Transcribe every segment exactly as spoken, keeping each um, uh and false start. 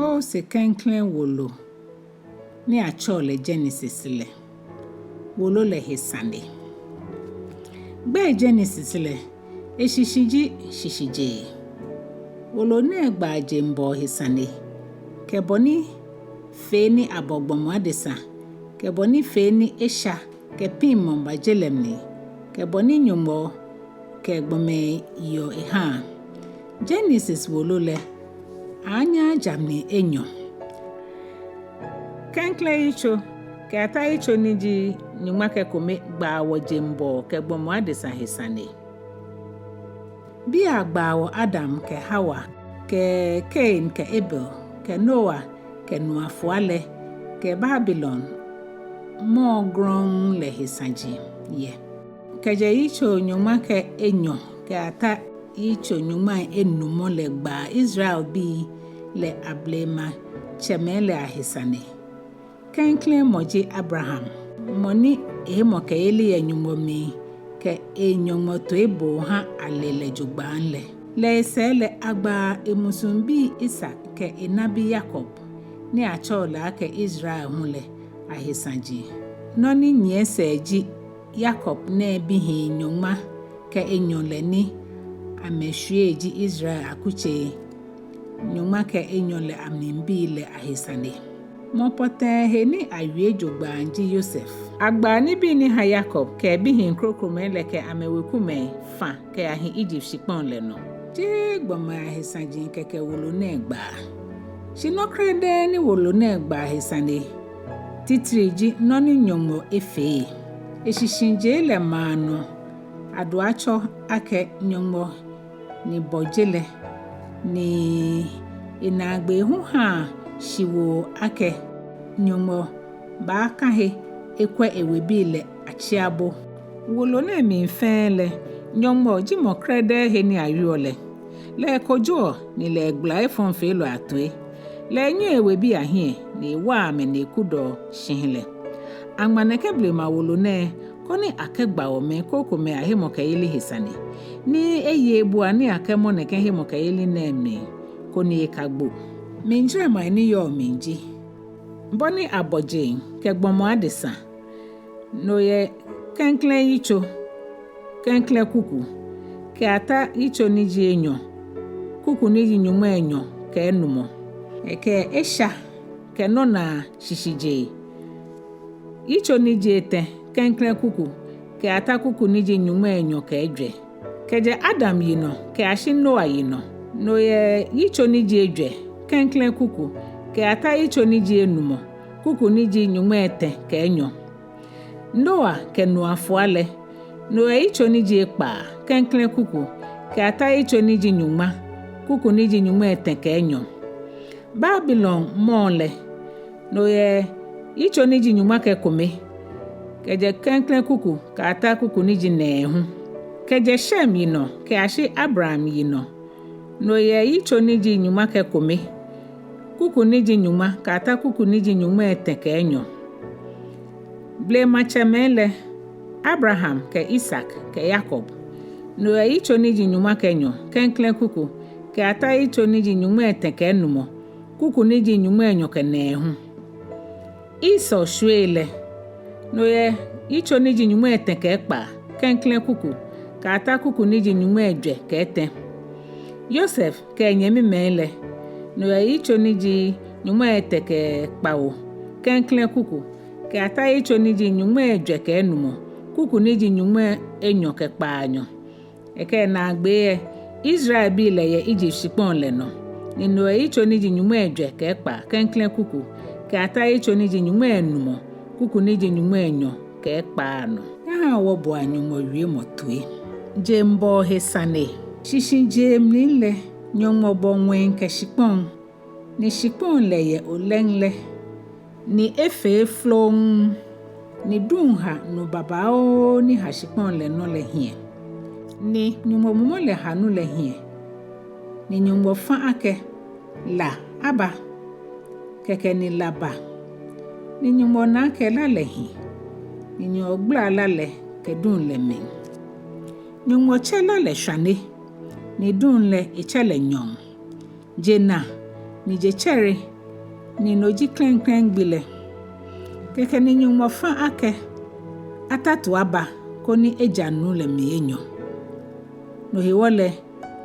Mose klɛŋklɛŋ wolo ni atsɛɔ lɛ Genesis lɛ. Wolo lɛ he sane. Gbɛi Genesis lɛ, eshishi ji shishijee. Wolo nɛɛ gbaa jeŋbɔɔ he sane, kɛ bɔ ni fee ni abɔ gbɔmɔ adesa, kɛ bɔ ni fee ni esha kɛ piŋmɔ ba je lɛ mli, kɛ bɔ ni Nyɔŋmɔ kɛ gbɔmɛi yeɔ ehaa. Genesis wolo lɛ, aaanyɛ aja mli enyɔ. Klɛŋklɛŋ yitso kɛyata yitso ni ji nyɔŋma kɛ kome gbaa wɔ jeŋbɔɔ kɛ gbɔmɔ adesa he sane. Biɛ agbaa wɔ Adam kɛ Hawa, kɛ Kain kɛ Abel, kɛ Noa kɛ nu afua lɛ, kɛ Babilon mɔɔ grɔŋŋ lɛ he saji yɛ. Kɛjɛ yitso nyɔŋma kɛ enyɔ kɛyata yitso nyɔŋmai enumɔ lɛ gbaa Israelbii lɛ ablematsɛmɛi lɛ ahe sane. Klɛŋklɛŋ mɔ ji Abraham, mɔ ni ehemɔkɛyeli yɛ Nyɔŋmɔ mli kɛ enyɔŋmɔ toiboo ha ale lɛ jogbaŋŋ lɛ. Lɛ esɛɛ lɛ agbaa emusuŋ bi Isak kɛ enabi Yakob, ni atsɛɔ lɛ akɛ Israel hu lɛ ahe saji. Nɔ ni nyiɛ sɛɛ ji Yakob nɛɛ bihii nyɔŋma kɛ enyɔ lɛ ni amɛshwiei ji Israel akutsei nyɔŋma kɛ enyɔ lɛ amlibii lɛ ahe sane. Mɔ pɔtɛɛ he ni awie jogbaŋŋ ji Yosef. Agbaa nibii ni ha Yakob kɛ ebihii krokomɛi lɛ kɛ amɛwekumɛi fã kɛyahi Egypt shikpɔŋ lɛ nɔ. Jeee gbɔmɛi ahe saji kɛkɛ wolo nɛɛ gbaa. Shi nɔ krɛdɛɛ ni wolo nɛɛ gbaa he sane titri ji nɔ ni Nyɔŋmɔ efee. Eshishijee lɛ maa nɔ aduatsɔ akɛ Nyɔŋmɔ ni bɔ je lɛ, ni enaagbee hu haa shiwoo akɛ Nyɔŋmɔ baaka he ekwɛ ewebii lɛ atsi abo. Wolo nɛɛ mli fɛɛ lɛ, Nyɔŋmɔ ji mɔ krɛdɛɛ he ni awieɔ lɛ. Lɛ ekojoɔ ni lɛ egbalaa efɔŋfeelɔi atoi. Lɛ enyɛɔ ewebii ahiɛ ni ewaa amɛ ni ekudɔɔ shihilɛ. Aŋma nɛkɛ blema wolo nɛɛ koni akɛgba wɔ mɛi krokomɛi ahemɔkɛyeli he sane, ni eye ebua ni akɛmɔ nɛkɛ hemɔkɛyeli nɛɛ mli koni ekagbo. Mlijurɔmai ni yɔɔ mli ji: bɔ ni abɔ jeŋ kɛ gbɔmɔ adesa. No yɛ klɛŋklɛŋ yitso, klɛŋklɛŋ kuku, kɛyata yitso ni ji enyɔ, kuku ni ji nyɔŋmai enyɔ kɛ enumɔ. Ekɛ esha kɛ nɔnaa shishijee. Yitso ni ji etɛ, klɛŋklɛŋ kuku, kɛyata kuku ni ji nyɔŋmai enyɔ kɛ ejwɛ. Kɛjɛ Adam yinɔ kɛyashi Noa yinɔ. No yɛ yitso ni ji ejwɛ, klɛŋklɛŋ kuku, kɛyata yitso ni ji enumɔ, kuku ni ji nyɔŋmai etɛ kɛ enyɔ. Noa kɛ nu afua lɛ. No yɛ yitso ni ji ekpaa, klɛŋklɛŋ kuku, kɛyata yitso ni ji nyɔŋma, kuku ni ji nyɔŋmai etɛ kɛ enyɔ. Babilon mɔɔ lɛ. No yɛ yitso ni ji nyɔŋma kɛ kome, kɛjɛ klɛŋklɛŋ kuku kɛyata kuku ni ji nɛɛhu. Kɛjɛ Shem yinɔ kɛyashi Abraham yinɔ. No yɛ yitso ni ji nyɔŋma kɛ kome, kuku ni ji nyɔŋma kɛyata kuku ni ji nyɔŋmai etɛ kɛ enyɔ. Blematsɛmɛi lɛ, Abraham kɛ Isak kɛ Yakob. No yɛ yitso ni ji nyɔŋma kɛ enyɔ, klɛŋklɛŋ kuku, kɛyata yitso ni ji nyɔŋmai etɛ kɛ enumɔ, kuku ni ji nyɔŋmai enyɔ kɛ nɛɛhu. Esau shwiei lɛ. No yɛ yitso ni ji nyɔŋmai etɛ kɛ ekpaa, klɛŋklɛŋ kuku, kɛyata kuku ni ji nyɔŋmai ejwɛ kɛ etɛ. Yosef kɛ enyɛmimɛi lɛ. No yɛ yitso ni ji nyɔŋmai etɛ kɛ kpawo, klɛŋklɛŋ kuku, kɛyata yitso ni ji nyɔŋmai ejwɛ kɛ enumɔ, kuku ni ji nyɔŋmai enyɔ kɛ kpaanyɔ. Ekɛ naagbee lɛ, Israelbii lɛ yɛ Egypt shikpɔŋ lɛ nɔ. Ni no yɛ yitso ni ji nyɔŋmai ejwɛ kɛ ekpaa, klɛŋklɛŋ kuku, kɛyata yitso ni ji nyɔŋmai enumɔ, kuku ni ji nyɔŋmai enyɔ kɛ ekpaa nɔ. Nyɛhaa wɔboa Nyɔŋmɔ wiemɔ toi. Jeŋbɔɔ he sane. Shishijee mli lɛ, Nyɔŋmɔ bɔ ŋwɛi kɛ shikpɔŋ, ni shikpɔŋ lɛ yɛ olɛŋ lɛ, ni efee floŋŋ, ni duŋ ha nu babaoo ni ha shikpɔŋ lɛ nɔ lɛ hiɛ. Ni Nyɔŋmɔ mumɔ lɛ ha nu lɛ hiɛ, ni Nyɔŋmɔ fã akɛ: La aba. Kɛkɛ ni la ba. Ni Nyɔŋmɔ na akɛ la lɛ hi, ni Nyɔŋmɔ gbala la lɛ kɛ duŋ lɛ mli. Nyɔŋmɔ tsɛ la lɛ shwane, ni duŋ lɛ etsɛ lɛ nyɔɔŋ. Je na, ni je tsɛre, ni no ji klɛŋklɛŋ gbi lɛ. Kɛkɛ ni Nyɔŋmɔ fã akɛ atatu aba koni eja nu lɛ mli enyɔ. No hewɔ lɛ,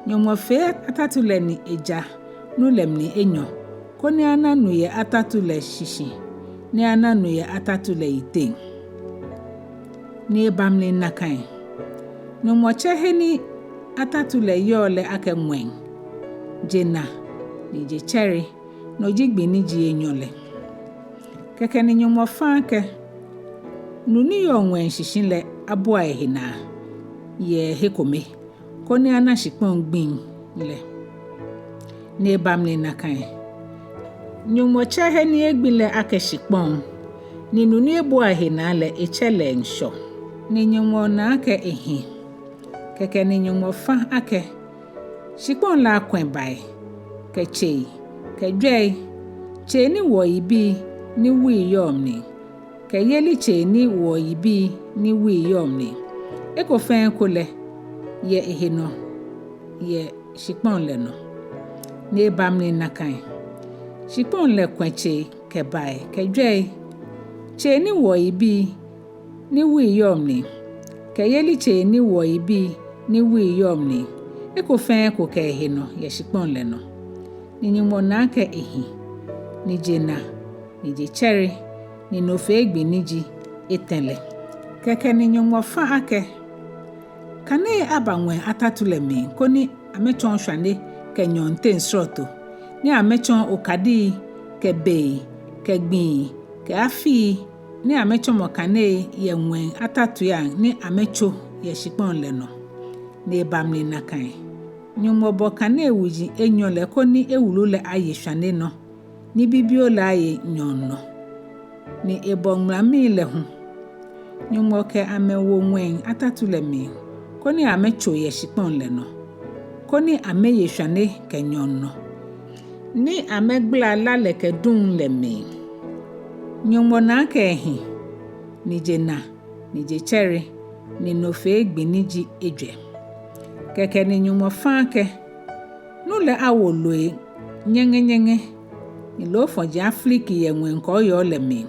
Nyɔŋmɔ fee atatu lɛ ni eja nu lɛ mli enyɔ, koni ana nu yɛ atatu lɛ shishi, ni ana nu yɛ atatu lɛ yiteŋ. Ni eba mli nakai. Nyɔŋmɔ tsɛ he ni atatu lɛ yɔɔ lɛ akɛ ŋwɛi, je na, ni je tsɛre, no ji gbi ni ji enyɔ lɛ. Kɛkɛ ni Nyɔŋmɔ fã akɛ nu ni yɔɔ ŋwɛi shishi lɛ abua ehe naa yɛ he kome, koni ana shikpɔŋ gbiŋ lɛ. Ni eba mli nakai. Nyɔŋmɔ tsɛ he ni egbi lɛ akɛ shikpɔŋ, ni nu ni ebua ehe naa lɛ etsɛ lɛ ŋshɔ. Ni Nyɔŋmɔ na akɛ ehi. Kɛkɛ ni Nyɔŋmɔ fã akɛ shikpɔŋ lɛ akwɛ̃ bai, kɛ tsei, kɛ jwɛi, tsei ni woɔ yibii ni wui yɔɔ mli, kɛ yeli tsei ni woɔ yibii ni wui yɔɔ mli, eko fɛɛ eko lɛ yɛ ehe nɔ yɛ shikpɔŋ lɛ nɔ. Ni eba mli nakai. Shikpɔŋ lɛ kwɛ̃ tsei kɛ bai kɛ jwɛi, tsei ni woɔ yibii ni wui yɔɔ mli, kɛ yeli tsei ni woɔ yibii ni wui yɔɔ mli, eko fɛɛ eko kɛ ehe nɔ yɛ shikpɔŋ lɛ nɔ. Ni Nyɔŋmɔ na akɛ ehi, ni je na, ni je tsɛre, ni no fee gbi ni ji etɛ lɛ. Kɛkɛ ni Nyɔŋmɔ fã akɛ kanei aba ŋwɛi atatu lɛ mli, koni amɛtsɔɔ shwane kɛ nyɔɔŋteŋ srɔto, ni amɛtsɔɔ okadii kɛ bei kɛ gbii kɛ afii, ni amɛtsɔmɔ kanei yɛ ŋwɛi atatui ni amɛtso yɛ shikpɔŋ lɛ nɔ. Ni eba mli nakai. Nyɔŋmɔ bɔ kanei wuji enyɔ lɛ koni ewulu lɛ aye shwane nɔ, ni bibioo lɛ aye nyɔɔŋ nɔ. Ni ebɔ ŋulamii lɛ hu. Nyɔŋmɔ kɛ amɛ wo ŋwɛi atatu lɛ mli, koni amɛtso yɛ shikpɔŋ lɛ nɔ, koni amɛye shwane kɛ nyɔɔŋ nɔ, ni amɛgbala la lɛ kɛ duŋ lɛ mli. Nyɔŋmɔ na akɛ ehi, ni je na, ni je tsɛre, ni no fee gbi ni ji ejwɛ. Kɛkɛ ni Nyɔŋmɔ fã akɛ nu lɛ awo loi nyɛŋɛnyɛŋɛ, ni loofɔji afiliki yɛ ŋwɛi kɔɔyɔɔ lɛ mli.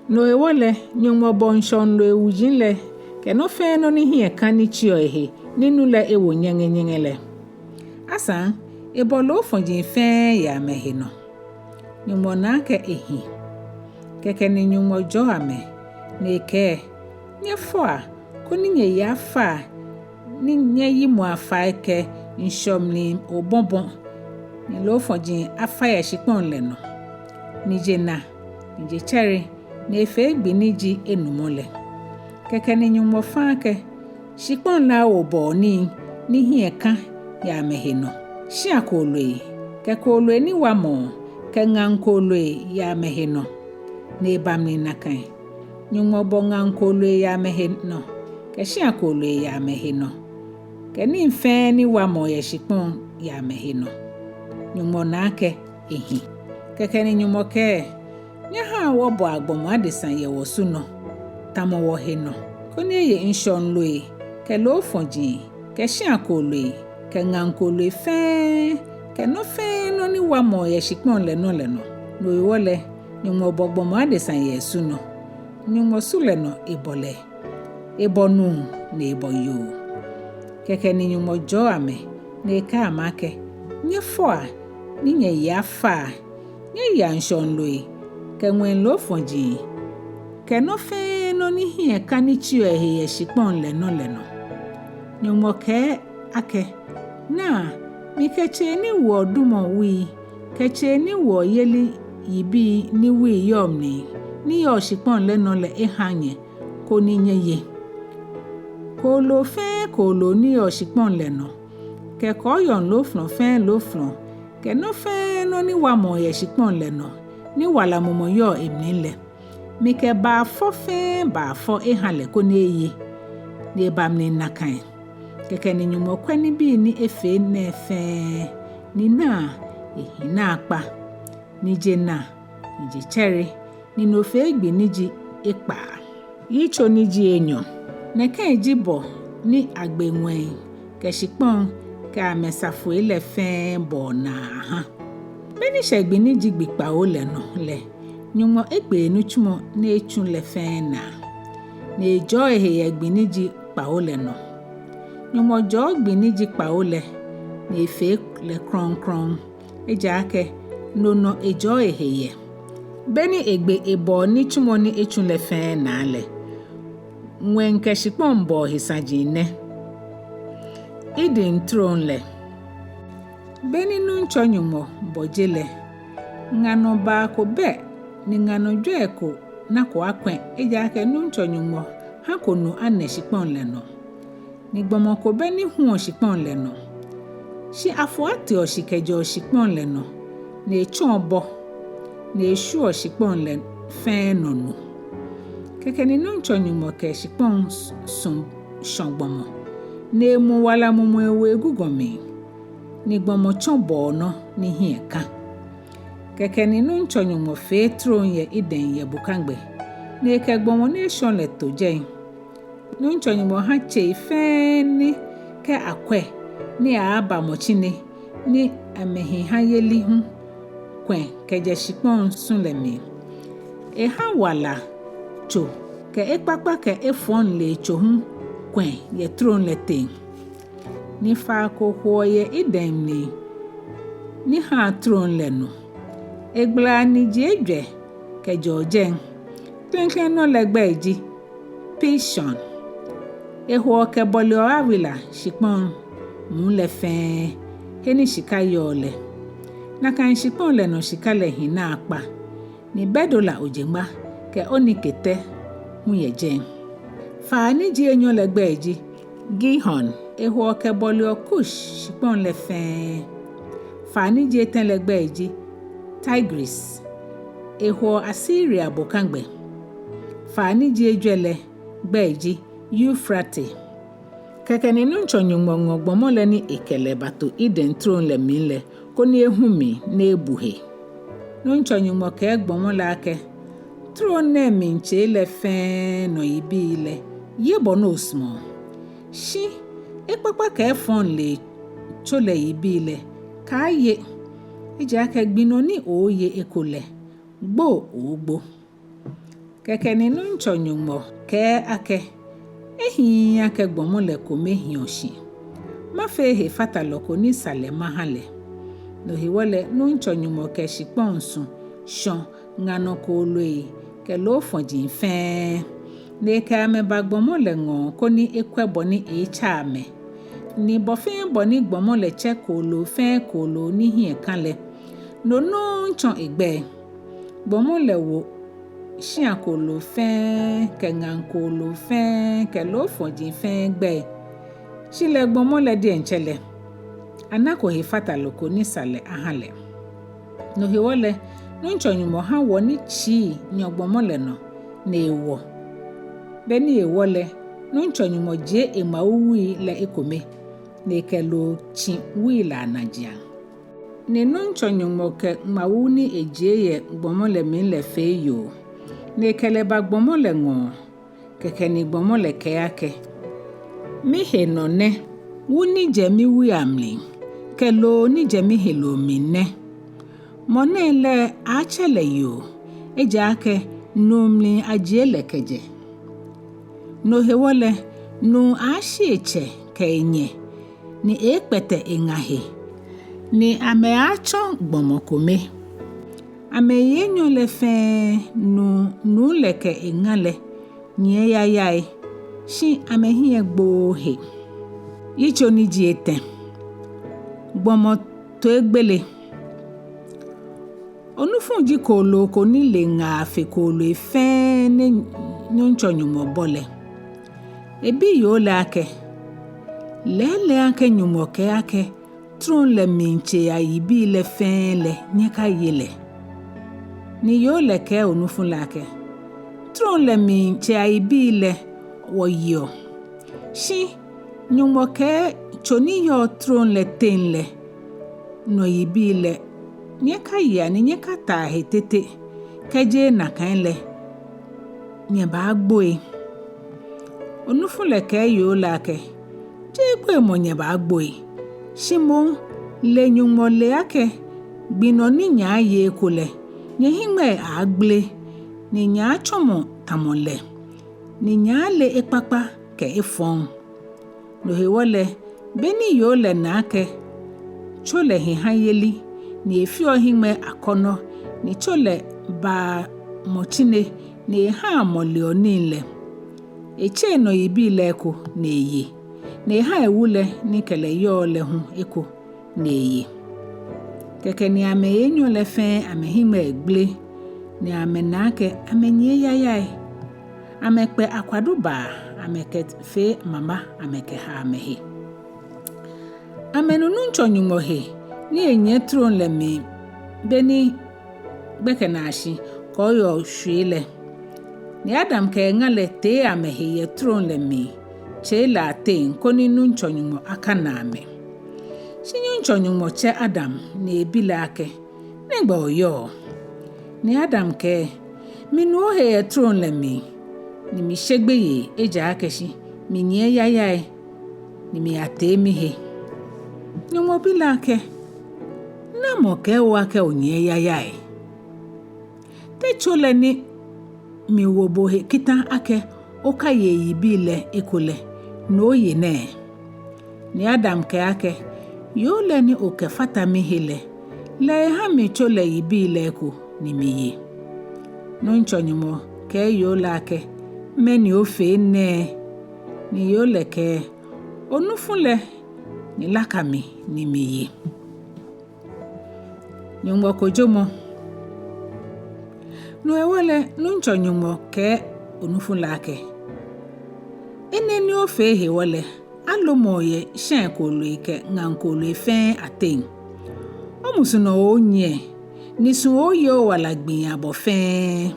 No hewɔ lɛ, Nyɔŋmɔ bɔ ŋshɔŋ loi wuji lɛ kɛ nɔ fɛɛ nɔ ni hiɛ kã ni tsiɔ ehe, ni nu lɛ ewo nyɛŋɛnyɛŋɛ lɛ. Asaŋ ebɔ loofɔji fɛɛ yɛ amɛhe nɔ. Nyɔŋmɔ na akɛ ehi. Kɛkɛ ni Nyɔŋmɔ jɔɔ amɛ, ni ekɛɛ, nyɛfɔa, koni nyɛyi afa, ni nyɛyimɔ afa kɛ ŋshɔ mli obɔbɔ, ni loofɔji afa yɛ shikpɔŋ lɛ nɔ. Ni je na, ni je tsɛre, ni efee gbi ni ji enumɔ lɛ. Kɛkɛ ni Nyɔŋmɔ fã akɛ shikpɔŋ lɛ awo bɔɔ nii ni hiɛ kã yɛ amɛhe nɔ, shia kooloi, kɛ kooloi ni wamɔɔ, kɛ ŋaŋ kooloi yɛ amɛhe nɔ. Ni eba mli nakai. Nyɔŋmɔ bɔ ŋaŋ kooloi yɛ amɛhe nɔ, kɛ shia kooloi yɛ amɛhe nɔ, kɛ nii fɛɛ ni wamɔɔ yɛ shikpɔŋ yɛ amɛhe nɔ. Nyɔŋmɔ na akɛ ehi. Kɛkɛ ni Nyɔŋmɔ kɛɛ, nyɛhaa wɔbɔa gbɔmɔ adesa yɛ wɔsu nɔ, tamɔ wɔhe nɔ, koni eye ŋshɔŋ loi, kɛ loofɔji, kɛ shia kooloi, kɛ ŋaŋ kooloi fɛɛ, kɛ nɔ fɛɛ nɔ ni wamɔɔ yɛ shikpɔŋ lɛ nɔ lɛ nɔ. No hewɔ lɛ, Nyɔŋmɔ bɔ gbɔmɔ adesa yɛ esu nɔ. Nyɔŋmɔ su lɛ nɔ ebɔ lɛ. Ebɔ nuu, ni ebɔ yoo. Kɛkɛ ni Nyɔŋmɔ jɔɔ amɛ, ni ekɛɛ amɛ akɛ, nyɛfɔa, ni nyɛyi afa, nyɛyia ŋshɔŋ loi, kɛ ŋwɛi loofɔji, kɛ nɔ fɛɛ nɔ ni hiɛ kã ni tsiɔ ehe yɛ shikpɔŋ lɛ nɔ lɛ nɔ. Nyɔŋmɔ kɛɛ akɛ, naa, mikɛ tsei ni woɔ dumɔ wui, kɛ tsei ni woɔ yeli yibii ni wui yɔɔ mli, ni yɔɔ shikpɔŋ lɛ nɔ lɛ eha nyɛ, koni nyɛye. Kooloo fɛɛ kooloo ni yɔɔ shikpɔŋ lɛ nɔ, kɛ kɔɔyɔɔŋ loofɔlɔ fɛɛ loofɔlɔ, kɛ nɔ fɛɛ nɔ ni wamɔɔ yɛ shikpɔŋ lɛ nɔ, ni wala mumɔ yɔɔ emli lɛ, mikɛ baafɔ fɛɛ baafɔ eha lɛ koni eye. Ni eba mli nakai. Kɛkɛ ni Nyɔŋmɔ kwɛ nibii ni efee nɛɛ fɛɛ, ni naa, ehi naakpa. Ni je na, ni je tsɛre, ni no fee gbi ni ji ekpaa. Yitso ni ji enyɔ. Nɛkɛ ji bɔ ni agbe ŋwɛi kɛ shikpɔŋ kɛ amɛsafoi lɛ fɛɛ bɔɔ naa ha. Be ni shɛ gbi ni ji gbi kpawo lɛ nɔ lɛ, Nyɔŋmɔ ekpe enitsumɔ ni etsu lɛ fɛɛ naa, ni ejɔɔ ehe yɛ gbi ni ji kpawo lɛ nɔ. Nyɔŋmɔ jɔɔ gbi ni ji kpawo lɛ, ni efee lɛ krɔŋkrɔŋ, ejaakɛ no nɔ ejɔɔ ehe yɛ. Be ni egbe ebɔɔ nitsumɔ ni etsu lɛ fɛɛ naa lɛ, ŋwɛi kɛ shikpɔŋ bɔɔ he saji nɛ. Eden trom lɛ. Be ni Nuŋtsɔ Nyɔŋmɔ bɔ je lɛ, ŋa nɔ baa ko bɛ, ni ŋa nɔ jwɛi ko nako akwɛ̃, ejaakɛ Nuŋtsɔ Nyɔŋmɔ hako nu anɛ shikpɔŋ lɛ nɔ. Ni gbɔmɔ ko bɛ ni huɔ shikpɔŋ lɛ nɔ. Shi afo ateɔ shi kɛjɛɔ shikpɔŋ lɛ nɔ, ni etsɔɔ bɔ, ni eshwieɔ shikpɔŋ lɛ fɛɛ nɔ nu. Kɛkɛ ni Nuŋtsɔ Nyɔŋmɔ kɛ shikpɔŋ su shɔ gbɔmɔ, ni emɔ wala mumɔ ewo egugɔ mli, ni gbɔmɔ tsɔ bɔɔ nɔ ni hiɛ kã. Kɛkɛ ni Nuŋtsɔ Nyɔŋmɔ fee trom yɛ Eden yɛ bokagbɛ, ni ekɛ gbɔmɔ ni eshɔ lɛ to jɛi. Nuŋtsɔ Nyɔŋmɔ ha tsei fɛɛ ni kɛ akwɛ ni aaaba mɔtsine, ni amɛhihayeli hu kwɛ̃ kɛjɛ shikpɔŋ su lɛ mli. Eha wala tso kɛ ekpakpa kɛ efɔŋ lee tso hu kwɛ̃ yɛ trom lɛ teŋ. Ni faa ko hoɔ yɛ Eden mli ni haa trom lɛ nu. Egbalaa niji ejwɛ kɛjɛɔ jɛi. Klɛŋklɛŋ nɔ lɛ gbɛi ji Pishon. Ehoɔ kɛbɔleɔ Avila shikpɔŋ muu lɛ fɛɛ, he ni shika yɔɔ lɛ. Nakai shikpɔŋ lɛ nɔ shika lɛ hi naakpa, ni bɛdola ojeŋma kɛ onikɛtɛ hu yɛ jɛi. Faa ni ji enyɔ lɛ gbɛi ji Gihon. Ehoɔ kɛbɔleɔ Kush shikpɔŋ lɛ fɛɛ. Faa ni ji etɛ lɛ gbɛi ji Tigris. Ehoɔ Asiria bokagbɛ. Faa ni ji ejwɛ lɛ gbɛi ji Eufrate. Kɛkɛ ni Nuŋtsɔ Nyɔŋmɔ ŋɔ gbɔmɔ lɛ ni ekɛ lɛ bato Eden trom lɛ mli lɛ, koni ehu mli ni ebu he. Nuŋtsɔ Nyɔŋmɔ kɛɛ gbɔmɔ lɛ akɛ, trom nɛɛ mli tsei lɛ fɛɛ nɔ yibii lɛ, ye bɔ ni osumɔɔ. Shi ekpakpa kɛ efɔŋ lee tso lɛ yibii lɛ, kaaye. Ejaakɛ gbi nɔ ni ooye eko lɛ, gbo oogbo. Kɛkɛ ni Nuŋtsɔ Nyɔŋmɔ kɛɛ akɛ, ehiii akɛ gbɔmɔ lɛ kome hiɔ shi. Mafee hefatalɔ ko ni sa lɛ maha lɛ. No hewɔ lɛ Nuŋtsɔ Nyɔŋmɔ kɛ shikpɔŋ su shɔ ŋa nɔ kooloi kɛ loofɔji fɛɛ, ni ekɛ amɛ ba gbɔmɔ lɛ ŋɔɔ koni ekwɛ bɔ ni eeetsa amɛ. Ni bɔ fɛɛ bɔ ni gbɔmɔ lɛ tsɛ kooloo fɛɛ kooloo ni hiɛ kã lɛ, no nɔŋŋ tsɔ egbɛi. Gbɔmɔ lɛ wo shia kooloo fɛɛ kɛ ŋa kooloo fɛɛ kɛ loofɔji fɛɛ gbɛi. Shi lɛ gbɔmɔ lɛ diɛŋtsɛ lɛ, anako hefatalɔ ko ni sa lɛ aha lɛ. No hewɔ lɛ Nuŋtsɔ Nyɔŋmɔ ha wɔ ni tsii nyɔ gbɔmɔ lɛ nɔ, ni ewɔ. Be ni ewɔ lɛ, Nuŋtsɔ Nyɔŋmɔ jie eŋmawui lɛ ekome, ni ekɛ loo tsi wui lɛ anajiaŋ. Ni Nuŋtsɔ Nyɔŋmɔ kɛ ŋmawu ni ejie yɛ gbɔmɔ lɛ mli lɛ fee yoo, ni ekɛ lɛ ba gbɔmɔ lɛ ŋɔɔ. Kɛkɛ ni gbɔmɔ lɛ kɛɛ akɛ, mihe nɔ nɛ, wu ni jɛ miwui amli, kɛ loo ni jɛ miheloo mli nɛ. Mɔ nɛɛ lɛ aaatsɛ lɛ yoo, ejaakɛ nuu mli ajie lɛ kɛjɛ. No hewɔ lɛ, nuu aaashi etsɛ kɛ enyɛ, ni eeekpɛtɛ eŋa he, ni amɛaatsɔ gbɔmɔ kome. Amɛyi enyɔ lɛ fɛɛ, nuu, nuu lɛ kɛ eŋa lɛ nyiɛ yayai, shi amɛhiɛ gbooo he. Yitso ni ji etɛ. Gbɔmɔ toigbele. Onufu ji kooloo ko ni le ŋaa fe kooloi fɛɛ ni Nuŋtsɔ Nyɔŋmɔ bɔ lɛ. Ebi yoo lɛ akɛ, lɛɛlɛŋ akɛ Nyɔŋmɔ kɛɛ akɛ, trom lɛ mli tsei ayibii lɛ fɛɛ lɛ, nyɛkaye lɛ. Ni yoo lɛ kɛɛ onufu lɛ akɛ, trom lɛ mli tsei ayibii lɛ wɔyeɔ. Shi Nyɔŋmɔ kɛɛ tso ni yɔɔ trom lɛ teŋ lɛ nɔ yibii lɛ, nyɛkayea ni nyɛkataa he tete, kɛjeee nakai lɛ, nyɛbaagboi. Onufu lɛ kɛɛ yoo lɛ akɛ, jeee gboimɔ nyɛbaagboi, shi moŋ lɛ Nyɔŋmɔ le akɛ Gbi nɔ ni nyɛaaye eko lɛ, nyɛhiŋmɛii aaagbele, ni nyɛaatsɔmɔ tamɔ lɛ, ni nyɛaale ekpakpa kɛ efɔŋ. No hewɔ lɛ, be ni yoo lɛ na akɛ tso lɛ hi ha yeli, ni efeɔ hiŋmɛii akɔnɔ, ni tso lɛ baa mɔtsine, ni ehaa mɔ leɔ nii lɛ, etse enɔ yibii lɛ eko ni eye, ni eha ewu lɛ ni kɛ lɛ yɔɔ lɛ hu eko ni eye. Kɛkɛ ni amɛ enyɔ lɛ fɛɛ amɛhiŋmɛii gbele, ni amɛna akɛ amɛnyiɛ yayai. Amɛkpɛ akwadu baa, amɛkɛfee mama, amɛkɛha amɛhe. Amɛnu Nuŋtsɔ Nyɔŋmɔ he ni enyiɛ trom lɛ mli be ni gbɛkɛnaashi kɔɔyɔɔ shwiei lɛ. Ni Adam kɛ eŋa lɛ tee amɛhe yɛ trom lɛ mli, tsei lɛ ateŋ, koni Nuŋtsɔ Nyɔŋmɔ akana amɛ. Shi Nuŋtsɔ Nyɔŋmɔ tsɛ Adam ni ebi lɛ akɛ, "Nɛgbɛ oyɔɔ?" Ni Adam kɛɛ, "Minu ohe yɛ trom lɛ mli, ni mishe gbeyei, ejaakɛ shi minyiɛ yayai, ni miyatee mihe." Nyɔŋmɔ bi lɛ akɛ, "Namɔ kɛɛ bo akɛ onyiɛ yayai? Te tso lɛ ni miwo bo he kita akɛ okaye eyibii lɛ eko lɛ, no oye nɛɛ?" Ni Adam kɛɛ akɛ, "Yoo lɛ ni okɛfata mihe lɛ, lɛ eha mi tso lɛ yibii lɛ eko ni miye." Nuŋtsɔ Nyɔŋmɔ kɛɛ yoo lɛ akɛ, "Mɛni ofee nɛɛ?" Ni yoo lɛ kɛɛ, "Onufu lɛ ni laka mi ni miye." Nyɔŋmɔ kojomɔ. No hewɔ lɛ, Nuŋtsɔ Nyɔŋmɔ kɛɛ onufu lɛ akɛ, "Enɛ ni ofee hewɔ lɛ, alomɔ o yɛ shia kooloi kɛ ŋaŋ kooloi fɛɛ ateŋ. Omusu nɔ oonyiɛ, ni su ooye owala gbii abɔ fɛɛ.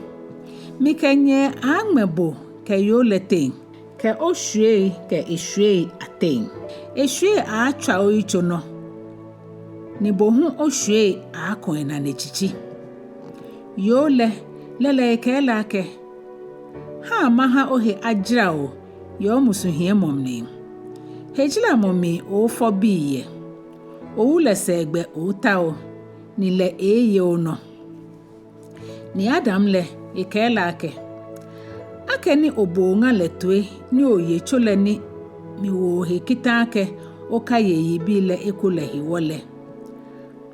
Mikɛ nyɛɛ aaaŋmɛ bo kɛ yoo lɛ teŋ, kɛ oshwiei kɛ eshwiei ateŋ. Eshwiei aaatswa oyitso nɔ, ni bo hu oshwiei aaakɔ enane tsitsi." Yoo lɛ, lɛ lɛ ekɛɛ lɛ akɛ, "Ha maha ohe ajara o yɛ omusuhiɛmɔ mli. Hejaramɔ mli oofɔ bii yɛ. Owu lɛ sɛɛgbɛ ootao, ni lɛ eeeye onɔ." Ni Adam lɛ, ekɛɛ lɛ akɛ, "Akɛni obo oŋa lɛ toi ni oye tso lɛ ni miwo ohe kita akɛ okaye eyibii lɛ eko lɛ hewɔ lɛ,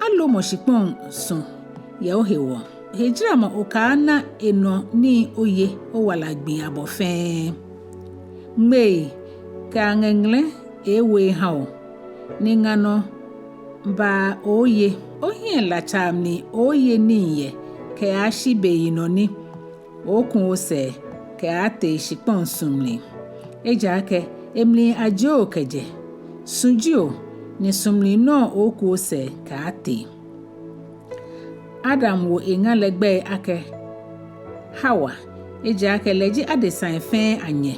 alomɔ shikpɔŋ su yɛ ohewɔ. Hejaramɔ okaana enɔ nii oye owala gbii abɔ fɛɛ. Ŋmei kɛ aŋɛŋlɛ eewo eha o, ni ŋa nɔ baa ooye. Ohiɛ latsaa mli ooye nii yɛ kɛyashi beyinɔ ni ooku osɛɛ kɛaatee shikpɔŋ su mli. Ejaakɛ emli ajie o kɛjɛ. Su ji o, ni su mli nɔŋŋ ooku osɛɛ kɛaatee." Adam wo eŋa lɛ gbɛi akɛ Hawa, ejaakɛ lɛ ji adesai fɛɛ anyɛ.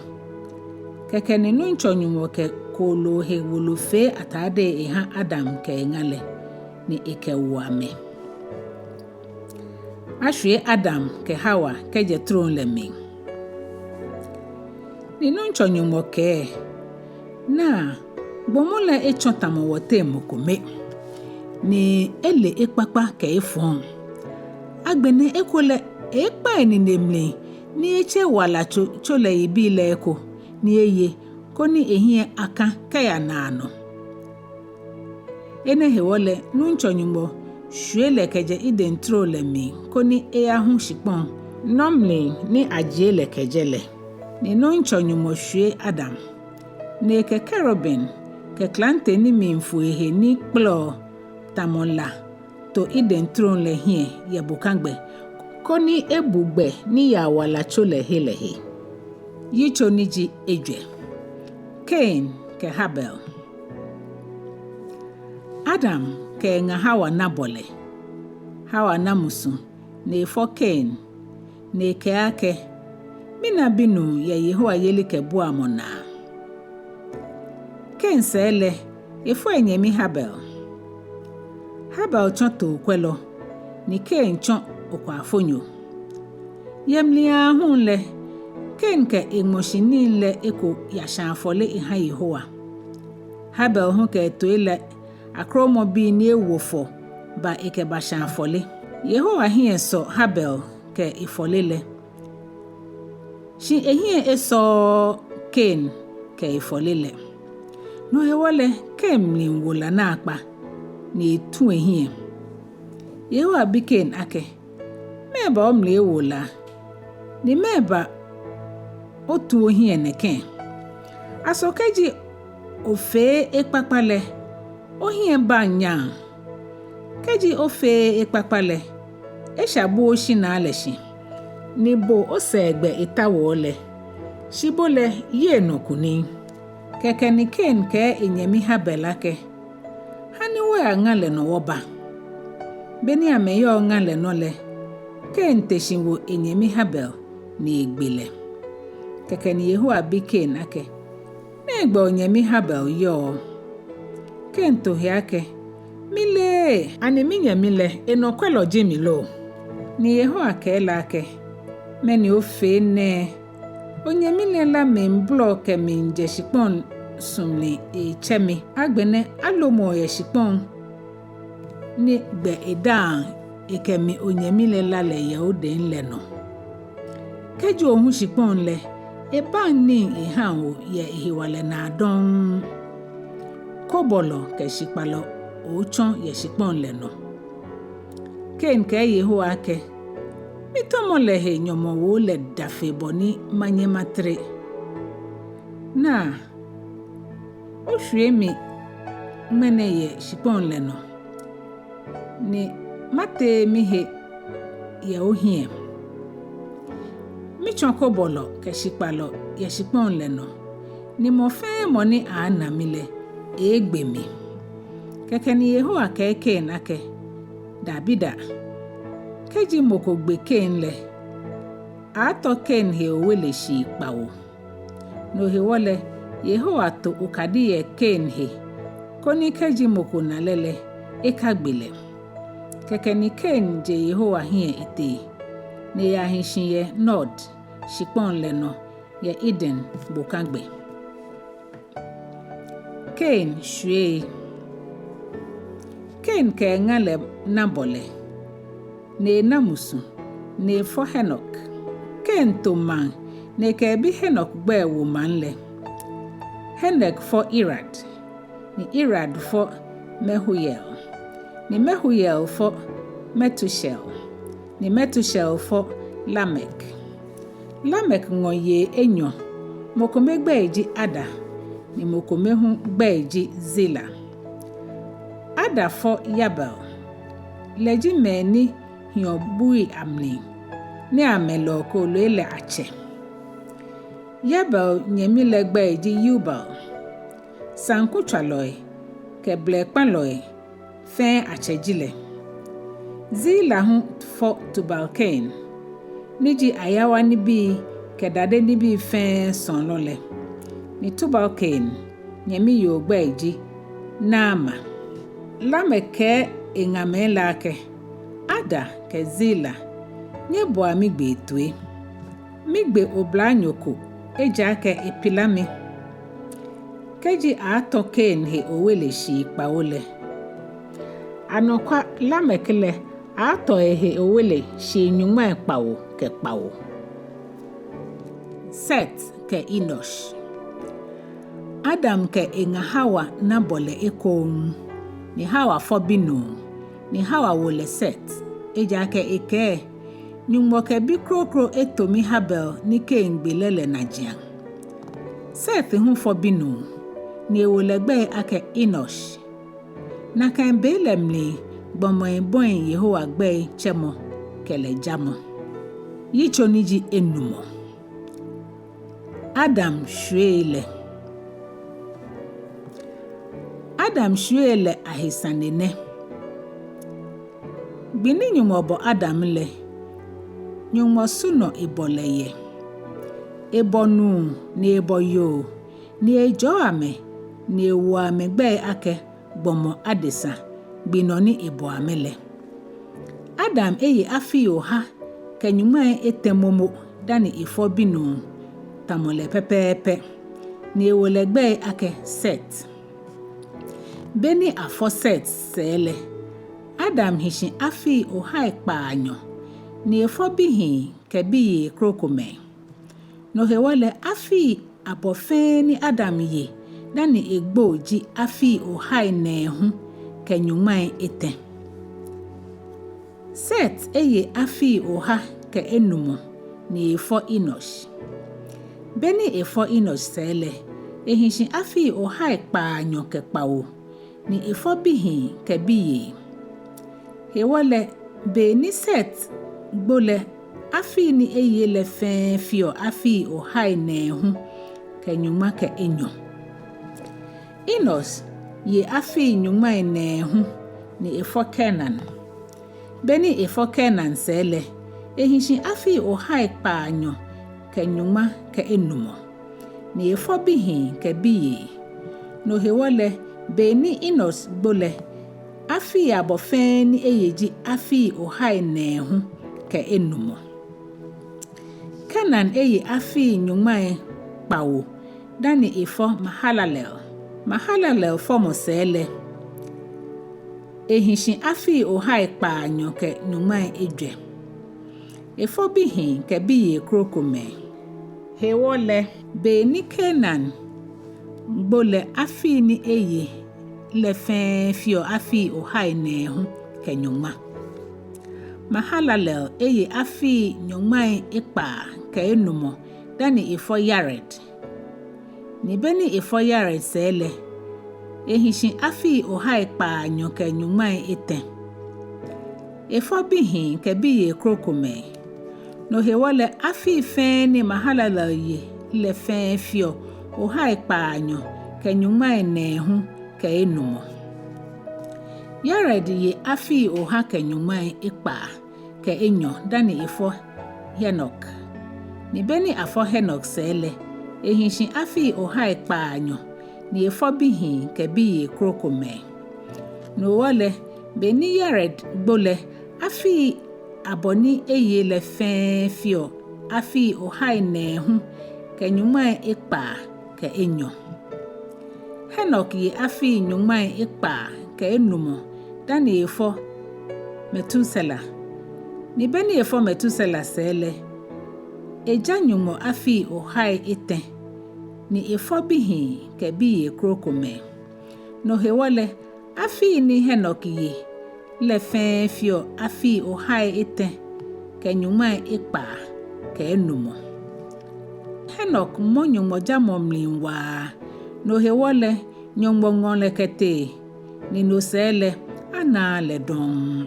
Kɛkɛ ni Nuŋtsɔ Nyɔŋmɔ kɛ kooloo he wolo fee atadei eha Adam kɛ eŋa lɛ, ni ekɛwo amɛ. Ashwie Adam kɛ Hawa kɛjɛ trom lɛ mli. Ni Nuŋtsɔ Nyɔŋmɔ kɛɛ, "Naa, gbɔmɔ lɛ etsɔ tamɔ wɔteŋ mɔ kome, ni ele ekpakpa kɛ efɔŋ. Agbɛnɛ ekolɛ eeekpa enine mli ni etse ewala tso, tso lɛ yibii lɛ eko ni eye, koni ehiɛ aka kɛya naanɔ." Enɛ hewɔ lɛ, Nuŋtsɔ Nyɔŋmɔ shwie lɛ kɛjɛ Eden trom lɛ mli, koni eyahu shikpɔŋ nɔ mli ni ajie lɛ kɛjɛ lɛ. Ni Nuŋtsɔ Nyɔŋmɔ shwie Adam, ni ekɛ kerubim kɛ klante ni miifu ehe ni kpɛlɛɔ tamɔ la to Eden trom lɛ hiɛ yɛ bokagbɛ, koni ebu gbɛ ni yaa wala tso lɛ he lɛ he. Yitso ni ji ejwɛ. Kain kɛ Habel. Adam kɛ eŋa Hawa na bɔlɛ. Hawa na musu, ni efɔ Kain, ni ekɛɛ akɛ, "Mina binuu yɛ Yehowa yelikɛbuamɔ naa." Kain sɛɛ lɛ, efɔ enyɛmi Habel. Habel tsɔ tookwɛlɔ, ni Kain tsɔ okwaafonyo. Yɛ mli aahu lɛ, Kain kɛ eŋmɔshi nii lɛ eko yasha afɔle eha Yehowa. Habel hu kɛ etooi lɛ akromɔbii ni ewo fɔ ba ekɛbashã afɔle. Yehowa hiɛ sɔ Habel kɛ efɔle lɛ, shi ehiɛ esɔɔɔ Kain kɛ efɔle lɛ. No hewɔ lɛ, Kain mli wo la naakpa, ni etu ehiɛ. Yehowa bi Kain akɛ, mɛɛba omli ewo la, ni mɛɛba otu ohiɛ nɛkɛ? Aso kɛji ofee ekpakpa lɛ, ohiɛ baŋ nyam? Kɛji ofeee ekpakpa lɛ, esha bo oshinaa lɛ shi, ni bo osɛɛgbɛ etawɔɔ lɛ, shi bo lɛ, ye enɔ kunim. Kɛkɛ ni Kain kɛɛ enyɛmi Habel akɛ, ha ni wɔya ŋa lɛ nɔ wɔba. Beni amɛyɔɔ ŋa lɛ nɔ lɛ, Kain te shi wo enyɛmi Habel ni egbe lɛ. Kɛkɛ ni Yehowa bi Kain akɛ, nɛgbɛ onyɛmi Habel yɔɔ? Kain to he akɛ, mileee, ani minyɛmi lɛ enɔkwɛlɔ ji mi lo? Ni Yehowa kɛɛ lɛ akɛ, mɛni ofee nɛɛ? Onyɛmi lɛ la miibolɔ kɛmiijɛ shikpɔŋ sũ mli etsɛ mi. Agbɛnɛ alomɔ yɛ shikpɔŋ ni gbɛ edaaŋ ekɛ mi onyɛmi lɛ la lɛ yɛ odɛŋ lɛ nɔ. Kɛji ohu shikpɔŋ lɛ, ebaŋ nii ehaŋ o yɛ ehewalɛ naa dɔŋŋ. Kobɔlɔ kɛ shikpalɔ otsɔ yɛ shikpɔŋ lɛ nɔ. Kain kɛɛ Yehowa akɛ, mitɔmɔ lɛ he nyɔmɔwoo lɛ da fe bɔ ni manyɛ matere. Naa, oshwie mi ŋmɛnɛ yɛ shikpɔŋ lɛ nɔ, ni matee mihe yɛ ohiɛ. Mitsɔ kobɔlɔ kɛ shikpalɔ yɛ shikpɔŋ lɛ nɔ, ni mɔ fɛɛ mɔ ni aana mi lɛ, eegbe mi. Kɛkɛ ni Yehowa kɛɛ Kain akɛ, dabida, kɛji mɔ ko gbe Kain lɛ, aatɔ Kain he owele shii kpawo. No hewɔ lɛ, Yehowa to okadi yɛ Kain he, koni kɛji mɔ ko na lɛ lɛ, ekagbe lɛ. Kɛkɛ ni Kain je Yehowa hiɛ etee, ni eyahi shi yɛ Nod shikpɔŋ lɛ nɔ, yɛ Eden bokagbɛ. Kain shwiei. Kain kɛ eŋa lɛ na bɔlɛ, ni ena musu, ni efɔ Henok. Kain to maŋ, ni ekɛ ebi Henok gbɛi wo maŋ lɛ. Henok fɔ Irad, ni Irad fɔ Mehuyael, ni Mehuyael fɔ Metushael, ni Metushael fɔ Lamek. Lamek ŋɔ yei enyɔ, mɔ kome gbɛi ji Ada, ni mɔ kome hu gbɛi ji Zila. Ada fɔ Yabal. Lɛ ji mɛi ni hiɔ bui amli, ni amɛlɛɔ kooloi lɛ atsɛ. Yabal nyɛmi lɛ gbɛi ji Yubal. Saŋkutswalɔi kɛ blɛkpalɔi fɛɛ atsɛ ji lɛ. Zila hu fɔ Tubal-Kain, ni ji ayawa nibii kɛ dade nibii fɛɛ sɔɔlɔ lɛ. Ni Tubal-Kain nyɛmi yoo gbɛi ji Naama. Lamek kɛɛ eŋamɛi lɛ akɛ, Ada kɛ Zila, nyɛboa migbee toi. Migbe oblanyo ko, ejaakɛ epila mi. Kɛji aatɔ Kain he owele shii kpawo lɛ, anɔkwa Lamek lɛ aatɔ ehe owele shii nyɔŋmai kpawo kɛ kpawo. Set kɛ Enosh. Adam kɛ eŋa Hawa na bɔlɛ ekoŋŋ, ni Hawa fɔ binuu, ni Hawa wo lɛ Set, ejaakɛ ekɛɛ, Nyɔŋmɔ kɛ bi kroko eto mi Habel ni Kain gbe lɛ lɛ najiaŋ. Set hu fɔ binuu, ni ewo lɛ gbɛi akɛ Enosh. Nakai be lɛ mli gbɔmɛi bɔi Yehowa gbɛi tsɛmɔ kɛ lɛ jamɔ. Yitso ni ji enumɔ. Adam shwiei lɛ. Adam shwiei lɛ ahe sane nɛ. Gbi ni Nyɔŋmɔ bɔ Adam lɛ, Nyɔŋmɔ su nɔ ebɔ lɛ yɛ. Ebɔ nuu ni ebɔ yoo, ni ejɔɔ amɛ, ni ewo amɛ gbɛi akɛ gbɔmɔ adesa, gbi nɔ ni ebɔ amɛ lɛ. Adam eye afii oha kɛ nyɔŋmai etɛ momo dani efɔ binuu tamɔ lɛ pɛpɛɛpɛ, ni ewo lɛ gbɛi akɛ Set. Beni afɔ Set sɛɛ lɛ, Adam hi shi afii ohai kpaanyɔ, ni efɔ bihii kɛ biyei krokomɛi. No hewɔ lɛ, afii abɔ fɛɛ ni Adam ye dani egbo ji afii ohai nɛɛhu kɛ nyɔŋmai etɛ. Set eye afii oha kɛ enumɔ, ni efɔ Enosh. Beni efɔ Enosh sɛɛ lɛ, ehi shi afii ohai kpaanyɔ kɛ kpawo, ni efɔ bihii kɛ biyei. Hewɔ lɛ, beni Set gbo lɛ, afii ni eye lɛ fɛɛ feɔ afii ohai nɛɛhu kɛ nyɔŋma kɛ enyɔ. Enosh ye afii nyɔŋmai nɛɛhu, ni efɔ Kenan. Beni efɔ Kenan sɛɛ lɛ, ehi shi afii ohai kpaanyɔ kɛ nyɔŋma kɛ enumɔ, ni efɔ bihii kɛ biyei. No hewɔ lɛ, beni Enosh gbo lɛ, afii abɔ fɛɛ ni eye ji afii ohai nɛɛhu kɛ enumɔ. Kenan eye afii nyɔŋmai kpawo dani efɔ Mahalalel. Mahalalel fɔmɔ sɛɛ lɛ, ehi shi afii ohai kpaanyɔ kɛ nyɔŋmai ejwɛ. Efɔ bihii kɛ biyei krokomɛi. Hewɔ lɛ, beni Kenan gbo lɛ, afii ni eye lɛ fɛɛ feɔ afii ohai nɛɛhu kɛ nyɔŋma. Mahalalel eye afii nyɔŋmai ekpaa kɛ enumɔ dani efɔ Yared. Ni beni efɔ Yared sɛɛ lɛ, ehi shi afii ohai kpaanyɔ kɛ nyɔŋmai etɛ. Efɔ bihii kɛ biyei krokomɛi. No hewɔ lɛ, afii fɛɛ ni Mahalalel ye lɛ fɛɛ feɔ ohai kpaanyɔ kɛ nyɔŋmai nɛɛhu kɛ enumɔ. Yared ye afii oha kɛ nyɔŋmai ekpaa kɛ enyɔ dani efɔ Henok. Ni beni afɔ Henok sɛɛ lɛ, ehi shi afii ohai kpaanyɔ, ni efɔ bihii kɛ biyei krokomɛi. No hewɔ lɛ, beni Yared gbo lɛ, afii abɔ ni eye lɛ fɛɛ feɔ afii ohai nɛɛhu kɛ nyɔŋmai ekpaa kɛ enyɔ. Henok ye afii nyɔŋmai ekpaa kɛ enumɔ dani efɔ Metusela. Ni beni efɔ Metusela sɛɛ lɛ, eja Nyɔŋmɔ afii ohai etɛ, ni efɔ bihii kɛ biyei krokomɛi. No hewɔ lɛ, afii ni Henok ye lɛ fɛɛ feɔ afii ohai etɛ kɛ nyɔŋmai ekpaa kɛ enumɔ. Henok mɔ Nyɔŋmɔjamɔ mli waa, no hewɔ lɛ, Nyɔŋmɔ ŋɔ lɛ kɛtee, ni no sɛɛ lɛ, anaaa lɛ dɔŋŋ.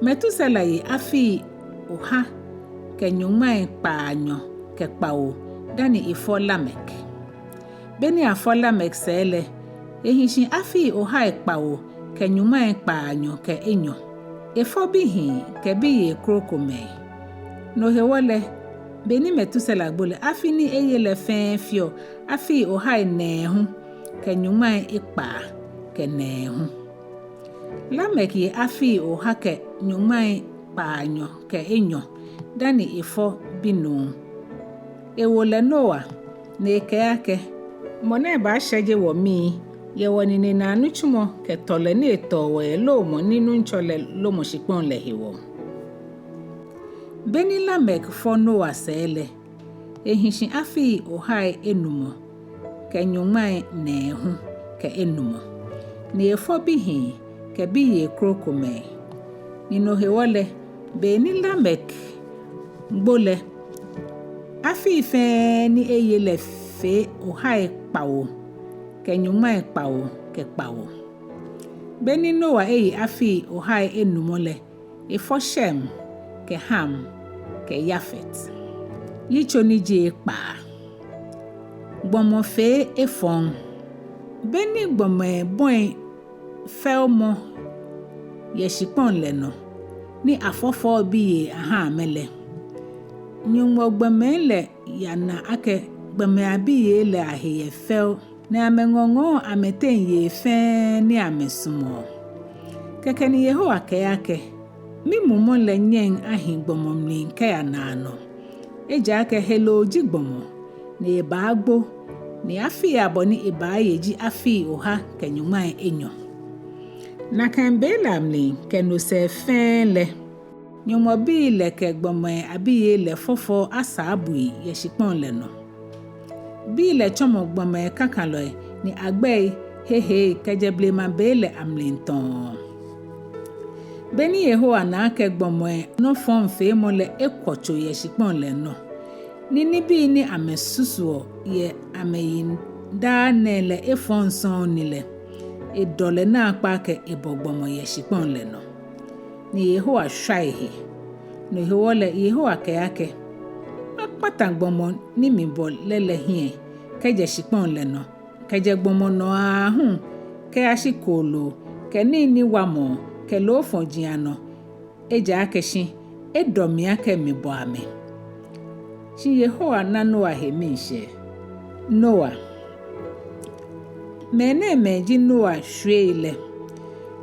Metusela ye afii oha kɛ nyɔŋmai kpaanyɔ kɛ kpawo dani efɔ Lamek. Beni afɔ Lamek sɛɛ lɛ, ehi shi afii ohai kpawo kɛ nyɔŋmai kpaanyɔ kɛ enyɔ. Efɔ bihii kɛ biyei krokomɛi. No hewɔ lɛ, beni Metusela gbo lɛ, afii ni eye lɛ fɛɛ feɔ afii ohai nɛɛhu kɛ nyɔŋmai ekpaa kɛ nɛɛhu. Lamek ye afii oha kɛ nyɔŋmai kpaanyɔ kɛ enyɔ dani efɔ binuu. Ewo lɛ Noa, ni ekɛɛ akɛ: Mɔ nɛɛ baashɛje wɔmii yɛ wɔninenaa nitsumɔ kɛ tɔlɛ ni etɔɔ wɔ yɛ loomɔ ni Nuŋtsɔ lɛ lomɔ shikpɔŋ lɛ hewɔ. Beni Lamek fɔ Noa sɛɛ lɛ, ehi shi afii ohai enumɔ kɛ nyɔŋmai nɛɛhu kɛ enumɔ, ni efɔ bihii kɛ biyei krokomɛi. Ni no hewɔ lɛ, beni Lamek gbo lɛ, afii fɛɛ ni eye lɛ fee ohai kpawo kɛ nyɔŋmai kpawo kɛ kpawo. Beni Noa eye afii ohai enumɔ lɛ, efɔ Shem kɛ Ham kɛ Yafet. Yitso ni ji ekpaa. Gbɔmɔ fee efɔŋ. Beni gbɔmɛi bɔi fɛomɔ yɛ shikpɔŋ lɛ nɔ, ni afɔfɔɔ biyei ahaa amɛ lɛ, Nyɔŋmɔ gbɔmɛi lɛ yana akɛ gbɔmɛi abiyei lɛ ahe yɛ fɛo, ni amɛŋɔŋɔɔ amɛteŋ yei fɛɛ ni amɛsumɔɔ. Kɛkɛ ni Yehowa kɛɛ akɛ: Mimumɔ lɛ nyɛŋ ahi gbɔmɔ mli kɛya naanɔ, ejaakɛ heloo ji gbɔmɔ, ni ebaagbo, ni afii abɔ ni ebaaye ji afii oha kɛ nyɔŋmai enyɔ. Nakai be lɛ amli kɛ no sɛɛ fɛɛ lɛ, Nyɔŋmɔ bii lɛ kɛ gbɔmɛi abiyei lɛ fɔfɔɔ asaabui yɛ shikpɔŋ lɛ nɔ. Bii lɛ tsɔmɔ gbɔmɛi kakalɔi ni agbɛii hehee kɛjɛ blema be lɛ amli tɔɔ. Beni Yehowa na akɛ gbɔmɛi nɔfɔŋfeemɔ lɛ ekwɔ tso yɛ shikpɔŋ lɛ nɔ, ni nibii ni amɛsusuɔ yɛ amɛyiŋ daa nɛɛ lɛ efɔŋ sɔŋŋ ni lɛ, edɔ lɛ naakpa akɛ ebɔ gbɔmɔ yɛ shikpɔŋ lɛ nɔ. Ni Yehowa shwa ehe. No hewɔ lɛ Yehowa kɛɛ akɛ, makpata gbɔmɔ ni mibɔ lɛ lɛ hiɛ kɛjɛ shikpɔŋ lɛ nɔ, kɛjɛ gbɔmɔ nɔ aahu kɛyashi kooloo kɛ nii ni wamɔɔ kɛ loofɔji anɔ, ejaakɛ shi edɔ mi akɛ mibɔ amɛ. Shi Yehowa na Noa he miishɛɛ. Noa. Mɛnɛɛmɛi ji Noa shwiei lɛ.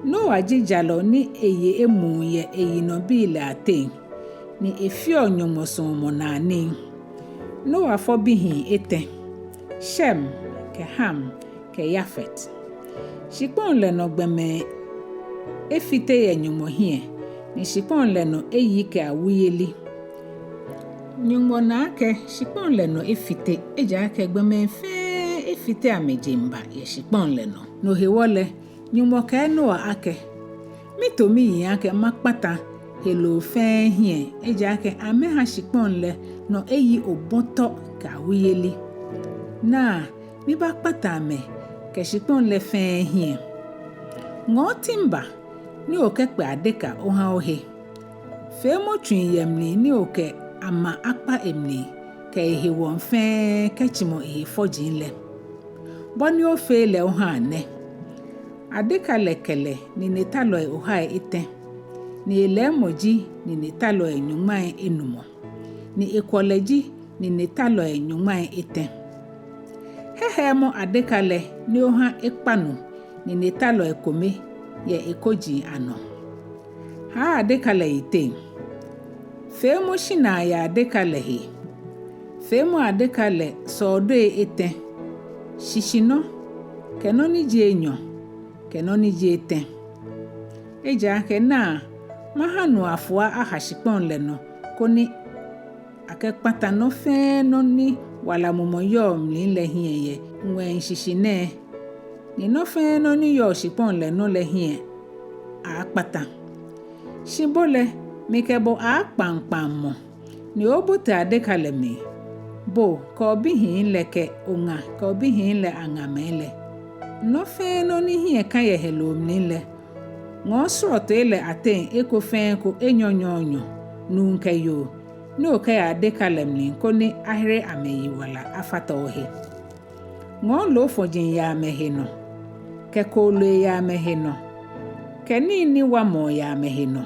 Noa ji jalɔ ni eye emuu yɛ eyinɔbii lɛ ateŋ, ni efeɔ Nyɔŋmɔ suɔmɔnaa nii. Noa fɔ bihii etɛ: Shem kɛ Ham kɛ Yafet. Shikpɔŋ lɛ nɔ gbɔmɛi efite yɛ Nyɔŋmɔ hiɛ, ni shikpɔŋ lɛ nɔ eyi kɛ awuyeli. Nyɔŋmɔ na akɛ shikpɔŋ lɛ nɔ efite, ejaakɛ gbɔmɛi fɛɛ efite amɛjeŋba yɛ shikpɔŋ lɛ nɔ. No hewɔ lɛ, Nyɔŋmɔ kɛɛ Noa akɛ, mito miyiŋ akɛ makpata heloo fɛɛ hiɛ, ejaakɛ amɛha shikpɔŋ lɛ nɔ eyi obɔtɔ kɛ awuyeli. Naa, mibaakpata amɛ kɛ shikpɔŋ lɛ fɛɛ hiɛ. Ŋɔɔ timba ni okɛkpɛ adeka oha ohe. Feemɔ tsui yɛ mli ni okɛ ama akpa emli kɛ ehewɔ fɛɛ kɛtsimɔ ehefɔji lɛ. Bɔ ni ofee lɛ oha nɛ: adeka lɛ kɛlɛ ninetalɔi ohai etɛ, ni elɛɛmɔ ji ninetalɔi nyɔŋmai enumɔ, ni ekwɔlɛ ji ninetalɔi nyɔŋmai etɛ. Hɛhɛɛmɔ adeka lɛ ni oha ekpa nu ninetalɔi kome yɛ ekoji anɔ. Haa adeka lɛ yiteŋ. Feemɔ shinaa yɛ adeka lɛ he. Feemɔ adeka lɛ sɔɔdoi etɛ, shishinɔ, kɛ nɔ ni ji enyɔ, kɛ nɔ ni ji etɛ. Ejaakɛ naa, maha nu afua aha shikpɔŋ lɛ nɔ, koni akɛkpata nɔ fɛɛ nɔ ni wala mumɔ yɔɔ mli lɛ hiɛ yɛ ŋwɛi shishi nɛɛ, ni nɔ fɛɛ nɔ ni yɔɔ shikpɔŋ lɛ nɔ lɛ hiɛ aaakpata. Shi bo lɛ, mikɛ bo aaakpaŋkpaŋ mɔ, ni obote adeka lɛ mli, bo kɛ obihii lɛ kɛ oŋa kɛ obihii lɛ aŋamɛi lɛ. Nɔ fɛɛ nɔ ni hiɛ ka yɛ heloo mli lɛ, ŋɔɔ srɔtoi lɛ ateŋ eko fɛɛ eko enyɔnyɔɔnyɔ, nuu kɛ yoo, ni okɛya adeka lɛ mli koni ahere amɛyiwala afata ohe. Ŋɔɔ loofɔji yɛ amɛhe nɔ, kɛ kooloi yɛ amɛhe nɔ, kɛ nii ni wamɔɔ yɛ amɛhe nɔ,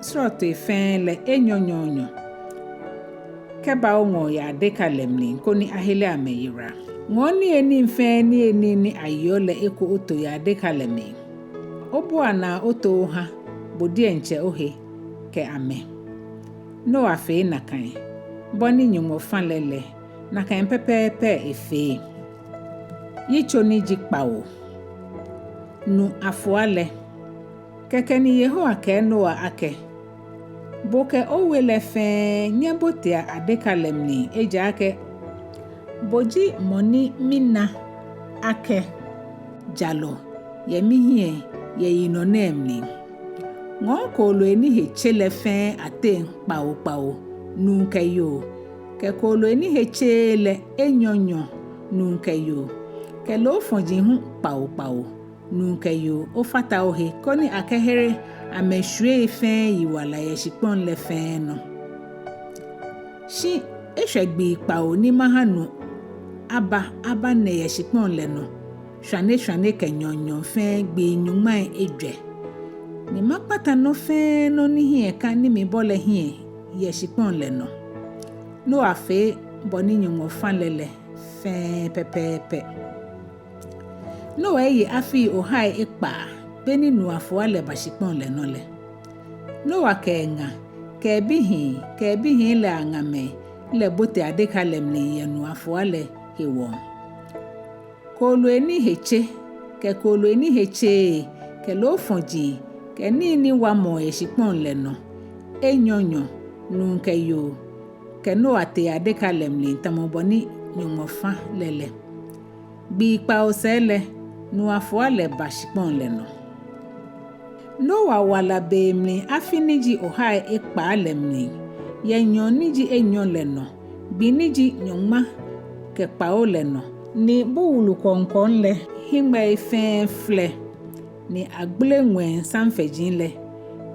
srɔtoi fɛɛ lɛ enyɔnyɔɔnyɔ, kɛba oŋɔɔ yɛ adeka lɛ mli koni ahere amɛyiwala. Ŋɔɔ niyenii fɛɛ niyenii ni ayeɔ lɛ eko oto yɛ adeka lɛ mli. Obua naa oto oha bo diɛŋtsɛ ohe kɛ amɛ. Noa fee nakai. Bɔ ni Nyɔŋmɔ fa lɛ lɛ, nakai pɛpɛɛpɛ efee. Yitso ni ji kpawo. Nu afua lɛ. Kɛkɛ ni Yehowa kɛɛ Noa akɛ, bo kɛ owe lɛ fɛɛ nyɛbotea adeka lɛ mli, ejaakɛ bo ji mɔ ni mina akɛ jalɔ yɛ mihiɛ yɛ yinɔ nɛɛ mli. Ŋɔɔ kooloi ni he tse lɛ fɛɛ ateŋ kpawo kpawo, nuu kɛ yoo, kɛ kooloi ni he tseee lɛ enyɔnyɔ, nuu kɛ yoo, kɛ loofɔji hu kpawo kpawo, nuu kɛ yoo, ofata ohe koni akɛhere amɛshwiei fɛɛ yiwala yɛ shikpɔŋ lɛ fɛɛ nɔ. Shi eshwɛ gbii kpawo ni maha nu aba abanɛ yɛ shikpɔŋ lɛ nɔ, shwane shwane kɛ nyɔɔŋ nyɔɔŋ fɛɛ gbii nyɔŋmai ejwɛ. Ni makpata nɔ fɛɛ nɔ ni hiɛ ka ni mibɔ lɛ hiɛ yɛ shikpɔŋ lɛ nɔ. Noa fee bɔ ni Nyɔŋmɔ fa lɛ lɛ fɛɛ pɛpɛɛpɛ. Noa eye afii ohai ekpaa beni nu afua lɛ ba shikpɔŋ lɛ nɔ lɛ. Noa kɛ eŋa, kɛ ebihii, kɛ ebihii lɛ aŋamɛi lɛ bote adeka lɛ mli yɛ nu afua lɛ hewɔ. Kooloi ni he tse, kɛ kooloi ni he tseee, kɛ loofɔji, kɛ nii ni wamɔɔ yɛ shikpɔŋ lɛ nɔ enyɔnyɔ, nuu kɛ yoo, kɛ Noa tee adeka lɛ mli tamɔ bɔ ni Nyɔŋmɔ fã lɛ lɛ. Gbii kpawo sɛɛ lɛ, nu afua lɛ ba shikpɔŋ lɛ nɔ. Noa wala be mli afi ni ji ohai ekpaa lɛ mli, yɛ nyɔɔŋ ni ji enyɔ lɛ nɔ, gbi ni ji nyɔŋma kɛ kpawo lɛ nɔ, ni bu wulu kwɔŋkwɔŋ lɛ hiŋmɛii fɛɛ flɛ, ni agbele ŋwɛi samfɛji lɛ,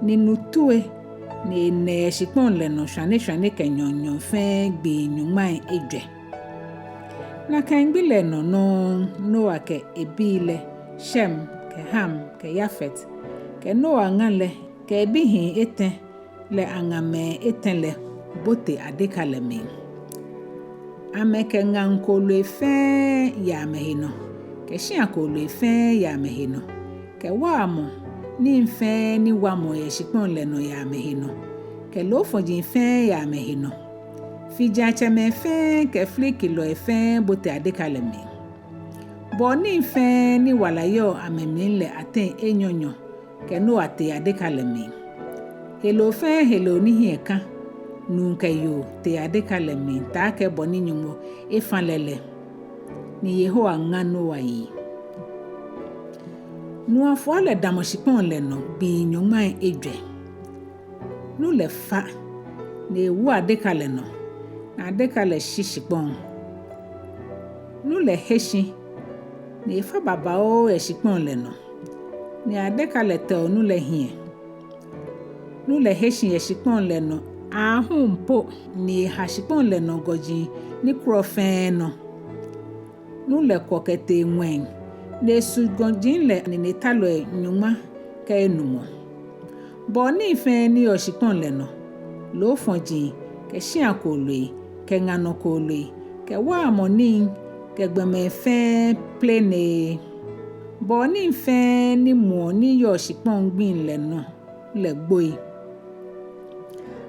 ni nu tue, ni enɛ yɛ shikpɔŋ lɛ nɔ shwane shwane kɛ nyɔɔŋ nyɔɔŋ fɛɛ gbii nyɔŋmai ejwɛ. Nakai gbi lɛ nɔ nɔŋŋ Noa kɛ ebii lɛ, Shem kɛ Ham kɛ Yafet, kɛ Noa ŋa lɛ kɛ ebihii etɛ lɛ aŋamɛi etɛ lɛ, bote adeka lɛ mli. Amɛkɛ ŋaŋ kooloi fɛɛ yɛ amɛhe nɔ, kɛ shia kooloi fɛɛ yɛ amɛhe nɔ, kɛ waamɔ nii fɛɛ ni wamɔɔ yɛ shikpɔŋ lɛ nɔ yɛ amɛhe nɔ, kɛ loofɔji fɛɛ yɛ amɛhe nɔ. Fijiatsɛmɛi fɛɛ kɛ filikilɔi fɛɛ bote adeka lɛ mli. Bɔɔ nii fɛɛ ni wala yɔɔ amɛmli lɛ ateŋ enyɔnyɔ kɛ Noa tee adeka lɛ mli. Heloo fɛɛ heloo ni hiɛ ka, nuu kɛ yoo, tee adeka lɛ mli taakɛ bɔ ni Nyɔŋmɔ efã lɛ lɛ. Ni Yehowa ŋa Noa yi. Nu afua lɛ damɔ shikpɔŋ lɛ nɔ gbii nyɔŋmai ejwɛ. Nu lɛ fa, ni ewo adeka lɛ nɔ, ni adeka lɛ shi shikpɔŋ. Nu lɛ he shi, ni efa babaoo yɛ shikpɔŋ lɛ nɔ, ni adeka lɛ tɛo nu lɛ hiɛ. Nu lɛ he shi yɛ shikpɔŋ lɛ nɔ aahu po, ni eha shikpɔŋ lɛ nɔ gɔji ni kwɔlɔ fɛɛ nɔ. Nu lɛ kwɔ kɛtee ŋwɛi, ni esu gɔji lɛ ninetalɔi nyɔŋma kɛ enumɔ. Bɔɔ nii fɛɛ ni yɔɔ shikpɔŋ lɛ nɔ, loofɔji, kɛ shia kooloi, kɛ ŋa nɔ kooloi, kɛ waamɔ nii, kɛ gbɔmɛi fɛɛ plenee. Bɔɔ nii fɛɛ ni muɔ ni yɔɔ shikpɔŋ gbiŋ lɛ nɔ lɛ gboi.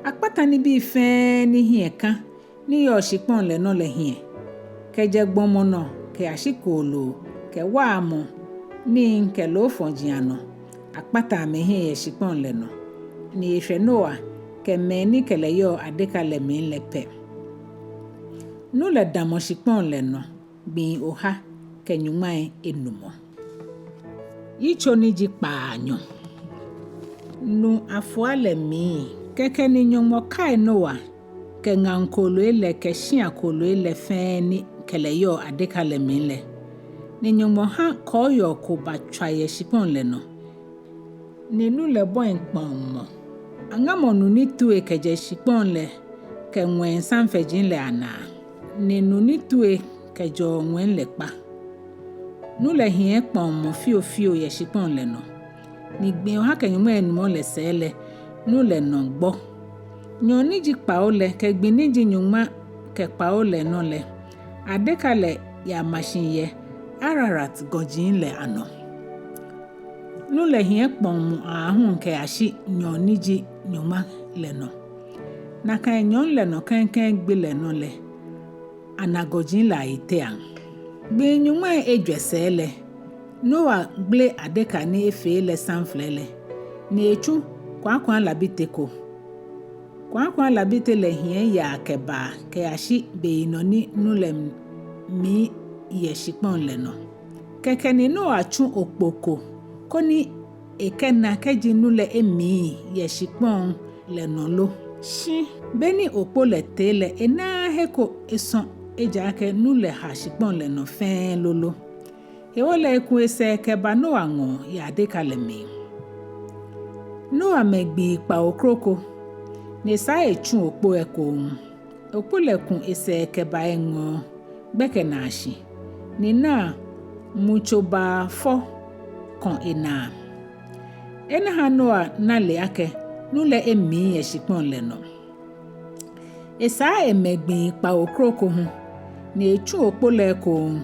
Akpata nibii fɛɛ ni hiɛ ka ni yɔɔ shikpɔŋ lɛ nɔ lɛ hiɛ, kɛjɛ gbɔmɔ nɔ kɛyashi kooloo, kɛ waamɔ nii kɛ loofɔji anɔ, akpata amɛhiɛ yɛ shikpɔŋ lɛ nɔ. Ni eshwɛ Noa kɛ mɛi ni kɛ lɛ yɔɔ adeka lɛ mli lɛ pɛ. Nu lɛ damɔ shikpɔŋ lɛ nɔ gbii oha kɛ nyɔŋmai enumɔ. Yitso ni ji kpaanyɔ. Nu afua lɛ mli. Kɛkɛ ni Nyɔŋmɔ kai Noa kɛ ŋaŋ kooloi lɛ kɛ shia kooloi lɛ fɛɛ ni kɛ lɛ yɔɔ adeka lɛ mli lɛ. Ni Nyɔŋmɔ ha kɔɔyɔɔ ko batswa yɛ shikpɔŋ lɛ nɔ. Ni nu lɛ bɔi kpɔŋmɔ. Aŋamɔ nu ni tue kɛjɛ shikpɔŋ lɛ kɛ ŋwɛi samfɛji lɛ anaa, ni nu ni tue kɛjɛɔ ŋwɛi lɛ kpa. Nu lɛ hiɛ kpɔŋmɔ fiofio yɛ shikpɔŋ lɛ nɔ. Ni gbii oha kɛ nyɔŋmai enumɔ lɛ sɛɛ lɛ, nu lɛ nɔ gbɔ. Nyɔɔŋ ni ji kpawo lɛ kɛ gbi ni ji nyɔŋma kɛ kpawo lɛ nɔ lɛ, adeka lɛ yama shi yɛ Ararat gɔji lɛ anɔ. Nu lɛ hiɛ kpɔŋmɔ aahu kɛyashi nyɔɔŋ ni ji nyɔŋma lɛ nɔ. Nakai nyɔɔŋ lɛ nɔ klɛŋklɛŋ gbi lɛ nɔ lɛ, ana gɔji lɛ ayiteaŋ. Gbii nyɔŋmai ejwɛ sɛɛ lɛ, Noa gbele adeka ni efee lɛ samflɛ lɛ, ni etsu kwaakwaalabite ko. Kwaakwaalabite lɛ hiɛ yaa kɛbaa kɛyashi beyinɔ ni nu lɛ mli yɛ shikpɔŋ lɛ nɔ. Kɛkɛ ni Noa tsu okpo ko, koni ekɛna kɛji nu lɛ emli yɛ shikpɔŋ lɛ nɔ lo. Shi be ni okpo lɛ tee lɛ, enaaa he ko esɔ, ejaakɛ nu lɛ ha shikpɔŋ lɛ nɔ fɛɛ lolo. Hewɔ lɛ eku esɛɛ kɛba Noa ŋɔɔ yɛ adeka lɛ mli. Noa mɛ gbii kpawo kroko, ni esaa etsu okpo lɛ ekoŋŋ. Okpo lɛ ku esɛɛ kɛba eŋɔɔ gbɛkɛnaashi, ni naa, mutso baafɔ kɔ enaa. Enɛ ha Noa na le akɛ nu lɛ emli yɛ shikpɔŋ lɛ nɔ. Esaa emɛ gbii kpawo kroko hu, ni etsu okpo lɛ ekoŋŋ,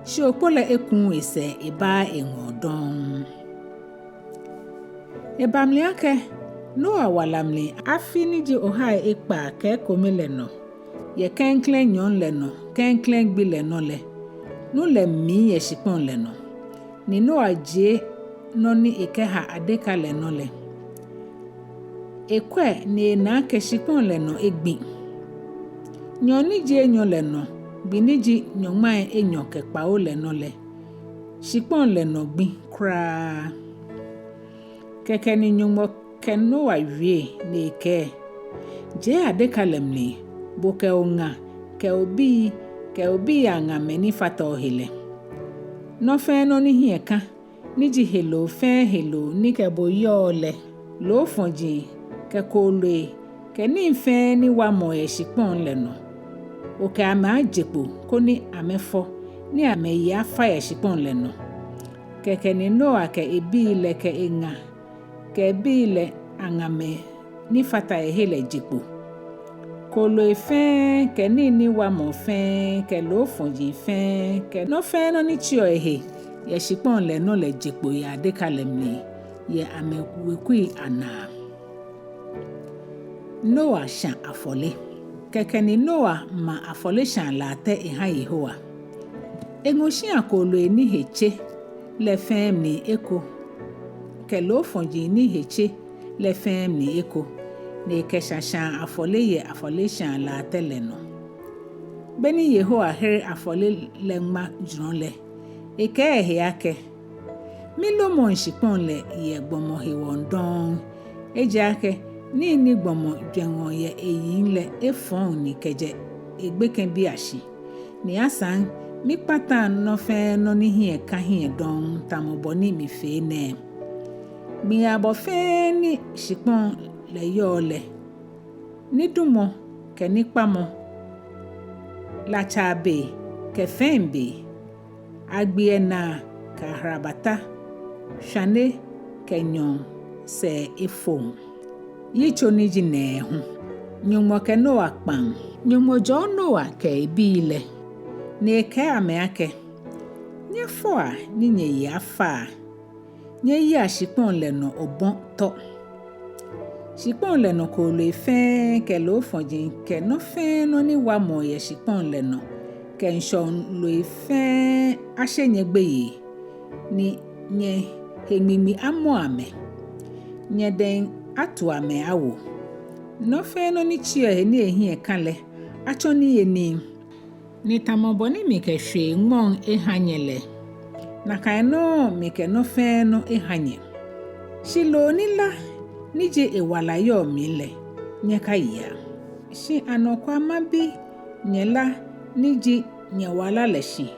shi okpo lɛ ekuuu esɛɛ ebaaa eŋɔɔ dɔŋŋ. Eba mli akɛ Noa wala mli afi ni ji ohai ekpaa kɛ ekome lɛ nɔ, yɛ klɛŋklɛŋ nyɔɔŋ lɛ nɔ klɛŋklɛŋ gbi lɛ nɔ lɛ, nu lɛ mli yɛ shikpɔŋ lɛ nɔ. Ni Noa jie nɔ ni ekɛha adeka lɛ nɔ lɛ, ekwɛ ni ena akɛ shikpɔŋ lɛ nɔ egbi. Nyɔɔŋ ni ji enyɔ lɛ nɔ gbi ni ji nyɔŋmai enyɔ kɛ kpawo lɛ nɔ lɛ, shikpɔŋ lɛ nɔ gbi kwraa. Kɛkɛ ni Nyɔŋmɔ kɛ Noa wie ni ekɛɛ: Jee adeka lɛ mli, bo kɛ oŋa, kɛ obii, kɛ obii aŋamɛi ni fata ohe lɛ. Nɔ fɛɛ nɔ ni hiɛ kã, ni ji heloo fɛɛ heloo ni kɛ bo yɔɔ lɛ, loofɔji kɛ kooloi kɛ nii fɛɛ ni wamɔɔ yɛ shikpɔŋ lɛ nɔ, okɛ amɛ aje kpo koni amɛfɔ, ni amɛyi afa yɛ shikpɔŋ lɛ nɔ. Kɛkɛ ni Noa kɛ ebii lɛ kɛ eŋa kɛ ebii lɛ aŋamɛi ni fata ehe lɛ je kpo. Kooloi fɛɛ kɛ nii ni wamɔɔ fɛɛ kɛ loofɔji fɛɛ kɛ nɔ fɛɛ nɔ ni tseɔ ehe yɛ shikpɔŋ lɛ nɔ lɛ je kpo yɛ adeka lɛ mli yɛ amɛwekui anaa. Noa shã afɔle. Kɛkɛ ni Noa ma afɔleshaa latɛ eha Yehowa. Eŋɔ shia kooloi ni he tse lɛ fɛɛ mli eko, kɛ loofɔji ni he tse lɛ fɛɛ mli eko, ni ekɛshã shãa afɔle yɛ afɔleshaa latɛ lɛ nɔ. Beni Yehowa here afɔle lɛ ŋma jurɔ lɛ, ekɛɛ ehe akɛ: Milomɔŋ shikpɔŋ lɛ yɛ gbɔmɔ hewɔ dɔŋŋ, ejaakɛ nii ni gbɔmɔ jwɛŋɔ yɛ eyiŋ lɛ efɔŋ ni kɛjɛ egbekɛbiiashi. Ni asaŋ mikpataŋ nɔ fɛɛ nɔ ni hiɛ kã hiɛ dɔŋŋ tamɔ bɔ ni mifee nɛɛ. Gbii abɔ fɛɛ ni shikpɔŋ lɛ yɔɔ lɛ, nidumɔ kɛ nikpamɔ, latsaa be kɛ fɛi be, agbiɛnaa kɛ ahrabata, shwane kɛ nyɔɔŋ sɛɛ efoŋ. Yitso ni ji nɛɛhu. Nyɔŋmɔ kɛ Noa kpaŋ. Nyɔŋmɔ jɔɔ Noa kɛ ebii lɛ, ni ekɛɛ amɛ akɛ: Nyɛfɔa ni nyɛyi afaa, nyɛyia shikpɔŋ lɛ nɔ obɔ tɔ. Shikpɔŋ lɛ nɔ kooloi fɛɛ kɛ loofɔji kɛ nɔ fɛɛ nɔ ni wamɔɔ yɛ shikpɔŋ lɛ nɔ kɛ ŋshɔ loi fɛɛ ashe nyɛgbeyei, ni nyɛhe ŋmiŋmi amɔ amɛ. Nyɛdɛŋ atu amɛ awo. Nɔ fɛɛ nɔ ni tseɔ ehe ni ehiɛ kã lɛ, atsɔ niyenii. Ni tamɔ bɔ ni mikɛ shwee ŋmɔŋ eha nyɛ lɛ, nakai nɔŋŋ mikɛ nɔ fɛɛ nɔ eha nyɛ. Shi loo ni lá ni ji ewala yɔɔ mli lɛ, nyɛkayia. Shi anɔkwa mabi nyɛ lá ni ji nyɛwala lɛ shi.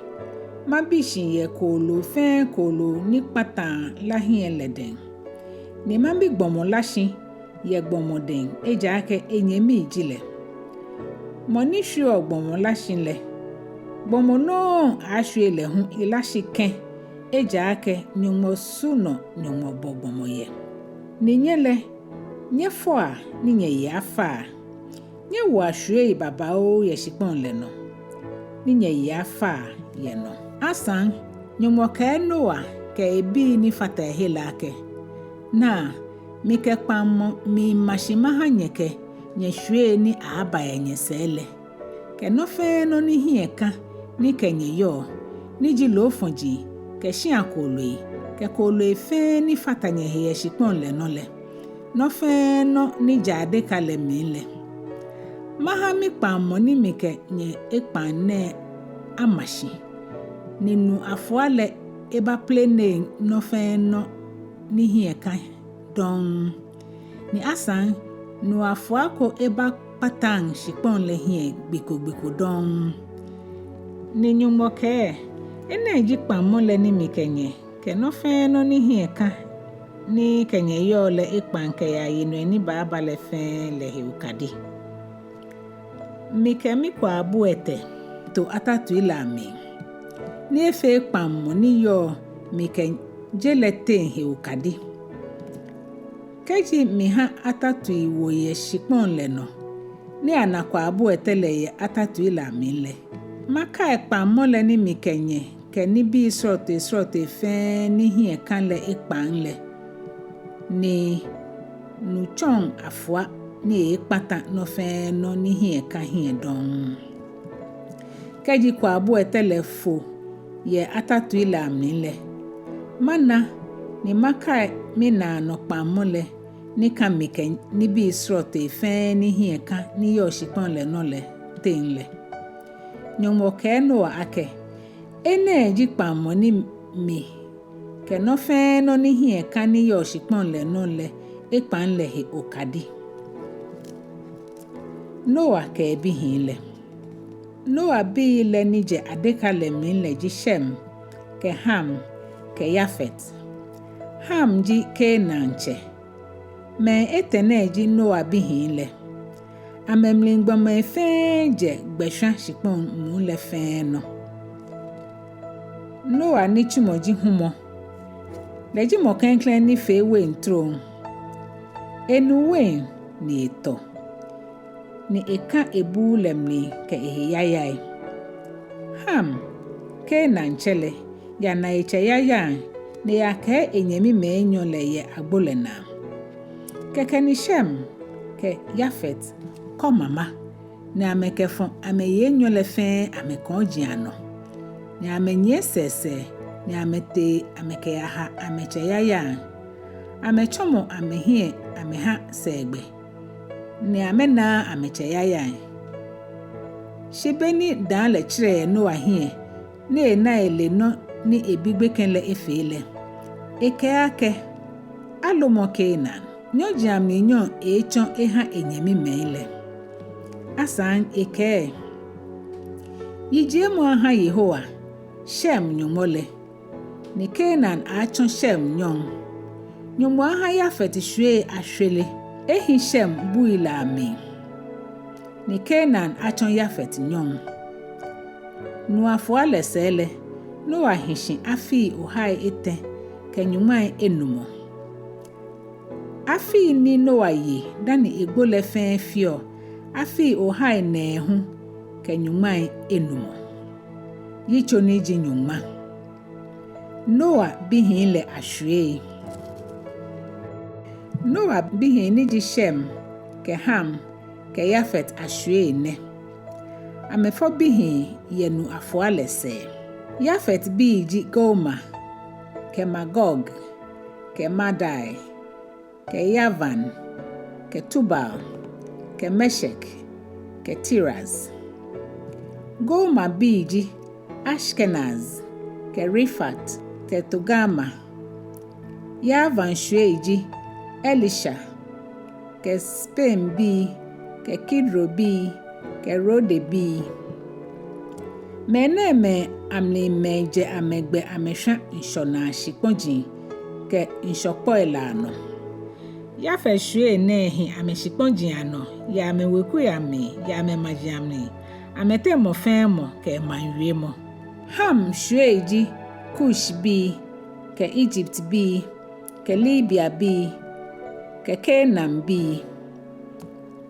Mabi shi yɛ kooloo fɛɛ kooloo ni kpataa lá hiɛ lɛ dɛŋ. Ni mabi gbɔmɔ lá shi yɛ gbɔmɔ dɛŋ, ejaakɛ enyɛmi ji lɛ. Mɔ ni shwieɔ gbɔmɔ lá shi lɛ, gbɔmɔ nɔŋŋ aaashwie lɛ hu elá shi kɛ̃, ejaakɛ Nyɔŋmɔ su nɔ Nyɔŋmɔ bɔ gbɔmɔ yɛ. Ni nyɛ lɛ, nyɛfɔa ni nyɛyi afaa. Nyɛwoa shwiei babaoo yɛ shikpɔŋ lɛ nɔ, ni nyɛyi afaa yɛ nɔ. Asaŋ, Nyɔŋmɔ kɛɛ Noa kɛ ebii ni fata ehe lɛ akɛ: Naa, mikɛ kpaŋmɔ miima shi maha nyɛ kɛ nyɛshwiei ni aaaba yɛ nyɛsɛɛ lɛ, kɛ nɔ fɛɛ nɔ ni hiɛ kã ni kɛ nyɛ yɔɔ, ni ji loofɔji kɛ shia kooloi kɛ kooloi fɛɛ ni fata nyɛhe yɛ shikpɔŋ lɛ nɔ lɛ, nɔ fɛɛ nɔ ni jɛ adeka lɛ mli lɛ. Maha mikpaŋmɔ ni mikɛ nyɛ ekpaŋ nɛɛ ama shi, ni nu afua lɛ ebaple neŋ nɔ fɛɛ nɔ ni hiɛ kã dɔŋŋ. Ni asaŋ nu afua ko ebakpataŋ shikpɔŋ lɛ hiɛ gbi ko gbi ko dɔŋŋ. Ni Nyɔŋmɔ kɛɛ: Enɛ ji kpaŋmɔ lɛ ni mikɛ nyɛ kɛ nɔ fɛɛ nɔ ni hiɛ kã ni kɛ nyɛ yɔɔ lɛ ekpaŋ kɛyaa yinɔi ni baaba lɛ fɛɛ lɛ he okadi. Mikɛ mikwaabu etɛ to atatui lɛ amli, ni efee kpaŋmɔ ni yɔɔ mikɛ je lɛ teŋ he okadi. Kɛji miha atatui wo yɛ shikpɔŋ lɛ nɔ, ni ana kwaabu etɛ lɛ yɛ atatui lɛ amli lɛ, makai kpaŋmɔ lɛ ni mikɛ nyɛ kɛ nibii srɔtoi srɔtoi fɛɛ ni hiɛ kã lɛ ekpaŋ lɛ, ni nu tsɔŋ afua ni eeekpata nɔ fɛɛ nɔ ni hiɛ kã hiɛ dɔŋŋ. Kɛji kwaabu etɛ lɛ fo yɛ atatui lɛ amli lɛ, mana ni makai minaanɔ kpaŋmɔ lɛ ni kã mi kɛ nibii srɔtoi fɛɛ ni hiɛ kã ni yɔɔ shikpɔŋ lɛ nɔ lɛ teŋ lɛ. Nyɔŋmɔ kɛɛ Noa akɛ, Enɛ ji kpaŋmɔ ni mi kɛ nɔ fɛɛ nɔ ni hiɛ kã ni yɔɔ shikpɔŋ lɛ nɔ lɛ ekpaŋ lɛ he okadi. Noa kɛ ebihii lɛ. Noa bii lɛ ni jɛ adeka lɛ mli lɛ ji Shem, kɛ Ham, kɛ Yafet. Ham ji Kanaan tsɛ. Mɛi etɛ nɛɛ ji Noa bihii lɛ. Amɛmli gbɔmɛi fɛɛ jɛ gbɛshwa shikpɔŋ muu lɛ fɛɛ nɔ. Noa nitsumɔ ji humɔ. Lɛ ji mɔ klɛŋklɛŋ ni fee wein trom. Enu wein ni etɔ, ni ekã ebuu lɛ mli kɛ ehe yayai. Ham, Kanaan tsɛ lɛ, yana etsɛ yayaiaŋ, ni eyakɛɛ enyɛmimɛi enyɔ lɛ yɛ agbo lɛ naa. Kɛkɛ ni Shem kɛ Yafet kɔ mama, ni amɛkɛfɔ̃ amɛyi enyɔ lɛ fɛɛ amɛkɔji anɔ, ni amɛnyiɛ sɛɛsɛɛ, ni amɛtee amɛkɛyaha amɛtsɛ yayaiaŋ. Amɛtsɔmɔ amɛhiɛ amɛha sɛɛgbɛ, ni amɛnaaa amɛtsɛ yayaiaŋ. Shi be ni dãa lɛ tserɛ yɛ Noa hiɛ, ni ena ele nɔ ni ebi gbekɛ lɛ efee lɛ, ekɛɛ akɛ, Alomɔ Kanaan, nyɔji amli nyɔŋ eetsɔ eha enyɛmimɛi lɛ. Asaŋ ekɛɛ, Yijiemɔ aha Yehowa, Shem Nyɔŋmɔ lɛ, ni Kanaan aatsɔ Shem nyɔŋ. Nyɔŋmɔ aha Yafet shwiei ashwere ehi Shem bui lɛ amli, ni Kanaan atsɔ Yafet nyɔŋ. Nu afua lɛ sɛɛ lɛ, Noa hi shi afii ohai etɛ kɛ nyɔŋmai enumɔ. Afii ni Noa ye dani egbo lɛ fɛɛ feɔ afii ohai nɛɛhu kɛ nyɔŋmai enumɔ. Yitso ni ji nyɔŋma. Noa bihii lɛ ashwiei. Noa bihii ni ji Shem, kɛ Ham, kɛ Yafet ashwiei nɛ. Amɛfɔ bihii yɛ nu afua lɛ sɛɛ. Yafet bii ji Gomer, kɛ Magog, kɛ Madai, kɛ Yavan, kɛ Tubal, kɛ Meshek, kɛ Tiras. Gomer bii ji Ashkenaz, kɛ Rifat, kɛ Togarma. Yavan shwiei ji Elisha, kɛ Spanbii, kɛ Kidrobii, kɛ Rodebii. Mɛnɛɛmɛi amli mɛi jɛ amɛgbɛ amɛshwa ŋshɔnaa shikpɔji kɛ ŋshɔkpɔi lɛ anɔ. Yafet shwiei nɛɛ hi amɛshikpɔji anɔ yɛ amɛwekui amli, yɛ amɛmaji amli, amɛteŋ mɔ fɛɛ mɔ kɛ emaŋ wiemɔ. Ham shwiei ji Kushbii, kɛ Egyptbii, kɛ Libiabii, kɛ Kanaanbii.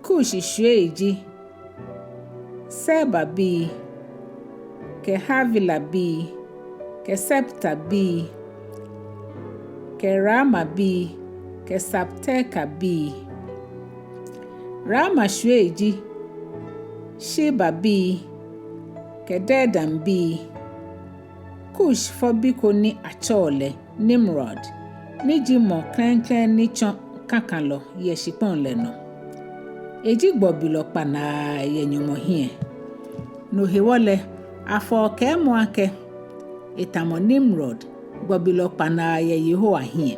Kush shwiei ji Sebabii, kɛ Havilabii, kɛ Septabii, kɛ Raamabii, kɛ Sabtekabii. Raama shwiei ji Shebabii, kɛ Dedanbii. Kush fɔ bi ko ni atsɛɔ lɛ Nimrod, ni ji mɔ klɛŋklɛŋ ni tsɔ kakalɔ yɛ shikpɔŋ lɛ nɔ. Eji gbɔbilɔ kpanaa yɛ Nyɔŋmɔ hiɛ. No hewɔ lɛ, afɔɔ kɛɛmɔ akɛ, etamɔ Nimrod, gbɔbilɔ kpanaa yɛ Yehowa hiɛ.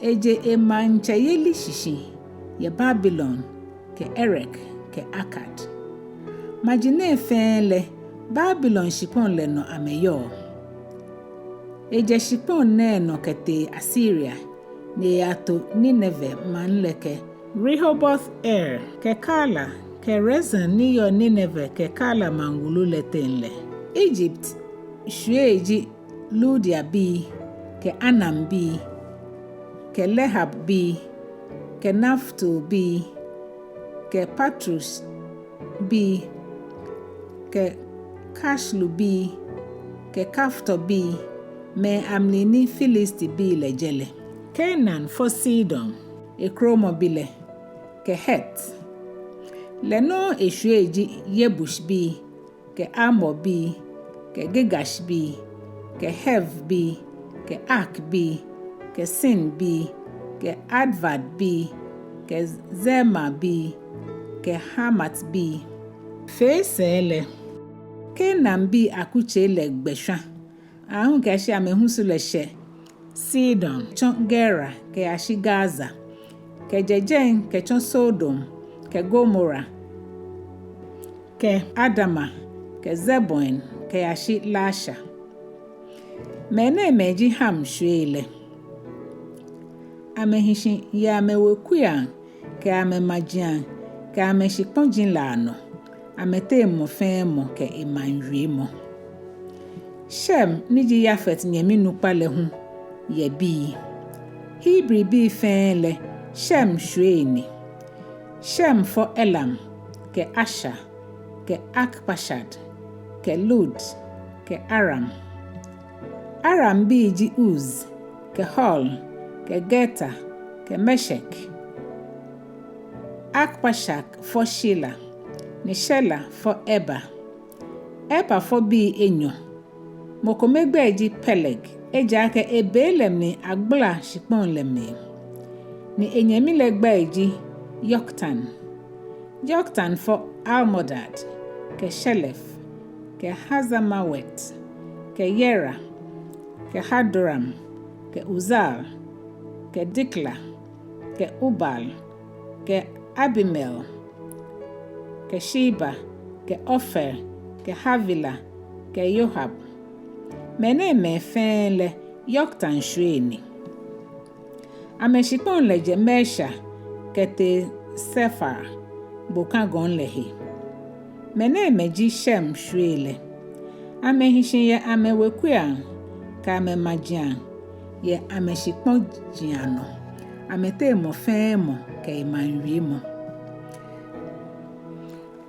Eje emaŋtsɛyeli shishi yɛ Babilon, kɛ Erek, kɛ Akad. Maji nɛɛ fɛɛ lɛ, Babilon shikpɔŋ lɛ nɔ amɛyɔɔ. Ejɛ shikpɔŋ nɛɛ nɔ kɛtee Asiria, ni eyato Nineve maŋ lɛ kɛ Rehoboth Ir, kɛ Kala, kɛ Resen ni yɔɔ Nineve kɛ Kala maŋ wulu lɛ teŋ lɛ. Egypt shwiei ji Ludiabii, kɛ Anambii, kɛ Lehabbii, kɛ Naftulbii, kɛ Patrusbii, kɛ Kaslubii, kɛ Kaftorbii, mɛi amli ni Filistibii lɛ jɛ lɛ. Kanaan fɔ Sidon, ekromɔbi lɛ, kɛ Het. Lɛ nɔŋŋ eshwiei ji Yebusbii, kɛ Amorbii, kɛ Girgashbii, kɛ Hivbii, kɛ Arkibii, kɛ Sinbii, kɛ Arvadbii, kɛ Zemarbii, kɛ Hamatbii. Fee sɛɛ lɛ, Kanaanbii akutsei lɛ gbɛ shwã, aahu kɛyashi amɛhusu lɛ shɛ Sidon, tsɔ Gera kɛyashi Gaza, kɛjɛ jɛi kɛtsɔ Sodom kɛ Gomora, kɛ Adama, kɛ Zeboiim kɛyashi Lasha. Mɛnɛɛmɛi ji Ham shwiei lɛ. Amɛhi shi yɛ amɛwekui aŋ, kɛ amɛmaji aŋ, kɛ amɛshikpɔji lɛ anɔ, amɛteŋ mɔ fɛɛ mɔ kɛ emaŋ wiemɔ. Shem ni ji Yafet nyɛmi nukpa lɛ hu yɛ bii. Hebribii fɛɛ lɛ, Shem shwiei ni. Shem fɔ Elam, kɛ Asshur, kɛ Arpakshad, kɛ Lud, kɛ Aram. Arambii ji Uz, kɛ Hul, kɛ Geter, kɛ Meshek. Arpakshad fɔ Shela, ni Shela fɔ Eber. Eber fɔ bii enyɔ. Mɔ kome gbɛi ji Peleg, ejaakɛ ebe lɛ mli agbala shikpɔŋ lɛ mli. Ni enyɛmi lɛ gbɛi ji Yoktan. Yoktan fɔ Almodad, kɛ Shelef, kɛ Hazarmawet, kɛ Yera, kɛ Hadoram, kɛ Uzal, kɛ Dikla, kɛ Ubal, kɛ Abimael, kɛ Sheba, kɛ Ofir, kɛ Havila, kɛ Yohab. Mɛnɛɛmɛi fɛɛ lɛ Yoktan shwiei ni. Amɛshikpɔŋ lɛ jɛ Mesha kɛtee Sefar, boka gɔŋ lɛ he. Mɛnɛɛmɛi ji Shem shwiei lɛ. Amɛhi shi yɛ amɛwekui aŋ, kɛ amɛmaji aŋ, yɛ amɛshikpɔji anɔ, amɛteŋ mɔ fɛɛ mɔ kɛ emaŋ wiemɔ.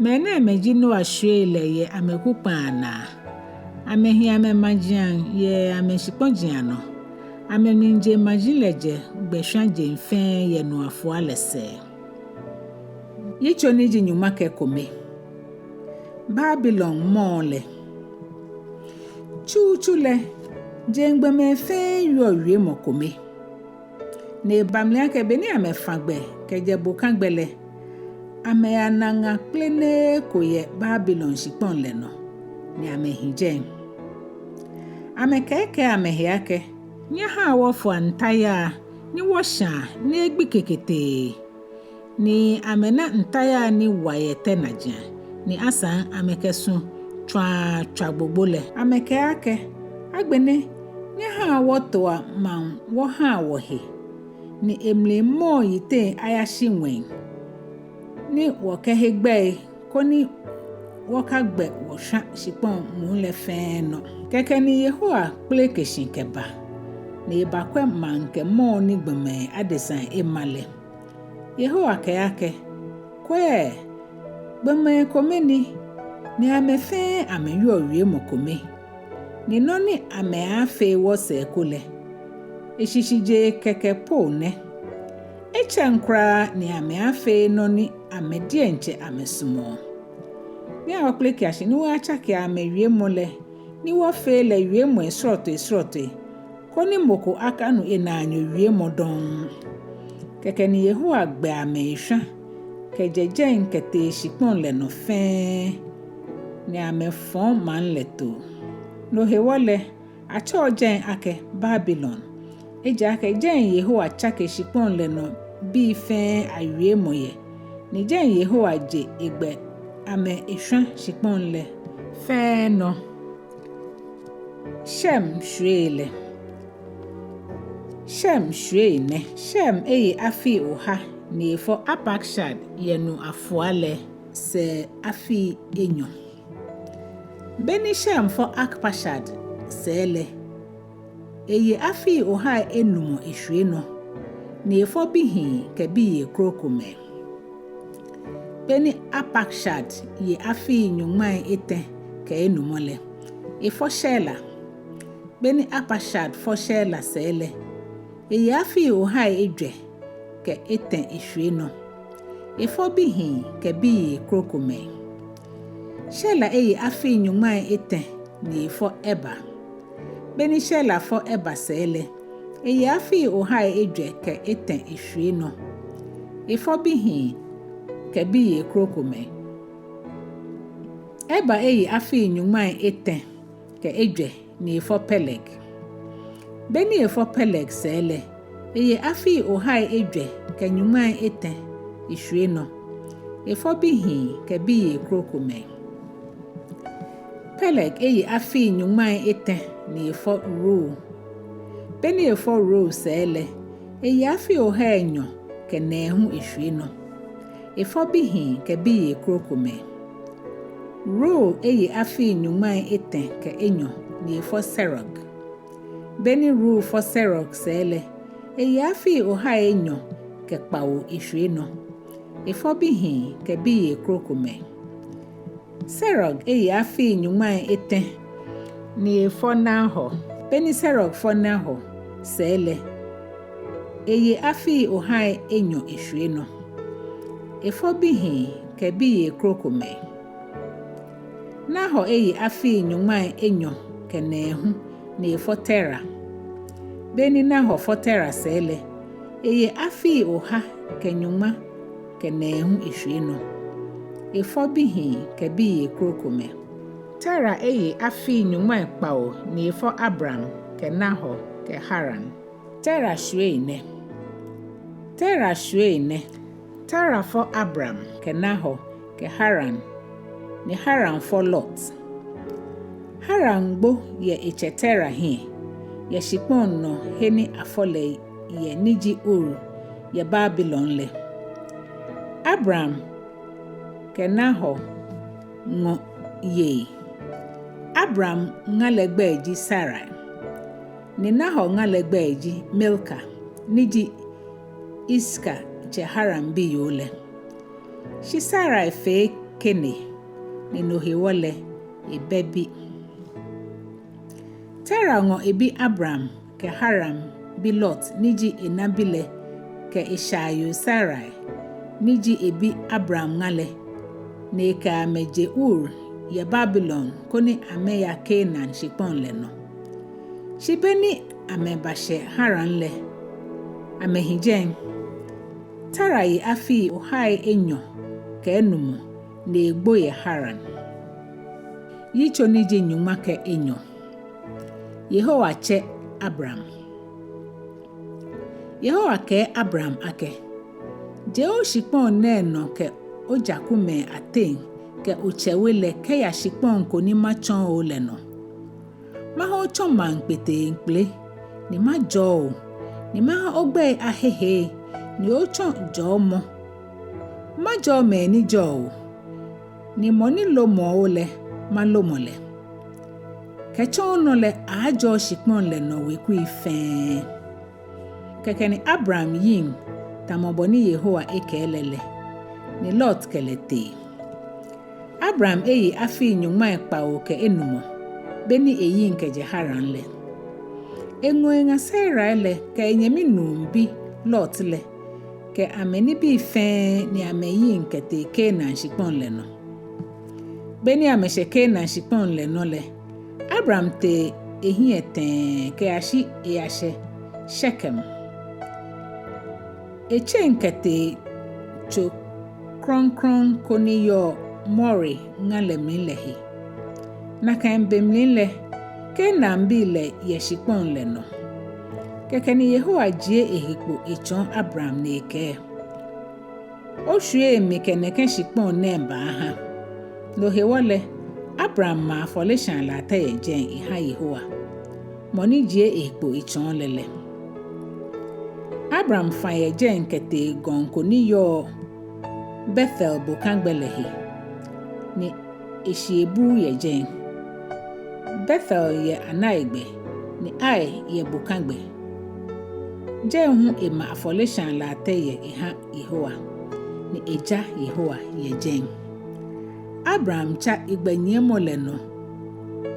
Mɛnɛɛmɛi ji Noa shwiei lɛ yɛ amɛkpokpaa naa. Amɛhi amɛmaji aŋ yɛ amɛshikpɔji anɔ. Amɛmlijeŋ maji lɛ jɛ gbɛ shwã jeŋ fɛɛ yɛ nu afua lɛ sɛɛ. Yitso ni ji nyɔŋma kɛ kome. Babilon mɔɔ lɛ. Tsutsu lɛ, jeŋ gbɔmɛi fɛɛ wieɔ wiemɔ kome. Ni eba mli akɛ beni amɛfã gbɛ kɛjɛ boka gbɛ lɛ, amɛyana ŋa kplenee ko yɛ Babilon shikpɔŋ lɛ nɔ, ni amɛhi jɛi. Amɛkɛɛkɛɛ amɛhe akɛ, nyɛhaa wɔfoa ntayaa ni wɔshãa ni egbi keketee. Ni amɛna ntayaa ni wa yɛ tɛ najiaŋ, ni asaŋ amɛkɛ su tswaa tswa gbogbo lɛ. Amɛkɛɛ akɛ, agbɛnɛ nyɛhaa wɔtoa maŋ wɔhaa wɔhe, ni emli mɔɔ yiteŋ ayashi ŋwɛi, ni wɔkɛhe gbɛi koni wɔkagbɛ wɔshwã shikpɔŋ muu lɛ fɛɛ nɔ. Kɛkɛ ni Yehowa kpeleke shi kɛba, ni ebakwɛ maŋ kɛ mɔɔ ni gbɔmɛi adesai ema lɛ. Yehowa kɛɛ akɛ, kwɛ, gbɔmɛi komɛi ni, ni amɛ fɛɛ amɛwieɔ wiemɔ kome. Ni nɔ ni amɛaafee wɔsɛɛ ko lɛ, eshishijee kɛkɛ po nɛ. Etsɛŋ kwraa ni amɛaafee nɔ ni amɛ diɛŋtsɛ amɛsumɔɔ. Nyɛhaa wɔkpeleke shi ni wɔyatsake amɛwiemɔ lɛ, ni wɔfee lɛ wiemɔi srɔtoi srɔtoi, koni mɔ ko akanu enaanyo wiemɔ dɔŋŋ. Kɛkɛ ni Yehowa gbɛ amɛ eshwã kɛjɛ jɛi kɛtee shikpɔŋ lɛ nɔ fɛɛ, ni amɛfɔ̃ maŋ lɛ too. No hewɔ lɛ, atsɛɔ jɛi akɛ Babilon. Ejaakɛ jɛi Yehowa tsake shikpɔŋ lɛ nɔ bii fɛɛ awiemɔ yɛ, ni jɛi Yehowa je egbɛ amɛ eshwã shikpɔŋ lɛ fɛɛ nɔ. Shem shwiei lɛ. Shem shwiei nɛ. Shem eye afii oha ni efɔ Arpakshad yɛ nu afua lɛ sɛɛ afii enyɔ. Beni Shem fɔ Arpakshad sɛɛ lɛ, eye afii ohai enumɔ eshwie nɔ, ni efɔ bihii kɛ biyei krokomɛi. Beni Arpakshad ye afii nyɔŋmai etɛ kɛ enumɔ lɛ, efɔ Shela. Beni Arpakshad fɔ Shela sɛɛ lɛ, eye afii ohai ejwɛ kɛ etɛ eshwie nɔ. Efɔ bihii kɛ biyei krokomɛi. Shela eye afii nyɔŋmai etɛ ni efɔ Eber. Be ni Shela fɔ Eber sɛɛ lɛ, eye afii ohai ejwɛ kɛ etɛ eshwie nɔ. Efɔ bihii kɛ biyei krokomɛi. Eber eye afii nyɔŋmai etɛ kɛ ejwɛ ni efɔ Peleg. Be ni efɔ Peleg sɛɛ lɛ, eye afii ohai ejwɛ kɛ nyɔŋmai etɛ eshwie nɔ. Efɔ bihii kɛ biyei krokomɛi. Peleg eye afii nyɔŋmai etɛ ni efɔ Reu. Be ni efɔ Reu sɛɛ lɛ, eye afii ohai enyɔ kɛ nɛɛhu eshwie nɔ. Efɔ bihii kɛ biyei krokomɛi. Reu eye afii nyɔŋmai etɛ kɛ enyɔ ni efɔ Serug. Be ni Reu fɔ Serug sɛɛ lɛ, eye afii ohai enyɔ kɛ kpawo eshwie nɔ. Efɔ bihii kɛ biyei krokomɛi. Serug eye afii nyɔŋmai etɛ ni efɔ Nahor. Be ni Serug fɔ Nahor sɛɛ lɛ, eye afii ohai enyɔ eshwie nɔ. Efɔ bihii kɛ biyei krokomɛi. Nahor eye afii nyɔŋmai enyɔ kɛ nɛɛhu ni efɔ Tera. Be ni Nahor fɔ Tera sɛɛ lɛ, eye afii oha kɛ nyɔŋma kɛ nɛɛhu eshwie nɔ. Efɔ bihii kɛ biyei krokomɛi. Tera eye afii nyɔŋmai kpawo ni efɔ Abram kɛ Nahor kɛ Haran. Tera shwiei nɛ. Tera shwiei nɛ. Tera fɔ Abram kɛ Nahor kɛ Haran, ni Haran fɔ Lot. Haran gbo yɛ etsɛ Tera hiɛ, yɛ shikpɔŋ nɔ he ni afɔ lɛ yɛ ni ji Ur, yɛ Babilon lɛ. Abram kɛ Nahor ŋɔ yei. Abram ŋa lɛ gbɛi ji Sarai, ni Nahor ŋa lɛ gbɛi ji Milka, ni ji Iska tsɛ Haran biyoo lɛ. Shi Sarai fee kene, ni no hewɔ lɛ ebɛ bi. Tera ŋɔ ebi Abram kɛ Haran bi Lot ni ji enabi lɛ kɛ eshaayoo Sarai ni ji ebi Abram ŋa lɛ, ni ekɛ amɛ je Ur yɛ Babilon koni amɛya Kanaan shikpɔŋ lɛ nɔ. Shi be ni amɛbashɛ Haran lɛ, amɛhi jɛi. Tera ye afii ohai enyɔ kɛ enumɔ ni egbo yɛ Haran. Yitso ni ji nyɔŋma kɛ enyɔ. Yehowa tsɛ Abram. Yehowa kɛɛ Abram akɛ, je oshikpɔŋ nɛɛ nɔ kɛ ojakumɛi ateŋ kɛ otsɛ we lɛ kɛya shikpɔŋ ko ni matsɔɔ o lɛ nɔ. Maha otsɔ maŋ kpeteŋkpele, ni majɔɔ o, ni maha ogbɛi ahehe, ni otsɔ jɔɔmɔ. Majɔɔ mɛi ni jɔɔ o, ni mɔ ni lomɔɔ o lɛ, malomɔ lɛ. Kɛtsɔ onɔ lɛ, aajɔɔ shikpɔŋ lɛ nɔ wekui fɛɛ. Kɛkɛ ni Abram yiŋ tamɔ bɔ ni Yehowa ekɛɛ lɛ lɛ, ni Lot kɛ lɛ tee. Abram eye afii nyɔŋmai kpawo kɛ enumɔ be ni eyiŋ kɛjɛ Haran lɛ. Eŋɔ eŋa Sarai lɛ kɛ enyɛmi nuu bi Lot lɛ kɛ amɛnibii fɛɛ ni amɛyiŋ kɛtee Kanaan shikpɔŋ lɛ nɔ. Be ni amɛshɛ Kanaan shikpɔŋ lɛ nɔ lɛ, Abram tee ehiɛ tɛɛ kɛyashi eyashɛ Shekem. Etseŋ kɛtee tso krɔŋkrɔŋ ko ni yɔɔ More ŋa lɛ mli lɛ he. Nakai be mli lɛ, Kanaanbii lɛ yɛ shikpɔŋ lɛ nɔ. Kɛkɛ ni Yehowa jie ehe kpo etsɔɔ Abram ni ekɛɛ, Oshwiei mikɛ nɛkɛ shikpɔŋ nɛɛ baaha. No hewɔ lɛ, Abram ma afɔleshaa latɛ yɛ jɛi eha Yehowa, mɔ ni jie ehe kpo etsɔɔ lɛ lɛ. Abram fã yɛ jɛi kɛtee gɔŋ ko ni yɔɔ Betel bokagbɛ lɛ he, ni eshi ebuu yɛ jɛi. Betel yɛ anaigbɛ, ni Ai yɛ bokagbɛ. Jɛi hu ema afɔleshaa latɛ yɛ eha Yehowa, ni eja Yehowa yɛ jɛi. Abram tsa egbɛnyiɛmɔ lɛ nɔ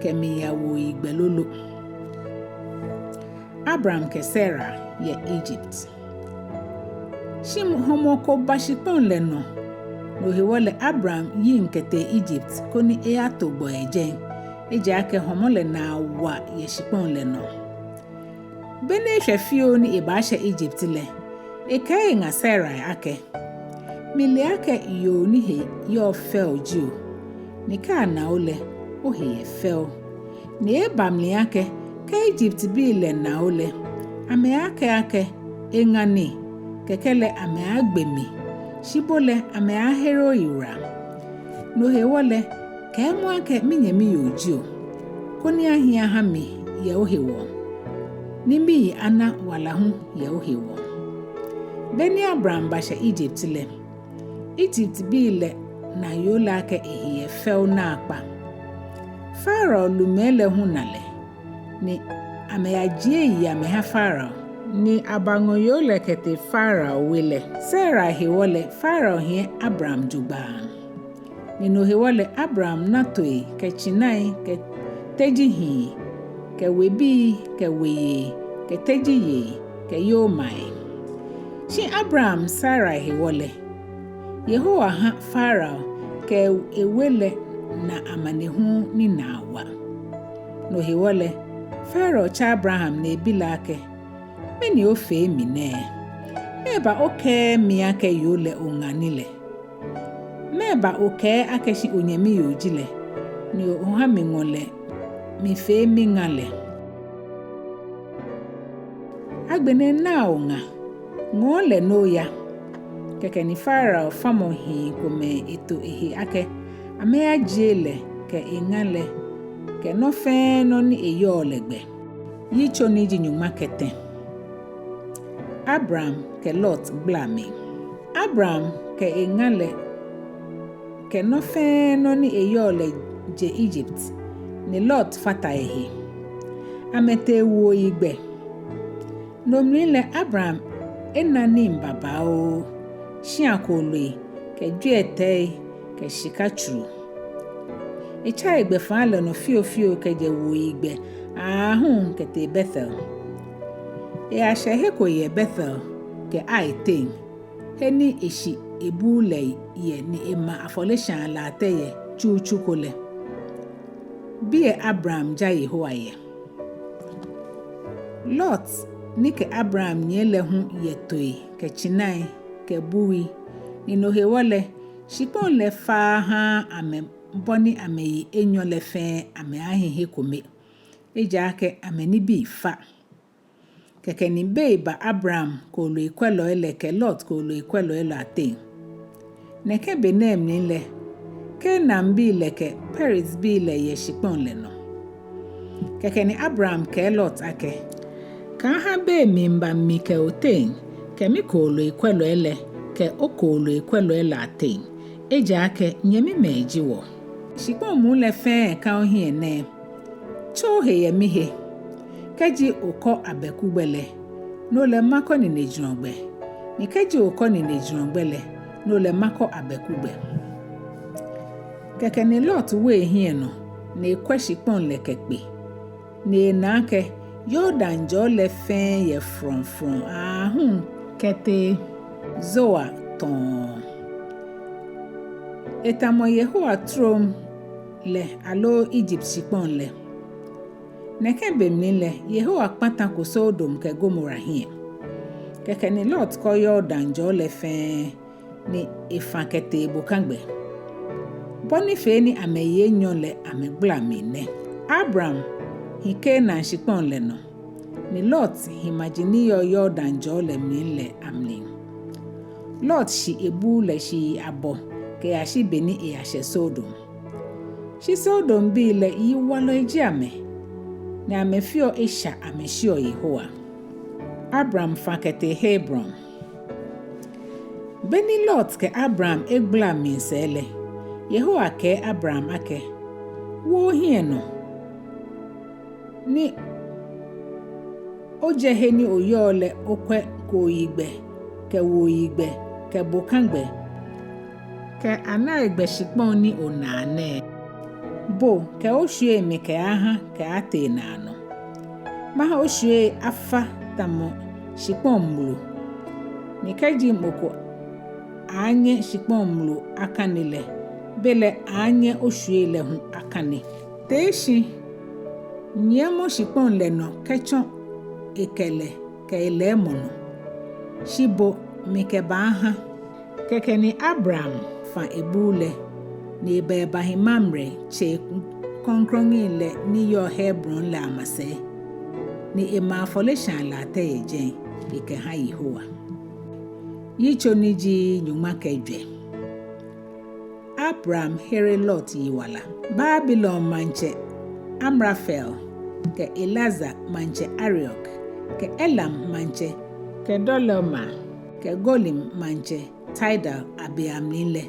kɛmiiya wuoyigbɛ lolo. Abram kɛ Sarai yɛ Egypt. Shi hɔmɔ ko ba shikpɔŋ lɛ nɔ. No hewɔ lɛ Abram yiŋ kɛtee Egypt koni eyato gbɔ yɛ jɛi. ejaakɛ hɔmɔ lɛ naa wa yɛ shikpɔŋ lɛ nɔ. Be ni eshwɛ fioo ni ebaashɛ Egypt lɛ, ekɛɛ eŋa Sarai akɛ, mile akɛ yoo ni he yɔɔ fɛo ji o, ni kɛ ana o lɛ, ohe yɛ fɛo. Ni eba mli akɛ, kɛ Egyptbii lɛ na o lɛ, amɛaakɛɛ akɛ, eŋa ni, kɛkɛ lɛ amɛaagbe mi, shi bo lɛ amɛaahere oyiwala. No hewɔ lɛ, kɛɛmɔ akɛ minyɛmi yoo ji o, koni ahi aha mi yɛ ohewɔ, ni miyi ana wala hu yɛ ohewɔ. Be ni Abram bashɛ Egypt lɛ, Egyptbii lɛ na yoo lɛ akɛ ehe yɛ fɛo naakpa. Farao lumɛi lɛ hu na lɛ, ni amɛyajie eyi amɛha Farao, ni abaŋɔ yoo lɛ kɛtee Farao we lɛ. Sarai hewɔ lɛ, Farao hiɛ Abram jogbaŋŋ. Ni no hewɔ lɛ, Abram na tooi kɛ tsinai kɛ tejihii kɛ webii kɛ weyei kɛ tejiyei kɛ yomai. Shi Abram Sarai hewɔ lɛ, Yehowa ha Farao kɛ ewe lɛ na amanehulu ni naa wa. No hewɔ lɛ, Farao tsɛ Abraham ni ebi lɛ akɛ, mɛni ofee mi nɛɛ? Mɛɛba okɛɛɛ mi akɛ yoo lɛ oŋa ni lɛ? Mɛɛba okɛɛ akɛ shi onyɛmi yoo ji lɛ, ni oha miŋɔ lɛ mifee miŋa lɛ? Agbɛnɛ naa oŋa, ŋɔɔ lɛ ni oya. Kɛkɛ ni Farao famɔ hii komɛi eto ehe akɛ amɛyajie lɛ kɛ eŋa lɛ kɛ nɔ fɛɛ nɔ ni eyɔɔ lɛ gbɛ. Yitso ni ji nyɔŋma kɛ etɛ. Abram kɛ Lot gbla mli. Abram kɛ eŋa lɛ kɛ nɔ fɛɛ nɔ ni eyɔɔ lɛ je Egypt, ni Lot fata ehe. Amɛtee wuoyigbɛ. No mli lɛ Abram ena nii babaoo, shia kooloi kɛ jwiɛtɛi kɛ shika tsuru. Etsa egbɛfaa lɛ nɔ fiofio kɛjɛ wuoyigbɛ aahu kɛtee Betel. Eyashɛ he ko yɛ Betel kɛ Ai teŋ, he ni eshi ebuu lɛ yɛ ni ema afɔleshaa latɛ yɛ tsutsu ko lɛ. Biɛ Abram ja Yehowa yɛ. Lot ni kɛ Abram nyiɛ lɛ hu yɛ tooi kɛ tsinai kɛ buui, ni no hewɔ lɛ, shikpɔŋ lɛ faaa haaa amɛ bɔ ni amɛyi enyɔ lɛ fɛɛ amɛaahi he kome, ejaakɛ amɛnibii fa. Kɛkɛ ni bei ba Abram kooloikwɛlɔi lɛ kɛ Lot kooloikwɛlɔi lɛ ateŋ. Nɛkɛ be nɛɛ mli lɛ, Kanaanbii lɛ kɛ Perizbii lɛ yɛ shikpɔŋ lɛ nɔ. Kɛkɛ ni Abram kɛɛ Lot akɛ, kaaha bei miiba mi kɛ oteŋ kɛ mi kooloikwɛlɔi lɛ kɛ okooloikwɛlɔi lɛ ateŋ, ejaakɛ nyɛmimɛi ji wɔ. Shikpɔŋ muu lɛ fɛɛ ka ohiɛ nɛɛ. Tso ohe yɛ mihe. Kɛji okɔ abɛku gbɛ lɛ, no lɛ makɔ ninejurɔ gbɛ. Ni kɛji okɔ ninejurɔ gbɛ lɛ, no lɛ makɔ abɛku gbɛ. Kɛkɛ ni Lot wo ehiɛ nɔ, ni ekwɛ shikpɔŋ lɛ kɛkpe, ni ena akɛ Yordan jɔɔ lɛ fɛɛ yɛ frɔŋfrɔŋ aahu kɛtee Zoar tɔɔ. Etamɔ Yehowa trom lɛ aloo Egypt shikpɔŋ lɛ. Nɛkɛ be mli lɛ, Yehowa kpatako Sodom kɛ Gomora hiɛ. Kɛkɛ ni Lot kɔ Yordan jɔɔ lɛ fɛɛ, ni efa kɛtee bokagbɛ. Bɔ ni fee ni amɛyi enyɔ lɛ amɛgbla mli nɛ. Abram hi Kanaan shikpɔŋ lɛ nɔ, ni Lot hi maji ni yɔɔ Yordan jɔɔ lɛ mli lɛ amli. Lot shi ebuu lɛ shii abɔ kɛyashi be ni eyashɛ Sodom. Shi Sodombii lɛ yiwalɔi ji amɛ, ni amɛfeɔ esha amɛshiɔ Yehowa. Abram fa kɛtee Hebron. Be ni Lot kɛ Abram egbla mli sɛɛ lɛ, Yehowa kɛɛ Abram akɛ, wo ohiɛ nɔ, ni ojɛ he ni oyɔɔ lɛ okwɛ kooyigbɛ kɛ wuoyigbɛ kɛ bokagbɛ kɛ anaigbɛ shikpɔŋ ni onaa nɛɛ. Bo kɛ oshwiei mikɛaaha kɛaatee naanɔ. Maha oshwiei afa tamɔ shikpɔŋ mlu, ni kɛji mɔ ko aanyɛ shikpɔŋ mlu akane lɛ, belɛ aanyɛ oshwiei lɛ hu akane. Tee shi, nyiɛmɔ shikpɔŋ lɛ nɔ kɛtsɔ ekɛlɛ kɛ elɛɛmɔ nɔ, shi bo mikɛbaahã. Kɛkɛ ni Abram fã ebuu lɛ, ni eba ebahi Mamre tsei krɔŋkrɔŋi lɛ ni yɔɔ Hebron lɛ amasɛi, ni ema afɔleshaa latɛ yɛ jɛi ekɛhã Yehowa. Yitso ni ji nyɔŋma kɛ ejwɛ. Abram here Lot yiwala. Babilon maŋtsɛ Amrafel, kɛ Elasar maŋtsɛ Ariok, kɛ Elam maŋtsɛ Kedorlaomer, kɛ Goiim maŋtsɛ Tidal abeiaŋ mli lɛ.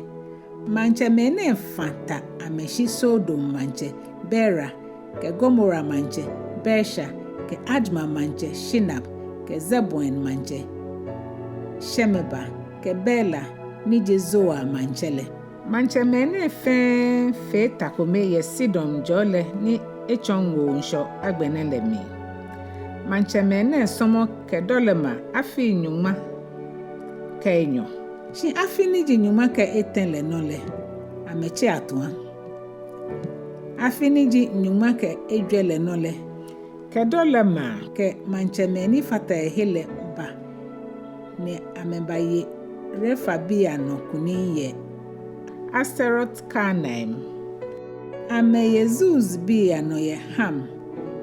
Maŋtsɛmɛi nɛɛ fã ta amɛshi Sodom maŋtsɛ Bera, kɛ Gomora maŋtsɛ Birsha, kɛ Adma maŋtsɛ Shinab, kɛ Zeboim maŋtsɛ Shemeber, kɛ Bela ni ji Zoar maŋtsɛ lɛ. Maŋtsɛmɛi nɛɛ fɛɛ fee ta kome yɛ Sidon jɔɔ lɛ ni etsɔ ŋoo ŋshɔ agbɛnɛ lɛ mli. Maŋtsɛmɛi nɛɛ sɔmɔ Kedorlaomer afii nyɔŋma kɛ enyɔ. Shi afi ni ji nyɔŋma kɛ etɛ lɛ nɔ lɛ, amɛtse atua. Afi ni ji nyɔŋma kɛ ejwɛ lɛ nɔ lɛ, Kedorlaomer kɛ maŋtsɛmɛi ni fata ehe lɛ ba, ni amɛbaye Refaimbii anɔ kunim yɛ Asterot-Karnaim. Amɛye Zuzbii anɔ yɛ Ham,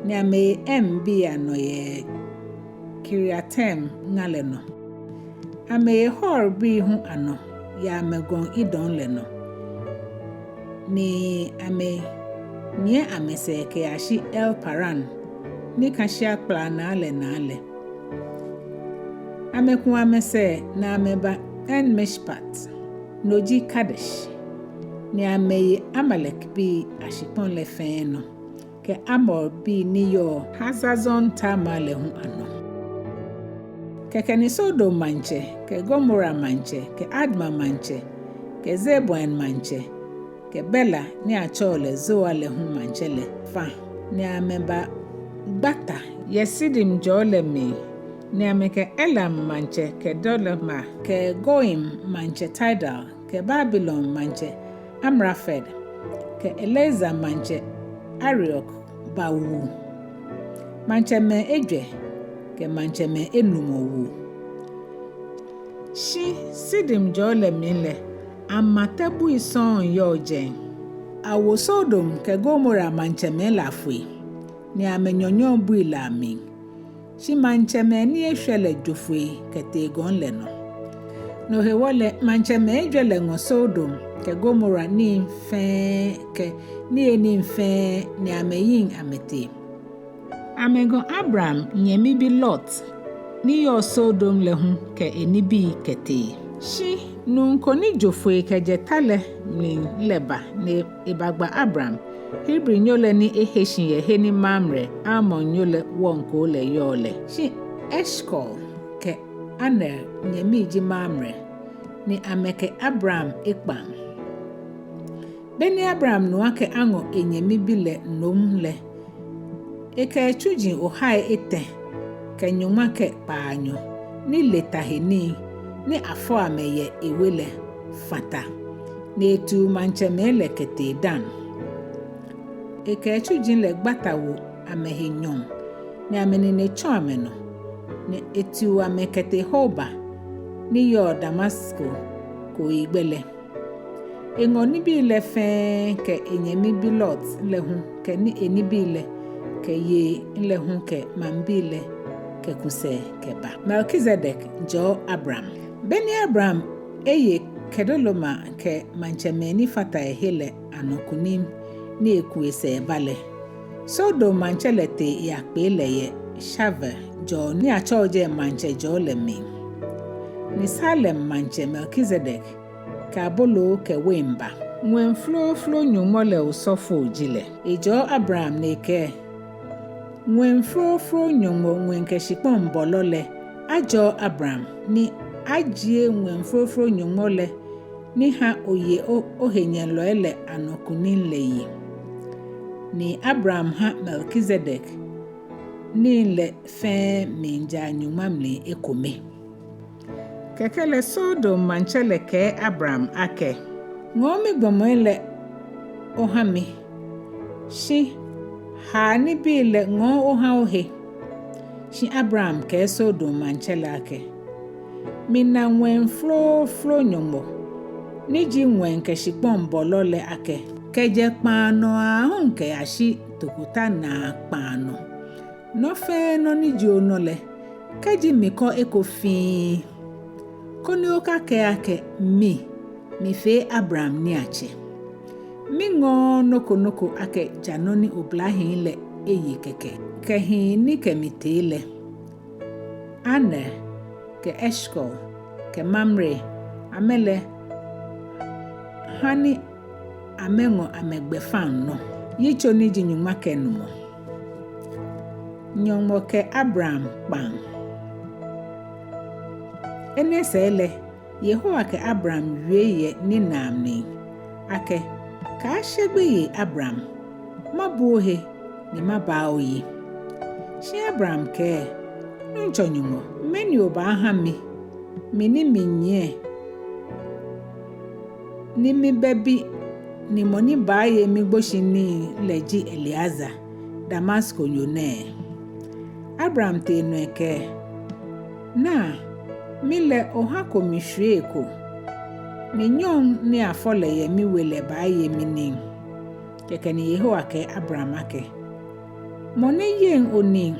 ni amɛye Embii anɔ yɛ Kiriataim ŋa lɛ nɔ. Amɛye Horbii hu anɔ yɛ amɛgɔŋ Edom lɛ nɔ, ni amɛnyiɛ amɛsɛɛ kɛyashi El-Paran ni kã shia kplanaa lɛ naa lɛ. Amɛku amɛsɛɛ ni amɛba En-Mishpat, no ji Kadesh, ni amɛye Amalekbii ashikpɔŋ lɛ fɛɛ nɔ, kɛ Amorbii ni yɔɔ Hazazon-Tamar lɛ hu anɔ. Kɛkɛ ni Sodom maŋtsɛ, kɛ Gomora maŋtsɛ, kɛ Adma maŋtsɛ, kɛ Zeboim maŋtsɛ, kɛ Bela ni atsɛɔ lɛ Zoar lɛ hu maŋtsɛ lɛ fã, ni amɛbagba ta yɛ Sidim jɔɔ lɛ mli, ni amɛkɛ Elam maŋtsɛ Kedorlaomer, kɛ Goiim maŋtsɛ Tidal, kɛ Babilon maŋtsɛ Amrafel, kɛ Elasar maŋtsɛ Ariok bawu. Maŋtsɛmɛi ejwɛ kɛ maŋtsɛmɛi enumɔ wu. Shi Sidim jɔɔ lɛ mli lɛ, amate bui sɔŋŋ yɔɔ jɛi. Awo Sodom kɛ Gomora maŋtsɛmɛi lɛ afoi, ni amɛnyɔnyɔɔ bui lɛ amli. Shi maŋtsɛmɛi ni eshwɛ lɛ jo foi kɛtee gɔŋ lɛ nɔ. No hewɔ lɛ, maŋtsɛmɛi ejwɛ lɛ ŋɔ Sodom kɛ Gomora nii fɛɛ kɛ niyenii fɛɛ, ni amɛyiŋ amɛtee. Amɛŋɔ Abram nyɛmi bi Lot ni yɔɔ Sodom lɛ hu kɛ enibii kɛtee. Shi nuu ko ni jo foi kɛjɛ ta lɛ mli lɛ ba ni ebagba Abram, Hebrinyo lɛ ni ehe shi yɛ he ni Mamre, Amonnyo lɛ wɔŋkoo lɛ yɔɔ lɛ. Shi Eshkol kɛ Aner nyɛmi ji Mamre, ni amɛkɛ Abram ekpaŋ. Beni Abram nu akɛ aŋɔ enyɛmi bi lɛ nom lɛ, ekɛ etsuji ohai etɛ kɛ nyɔŋma kɛ kpaanyɔ ni le ta he nii ni afɔ amɛ yɛ ewe lɛ fã ta, ni etiu maŋtsɛmɛi lɛ kɛtee Dan. Ekɛ etsuji lɛ gba ta wo amɛhe nyɔɔŋ, ni amɛnine tsɔ amɛnɔ, ni etiu amɛ kɛtee Hoba ni yɔɔ Damasko kooyigbɛ lɛ. Eŋɔ nibii lɛ fɛɛ kɛ enyɛmi bi Lot lɛ hu kɛ ni enibii lɛ kɛ yei lɛ hu kɛ maŋbii lɛ kɛku sɛɛ kɛba. Melkizedek jɔɔ Abram. Beni Abram eye Kedorlaomer kɛ maŋtsɛmɛi ni fata ehe lɛ anɔ kunim ni eku esɛɛ ba lɛ, Sodom maŋtsɛ lɛ tee eyakpee lɛ yɛ Shavel jɔɔ ni atsɛɔ jɛi maŋtsɛ jɔɔ lɛ mli. Ni Salem maŋtsɛ Melkizedek kɛ aboloo kɛ wein ba. Ŋwɛi flooflo Nyɔŋmɔ lɛ osɔfo ji lɛ. Ejɔɔ Abram ni ekɛɛ, Ŋwɛi flooflo Nyɔŋmɔ, ŋwɛi kɛ shikpɔŋ bɔlɔ lɛ, ajɔɔ Abram, ni ajie ŋwɛi flooflo Nyɔŋmɔ lɛ ni ha oye o- ohenyɛlɔi lɛ anɔ kunim lɛ yi. Ni Abram ha Melkizedek nii lɛ fɛɛ miija nyɔŋma mli ekome. Kɛkɛ lɛ Sodom maŋtsɛ lɛ kɛɛ Abram akɛ, Ŋɔɔ migbɔmɔi lɛ oha mi, Shi haa nibii lɛ ŋɔɔ oha ohe. Shi Abram kɛɛ Sodom maŋtsɛ lɛ akɛ, Mina ŋwɛi flooflo Nyɔŋmɔ, ni ji ŋwɛi kɛ shikpɔŋ bɔlɔ lɛ akɛ, kɛjɛ kpaa nɔ aahu kɛyashi tokota naa kpaa nɔ, nɔ fɛɛ nɔ ni ji onɔ lɛ, kɛji mikɔ eko fiin, koni okakɛɛ akɛ mi mifee Abram niiatsɛ. Miŋɔɔɔ nɔ ko nɔ ko akɛ ja nɔ ni oblahii lɛ eye kɛkɛ, kɛ hii ni kɛ mi tee lɛ. Aner, kɛ Eshkol, kɛ Mamre, amɛ lɛ, ha ni amɛŋɔ amɛgbɛfaŋnɔ. Yitso ni ji nyɔŋma kɛ enumɔ. Nyɔŋmɔ kɛ Abram kpaŋ. Enɛ sɛɛ lɛ, Yehowa kɛ Abram wie yɛ ninaa mli akɛ, Kaashe gbeyei, Abram, mabu ohe ni mabaa oyi. Shi Abram kɛɛ, Nuŋtsɔ Nyɔŋmɔ, mɛni obaaha mi, mi ni minyiɛ, ni mibɛ bi, ni mɔ ni baaye migboshinii lɛ ji Eliezer, Damaskonyo nɛɛ? Abram tee nɔ ekɛɛ, Naa, mi lɛ ohako mi shwiei ko, ni nyɔŋ ni afɔ lɛ yɛ miwe lɛ baaye minii. Kɛkɛ ni Yehowa kɛɛ Abram akɛ, Mɔ nɛɛ yeŋ onii,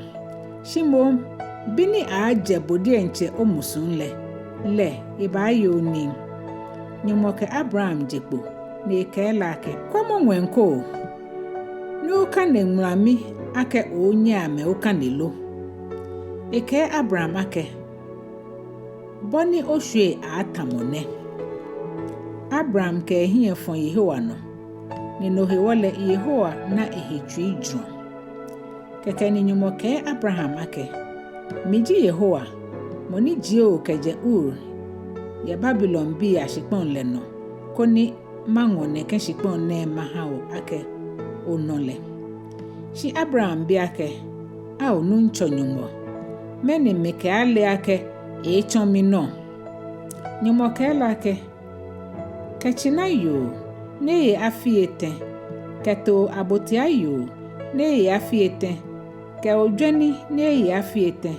shi moŋ bi ni aaajɛ bo diɛŋtsɛ omusuŋ lɛ, lɛ ebaaye onii. Nyɔŋmɔ kɛ Abram je kpo, ni ekɛɛ lɛ akɛ, Kwɛmɔ ŋwɛi ko, ni okane ŋulami akɛ oonyiɛ amɛ okane lo. Ekɛɛ Abram akɛ, Bɔ ni oshwiei aaatamɔ nɛ. Abram kɛ ehiɛ fɔ Yehowa nɔ, ni no hewɔ lɛ Yehowa na ehe tsui jurɔ. Kɛkɛ ni Nyɔŋmɔ kɛɛ Abraham akɛ, Miji Yehowa, mɔ ni jie o kɛjɛ Ur yɛ Babilonbii ashikpɔŋ lɛ nɔ, koni maŋɔ nɛkɛ shikpɔŋ nɛɛ maha o akɛ onɔ lɛ. Shi Abraham bi akɛ, Ao Nuŋtsɔ Nyɔŋmɔ, mɛni mikɛaale akɛ eeetsɔ minɔ? Nyɔŋmɔ kɛɛ lɛ akɛ, Kɛ tsina yoo ni eye afii etɛ, kɛ too abotia yoo ni eye afii etɛ, kɛ ojwɛni ni eye afii etɛ,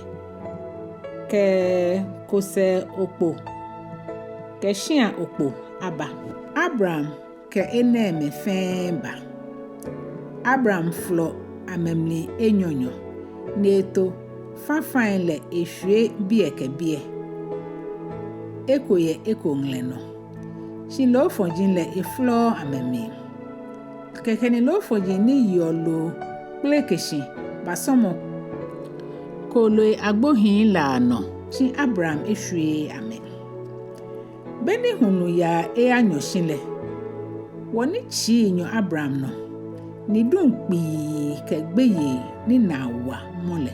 kɛ kosɛɛ okpo, kɛ shia okpo aba. Abraham kɛ enɛɛmɛi fɛɛ ba. Abraham folɔ amɛmli enyɔnyɔ, ni eto fãfãi lɛ eshwie biɛ kɛ biɛ, eko yɛ eko ŋlɛ nɔ. Shi loofɔji lɛ efolɔɔɔ amɛmli. Kɛkɛ ni loofɔji ni yeɔ loo kpeleke shi basɔmɔ kooloi agbohii lɛ anɔ, shi Abraham eshwieee amɛ. Beni hulu yaa eyanyɔ shi lɛ, wɔ ni tsii nyɔ Abraham nɔ, ni duŋ kpii kɛ gbeyei ni naa wa mɔ lɛ.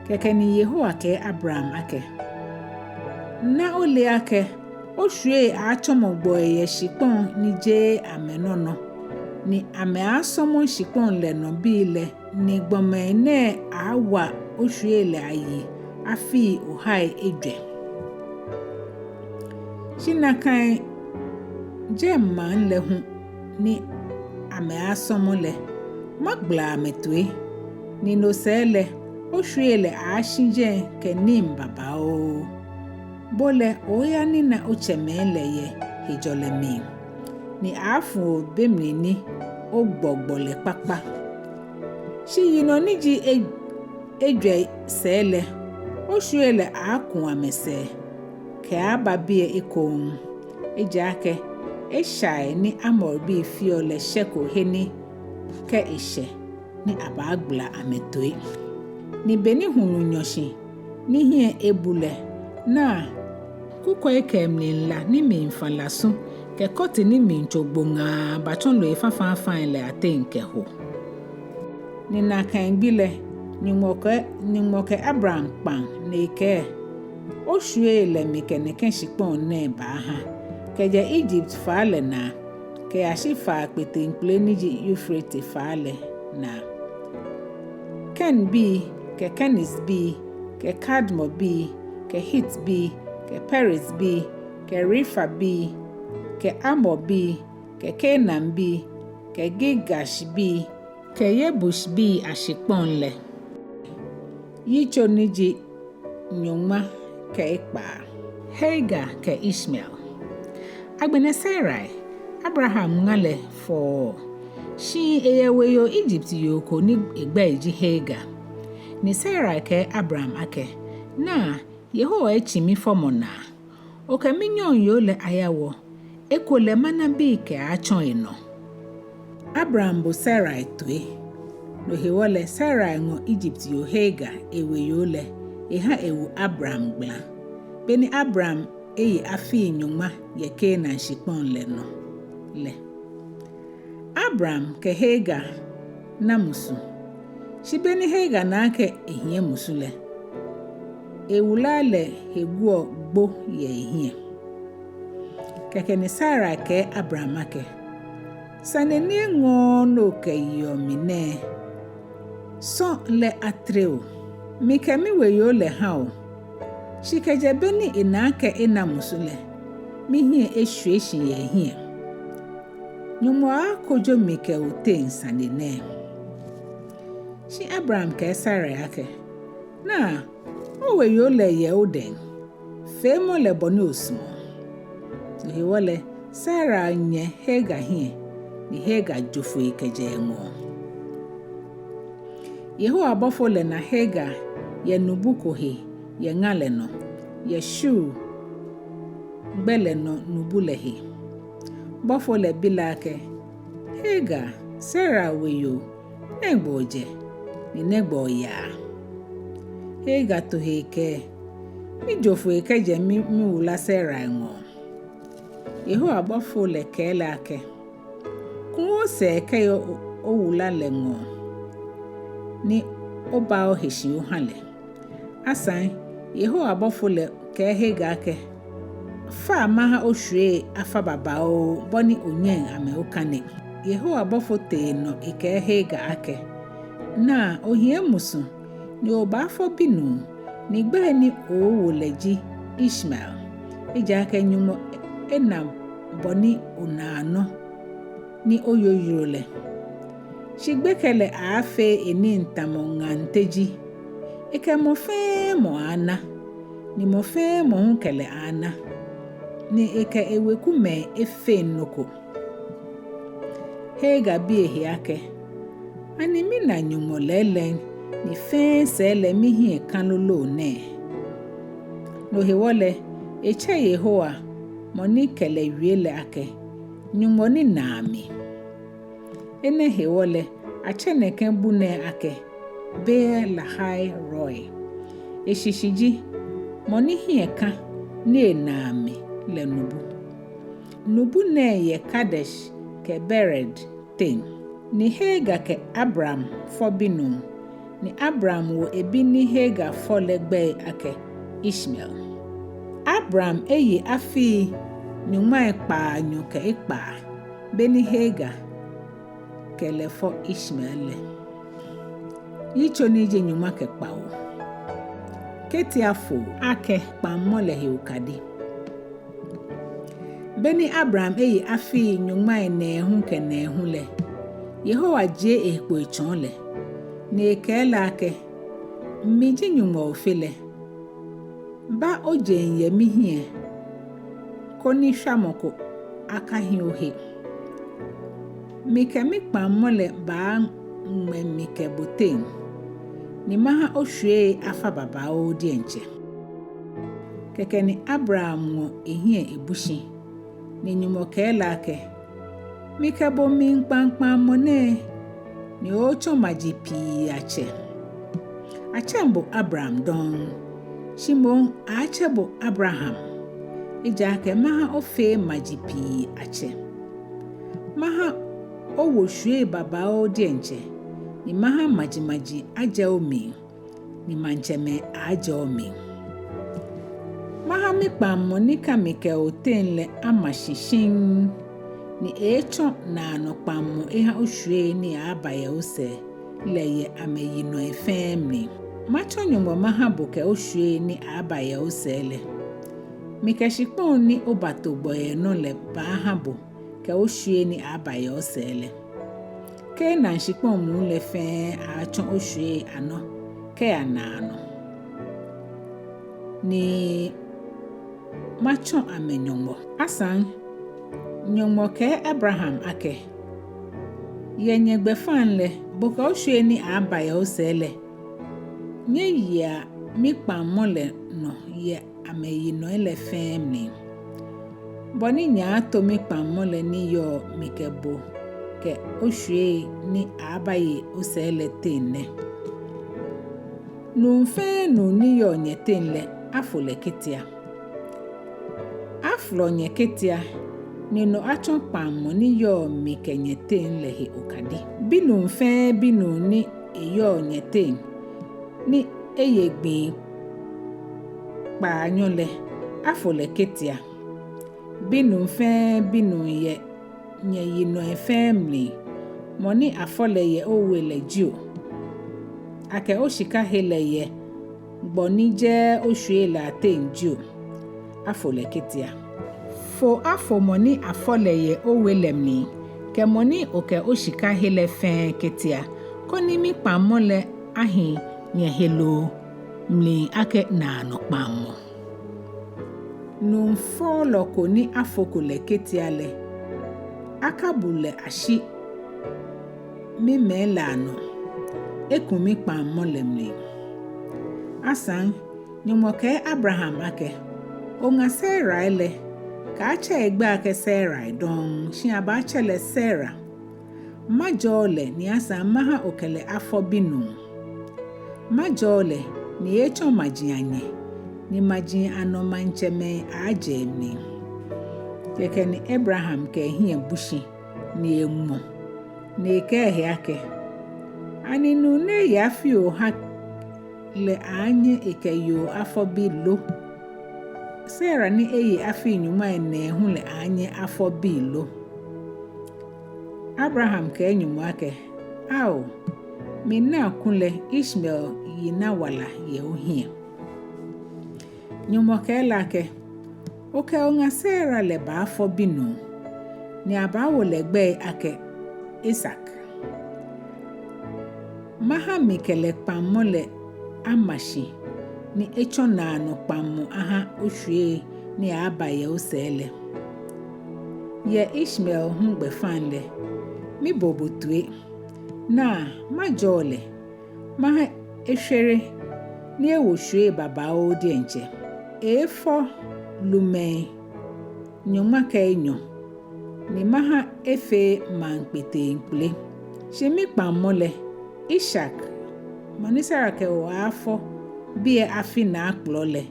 Kɛkɛ ni Yehowa kɛɛ Abraham akɛ, Na ole akɛ oshwiei aaatsɔmɔ gbɔi yɛ shikpɔŋ ni jeee amɛnɔ nɔ, ni amɛaasɔmɔ shikpɔŋ lɛ nɔ bii lɛ, ni gbɔmɛi nɛɛ aaawa oshwiei lɛ ayi afii ohai ejwɛ. Shi nakai jɛmɛ maŋ lɛ hu ni amɛaasɔmɔ lɛ, magbala amɛtoi, ni no sɛɛ lɛ, oshwiei lɛ aaashi jɛi kɛ nii babaoo. Bo lɛ, oya nina otsɛmɛi lɛ yɛ hejɔlɛ mli, ni aaafu o be mli ni ogbɔ gbɔlɛ kpakpa. Shi yinɔ ni ji e- ejwɛ sɛɛ lɛ, oshwiei lɛ aaaku amɛsɛɛ kɛaaba biɛ ekoŋŋ. Ejaakɛ eshai ni Amorbii feɔ lɛ shɛko he ni kɛ eshɛ ni abaagbala amɛtoi. Ni beni hulu nyɔ shi ni hiɛ ebu lɛ, naa, kukwɛi kɛ emli la ni miifã lasu kɛ kɔti ni miitso gboŋaa batsɔ loi fãfãfãi lɛ ateŋ kɛho. Ni nakai gbi lɛ, Nyɔŋmɔ kɛ, Nyɔŋmɔ kɛ Abraham kpaŋ ni ekɛɛ, Oshwiei lɛ mikɛ nɛkɛ shikpɔŋ nɛɛ baaha, kɛjɛ Ijipt faa lɛ naa kɛyashi faa kpeteŋkpele ni ji Eufrate faa lɛ naa. Kenbii, kɛ Kenizbii, kɛ Kadmonbii, kɛ Hitbii, kɛ Perizbii, kɛ Refabii, kɛ Amorbii, kɛ Kanaanbii, kɛ Girgashbii kɛ Yebusbii ashikpɔŋ lɛ. Yitso ni ji nyɔŋma kɛ ekpaa. Hagar kɛ Ishmael. Agbɛnɛ Sarai, Abraham ŋa lɛ, fɔɔ, shi eyɛ weyoo Egypt yoo ko ni egbɛi ji Hagar. Ni Sarai kɛɛ Abraham akɛ, Naa, Yehowa etsi mifɔmɔ naa. Okɛ minyɔŋyoo lɛ ayawɔ, ekolɛ mana bii kɛaatsɔ enɔ. Abraham bo Sarai toi. No hewɔ lɛ Sarai ŋɔ Egypt yoo Hagar eweyoo lɛ, eha ewu Abraham gbala, beni Abraham eye afii nyɔŋma yɛ Kanaan shikpɔŋ lɛ nɔ lɛ. Abraham kɛ Hagar na musu. Shi beni Hagar na akɛ ehiɛ musu lɛ, ewula lɛ he guɔ gbo yɛ ehiɛ. Kɛkɛ ni Sarai kɛɛ Abraham akɛ, Sane ni eŋɔɔɔ ni okɛyeɔ mi nɛɛ, sɔŋŋ lɛ atere o. Mikɛ miweyoo lɛ ha o. Shi kɛjɛ beni ena akɛ ena musu lɛ, mihiɛ eshwie shi yɛ ehiɛ. Nyɔŋmɔ aakojo mi kɛ oteŋ sane nɛɛ. Shi Abraham kɛɛ Sarai akɛ, Naa, oweyoo lɛ yɛ odɛŋ, feemɔ lɛ bɔ ni osumɔɔ. No hewɔ lɛ Sarai nyɛ Hagar hiɛ, ni Hagar jo foi kɛjɛ eŋɔɔ. Yehowa bɔfo lɛ na Hagar yɛ nubu ko he yɛ ŋa lɛ nɔ, yɛ Shur gbɛ lɛ nɔ nubu lɛ he. Bɔfo lɛ bi lɛ akɛ, Hagar, Sarai weyoo, nɛgbɛ ojɛ, ni nɛgbɛ oyaa? Hagar to he kɛɛ, Mijo foi kɛjɛ mi, miwula Sarai ŋɔɔ. Yehowa bɔfo lɛ kɛɛ lɛ akɛ, Ku osɛɛ kɛya o, owula lɛ ŋɔɔ, ni oba ohe shi oha lɛ. Asaŋ, Yehowa bɔfo lɛ kɛɛ Hagar akɛ, Fa maha oshwiei afa babaoo bɔ ni onyɛŋ amɛ okane. Yehowa bɔfo tee nɔ ekɛɛ Hagar akɛ, Naa, ohiɛ musu, ni obaafɔ binuu, ni gbɛi ni ooowo lɛ ji Ishmael. Ejaakɛ Nyɔŋmɔ ena bɔ ni onaa nɔ ni oyoyoro lɛ. Shi gbekɛ lɛ aaafee enii tamɔ ŋaŋ teji. Ekɛ mɔ fɛɛ mɔ aana, ni mɔ fɛɛ mɔ hu kɛ lɛ aana, ni ekɛ ewekumɛi efeŋ nɔ ko. Hagar bi ehe akɛ, Ani mina Nyɔŋmɔ lɛɛlɛŋ ni fɛɛ sɛɛ lɛ mihiɛ ka lolo nɛɛ? No hewɔ lɛ, etsɛ Yehowa mɔ ni kɛ lɛ wie lɛ akɛ, Nyɔŋmɔ ni naa mi. Enɛ hewɔ lɛ, atsɛ nɛkɛ bu nɛɛ akɛ, Beer Lahai Roi. Eshishi ji, mɔ ni hiɛ ka ni enaa mi lɛ nubu. Nubu nɛɛ yɛ Kadesh kɛ Bered teŋ. Ni Hagar kɛ Abram fɔ binuu, ni Abram wo ebi ni Hagar fɔ lɛ gbɛi akɛ Ishmael. Abram eye afii nyɔŋmai kpaanyɔ kɛ ekpaa, beni Hagar kɛ lɛ fɔ Ishmael lɛ. Yitso ni ji nyɔŋma kɛ kpawo. Ketiafoo akɛ kpaŋmɔ lɛ he okadi. Beni Abram eye afii nyɔŋmai nɛɛhu kɛ nɛɛhu lɛ, Yehowa jie ehe kpo etsɔɔ lɛ, ni ekɛɛ lɛ akɛ, Mi ji Nyɔŋmɔ Ofe lɛ. Ba ojeŋ yɛ mihiɛ, koni shwamɔ ko akahi ohe. Mikɛ mikpaŋmɔ lɛ baaŋmɛ mi kɛ bo teŋ, ni maha oshwiei afa babaoo diɛŋtsɛ. Kɛkɛ ni Abram ŋɔ ehiɛ ebu shi, ni Nyɔŋmɔ kɛɛ lɛ akɛ, Mikɛ bo miikpaŋ kpaŋmɔ nɛɛ, ni oootsɔ maji pii atsɛ. Atsɛŋ bo Abram dɔŋŋ, shi moŋ aaatsɛ bo Abraham, ejaakɛ maha ofee maji pii atsɛ. Maha owo shwiei babaoo diɛŋtsɛ, ni maha majimaji ajɛ omli, ni maŋtsɛmɛi aajɛ omli. Maha mikpaŋmɔ ni ka mikɛ oteŋ lɛ ama shi shiŋŋ, ni eeetsɔ naanɔ kpaŋmɔ eha oshwiei ni aaaba yɛ osɛɛ lɛ yɛ amɛyinɔi fɛɛ mli. Matsɔ Nyɔŋmɔ maha bo kɛ oshwiei ni aaaba yɛ osɛɛ lɛ. Mikɛ shikpɔŋ ni obato gbɔ yɛ nɔ lɛ baaha bo kɛ oshwiei ni aaaba yɛ osɛɛ lɛ. Kanaan shikpɔŋ muu lɛ fɛɛ aaatsɔ oshwiei anɔ kɛya naanɔ, ni matsɔ amɛ Nyɔŋmɔ. Asaŋ Nyɔŋmɔ kɛɛ Abraham akɛ, yɛ nyɛgbɛfaŋ lɛ, bo kɛ oshwiei ni aaaba yɛ osɛɛ lɛ, nyɛyea mikpaŋmɔ lɛ nɔ yɛ amɛyinɔi lɛ fɛɛ mli, bɔ ni nyɛaato mikpaŋmɔ lɛ ni yɔɔ mikɛ bo kɛ oshwiei ni aaabaye osɛɛ lɛ teŋ lɛ. Nuu fɛɛ nuu ni yɔɔ nyɛteŋ lɛ, afo lɛ ketia. Afolɔ nyɛ ketia, ni no atsɔ kpaŋmɔ ni yɔɔ mikɛ nyɛteŋ lɛ he okadi. Binuu fɛɛ binuu ni eyɔɔ nyɛteŋ, ni eye gbii kpaanyɔ lɛ, afo lɛ ketia. Binuu fɛɛ binuu yɛ nyɛyinɔi fɛɛ mli, mɔ ni afɔ lɛ yɛ owe lɛ jio, akɛ oshika he lɛ yɛ gbɔ ni jɛɛɛ oshwiei lɛ ateŋ jio, afo lɛ ketia. Fo afo mɔ ni afɔ lɛ yɛ owe lɛ mli, kɛ mɔ ni okɛ oshika he lɛ fɛɛ ketia, koni mikpaŋmɔ lɛ ahi nyɛheloo mli akɛ naanɔ kpaŋmɔ. Nuu fɔlɔ ko ni afoko lɛ ketia lɛ, akabu lɛ ashi mimɛi lɛ anɔ, eku mikpaŋmɔ lɛ mli. Asaŋ Nyɔŋmɔ kɛɛ Abraham akɛ, oŋa Sarai lɛ, kaatsɛ egbɛi akɛ Sarai dɔŋŋ, shi abaatsɛ lɛ Sara. Majɔɔ lɛ ni asaŋ maha okɛ lɛ afɔ binuu. Majɔɔ lɛ ni eeetsɔ maji anyɛ, ni maji anɔ maŋtsɛmɛi aaajɛ emli. Kɛkɛ ni Abraham kɛ ehiɛ bu shi ni eŋmɔ, ni ekɛɛ ehe akɛ, ani nuu ni eye afii oha lɛ aanyɛ ekɛ yoo afɔ bi lo? Sara ni eye afii nyɔŋmai nɛɛhu lɛ aanyɛ afɔ bi lo? Abraham kɛɛ Nyɔŋmɔ akɛ, ao, mina kulɛ Ishmael yi na wala yɛ ohiɛ. Nyɔŋmɔ kɛɛ lɛ akɛ, okɛ oŋa Sara lɛ baafɔ binuu, ni abaawo lɛ gbɛi akɛ Isak. Maha mikɛ lɛ kpaŋmɔ lɛ ama shi ni etsɔ naanɔ kpaŋmɔ aha oshwiei ni aaaba yɛ osɛɛ lɛ. Yɛ Ishmael hu gbɛfaŋ lɛ, mibo bo toi. Naa, majɔɔ lɛ, maha eshwere ni ewo shwiei babaoo diɛŋtsɛ. Eeefɔ lumɛi nyɔŋma kɛ enyɔ, ni maha efee maŋ kpeteŋkpele. Shi mikpaŋmɔ lɛ, Isak, mɔ ni Sara kɛ bo aaafɔ biɛ afi naakplɔ lɛ,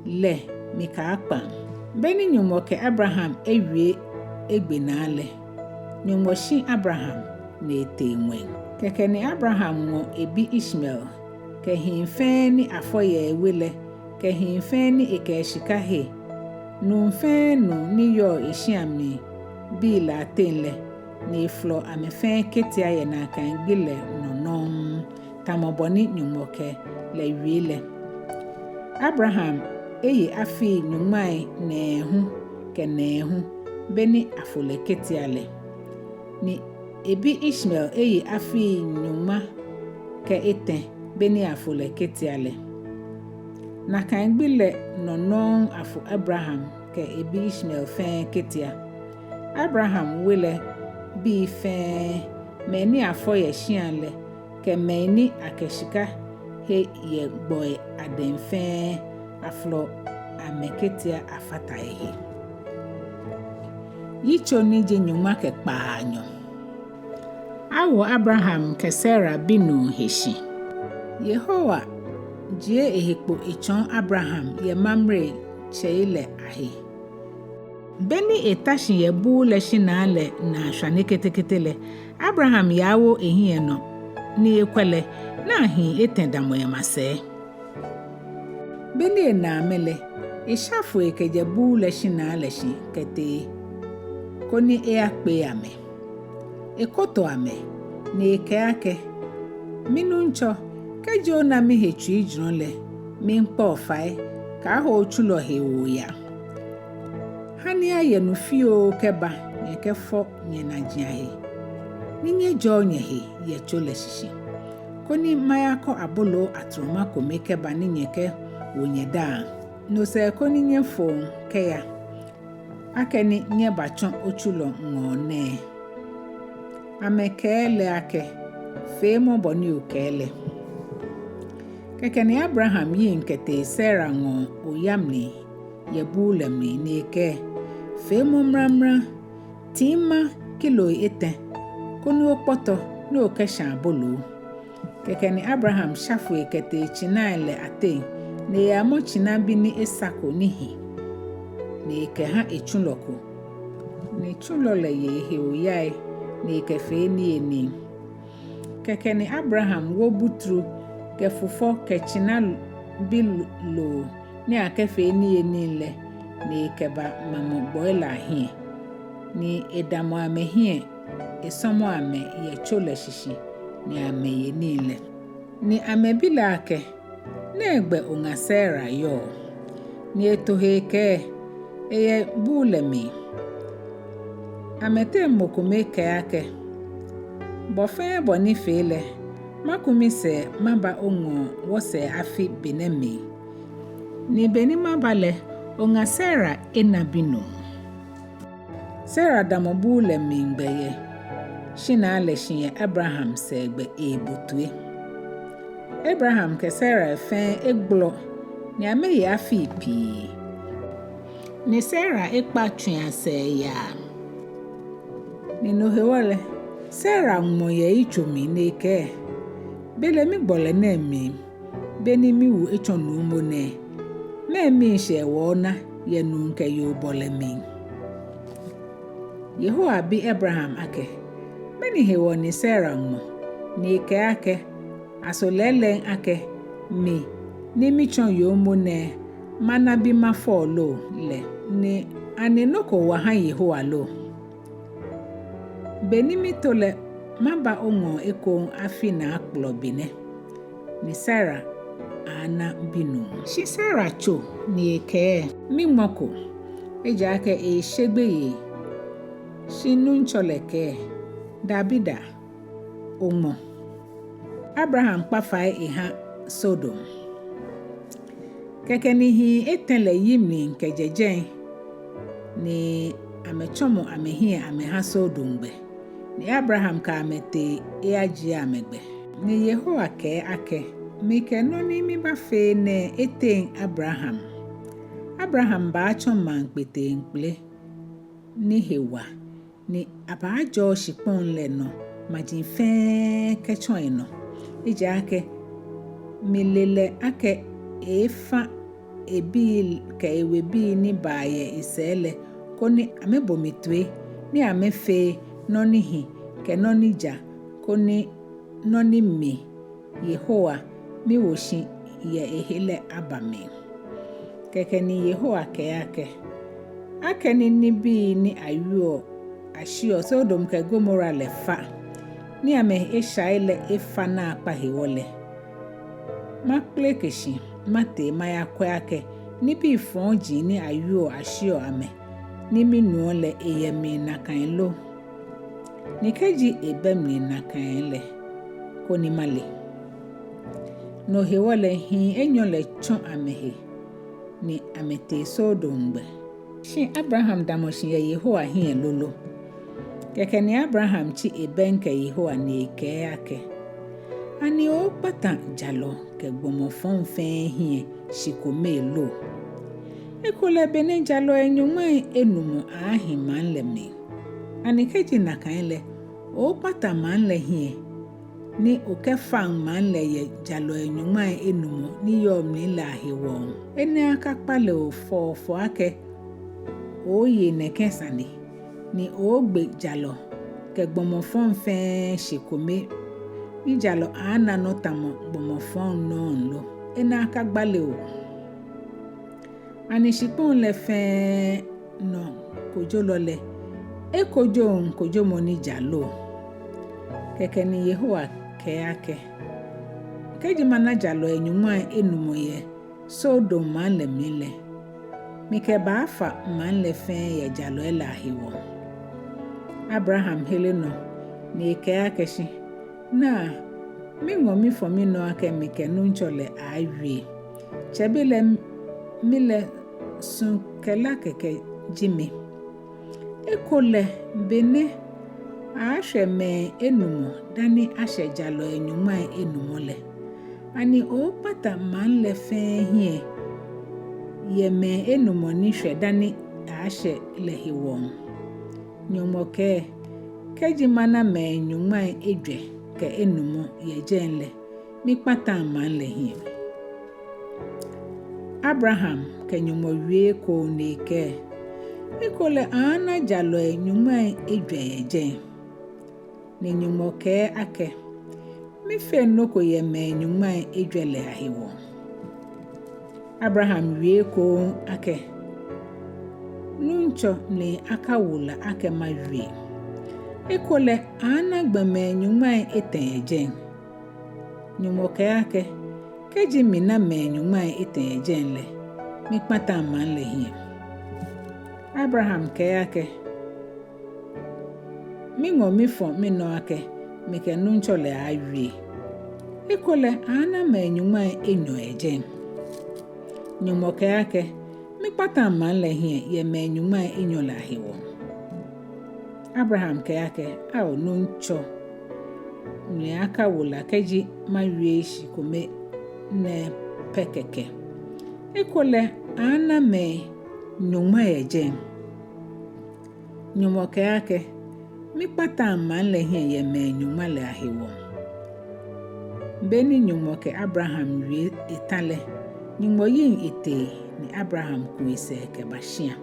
lɛ mikɛaakpaŋ. Beni Nyɔŋmɔ kɛ Abraham ewie egbe naa lɛ, Nyɔŋmɔ shi Abraham ni etee ŋwɛi. Kɛkɛ ni Abraham ŋɔ ebi Ishmael, kɛ hii fɛɛ ni afɔ yɛ ewe lɛ, kɛ hii fɛɛ ni ekɛ eshika he, nuu fɛɛ nuu ni yɔɔ eshia mli bii lɛ ateŋ lɛ, ni efolɔ amɛ fɛɛ ketia yɛ nakai gbi lɛ nɔ nɔŋŋ, tamɔ bɔ ni Nyɔŋmɔ kɛ lɛ wie lɛ. Abraham eye afii nyɔŋmai nɛɛhu kɛ nɛɛhu beni afo lɛ ketia lɛ, ni ebi Ishmael eye afii nyɔŋma kɛ etɛ beni afo lɛ ketia lɛ. Nakai gbi lɛ nɔ nɔŋŋ afo Abraham kɛ ebi Ishmael fɛɛ ketia. Abraham we lɛ bii fɛɛ, mɛi ni afɔ yɛ shia lɛ, kɛ mɛi ni akɛ shika he yɛ gbɔi adɛŋ fɛɛ, afolɔ amɛ ketia afata ehe. Yitso ni ji nyɔŋma kɛ kpaanyɔ. Awo Abraham kɛ Sara binuu he shi. Yehowa jie ehe kpo etsɔɔ Abraham yɛ Mamre tsei lɛ ahe. Beni eta shi yɛ buu lɛ shinaa lɛ naa shwane ketekete lɛ, Abraham yawo ehiɛ nɔ ni ekwɛ lɛ, naa hii etɛ damɔ emasɛi. Beni ena amɛ lɛ, esha foi kɛjɛ buu lɛ shinaa lɛ shi kɛtee, koni eyakpee amɛ. Ekoto amɛ, ni ekɛɛ akɛ, minuŋtsɔ, kɛji ona mihe tsuijurɔ lɛ, miikpa bo fai, kaaho otsulɔ he oya. Hani ayɛ nu fioo kɛba nyɛkɛfɔ nyɛnaji ahe. ni nyɛjɔɔ nyɛhe yɛ tso lɛ shishi, koni mayakɔ aboloo atrɔma kome kɛba ni nyɛkɛwo nyɛdaaŋ, no sɛɛ koni nyɛfoŋ kɛya, akɛni nyɛbatsɔ otsulɔ ŋɔɔ nɛɛ. Amɛkɛɛ lɛ akɛ, Feemɔ bɔ ni okɛɛ lɛ. Kɛkɛ ni Abraham yiŋ kɛtee Sara ŋɔɔ oya mli yɛ buu lɛ mli ni ekɛɛ, Feemɔ mramra, tiima kiloi etɛ, koni okpɔtɔ ni okɛshã aboloo. Kɛkɛ ni Abraham sha foi kɛtee tsinai lɛ ateŋ, ni eyamɔ tsinabi ni esako ni hi, ni ekɛhã etsulɔ ko, ni tsulɔ lɛ ye ehe oyai, ni ekɛfee niyenii. Kɛkɛ ni Abraham wo butru kɛ fufɔ kɛ tsinabi loo ni akɛfee niyenii lɛ, ni ekɛba mamɔ gbɔi lɛ ahiɛ, ni edamɔ amɛhiɛ esɔmɔ amɛ yɛ tso lɛ shishi ni amɛye nii lɛ. Ni amɛbi lɛ akɛ, Nɛgbɛ oŋa Sara yɔɔ? Ni eto he ekɛɛ, Eyɛ buu lɛ mli. Amɛteŋ mɔ kome kɛɛ akɛ, Bɔ fɛɛ bɔ ni fee lɛ, maku misɛɛ maba oŋɔɔ wɔsɛɛ afi be nɛɛ mli. Ni be ni maba lɛ, oŋa Sara ena binuu. Sara damɔ buu lɛ mli gbɛ yɛ shinaa lɛ shi yɛ Abraham sɛɛgbɛ eebo toi. Abraham kɛ Sara fɛɛ egbɔlɔ ni amɛye afii pii. Ni Sara ekpa tsuiasɛɛ yaa. Ni no hewɔ lɛ, Sara ŋmɔ yɛ yitso mli ni ekɛɛ, Belɛ migbɔlɛ nɛɛ mli, be ni miwu etsɔ nuumo nɛɛ, mɛɛ miishɛɛ wɔɔna yɛ nuu kɛ yoo bɔlɛ mli? Yehowa bi Abraham akɛ, Mɛni hewɔ ni Sara ŋmɔ, ni ekɛɛ akɛ, Aso lɛɛlɛŋ akɛ mi ni mitsɔ yoomo nɛɛ mana bi mafɔ lo lɛ, ni ani nɔ ko wa hã Yehowa lo? Be ni mito lɛ, maba oŋɔɔ ekoŋŋ afi naakplɔ benɛ. Ni Sara aana binuu. Shi Sara tso ni ekɛɛ, Miŋmɔko, ejaakɛ eeshe gbeyei. Shi Nuŋtsɔ lɛ kɛɛ, Dabida, oŋmɔ. Abraham kpa fai ehã Sodom. Kɛkɛ ni hii etɛ lɛ yi mli kɛjɛ jɛi, ni amɛtsɔmɔ amɛhiɛ amɛhã Sodom gbɛ, ni Abraham kɛ amɛ tee eyajie amɛ gbɛ. Ni Yehowa kɛɛ akɛ, Mikɛ nɔ ni mibaafee nɛɛ eteŋ Abraham. Abraham baatsɔ maŋ kpeteŋkpele ni he wa, ni abaajɔɔ shikpɔŋ lɛ nɔ maji fɛɛ kɛtsɔ enɔ. Ejaakɛ mile lɛ akɛ eefã ebii kɛ ewebii ni baa yɛ esɛɛ lɛ, koni amɛbo mi toi, ni amɛfee nɔ ni hi kɛ nɔ ni ja, koni nɔ ni mi Yehowa, miwo shi yɛ ehe lɛ aba mli. Kɛkɛ ni Yehowa kɛɛ akɛ, Akɛni nibii ni awieɔ ashiɔ Sodom kɛ Gomora lɛ fa, ni amɛhe eshai lɛ efa naakpa hewɔ lɛ, makpeleke shi matee mayakwɛ akɛ nibii fɔji ni awieɔ ashiɔ amɛ ni minuɔ lɛ eyɛ mli nakai lo. Ni kɛji ebɛ mli nakai lɛ, koni male. No hewɔ lɛ hii enyɔ lɛ tsɔ amɛhe, ni amɛtee Sodom gbɛ. Shi Abraham damɔ shi yɛ Yehowa hiɛ lolo. Kɛkɛ ni Abraham tsi ebɛŋkɛ Yehowa ni ekɛɛ akɛ, Ani ookpata jalɔ kɛ gbɔmɔ fɔŋ fɛɛ hiɛ shi kome lo? Ekolɛ benɛ jalɔi nyɔŋmai enumɔ aaahi maŋ lɛ mli. Ani kɛji nakai lɛ, ookpata maŋ lɛ hiɛ, ni okɛfaŋ maŋ lɛ yɛ jalɔi nyɔŋmai enumɔ ni yɔɔ mli lɛ ahewɔ? Enɛ akakpale o fɔfɔ akɛ ooye nɛkɛ sane, ni oogbe jalɔ kɛ gbɔmɔ fɔŋ fɛɛ shi kome, ni jalɔ aaana nɔ tamɔ gbɔmɔ fɔŋ nɔŋŋ lo? Enɛ akagbale o. Ani shikpɔŋ lɛ fɛɛ nɔ kojolɔ lɛ ekojoŋ kojomɔ ni ja lo? Kɛkɛ ni Yehowa kɛɛ akɛ, Kɛji mana jalɔi nyɔŋmai enumɔ yɛ Sodom maŋ lɛ mli lɛ, mikɛbaafa maŋ lɛ fɛɛ yɛ jalɔi lɛ ahewɔ. Abraham here nɔ, Ni ekɛɛ akɛ shi, naa, miŋɔ mifɔ minɔ akɛ mikɛ Nuŋtsɔ lɛ aaawie. Tsɛbelɛ mi lɛ su kɛ la kɛkɛ ji mi. Ekolɛ benɛ aaashwɛ mɛi enumɔ dani ashɛ jalɔi nyɔŋmai enumɔ lɛ, ani oookpata maŋ lɛ fɛɛ hiɛ yɛ mɛi enumɔ ni shwɛ dani aaashɛ lɛ hewɔ? Nyɔŋmɔ kɛɛ, kɛji mana mɛi nyɔŋmai ejwɛ kɛ enumɔ yɛ jɛi lɛ, mikpataŋ maŋ lɛ hiɛ. Abraham kɛ Nyɔŋmɔ wie ekoŋŋ ni ekɛɛ, ekolɛ aaana jalɔi nyɔŋmai ejwɛ yɛ jɛi. Ni Nyɔŋmɔ kɛɛ akɛ, mifeŋ nɔ ko yɛ mɛi nyɔŋmai ejwɛ lɛ ahewɔ. Abraham wie ekoŋŋ akɛ, Nuŋtsɔ, mli akawo la akɛ mawie. Ekolɛ aaana gbɔmɛi nyɔŋmai etɛ yɛ jɛi. Nyɔŋmɔ kɛɛ akɛ, kɛji mina mɛi nyɔŋmai etɛ yɛ jɛi lɛ, mikpataŋ maŋ lɛ hiɛ. Abraham kɛɛ akɛ, miŋɔ mifɔ minɔ akɛ mikɛ Nuŋtsɔ lɛ aaawie. Ekolɛ aaana mɛi nyɔŋmai enyɔ yɛ jɛi. Nyɔŋmɔ kɛɛ akɛ, mikpataŋ maŋ lɛ hiɛ yɛ mɛi nyɔŋmai enyɔ lɛ ahewɔ. Abraham kɛɛ akɛ, ao Nuŋtsɔ, mli akawo la kɛji mawie shi kome nɛɛ pɛ kɛkɛ. Ekolɛ aaana mɛi nyɔŋma yɛ jɛi. Nyɔŋmɔ kɛɛ akɛ, mikpataŋ maŋ lɛ hiɛ yɛ mɛi nyɔŋma lɛ ahewɔ. Beni Nyɔŋmɔ kɛ Abraham wie eta lɛ, Nyɔŋmɔ yiŋ etee ni Abraham ku esɛɛ kɛba shia.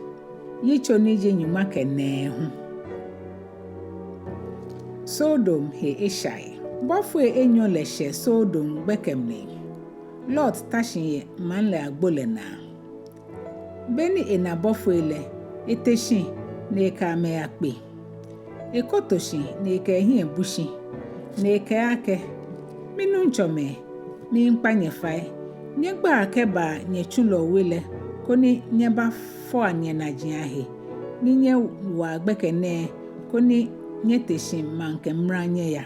Yitso ni ji nyɔŋma kɛ nɛɛhu. Sodom he eshai. Bɔfoi enyɔ lɛ shɛ Sodom gbɛkɛ mli. Lot ta shi yɛ maŋ lɛ agbo lɛ naa. Beni ena bɔfoi lɛ, ete shi ni ekɛ amɛ yakpe. Ekoto shi ni ekɛ ehiɛ bu shi ni ekɛɛ akɛ, minuŋtsɔmɛi, miikpa nyɛ fai, nyɛgbaa kɛbaa nyɛtsulɔ we lɛ, koni nyɛbafɔa nyɛnaji ahe, ni nyɛwaa gbɛkɛ nɛɛ, koni nyɛte shi maŋkɛ mra nyɛya.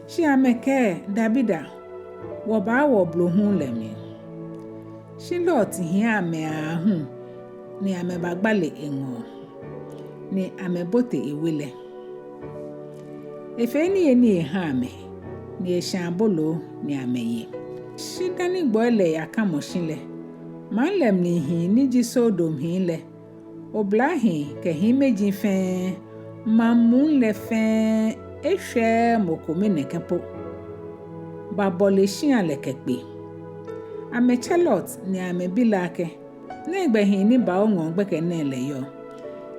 Shi amɛkɛɛ, dabida, wɔbaawo blohuŋ lɛ mli. Shi Lot hiɛ amɛ aahu ni amɛbagbale eŋɔɔ, ni amɛbote ewe lɛ. Efee niyenii eha amɛ, ni eshã aboloo ni amɛye. Shi dani gbɔi lɛ yakamɔ shi lɛ, maŋ lɛ mli hii ni ji Sodom hii lɛ, oblahii kɛ hiimeji fɛɛ, maŋ muu lɛ fɛɛ, eshwɛɛɛ mɔ kome nɛkɛ po, babɔle shia lɛ kɛkpe. Amɛtsɛ Lot ni amɛbi lɛ akɛ, nɛgbɛ hii ni ba oŋɔɔ gbɛkɛ nɛɛ lɛ yɔɔ?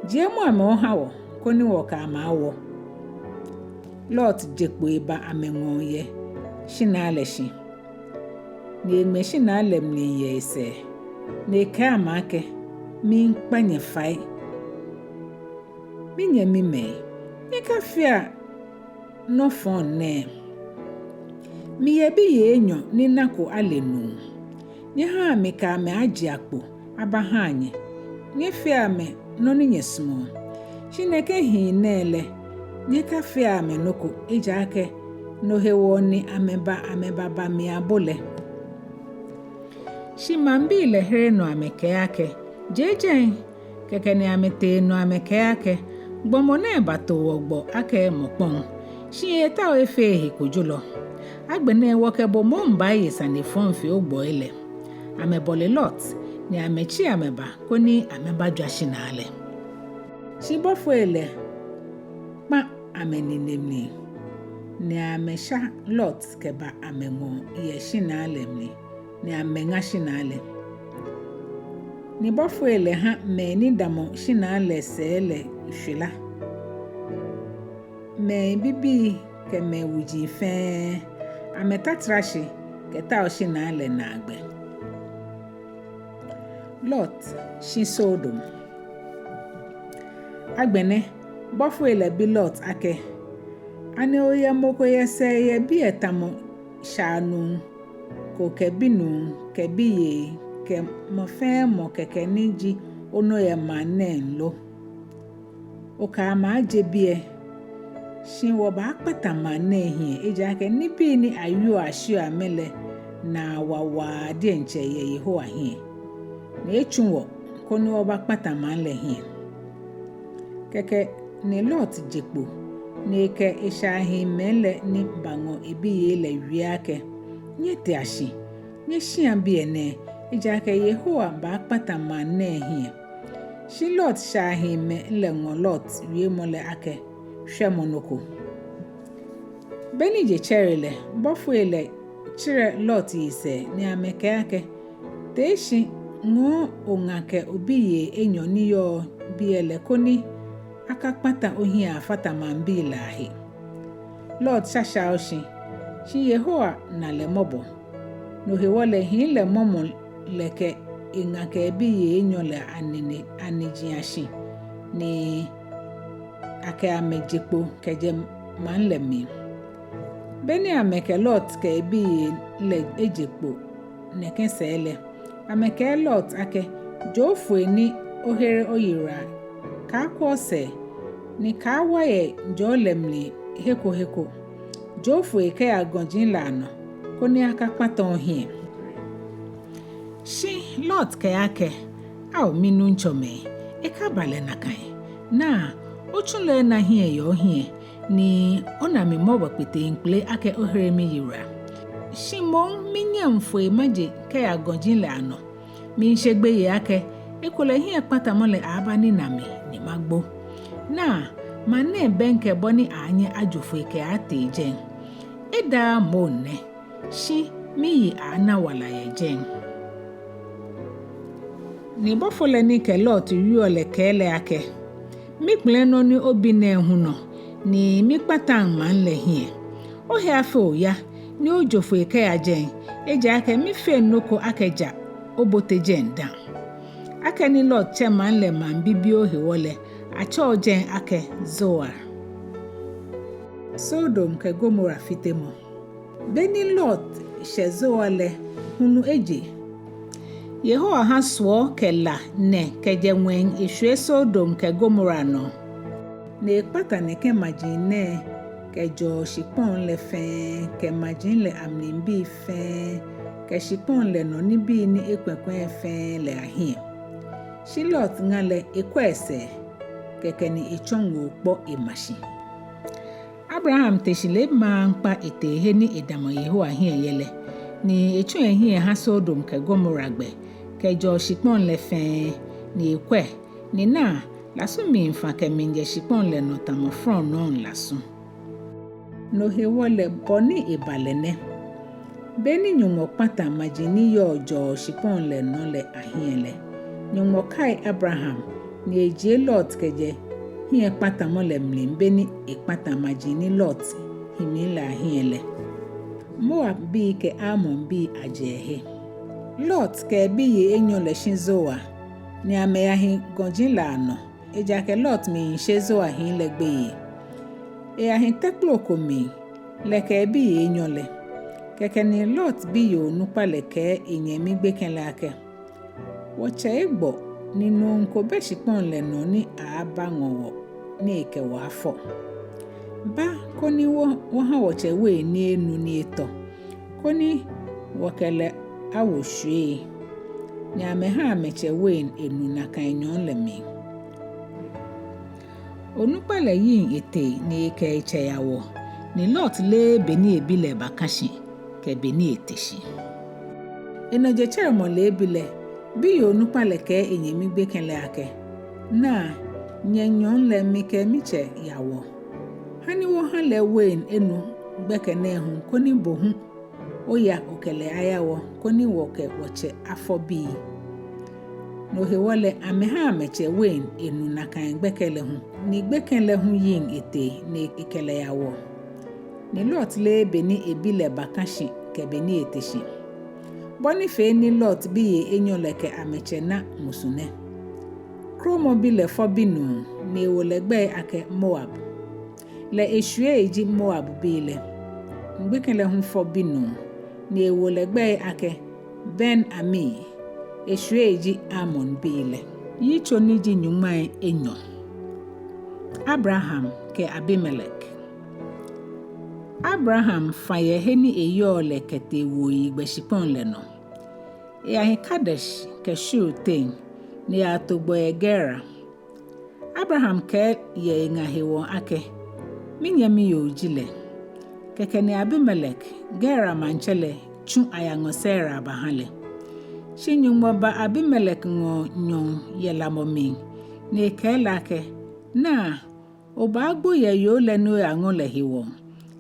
Jiemɔ amɛ oha wɔ, koni wɔkɛ amɛ awo. Lot je kpo eba amɛŋɔɔ yɛ shinaa lɛ shi, ni eŋmɛ shinaa lɛ mli yɛ esɛɛ, ni ekɛɛ amɛ akɛ, miikpa nyɛ fai, minyɛmimɛi, nyɛkafea nɔ fɔŋ nɛɛ. Miyɛ biyei enyɔ ni nako ale nuu. Nyɛhaa mikɛ amɛ ajea kpo abaha nyɛ. Nyɛfea amɛ nɔ ni nyɛsumɔɔ. Shi nɛkɛ hii nɛɛ lɛ, nyɛkafea amɛ nɔ ko, ejaakɛ no hewɔ ni amɛba amɛbaba mi abo lɛ. Shi maŋbii lɛ here nɔ amɛkɛɛ akɛ, jeee jɛi. Kɛkɛ ni amɛtee nɔ amɛkɛɛ akɛ, gbɔmɔ nɛɛ bato wɔ gbɔ akɛ mɔkpɔŋ, shi eetao efee ehe kojolɔ. Agbɛnɛ wɔkɛ bo moŋ baaye sane fɔŋ fe ogbɔi lɛ. Amɛbɔle Lot, ni amɛtsi amɛba koni amɛbajwa shinaa lɛ. Shi bɔfoi lɛ kpa amɛnine mli, ni amɛsha Lot kɛba amɛŋɔɔ yɛ shinaa lɛ mli, ni amɛŋa shinaa lɛ. Ni bɔfoi lɛ ha mɛi ni damɔ shinaa lɛ sɛɛ lɛ shwila. Mɛi bibii kɛ mɛi wuji fɛɛ, amɛtara shi kɛtao shinaa lɛ naagbɛ. Lot shi Sodom. Agbɛnɛ, bɔfoi lɛ bi Lot akɛ, ani oyɛ mɔ ko yɛ sɛɛ yɛ biɛ tamɔ shaanuu ko kɛ binuu kɛ biyei kɛ mɔ fɛɛ mɔ kɛkɛ ni ji onɔ yɛ maŋ nɛɛ lo? Okɛ amɛ aje biɛ, Shi wɔbaakpata maŋ nɛɛ hiɛ, ejaakɛ nibii ni awieɔ ashiɔ amɛ lɛ naa wawaa diɛŋtsɛ yɛ Yehowa hiɛ. Ni etsu wɔ koni wɔbakpata maŋ lɛ hiɛ. Kɛkɛ ni Lot je kpo, ni ekɛ eshaahimɛi lɛ ni baŋɔ ebiyei lɛ wie akɛ, Nyɛtea shi, nyɛshia biɛ nɛɛ, ejaakɛ Yehowa baakpata maŋ nɛɛ hiɛ. Shi Lot shaahimɛi lɛ ŋɔ Lot wiemɔ lɛ akɛ, Shwɛmɔ nɔ ko. Beni je tsɛre lɛ, bɔfoi lɛ tsirɛ Lot yisɛɛ ni amɛkɛɛ akɛ, Tee shi ŋɔɔ oŋa kɛ obiyei enyɔ ni yɔɔ biɛ lɛ koni akakpata ohiɛ afata maŋbii lɛ ahe. Lot shashaoɔ shi, shi Yehowa na lɛ mɔbɔ. No hewɔ lɛ hii lɛ mɔmɔ lɛ kɛ eŋa kɛ ebiyei enyɔ lɛ anine aniji ashi, ni akɛ amɛ je kpo kɛjɛ maŋ lɛ mli. Beni amɛkɛ Lot kɛ ebiyei lɛ eje kpo nɛkɛ sɛɛ lɛ, amɛkɛɛ Lot akɛ, Joo foi ni ohere oyiwala, kaakwɛ osɛɛ, ni kaawa yɛ jɔɔ lɛ mli he ko he ko. Joo foi kɛya gɔji lɛ anɔ, koni akakpata ohiɛ. Shi Lot kɛɛ akɛ, Ao minuŋtsɔmɛi, ekaba lɛ nakai. Naa, otsulɔ ena hiɛ yɛ ohiɛ, ni ona mi mɔbɔ kpeteŋkpele akɛ ohere miyiwala. Shi moŋ minyɛŋ foi maje kɛya gɔji lɛ anɔ. Miishe gbeyei akɛ, ekolɛ hiɛkpatamɔ lɛ aaaba ni na mi ni magbo. Naa, maŋ nɛɛ bɛŋkɛ bɔ ni aanyɛ ajo foi kɛaatee jɛi. Edaaa moŋ nɛ, shi miyi aaana wala yɛ jɛi. Ni bɔfo lɛ ni kɛ Lot wieɔ lɛ kɛɛ lɛ akɛ, Mikpɛlɛ nɔ ni obi nɛɛ hu nɔ, ni mikpataŋ maŋ lɛ hiɛ. Ohe afee oya, ni ojo foi kɛya jɛi, ejaakɛ mifeŋ nɔ ko akɛ ja obote jɛi dã. Akɛni Lot tsɛ maŋ lɛ maŋ bibioo hewɔ lɛ, atsɛɔ jɛi akɛ Zoar. Sodom kɛ Gomora fitemɔ. Beni Lot shɛ Zoar lɛ, hulu eje. Yehowa ha suɔ kɛ la nɛ kɛjɛ ŋwɛi eshwie Sodom kɛ Gomora nɔ. Ni ekpata nɛkɛ maji nɛɛ kɛjɛɔ shikpɔŋ lɛ fɛɛ, kɛ maji lɛ amlibii fɛɛ, kɛ shikpɔŋ lɛ nɔ nibii ni ekwɛkwɛɛɛ fɛɛ lɛ ahiɛ. Shi Lot ŋa lɛ ekwɛ esɛɛ, kɛkɛ ni etsɔ ŋoo kpɔ ema shi. Abraham te shi lɛ emaŋkpa etee he ni edamɔ Yehowa hiɛ yɛ lɛ, ni etsɔ ehiɛ eha Sodom kɛ Gomora gbɛ, kɛjɛɔ shikpɔŋ lɛ fɛɛ, ni ekwɛ, ni naa, lasu miifa kɛmiijɛ shikpɔŋ lɛ nɔ tamɔ flɔnɔɔ lasu. No hewɔ lɛ bɔ ni eba lɛ nɛ. Beni Nyɔŋmɔ kpata maji ni yɔɔ jɔɔ shikpɔŋ lɛ nɔ lɛ ahiɛ lɛ, Nyɔŋmɔ kai Abraham, ni ejie Lot kɛjɛ hiɛkpatamɔ lɛ mli beni ekpata maji ni Lot hi mli lɛ ahiɛ lɛ. Moabbii kɛ Amonbii ajɛ he. Lot kɛ ebiyei enyɔ lɛ shi Zoar, ni amɛyahi gɔji lɛ anɔ, ejaakɛ Lot miishe Zoar hii lɛ gbeyei. Eyahi tɛkplo ko mli, lɛ kɛ ebiyei enyɔ lɛ. Kɛkɛ ni Lot biyoo onukpa lɛ kɛɛ enyɛmi gbekɛ lɛ akɛ, Wɔtsɛ egbɔ ni nuu ko bɛ shikpɔŋ lɛ nɔ ni aabaŋɔ wɔ ni ekɛ wɔ afɔ. Ba koni wɔ, wɔha wɔtsɛ wein ni enu ni etɔ, koni wɔkɛ lɛ awo shwiei. Ni amɛha amɛtsɛ wein enu nakai nyɔɔŋ lɛ mli. Onukpa lɛ yiŋ etee ni ekɛ etsɛ yawɔ, ni Lot leee beni ebi lɛ bakã shi, kɛ beni ete shi. Enɔ jetsɛremɔ leebi lɛ, biyoo onukpa lɛ kɛɛ enyɛmi gbekɛ lɛ akɛ, Naa, nyɛ nyɔɔŋ lɛ mikɛ mitsɛ yawɔ. Hani wɔha lɛ wein enu gbɛkɛ nɛɛ hu, koni bo hu oya okɛ lɛ ayawɔ, koni wɔkɛ wɔtsɛ afɔ bii. No hewɔ lɛ amɛha amɛtsɛ wein enu nakai gbɛkɛ lɛ hu, ni gbekɛ lɛ hu yiŋ etee ni ekɛ lɛ yawɔ. Ni Lot leee beni ebi lɛ bakã shi kɛ beni ete shi. Bɔ ni fee ni Lot biyei enyɔ lɛ kɛ amɛtsɛ na musu nɛ. Kromɔbi lɛ fɔ binuu, ni ewo lɛ gbɛi akɛ Moab. Lɛ eshwiei ji Moabbii lɛ. Gbekɛ lɛ hu fɔ binuu, ni ewo lɛ gbɛi akɛ Ben-Ammi. Eshwiei ji Amonbii lɛ. Yitso ni ji nyɔŋmai enyɔ. Abraham kɛ Abimelek. Abraham fã yɛ he ni eyɔɔ lɛ kɛtee wuoyigbɛ shikpɔŋ lɛ nɔ. Eyahi Kadesh kɛ Shur teŋ, ni eyato gbɔ yɛ Gerar. Abraham kɛɛ yɛ eŋa hewɔ akɛ, "Minyɛmi yoo ji lɛ." Kɛkɛ ni Abimelek, Gerar maŋtsɛ lɛ, tsu ayaŋɔ Sara baha lɛ. Shi Nyɔŋmɔ ba Abimelek ŋɔɔ nyɔɔŋ yɛ lamɔ mli, ni ekɛɛ lɛ akɛ, "Naa, obaagbo yɛ yoo lɛ ni oyaŋɔ lɛ hewɔ,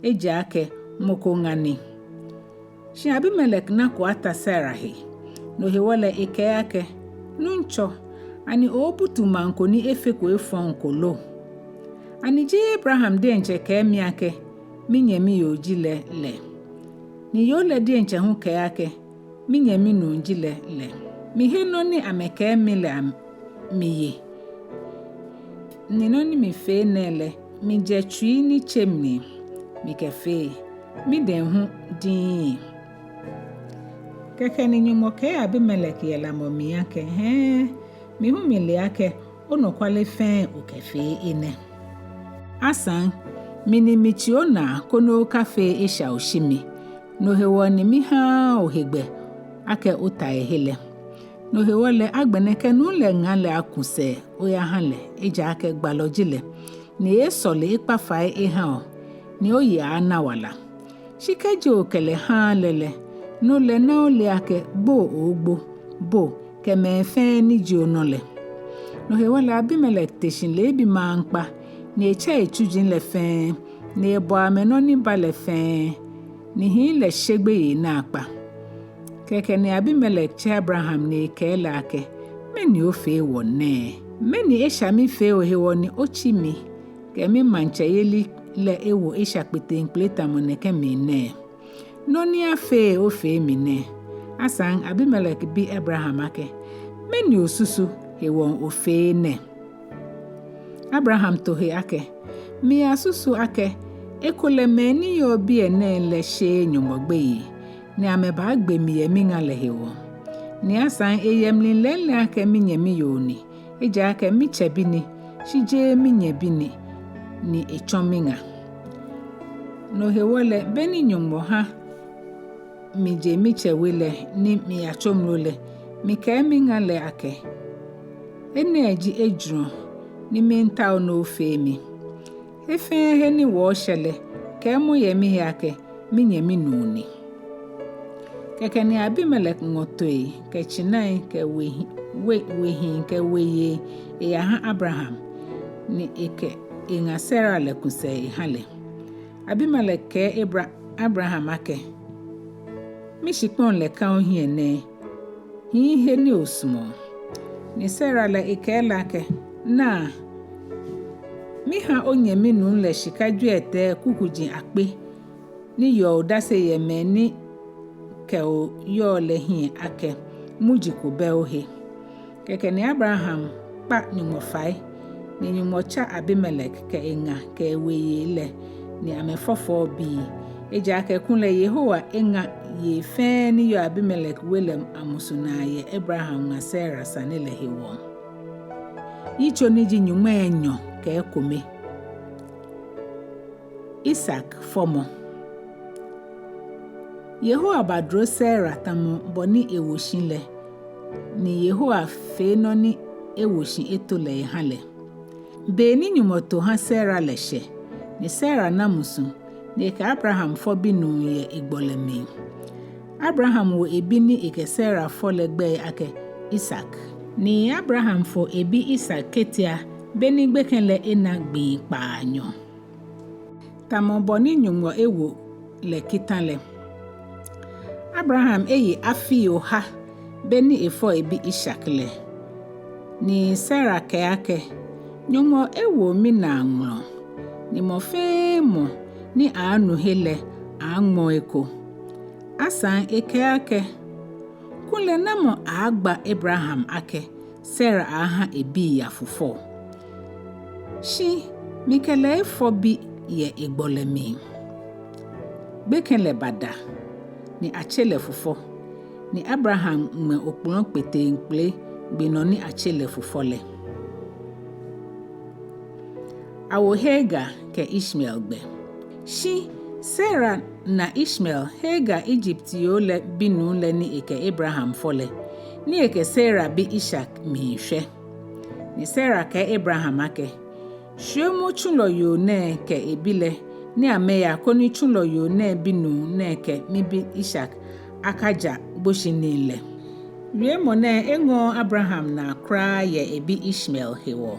ejaakɛ mɔ ko ŋa ni." Shi Abimelek nako ata Sara he. No hewɔ lɛ ekɛɛ akɛ, "Nuŋtsɔ, ani obutu maŋ ko ni efeko efɔŋ ko lo? Ani jeee Abraham diɛŋtsɛ kɛɛ mi akɛ, 'Minyɛmi yoo ji lɛ' lɛ? Ni yoo lɛ diɛŋtsɛ hu kɛɛ akɛ, 'Minyɛmi nuu ji lɛ' lɛ? Mihe nɔ ni amɛkɛɛ mi lɛ am- miye. Ni nɔ ni mifee nɛɛ lɛ, mijɛ tsui ni tse mli mikɛfee. Midɛŋ hu diŋŋ." Kɛkɛ ni Nyɔŋmɔ kɛɛ Abimelek yɛ lamɔ mli akɛ, "Hɛɛ, mi hu mile akɛ onɔkwale fɛɛ okɛfee enɛ. Asaŋ, mi ni mitsi onaa koni okafee esha oshi mi. No hewɔ ni mihaaa ohe gbɛ akɛ ota ehe lɛ. No hewɔ lɛ, agbɛnɛ kɛ nuu lɛ ŋa lɛ aku sɛɛ oyaha lɛ, ejaakɛ gbalɔ ji lɛ, ni eeesɔle ekpa fai eha o, ni oyi aaana wala. Shi kɛji okɛ lɛ haaa lɛ lɛ, no lɛ na ole akɛ gbo oogbo, bo kɛ mɛi fɛɛ ni ji onɔ lɛ." No hewɔ lɛ Abimelek te shi leebi maŋkpa, ni etsɛ etsuji lɛ fɛɛ, ni ebɔ amɛ nɔ ni ba lɛ fɛɛ, ni hii lɛ she gbeyei naakpa. Kɛkɛ ni Abimelek tsɛ Abraham ni ekɛɛ lɛ akɛ, "Mɛni ofee wɔ nɛɛ? Mɛni esha mifee o hewɔ ni otsi mi kɛ mimaŋtsɛyeli lɛ ewo esha kpeteŋkpele tamɔ nɛkɛ mli nɛɛ? Nɔ ni afee ofee mi nɛɛ." Asaŋ Abimelek bi Abraham akɛ, "Mɛni osusu hewɔ ofee nɛɛ?" Abraham to he akɛ, "Miyasusu akɛ ekolɛ mɛi ni yɔɔ biɛ nɛɛ lɛ sheee Nyɔŋmɔ gbeyei, ni amɛbaagbe mi yɛ miŋa lɛ hewɔ. Ni asaŋ eyɛ mli lɛɛlɛŋ akɛ minyɛmi yoo ni, ejaakɛ mitsɛ bi ni, shi jeee minyɛ bi ni, ni etsɔ miŋa. No hewɔ lɛ, beni Nyɔŋmɔ ha mije mitsɛ we lɛ ni miyatsomlo lɛ, mikɛɛ miŋa lɛ akɛ, 'Enɛ ji ejurɔ ni miitao ni ofee mi. He fɛɛ he ni wɔɔshɛ lɛ, kɛɛmɔ yɛ mihe akɛ minyɛmi nuu ni.'" Kɛkɛ ni Abimelek ŋɔ tooi kɛ tsinai kɛ wehii, we, wehii kɛ weyei eyaha Abraham, ni ekɛ eŋa Sara lɛ ku sɛɛ eha lɛ. Abimelek kɛɛ Abra- Abraham akɛ, "Mishikpɔŋ lɛ ka ohiɛ nɛɛ, hii he ni osumɔɔ." Ni Sara lɛ ekɛɛ lɛ akɛ, "Naa, miha onyɛmi nuu lɛ shika jwiɛtɛi kukuji akpe ni yeɔ odase yɛ mɛi ni kɛ o yɔɔ lɛ hiɛ akɛ muji ko bɛ ohe." Kɛkɛ ni Abraham kpa Nyɔŋmɔ fai, ni Nyɔŋmɔ tsa Abimelek kɛ eŋa kɛ eweyei lɛ, ni amɛfɔfɔɔ bii. Ejaakɛ kulɛ Yehowa eŋa yei fɛɛ ni yɔɔ Abimelek we lɛ amusu naa yɛ Abraham ŋa Sara sane lɛ hewɔ. Yitso ni ji nyɔŋmai enyɔ kɛ ekome. Isak fɔmɔ. Yehowa badro Sara tamɔ bɔ ni ewo shi lɛ, ni Yehowa fee nɔ ni ewo shi eto lɛ eha lɛ. Be ni Nyɔŋmɔ to ha Sara lɛ shɛ, ni Sara na musu, ni ekɛ Abraham fɔ binuu yɛ egbɔlɛ mli. Abraham wo ebi ni ekɛ Sara fɔ lɛ gbɛi akɛ Isak. Ni Abraham fo ebi Isak ketia beni gbekɛ lɛ ena gbii kpaanyɔ, tamɔ bɔ ni Nyɔŋmɔ ewo lɛ kita lɛ. Abraham eye afii oha beni efɔ ebi Isak lɛ. Ni Sara kɛɛ akɛ, "Nyɔŋmɔ ewo minaa ŋmɔlɔ, ni mɔ fɛɛ mɔ ni aaanu he lɛ aaŋmɔ eko." Asaŋ ekɛɛ akɛ, "Kulɛ namɔ aaagba Abraham akɛ Sara aaha ebi yafufɔ? Shi mikɛ lɛ efɔ bi yɛ egbɔlɛ mli." Gbekɛ lɛ bada, ni atse lɛ fufɔ, ni Abraham ŋmɛ okpɔlɔ kpeteŋkpele gbi nɔ ni atse lɛ fufɔ lɛ. Awo Hagar kɛ Ishmael gbɛ. Shi Sara na Ishmael, Hagar Ijipt yoo lɛ binuu lɛ ni ekɛ Abraham fɔ lɛ, ni ekɛ Sara bi Isak miishwɛ. Ni Sara kɛɛ Abraham akɛ, shwiemɔ tsulɔ yoo nɛɛ kɛ ebi lɛ ni amɛya koni tsulɔ yoo nɛɛ binuu nɛɛ kɛ mibi Isak akaja gboshinii lɛ. Wiemɔ nɛɛ eŋɔɔɔ Abraham naa kwraa yɛ ebi Ishmael hewɔ.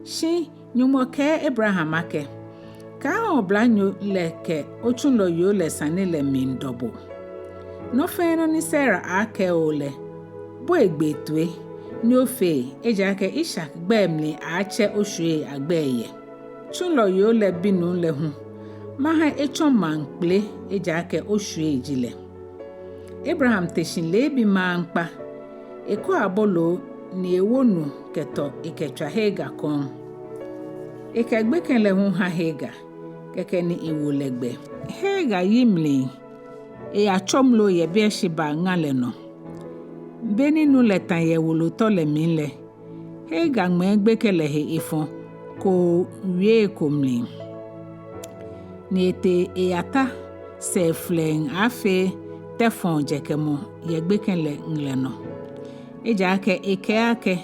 Shi Nyɔŋmɔ kɛɛ Abraham akɛ, kaaha oblanyo lɛ kɛ otsulɔ yoo lɛ sane lɛ miidɔ bo. Nɔ fɛɛ nɔ ni Sara aakɛɛ o lɛ, bo egbee toi ni ofee, ejaakɛ Isak gbɛi mli aaatsɛ oshwiei agbɛi yɛ. Tsulɔ yoo lɛ binuu lɛ hu, maha etsɔ maŋ kpele, ejaakɛ oshwiei ji lɛ. Abraham te shi leebi maŋkpa, ekɔ aboloo ni ewo nu kɛtɔ ekɛtswa Hagar kɔŋ. Ekɛ gbekɛ lɛ hu ha Hagar, kɛkɛ ni ewo lɛ gbɛ. Hagar yi mli eyatsɔmlo yɛ Beersheba ŋa lɛ nɔ. Beni nu lɛ tã yɛ wolotɔ lɛ mli lɛ, Hagar ŋmɛɛ gbekɛ lɛ he efɔ̃ koo wiee ko mli. Ni etee eyata sɛɛ flɛŋŋ aaafee tɛfɔŋ jɛkɛmɔ yɛ gbekɛ lɛ ŋlɛ nɔ. Ejaakɛ ekɛɛ akɛ,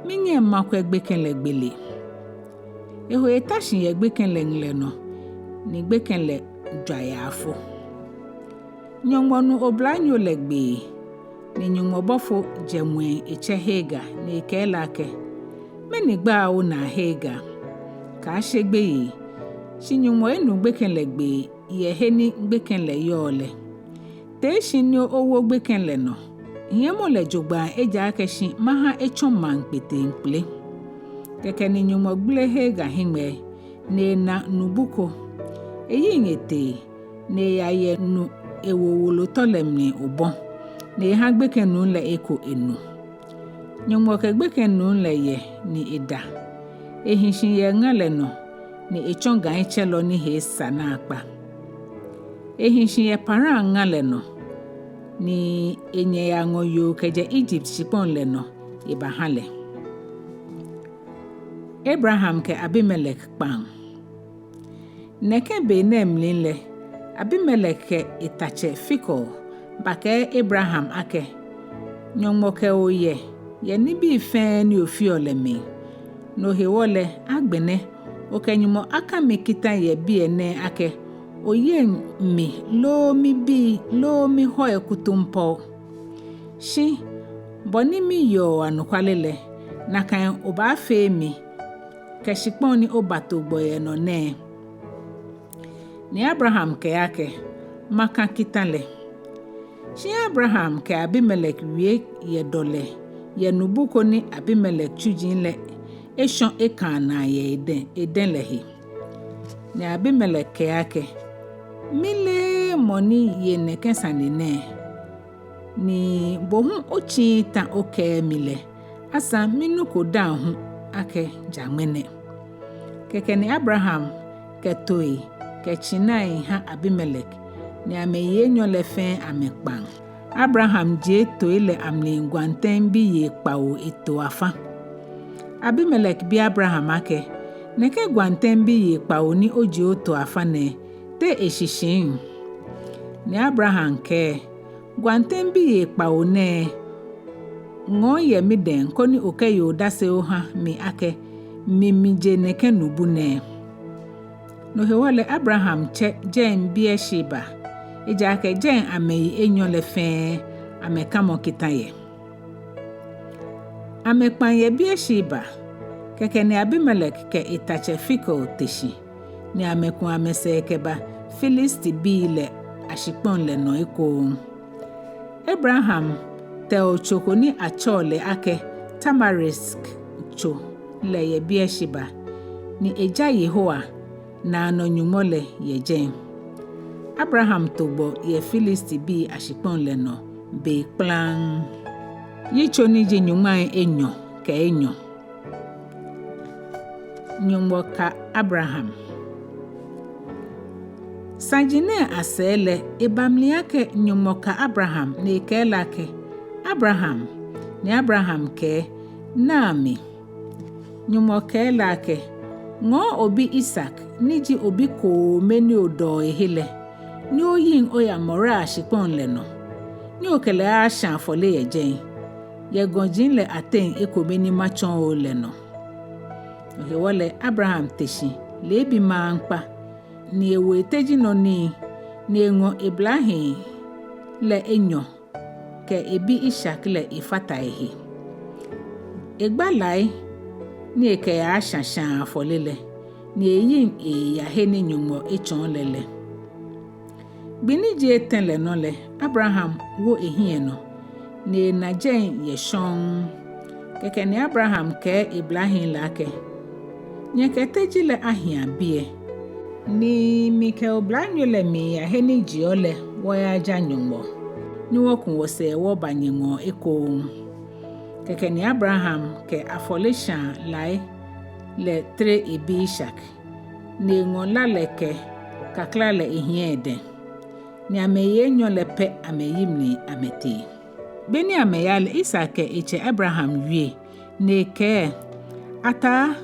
minyɛŋ makwɛ gbekɛ lɛ gbele. Eho eta shi yɛ gbekɛ lɛ ŋlɛ nɔ, ni gbekɛ lɛ jwa yaafo. Nyɔŋmɔ nu oblanyo lɛ gbee, ni Nyɔŋmɔ bɔfo jɛ ŋwɛi etsɛ Hagar ni ekɛɛ lɛ akɛ, mɛni gbaa onaa Hagar? Kaashe gbeyei, shi Nyɔŋmɔ enu gbekɛ lɛ gbee yɛ he ni gbekɛ lɛ yɔɔ lɛ. Tee shi ni owo gbekɛ lɛ nɔ. Hiɛmɔ lɛ jogbaŋŋ ejaakɛ shi maha etsɔ maŋ kpeteŋkpele. Kɛkɛ ni Nyɔŋmɔ gbele Hagar hiŋmɛi, ni ena nubu ko. Eyiŋ etee, ni eyayɛ nu ewo wolotɔ lɛ mli obɔ, ni eha gbekɛ nuu lɛ eko enu. Nyɔŋmɔ kɛ gbekɛ nuu lɛ yɛ ni eda. Ehi shi yɛ ŋa lɛ nɔ, ni etsɔ gaitsɛlɔ ni he esa naakpa. Ehi shi yɛ Paran ŋa lɛ nɔ, ni enyɛ yaŋɔ yoo kɛjɛ Ijipt shikpɔŋ lɛ nɔ ebaha lɛ. Abraham kɛ Abimelek kpaŋ. Nɛkɛ be nɛɛ mli lɛ, Abimelek kɛ etatsɛ Fikol bakɛɛ Abraham akɛ, Nyɔŋmɔ kɛ o yɛ, yɛ nibii fɛɛ ni ofeɔ lɛ mli. No hewɔ lɛ, agbɛnɛ, okɛ Nyɔŋmɔ aka mi kita yɛ biɛ nɛɛ akɛ, oyeŋ mi loo mibii loo mihɔi kutumpɔɔ. Shi bɔ ni miyeɔ o anɔkwale lɛ, nakai obaafee mi kɛ shikpɔŋ ni obato gbɔ yɛ nɔ nɛɛ. Ni Abraham kɛɛ akɛ, maka kita lɛ. Shi Abraham kɛ Abimelek wie yɛ dɔlɛ yɛ nubu ko ni Abimelek tsuji lɛ eshɔ ekãa naa yɛ edɛŋ, edɛŋ lɛ he. Ni Abimelek kɛɛ akɛ, mileee mɔ ni ye nɛkɛ sane nɛɛ, ni bo hu otsiii ta okɛɛ mi lɛ, asaŋ minuko dã hu akɛ ja ŋmɛnɛ. Kɛkɛ ni Abraham kɛ tooi kɛ tsinai ha Abimelek, ni amɛyi enyɔ lɛ fɛɛ amɛkpaŋ. Abraham jie tooi lɛ amli gwantɛŋ biyei kpawo eto afa. Abimelek bi Abraham akɛ, nɛkɛ gwantɛŋ biyei kpawo ni ojie oto afa nɛɛ, te eshishiŋ? Ni Abraham kɛɛ, gwantɛŋ biyei kpawo nɛɛ, ŋɔɔ yɛ midɛŋ koni okɛye odase oha mi akɛ, mi mije nɛkɛ nubu nɛɛ. No hewɔ lɛ Abraham tsɛ jɛi Beersheba, ejaakɛ jɛi amɛyi enyɔ lɛ fɛɛ amɛkamɔ kita yɛ. Amɛkpaŋ yɛ Beersheba, kɛkɛ ni Abimelek kɛ etatsɛ Fikol te shi, ni amɛku amɛsɛɛ kɛba Filistibii lɛ ashikpɔŋ lɛ nɔ ekoŋŋ. Abraham tɛo tso ko ni atsɛɔ lɛ akɛ tamarisk tso lɛ yɛ Beersheba, ni eja Yehowa, naanɔ Nyɔŋmɔ lɛ yɛ jɛi. Abraham to gbɔ yɛ Filistibii ashikpɔŋ lɛ nɔ be kplaŋŋ. Yitso ni ji nyɔŋmai enyɔ kɛ enyɔ. Nyɔŋmɔ ka Abraham. Saji nɛɛ asɛɛ lɛ, eba mli akɛ Nyɔŋmɔ ka Abraham, ni ekɛɛ lɛ akɛ, Abraham! Ni Abraham kɛɛ, Naa mi. Nyɔŋmɔ kɛɛ lɛ akɛ, Ŋɔɔ obi Isak, ni ji obi koome ni odɔɔ ehe lɛ, ni oyiŋ oya Moria shikpɔŋ lɛ nɔ, ni okɛ lɛ ashã afɔle yɛ jɛi, yɛ gɔji lɛ ateŋ ekome ni matsɔɔ bo lɛ nɔ. No hewɔ lɛ Abraham te shi leebi maŋkpa, ni ewo eteji nɔ nii, ni eŋɔ eblahii lɛ enyɔ kɛ ebi Isak lɛ efata ehe. Egba lai ni ekɛyaashã shãa afɔle lɛ, ni eyiŋ eeya he ni Nyɔŋmɔ etsɔɔ lɛ lɛ. Gbi ni ji etɛ lɛ nɔ lɛ, Abraham wo ehiɛ nɔ, ni ena jɛi yɛ shɔŋŋ. Kɛkɛ ni Abraham kɛɛ eblahii lɛ akɛ, nyɛkɛ teji lɛ ahia biɛ, ni mikɛ oblanyo lɛ miiya he ni jeɔ lɛ wɔyaja Nyɔŋmɔ, ni wɔku wɔsɛɛ wɔba nyɛŋɔɔ ekoŋŋ. Kɛkɛ ni Abraham kɛ afɔleshaa lai lɛ tere ebi Isak, ni eŋɔ la lɛ kɛ kakla lɛ ehiɛ edɛŋ. Ni amɛyi enyɔ lɛ pɛ amɛyi mli amɛtee. Be ni amɛya lɛ Isak kɛ etsɛ Abraham wie, ni ekɛɛ, ataa,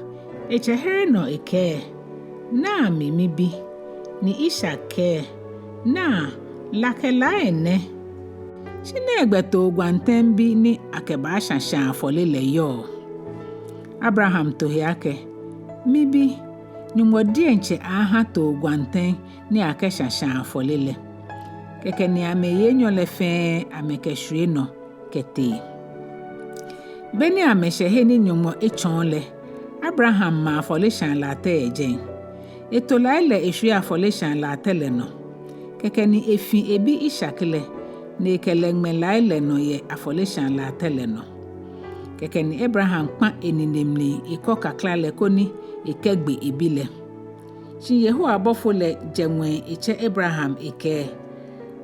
etsɛ here nɔ ekɛɛ, naa mi mibi. Ni Isak kɛɛ, naa, la kɛ lai nɛ. Shi nɛgbɛ too gwantɛŋbi ni akɛbaashã shãa afɔle lɛ yɔɔ? Abraham to he akɛ, mibi, Nyɔŋmɔ diɛŋtsɛ aaaha too gwantɛŋ ni akɛshã shãa afɔle lɛ. Kɛkɛ ni amɛyi enyɔ lɛ fɛɛ amɛkɛshwie nɔ kɛtee. Be ni amɛshɛ he ni Nyɔŋmɔ etsɔɔ lɛ, Abraham ma afɔleshaa latɛ yɛ jɛi. Eto lai lɛ eshwie afɔleshaa latɛ lɛ nɔ. Kɛkɛ ni efi ebi Isak lɛ, ni ekɛ lɛ ŋmɛ lai lɛ nɔ yɛ afɔleshaa latɛ lɛ nɔ. Kɛkɛ ni Abraham kpa enine mli ekɔ kakla lɛ koni ekɛgbe ebi lɛ. Shi Yehowa bɔfo lɛ jɛ ŋwɛi etsɛ Abraham ekɛɛ,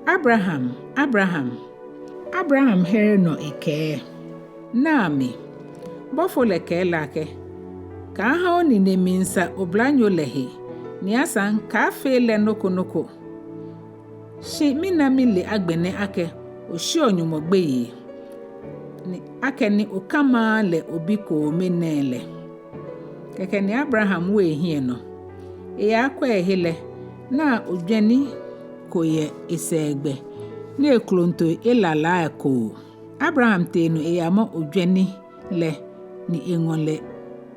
Abraham, Abraham. Abraham here nɔ ekɛɛ, naa mi. Bɔfo lɛ kɛɛ lɛ akɛ, kaaha onine miisa oblanyo lɛ he, ni asaŋ kaafee lɛ nɔ ko nɔ ko. Shi mina mile agbɛnɛ akɛ osheɔ Nyɔŋmɔ gbeyei, ni akɛni okamaaa lɛ obi koome nɛɛ lɛ. Kɛkɛ ni Abraham wo ehiɛ nɔ. Eyakwɛ ehe lɛ, naa ojwɛni ko yɛ esɛɛgbɛ, ni eklontoi elalaa ekoo. Abraham tee nɔ eyamɔ ojwɛni lɛ, ni eŋɔ lɛ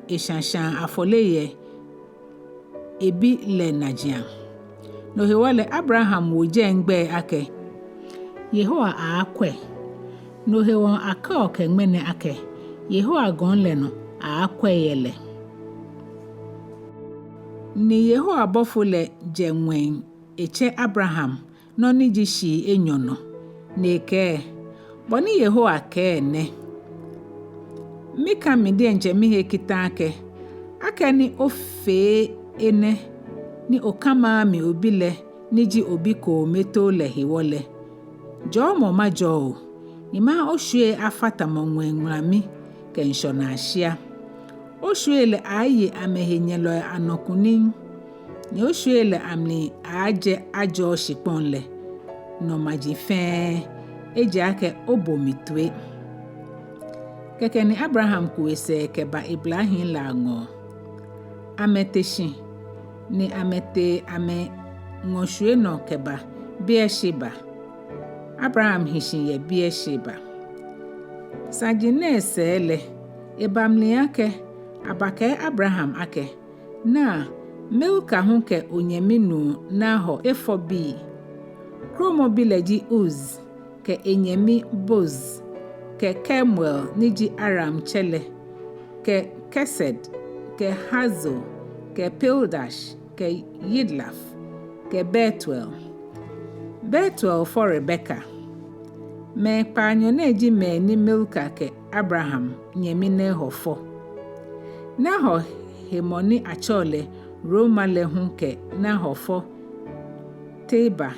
eshã shãa afɔle yɛ ebi lɛ najiaŋ. No hewɔ lɛ Abraham wo jɛi gbɛi akɛ, Yehowa aaakwɛ. No hewɔ akɛɔ kɛ ŋmɛnɛ akɛ, Yehowa gɔŋ lɛ nɔ aaakwɛ yɛ lɛ. Ni Yehowa bɔfo lɛ jɛ ŋwɛi etsɛ Abraham nɔ ni ji shii enyɔ nɔ, ni ekɛɛ, bɔ ni Yehowa kɛɛ nɛ, mika mi diɛŋtsɛ mihe kita akɛ, akɛni ofee enɛ ni okamaaa mi obi lɛ ni ji obi koome too lɛ hewɔ lɛ, jɔɔmɔ majɔɔ o, ni maha oshwiei afa tamɔ ŋwɛi ŋulami kɛ ŋshɔnaa shia. Oshwiei lɛ aaaye amɛhenyɛlɔi anɔ kunim, ni oshwiei lɛ amli aaajɛ ajɔɔ shikpɔŋ lɛ nɔ maji fɛɛ, ejaakɛ obo mi toi. Kɛkɛ ni Abraham ku esɛɛ kɛba eblahii lɛ aŋɔɔ. Amɛte shi, ni amɛtee amɛŋɔ shwie nɔ kɛba Beersheba. Abraham hi shi yɛ Beersheba. Saji nɛɛ sɛɛ lɛ, eba mli akɛ abakɛɛ Abraham akɛ, naa, Milka hu kɛ onyɛmi nuu Nahor efɔ bii. Kromɔbi lɛ ji Uz, kɛ enyɛmi Buz, kɛ Kemuel ni ji Aramtsɛ lɛ, kɛ Kesed, kɛ Hazo, kɛ Pildash, kɛ Yidlaf, kɛ Betuel. Betuel fɔ Rebeka. Mɛi kpaanyɔ nɛɛ ji mɛi ni Milka kɛ Abraham nyɛmi Nahor fɔ. Nahor he mɔ ni atsɛɔ lɛ Reuma lɛ hu kɛ Nahor fɔ Teba,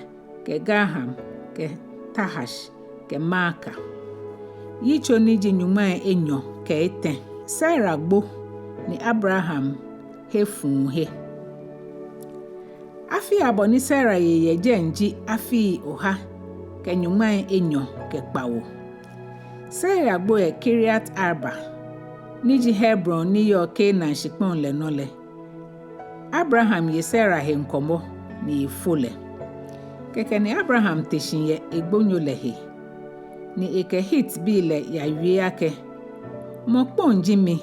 kɛ Gaham, kɛ Tahash, kɛ Maaka. Yitso ni ji nyɔŋmai enyɔ kɛ etɛ. Sara gbo, ni Abraham he fuu he. Afii abɔ ni Sara ye yɛ jɛi ji afii oha kɛ nyɔŋmai enyɔ kɛ kpawo. Sara gbo yɛ Kiriat Arba, ni ji Hebron ni yɔɔ Kanaan shikpɔŋ lɛ nɔ lɛ. Abraham ye Sara he ŋkɔmɔ ni efo lɛ. Kɛkɛ ni Abraham te shi yɛ egbonyo lɛ he, ni ekɛ Hitbii lɛ yawie akɛ, mɔkpɔŋ ji mi,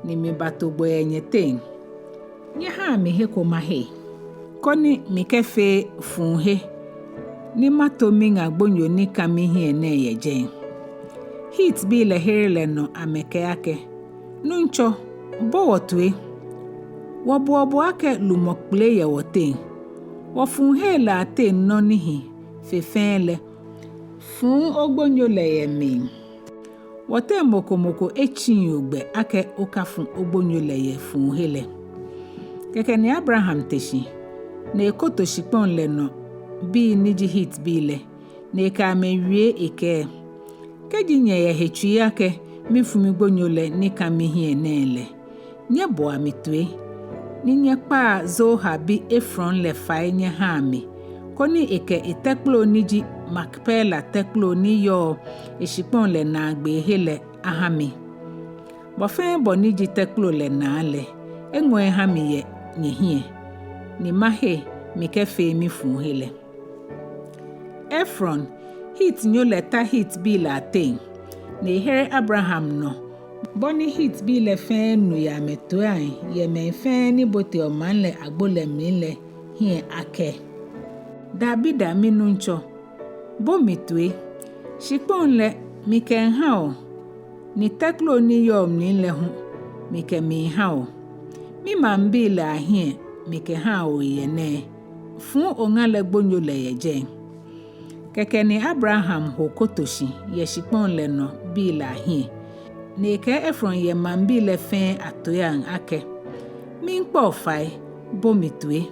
ni mibato gbɔ yɛ nyɛteŋ. Nyɛhaa mi he ko mahe, koni mikɛfee fuuhe, ni mato miŋa gbonyo ni ka mihiɛ nɛɛ yɛ jɛi. Hitbii lɛ here lɛ nɔ amɛkɛɛ akɛ, Nuŋtsɔ, bo wɔ toi. Wɔbuɔ bo akɛ lumɔ kpele yɛ wɔteŋ. Wɔfuuhei lɛ ateŋ nɔ ni hi fe fɛɛ lɛ, fuu ogbonyo lɛ yɛ mli. Wɔteŋ mɔ ko mɔ ko etsiii ogbɛ akɛ okafu ogbonyo lɛ yɛ fuuhe lɛ. Kɛkɛ ni Abraham te shi, ni ekoto shikpɔŋ lɛ nɔ bii ni ji Hitbii lɛ, ni ekɛ amɛ wie ekɛɛ, Kɛji nyɛyɛ he tsui akɛ mifu migbonyo lɛ ni ka mihiɛ nɛɛ lɛ, nyɛboa mi toi, ni nyɛkpaa Zohar bi Efron lɛ fai nyɛhaa mi, koni ekɛ etɛkplo ni ji Makpela tɛkplo ni yɔɔ eshikpɔŋ lɛ naagbee he lɛ aha mi. Bɔ fɛɛ bɔ ni ji tɛkplo lɛ naa lɛ, eŋɔ eha mi yɛ nyɛhiɛ, ni mahe mikɛfee mifuuhe lɛ. Efron, Hitnyo lɛ ta Hitbii lɛ ateŋ, ni ehere Abraham nɔ bɔ ni Hitbii lɛ fɛɛ nu yɛ amɛtoiiaŋ yɛ mɛi fɛɛ ni boteɔ maŋ lɛ agbo lɛ mli lɛ hiɛ akɛ, Dabida, minuŋtsɔ, bo mi toi. Shikpɔŋ lɛ mikɛmiiha o, ni tɛkplo ni yɔɔ mli lɛ hu mikɛmiiha o. Mimaŋbii lɛ ahiɛ mikɛhaa o yɛ nɛɛ. Fuu oŋa lɛ gbonyo lɛ yɛ jɛi. Kɛkɛ ni Abraham ho koto shi yɛ shikpɔŋ lɛ nɔ bii lɛ ahiɛ, ni ekɛɛ Efron yɛ maŋbii lɛ fɛɛ atoiiaŋ akɛ, Miikpa o fai, bo mi toi.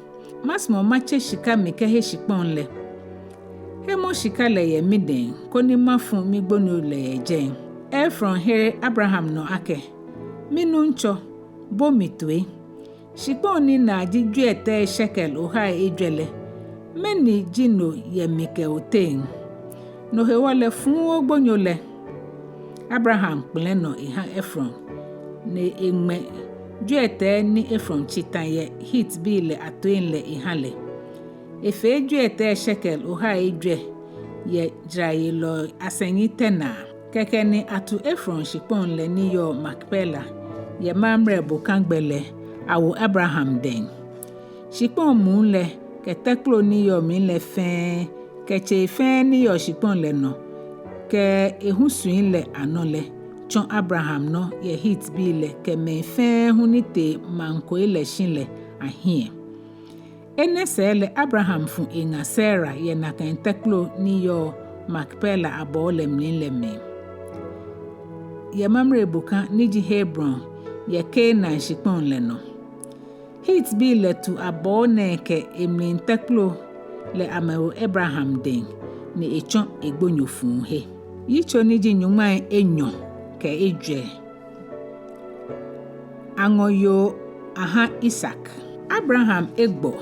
Masumɔ matse shika mikɛhe shikpɔŋ lɛ. Hemɔ shika lɛ yɛ midɛŋ, koni mafu migbonyo lɛ yɛ jɛi. Efron here Abraham nɔ akɛ, Minuŋtsɔ, bo mi toi. Shikpɔŋ ni naa ji jwiɛtɛi shekel ohai ejwɛ lɛ, mɛni ji no yɛ mi kɛ oteŋ? No hewɔ lɛ fuu ogbonyo lɛ. Abraham kpɛlɛ nɔ eha Efron, ni eŋmɛ jwiɛtɛi ni Efron tsi ta yɛ Hitbii lɛ atoiiaŋ lɛ eha lɛ. Efee jwiɛtɛi shekel ohai ejwɛ yɛ jarayelɔi asɛŋi tɛ naa. Kɛkɛ ni atu Efron shikpɔŋ lɛ ni yɔɔ Makpela yɛ Mamre boka gbɛ lɛ awo Abraham dɛŋ. Shikpɔŋ muu lɛ kɛ tɛkplo ni yɔɔ mli lɛ fɛɛ kɛ tsei fɛɛ ni yɔɔ shikpɔŋ lɛ nɔ kɛ ehusui lɛ anɔ lɛ tsɔ Abraham nɔ yɛ Hitbii lɛ kɛ mɛi fɛɛ hu ni tee maŋ koi lɛ shi lɛ ahiɛ. Enɛ sɛɛ lɛ Abraham fu eŋa Sara yɛ nakai tɛkplo ni yɔɔ Makpela abɔɔ lɛ mli lɛ mli, yɛ Mamre boka ni ji Hebron yɛ Kanaan shikpɔŋ lɛ nɔ. Hitbii lɛ tu abɔɔ nɛɛ kɛ emli tɛkplo lɛ amɛwo Abraham dɛŋ, ni etsɔ egbonyo fuuhe. Yitso ni ji nyɔŋmai enyɔ kɛ ejwɛ. Aŋɔ yoo aha Isak. Abraham egbɔ,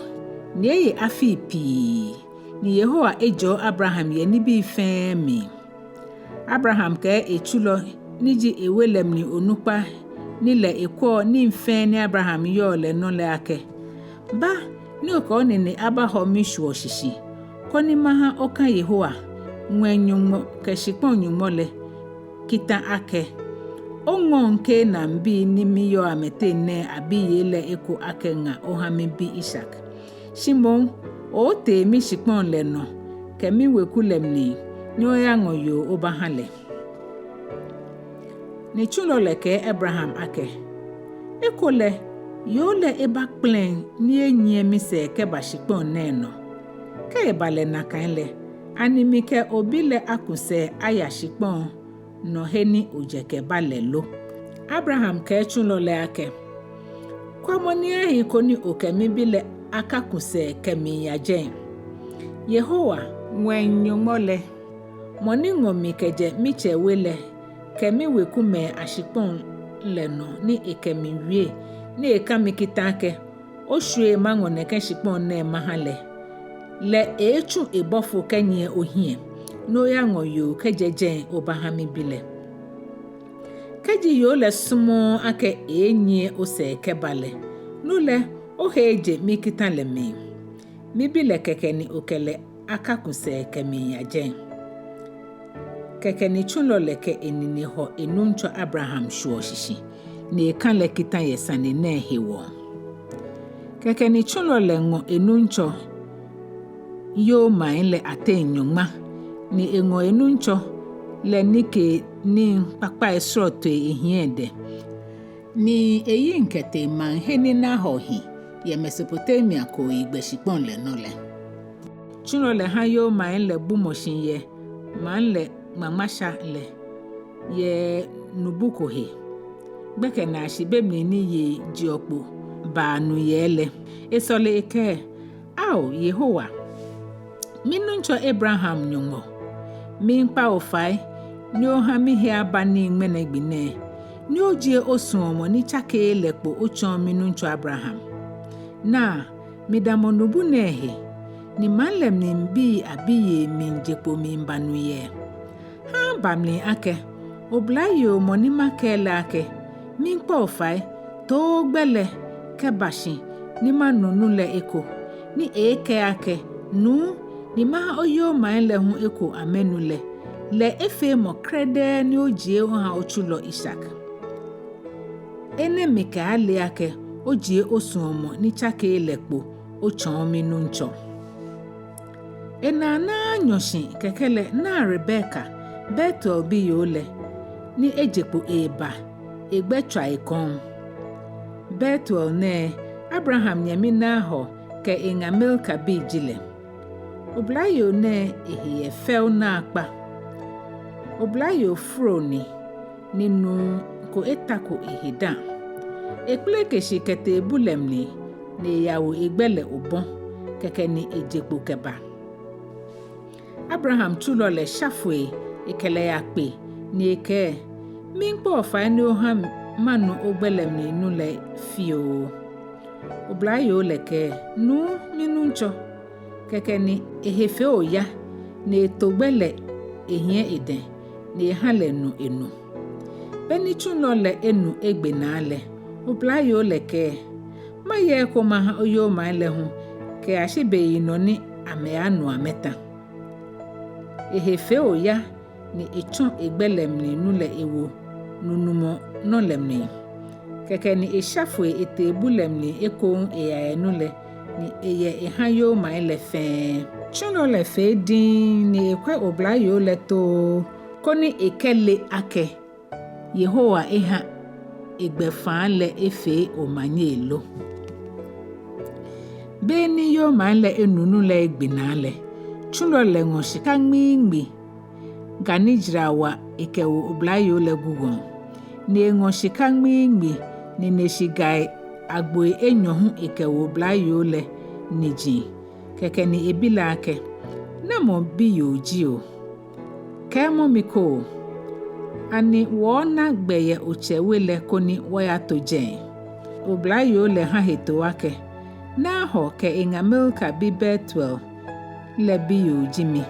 ni eye afii pii, ni Yehowa ejɔɔ Abraham yɛ nibii fɛɛ mli. Abraham kɛɛ etsulɔ ni ji ewe lɛ mli onukpa ni lɛ ekwɛɔ nii fɛɛ ni Abraham yɔɔ lɛ nɔ lɛ akɛ, Ba ni okɛ onine abahɔ mishwuɔ shishi, koni maha oka Yehowa, ŋwɛi Nyɔŋmɔ kɛ shikpɔŋ Nyɔŋmɔ lɛ, kita akɛ, oŋɔŋ Kanaanbii ni miyɔɔ amɛteŋ nɛɛ abiyei lɛ eko akɛ ŋa oha mibi Isak. Shi moŋ, ootee mishikpɔŋ lɛ nɔ kɛ miweku lɛ mli, ni oyaŋɔ yoo obaha lɛ. Ni tsulɔ lɛ kɛɛ Abraham akɛ, Ekolɛ yoo lɛ ebakpɛlɛŋ ni enyiɛ misɛɛ kɛba shikpɔŋ nɛɛ nɔ. Kɛ eba lɛ nakai lɛ, ani mikɛ obi lɛ aku sɛɛ aya shikpɔŋ nɔ he ni ojɛ kɛba lɛ lo? Abraham kɛɛ tsulɔ lɛ akɛ, Kwɛmɔ ni ahi koni okɛ mibi lɛ akaku sɛɛ kɛmiiya jɛi. Yehowa, ŋwɛi Nyɔŋmɔ lɛ, mɔ ni ŋɔ mi kɛjɛ mitsɛ we lɛ kɛ miwekumɛi ashikpɔŋ lɛ nɔ ni ekɛ mi wie ni eka mi kita akɛ, oshwie maŋɔ nɛkɛ shikpɔŋ nɛɛ maha lɛ, lɛ eeetsu ebɔfo kɛnyiɛ ohiɛ, ni oyaŋɔ yoo kɛjɛ jɛi obaha mibi lɛ. Kɛji yoo lɛ sumɔɔɔ akɛ eeenyiɛ osɛɛ kɛba lɛ, no lɛ Ohe eje mikita lɛ mli. Mibi lɛ kɛkɛ ni okɛ lɛ akaku sɛɛ kɛmiiya jɛi. Kɛkɛ ni tsulɔ lɛ kɛ enine hɔ enuŋtsɔ Abraham shwuɔ shishi, ni ekã lɛ kita yɛ sane nɛɛ hewɔ. Kɛkɛ ni tsulɔ lɛ ŋɔ enuŋtsɔ yoomai lɛ ateŋ nyɔŋma, ni eŋɔ enuŋtsɔ lɛ nikeenii kpakpai srɔtoi ehiɛ edɛŋ, ni eyiŋ kɛtee maŋ he ni Nahor hi yɛ Mesopotamia kooyigbɛ shikpɔŋ lɛ nɔ lɛ. Tsulɔ lɛ hã yoomai lɛ bumɔ shi yɛ maŋ lɛ ŋmaŋmasha lɛ yɛ nubu ko he. Gbɛkɛ naashi be mli ni yei jeɔ kpo baa nu yɛ lɛ, esɔle ekɛɛ: Ao Yehowa, minuŋtsɔ Abraham Nyɔŋmɔ, miikpa bo fai ni ohã mihe aba nii ŋmɛnɛ gbi nɛɛ, ni ojie osuɔmɔ ni tsakeee lɛ kpo otsɔɔ minuŋtsɔ Abraham. Naa, midamɔ nubu nɛɛ he, ni maŋ lɛ mli bii abiyei miije kpo miiba nu yɛ. Hã eba mli akɛ oblayoo mɔ ni makɛɛ lɛ akɛ, miikpa bo fai, too ogbɛ lɛ kɛba shi ni manu nu lɛ eko, ni eeekɛɛ akɛ, nuu, ni mahã oyoomai lɛ hu eko amɛnu lɛ, lɛ efee mɔ krɛdɛɛ ni ojie ohã otsulɔ Isak. Enɛ mikɛaale akɛ ojie osuɔmɔ ni tsakeee lɛ kpo otsɔɔ minuŋtsɔ. Enaa naaa nyɔɔŋ shi kɛkɛ lɛ naa Rebeka, Betuel biyoo lɛ, ni eje kpo eeba, egbɛ tswa ekɔŋ. Betuel nɛɛ Abraham nyɛmi Nahor kɛ eŋa Milka bi ji lɛ. Oblayoo nɛɛ ehe yɛ fɛo naakpa. Oblayoo foro ni, ni nuu ko etako ehe dã. Ekpeleke shi kɛtee bu lɛ mli, ni eyawo egbɛ lɛ obɔ, kɛkɛ ni eje kpo kɛba. Abraham tsulɔ lɛ sha foi ekɛ lɛ yakpe, ni ekɛɛ, miikpa bo fai ni ohã manu ogbɛ lɛ mli nu lɛ fioo. Oblayoo lɛ kɛɛ, nuu, minuŋtsɔ. Kɛkɛ ni ehe fee oya, ni eto gbɛ lɛ ehiɛ edɛŋ, ni ehã lɛ nu enu. Beni tsulɔ lɛ enu egbe naa lɛ, oblayoo lɛ kɛɛ, mayɛ eko mahã oyoomai lɛ hu kɛyashi beyinɔ ni amɛaanu amɛtã. Ehe fee oya, ni etsɔ egbɛ lɛ mli nu lɛ ewo nunumɔ nɔ lɛ mli. Kɛkɛ ni esha foi etee bu lɛ mli ekoŋŋ eyaye nu lɛ, ni eyɛ ehã yoomai lɛ fɛɛ. Tsulɔ lɛ fee diŋŋ ni ekwɛ oblayoo lɛ too, koni ekɛle akɛ Yehowa ehã egbɛfaa lɛ efee omanye lo. Beni yoomai lɛ enu nu lɛ egbe naa lɛ, tsulɔ lɛ ŋɔ shika ŋmiiŋmi ga ni jara wa ekɛwo oblayoo lɛ gugɔŋ, ni eŋɔ shika ŋmiiŋmi nineshigai agboi enyɔ hu ekɛwo oblayoo lɛ niji. Kɛkɛ ni ebi lɛ akɛ, namɔ biyoo ji o? Kɛɛmɔ mi ko, ani wɔɔna gbɛ yɛ otsɛ we lɛ koni wɔyato jɛi? Oblayoo lɛ hã hetoo akɛ, Nahor kɛ eŋa Milka bi Betuel lɛ biyoo ji mi.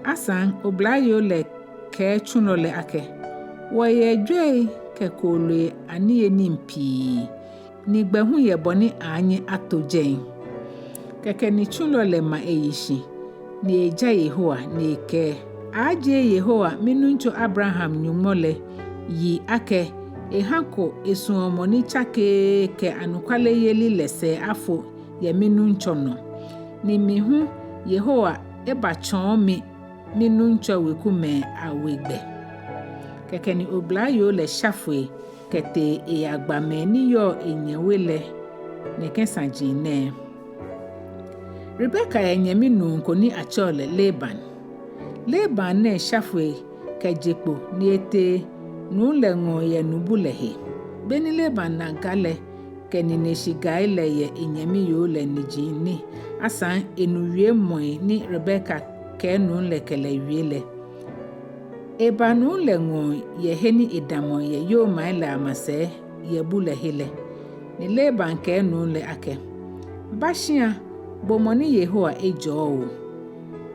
Asaŋ oblayoo lɛ kɛɛ tsulɔ lɛ akɛ, wɔyɛ jwɛi kɛ kooloi aniyenii pii, ni gbɛ hu yɛ bɔ ni aanyɛ ato jɛi. Kɛkɛ ni tsulɔ lɛ ma eyi shi, ni eja Yehowa, ni ekɛɛ, aajie Yehowa minuŋtsɔ Abraham Nyɔŋmɔ lɛ yi akɛ ehãko esuɔmɔ ni tsakeee kɛ anɔkwayeli lɛ sɛɛ afo yɛ minuŋtsɔ nɔ, ni mi hu Yehowa ebatsɔɔ mi minuŋtsɔ wekumɛi awe gbɛ. Kɛkɛ ni oblayoo lɛ sha foi kɛtee eyagba mɛi ni yɔɔ enyɛ we lɛ nɛkɛ saji nɛɛ. Rebeka yɛ nyɛmi nuu ko ni atsɛɔ lɛ Laban. Laban nɛɛ sha foi kɛje kpo ni etee nuu lɛ ŋɔɔ yɛ nubu lɛ he. Beni Laban na ga lɛ kɛ nineshigai lɛ yɛ enyɛmi yoo lɛ niji ni asaŋ enu wiemɔi ni Rebeka kɛɛ nuu lɛ kɛ lɛ wie lɛ, eba nuu lɛ ŋɔɔ yɛ he ni edamɔ yɛ yoomai lɛ amasɛi yɛ bu lɛ he lɛ. Ni Laban kɛɛ nuu lɛ akɛ, ba shia, bo mɔ ni Yehowa ejɔɔ o.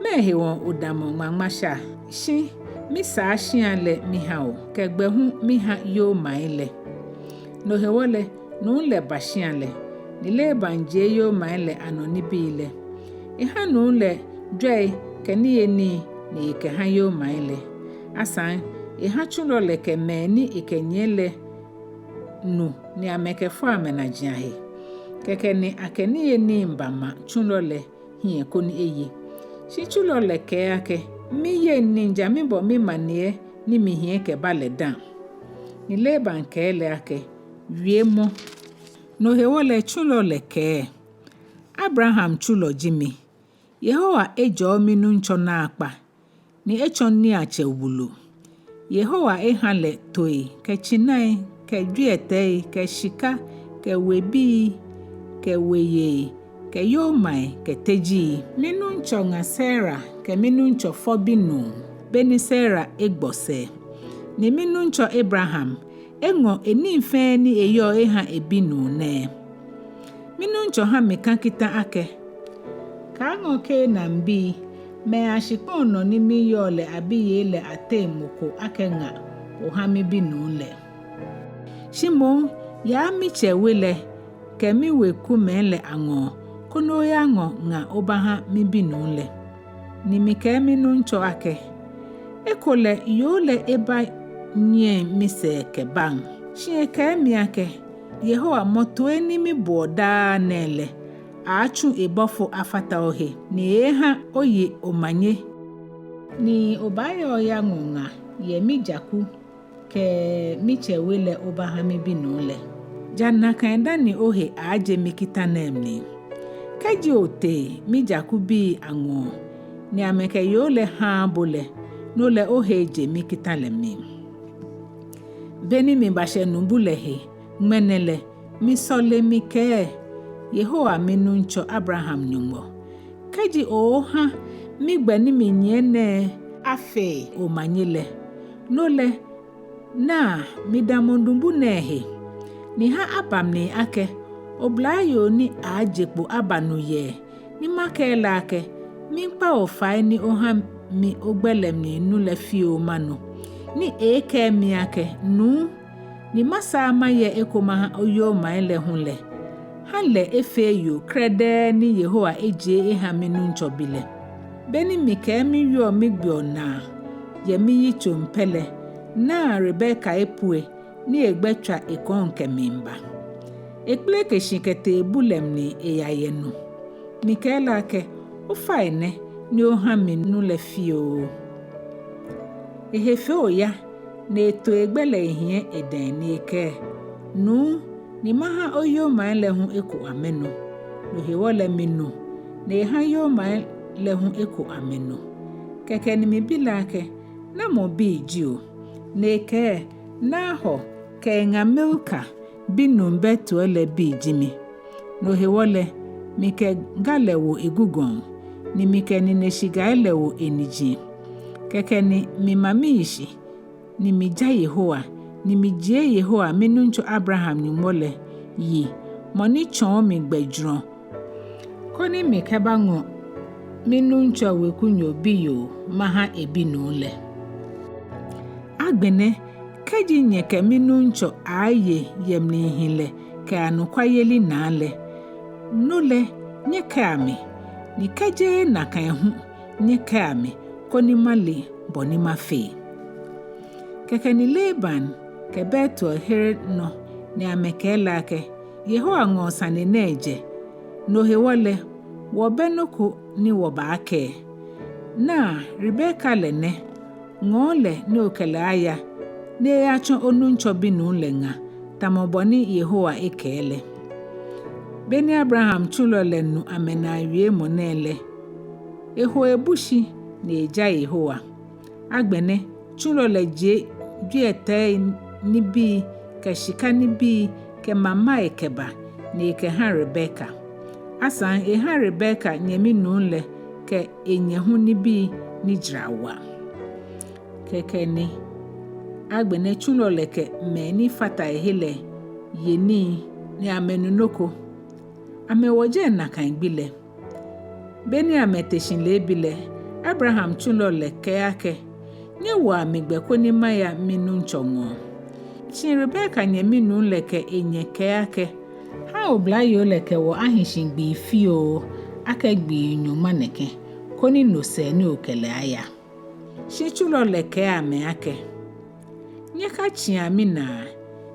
Mɛɛ hewɔ odamɔ ŋmaŋmasha? Shi misaa shia lɛ miha o, kɛ gbɛ hu miha yoomai lɛ. No hewɔ lɛ, nuu lɛ ba shia lɛ. Ni Laban jie yomai lɛ anɔ nibii lɛ. Eha nuu lɛ jwɛi kɛ niyenii ni ekɛha yomai lɛ. Asaŋ, eha tsulɔ lɛ kɛ mɛi ni ekɛnyiɛ lɛ nu ni amɛkɛfɔ amɛnajiaŋ he. Kɛkɛ ni akɛ niyenii bama tsulɔ lɛ hiɛ koni eye. Shi tsulɔ lɛ kɛɛ akɛ, miyeŋ ni ja mibɔ mimaniɛ ni mihiɛ kɛba lɛ dã. Ni Laban kɛɛ lɛ akɛ, wiemɔ. No hewɔ lɛ tsulɔ lɛ kɛɛ, Abraham tsulɔ ji mi. Yehowa ejɔɔ minuŋtsɔ naakpa, ni etsɔ niiatsɛ wulu. Yehowa eha lɛ tooi, kɛ tsinai, kɛ jwiɛtɛi, kɛ shika, kɛ webii, kɛ weyei, kɛ yomai, kɛ tejii. Minuŋtsɔ ŋa Sara kɛ minuŋtsɔ fɔ binuu, beni Sara egbɔ sɛɛ. Ni minuŋtsɔ Abraham eŋɔ enii fɛɛ ni eyɔɔ eha ebinuu nɛɛ. Minuŋtsɔ ha mikã kitã akɛ, kaaŋɔ Kanaanbii, mɛi ashikpɔŋ nɔ ni miyɔɔ lɛ abiyei lɛ ateŋ mɔ ko akɛ ŋa oha mibinuu lɛ. Shi moŋ yaa mitsɛ we lɛ kɛ miwekumɛi lɛ aŋɔɔ, koni oyaŋɔ ŋa obaha mibinuu lɛ. Ni mikɛɛ minuŋtsɔ akɛ, ekolɛ yoo lɛ ebanyiɛ misɛɛ kɛbaŋ. Shi ekɛɛ mi akɛ, Yehowa mɔ toi ni miboɔ daa nɛɛ lɛ, aatsu ebɔfo afata ohe, ni eeeha oye omanye. Ni obaaya oyaŋɔ ŋa yɛ mijaku kɛ mitsɛ we lɛ obaha mibinuu lɛ. Ja nakai dani ohe aaje mikitã nɛɛ mli. Kɛji otee mijakubii aŋɔɔ, ni amɛkɛ yoo lɛ haaa bo lɛ, no lɛ ohe eje mikitã lɛ mli. Beni mibashɛ nubu lɛ he, ŋmɛnɛ lɛ, misɔle mikɛɛ, Yehowa minuŋtsɔ Abraham Nyɔŋmɔ, kɛji ooha migbɛ ni minyiɛ nɛɛ afee omanye lɛ, no lɛ, naa, midamɔ nubu nɛɛ he, ni ha aba mli akɛ, oblayoo ni aaje kpo aba nu yɛɛ, ni makɛɛ lɛ akɛ, miikpa bo fai ni oha mi ogbɛ lɛ mli nu lɛ fioo manu. Ni eekɛɛ mi akɛ, nuu, ni masaa mayɛ eko maha oyomai lɛ hu lɛ, ha lɛ efee yoo krɛdɛɛ ni Yehowa ejie eha minuŋtsɔ bi lɛ. Beni mikɛɛ miwieɔ migbeɔ naa yɛ miyitsoŋ pɛ lɛ, naa Rebeka epue ni egbɛ tswa ekɔŋ kɛmiiba. Ekpeleke shi kɛtee bu lɛ mli eyayɛ nu. Mikɛɛ lɛ akɛ, ofainɛ ni oha mi nu lɛ fioo. Ehe fee oya, ni eto egbɛ lɛ ehiɛ edɛŋ ni ekɛɛ, nuu, ni maha oyomai lɛ hu eko amɛnu. No hewɔ lɛ minu, ni eha yomai lɛ hu eko amɛnu. Kɛkɛ ni mibi lɛ akɛ, namɔ bii ji o? Ni ekɛɛ, Nahor kɛ eŋa Milka binuu Betuel lɛ bi ji mi. No hewɔ lɛ, mikɛ ga lɛ wo egugɔŋ, ni mikɛ nineshigai lɛ wo eniji. Kɛkɛ ni mima miyi shi, ni mija Yehowa, ni mijie Yehowa minuŋtsɔ Abraham Nyɔŋmɔ lɛ yi, mɔ ni tsɔɔ mi gbɛjurɔ, koni mikɛbaŋɔ minuŋtsɔ wekunyo biyoo maha ebinuu lɛ. Agbɛnɛ, kɛji nyɛkɛ minuŋtsɔ aaye yɛ mlihilɛ kɛ anɔkwayeli naa lɛ, no lɛ nyɛkɛa mi, ni kɛjeee nakai hu nyɛkɛa mi, koni male bɔ ni mafee. Kɛkɛ ni Laban kɛ Betuel here nɔ ni amɛkɛɛ lɛ akɛ, Yehowa ŋɔɔ sane nɛɛ jɛ, no hewɔ lɛ, wɔbɛ nɔ ko ni wɔbaakɛɛ. Naa, Rebeka lɛ nɛ, ŋɔɔ lɛ ni okɛ lɛ aya, ni eyatsɔ onuŋtsɔ binuu lɛ ŋa, tamɔ bɔ ni Yehowa ekɛɛ lɛ. Beni Abraham tsulɔ lɛ nu amɛnaa wiemɔ nɛɛ lɛ, eho ebu shi ni eja Yehowa. Agbɛnɛ, tsulɔ lɛ jie jwiɛtɛi nibii kɛ shika nibii kɛ mamai kɛba ni ekɛha Rebeka. Asaŋ eha Rebeka nyɛminuu lɛ kɛ enyɛ hu nibii ni jara wa. Kɛkɛ ni agbɛnɛ tsulɔ lɛ kɛ mɛi ni fata ehe lɛ ye nii ni amɛnu nɔ ko. Amɛwɔ jɛi nakai gbi lɛ. Beni amɛte shi leebi lɛ, Abraham tsulɔ lɛ kɛɛ akɛ, nyɛwoa mi gbɛ koni maya minuŋtsɔ ŋɔɔ. Shi Rebeka nyɛminuu lɛ kɛ enyɛ kɛɛ akɛ, ha oblayoo lɛ kɛ wɔ ahi shi gbii fioo, akɛ gbii nyɔŋma nɛkɛ, koni no sɛɛ ni okɛ lɛ aya. Shi tsulɔ lɛ kɛɛ amɛ akɛ: Nyɛkatsĩa minaa,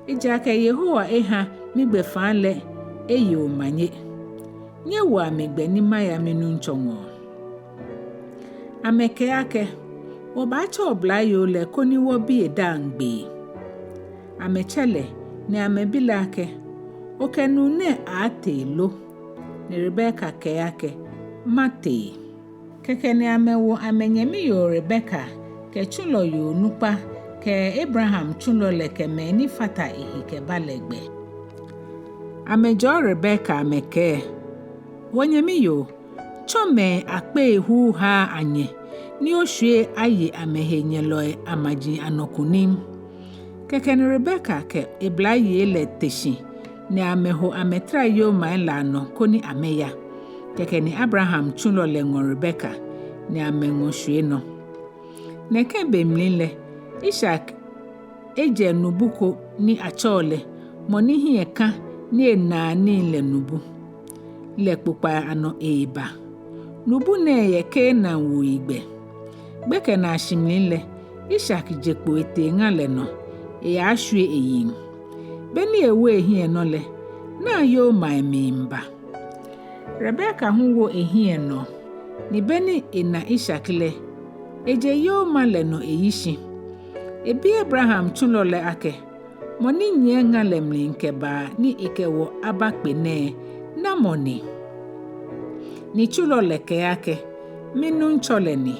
ejaakɛ Yehowa eha migbɛfaŋ lɛ eye omanye. Nyɛwoa mi gbɛ ni maya minuŋtsɔ ŋɔɔ. Amɛkɛɛ akɛ: Wɔbaatsɛ oblayoo lɛ koni wɔbi edaaŋ gbee. Amɛtsɛ lɛ, ni amɛbi lɛ akɛ: Okɛ nuu nɛɛ aaatee lo? Ni Rebeka kɛɛ akɛ: Matee. Kɛkɛ ni amɛwo amɛnyɛmi yoo Rebeka kɛ tsulɔ yoo nukpa kɛ Abraham tsulɔ lɛ kɛ mɛi ni fata ehe kɛba lɛ gbɛ. Amɛjɔɔ Rebeka amɛkɛɛ: Wɔnyɛmi yoo, tsɔ mɛi akpei huuhaa anyɛ, ni oshwie aye amɛhenyɛlɔi amaji anɔ kunim. Kɛkɛ ni Rebeka kɛ eblayei lɛ te shi, ni amɛho amɛtara yomai lɛ anɔ koni amɛya. Kɛkɛ ni Abraham tsulɔ lɛ ŋɔ Rebeka, ni amɛŋɔ shwie nɔ. Nɛkɛ be mli lɛ, Isak ejɛ nubu ko ni atsɛɔ lɛ Mɔ ni hiɛ kã ni enaa nii lɛ nubu lɛ kpokpai anɔ eeba. Nubu nɛɛ yɛ Kanaan wuoyigbɛ. Gbɛkɛnaashi mli lɛ, Isak je kpo etee ŋa lɛ nɔ, eyaashwie eyiŋ. Be ni ewo ehiɛ nɔ lɛ, naa yomai miiba. Rebeka hu wo ehiɛ nɔ, ni be ni ena Isak lɛ, eje yoma lɛ nɔ eyi shi. Ebi Abraham tsulɔ lɛ akɛ: Mɔ ni nyiɛ ŋa lɛ mli kɛba ni ekɛ wɔ abakpe nɛɛ, namɔ ni? Ni tsulɔ lɛ kɛɛ akɛ: Minuŋtsɔ lɛ ni.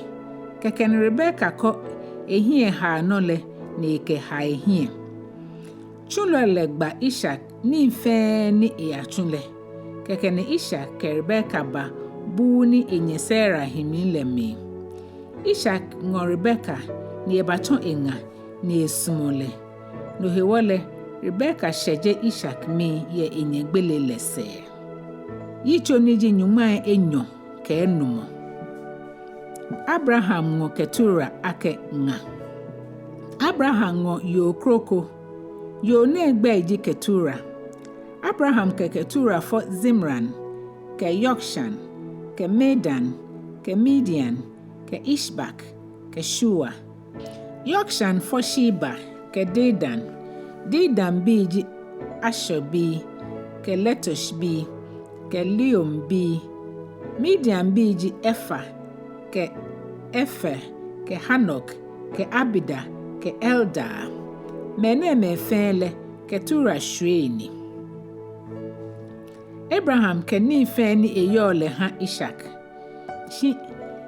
Kɛkɛ ni Rebeka kɔ ehiɛhaa nɔ lɛ ni ekɛha ehiɛ. Tsulɔ lɛ gba Isak nii fɛɛ ni eyatsu lɛ. Kɛkɛ ni Isak kɛ Rebeka ba buu ni enyɛ Sara hi mli lɛ mli. Isak ŋɔ Rebeka ni ebatsɔ eŋa ni esumɔ lɛ. No hewɔ lɛ, Rebeka shɛje Isak mii yɛ enyɛ gbele lɛ sɛɛ. Yitso ni ji nyɔŋmai enyɔ kɛ enumɔ. Abraham ŋɔ Ketura akɛ ŋa. Abraham ŋɔ yoo kroko. Yoo nɛɛ gbɛi ji Ketura. Abraham kɛ Ketura fɔ Zimran, kɛ Yokshan, kɛ Medan, kɛ Midian, kɛ Ishbak, kɛ Shua. Yokshan fɔ Sheba kɛ Dedan. Dedan bii ji Asher bii, kɛ Letush bii, kɛ Leum bii. Midian bii ji Efa, kɛ Efer, kɛ Hanok, kɛ Abida, kɛ Eldaa. Mɛnɛɛmɛi fɛɛ lɛ Ketura shwiei ni. Abraham kɛ nii fɛɛ ni eyɔɔ lɛ ha Isak. Shi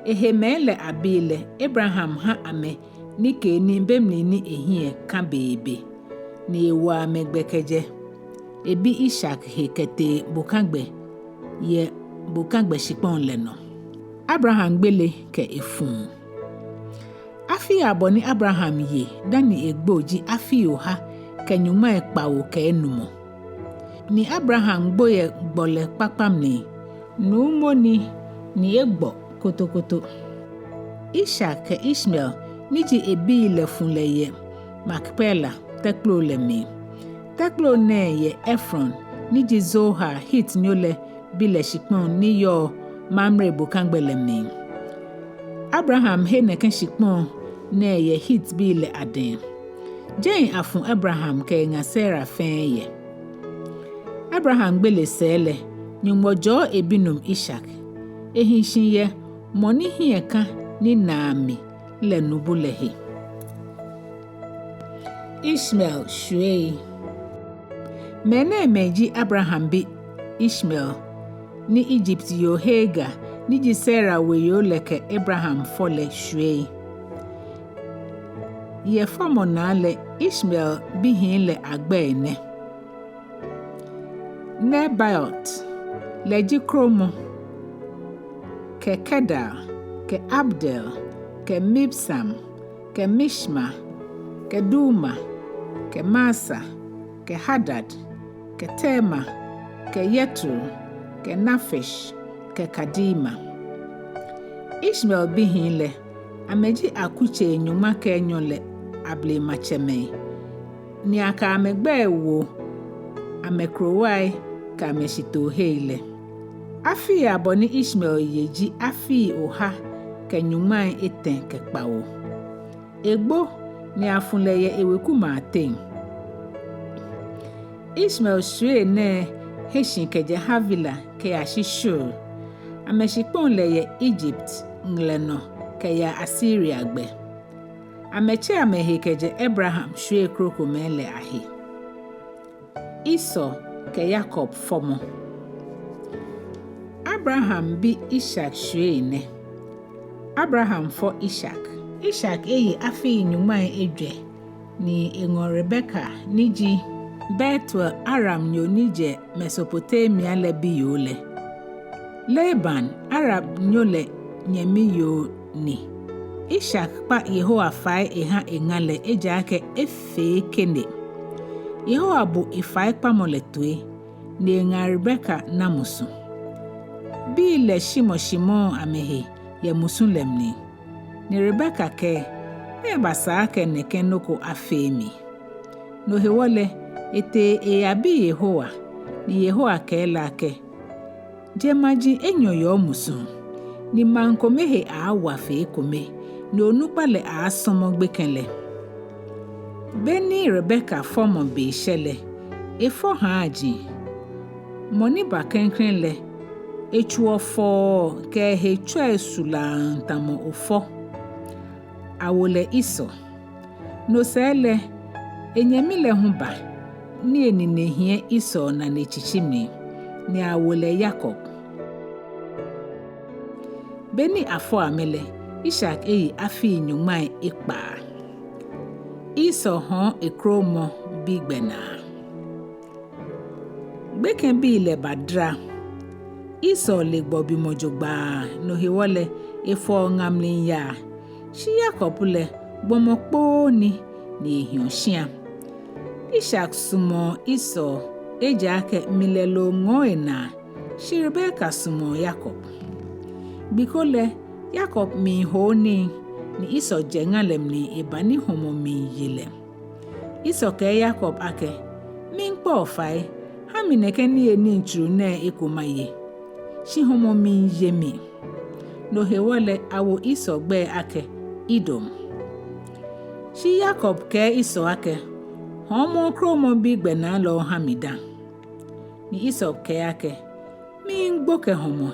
ehemɛi lɛ abii lɛ, Abraham ha amɛ nikeenii be mli ni ehiɛ kã beebe, ni ewo amɛ gbɛ kɛjɛ ebi Isak he kɛtee bokagbɛ yɛ bokagbɛ shikpɔŋ lɛ nɔ. Abraham gbele kɛ efuu. Afii abɔ ni Abraham ye dani egbo ji afii oha kɛ nyɔŋmai kpawo kɛ enumɔ. Ni Abraham gbo yɛ gbɔlɛ kpakpa mli, nuumo ni, ni egbɔ kotokoto. Isak kɛ Ishmael ni ji ebii lɛ fu lɛ yɛ Makpela tɛkplo lɛ mli. Tɛkplo nɛɛ yɛ Efron ni ji Zohar Hitnyo lɛ bi lɛ shikpɔŋ ni yɔɔ Mamre bokagbɛ lɛ mli. Abraham he nɛkɛ shikpɔŋ nɛɛ yɛ Hitbii lɛ adɛŋ. Jɛi afu Abraham kɛ eŋa Sara fɛɛ yɛ. Abraham gbele sɛɛ lɛ, Nyɔŋmɔ jɔɔ ebinuu Isak. Ehi shi yɛ mɔ ni hiɛ kã ni naa mi lɛ nubu lɛ he. Ishmael shwiei. Mɛnɛɛmɛi ji Abraham bi Ishmael, ni Ijipt yoo Hagar, ni ji Sara weyoo lɛ kɛ Abraham fɔ lɛ shwiei. Yɛ fɔmɔ naa lɛ, Ishmael bihii lɛ agbɛi nɛ: Nebaioth, lɛ ji kromɔ, kɛ Kedar, kɛ Abdeel, kɛ Mibsam, kɛ Mishma, kɛ Duma, kɛ Massa, kɛ Hadad, kɛ Tema, kɛ Jetur, kɛ Naphish, kɛ Kadima. Ishmael bihii lɛ, amɛji akutsei nyɔŋma kɛ enyɔ lɛ ablematsɛmɛi, ni akɛ amɛgbɛi wo amɛkrowai kɛ amɛshitoohe lɛ. Afii abɔ ni Ishmael ye ji afii oha kɛ nyɔŋmai etɛ kɛ kpawo. Egbo ni afu lɛ yɛ ewekumɛi ateŋ. Ishmael shwiei nɛɛ he shi kɛjɛ Havilah kɛyashi Shur. Amɛshikpɔŋ lɛ yɛ Egypt ŋlɛ nɔ kɛyaa Asiria gbɛ. Amɛtsɛ amɛhe kɛjɛ Abraham shwiei krokomɛi lɛ ahe. Esau kɛ Yakob fɔmɔ. Abraham bi Isak shwiei nɛ. Abraham fɔ Isak. Isak eye afii nyɔŋmai ejwɛ, ni eŋɔ Rebeka ni ji Betuel Aramnyo ni jɛ Mesopotamia lɛ biyoo lɛ. Laban, Aramnyo lɛ nyɛmi yoo ni. Isak kpa Yehowa fai eha eŋa lɛ, ejaakɛ efee kene. Yehowa bo efaikpamɔ lɛ toi, ni eŋa Rebeka na musu. Bii lɛ shimɔshimɔɔ amɛhe yɛ musu lɛ mli. Ni Rebeka kɛɛ, "Mɛɛba sa akɛ nɛkɛ nɔ ko afee mi?" No hewɔ lɛ, etee eyabi Yehowa, ni Yehowa kɛɛ lɛ akɛ, "Jeŋmaji enyɔ yɛ omusuŋ, ni maŋ kome he aaawa fe ekome, ni onukpa lɛ aaasɔmɔ gbekɛ lɛ." Beni Rebeka fɔmɔ be shɛ lɛ, efɔ haaji. Mɔ ni ba klɛŋklɛŋ lɛ, etsuɔ fɔɔ kɛ ehe tsɔi sulaaŋ tamɔ ofɔ. Awo lɛ Esau. No sɛɛ lɛ, enyɛmi lɛ hu ba, ni enine hiɛ Esau nane tsitsi mli, ni awo lɛ Yakob. Beni afɔ amɛ lɛ, Isak eye afii nyɔŋmai ekpaa. Esau hɔɔ ekromɔbi gbɛnaa. Gbekɛbii lɛ badara. Esau le gbɔbimɔ jogbaŋŋ, no hewɔ lɛ, efɔɔ ŋa mli yaa. Shi Yakob lɛ, gbɔmɔ kpoo ni, ni ehiɔ shia. Isak sumɔɔ Esau, ejaakɛ mi lɛ loo ŋɔɔ enaa, shi Rebeka sumɔɔ Yakob. Gbi ko lɛ, Yakob miihoo nii, ni Esau jɛ ŋa lɛ mli eba ni hɔmɔ miiye lɛ. Esau kɛɛ Yakob akɛ, "Miikpa o fai, ha mi nɛkɛ niyenii tsuru nɛɛ eko maye. Shi hɔmɔ miiye mi." No hewɔ lɛ awo Esau gbɛi akɛ Edom. Shi Yakob kɛɛ Esau akɛ, "Hɔɔmɔ okromɔbi gbɛnaa lɛ oha mi dã." Ni Esau kɛɛ akɛ, "Miigbo kɛ hɔmɔ,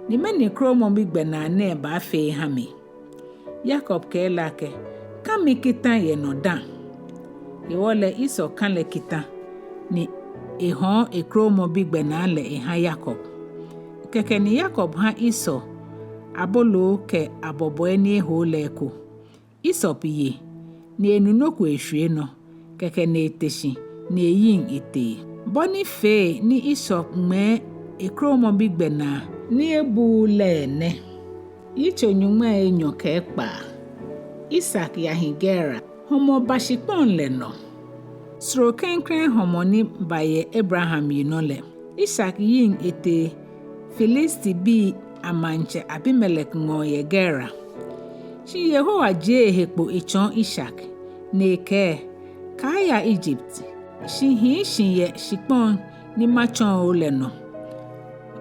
ni mɛni kromɔbi gbɛnaa nɛɛ baafee ha mi?" Yakob kɛɛ lɛ akɛ, "Ka mi kita yɛ nɔ dã." Hewɔ lɛ Esau ka lɛ kita, ni ehɔɔ ekromɔbi gbɛnaa lɛ eha Yakob. Kɛkɛ ni Yakob ha Esau aboloo kɛ abɔbɔi ni ehoo lɛ eko. Esau ye, ni enu nɔ ko eshwie nɔ, kɛkɛ ni ete shi, ni eyiŋ etee. Bɔ ni fee ni Esau ŋmɛɛ ekromɔbi gbɛnaa ni ebuuu lɛ nɛ. Yitso nyɔŋmai enyɔ kɛ ekpaa. Isak yahi Gerar. Hɔmɔ ba shikpɔŋ lɛ nɔ. Soro klɛŋklɛŋ hɔmɔ ni ba yɛ Abraham yinɔ lɛ. Isak yiŋ etee Filistibii amaŋtsɛ Abimelek ŋɔɔ yɛ Gerar. Shi Yehowa jie ehe kpo etsɔɔ Isak, ni ekɛɛ, "Kaaya Egypt, shi hii shi yɛ shikpɔŋ ni matsɔɔ o lɛ nɔ.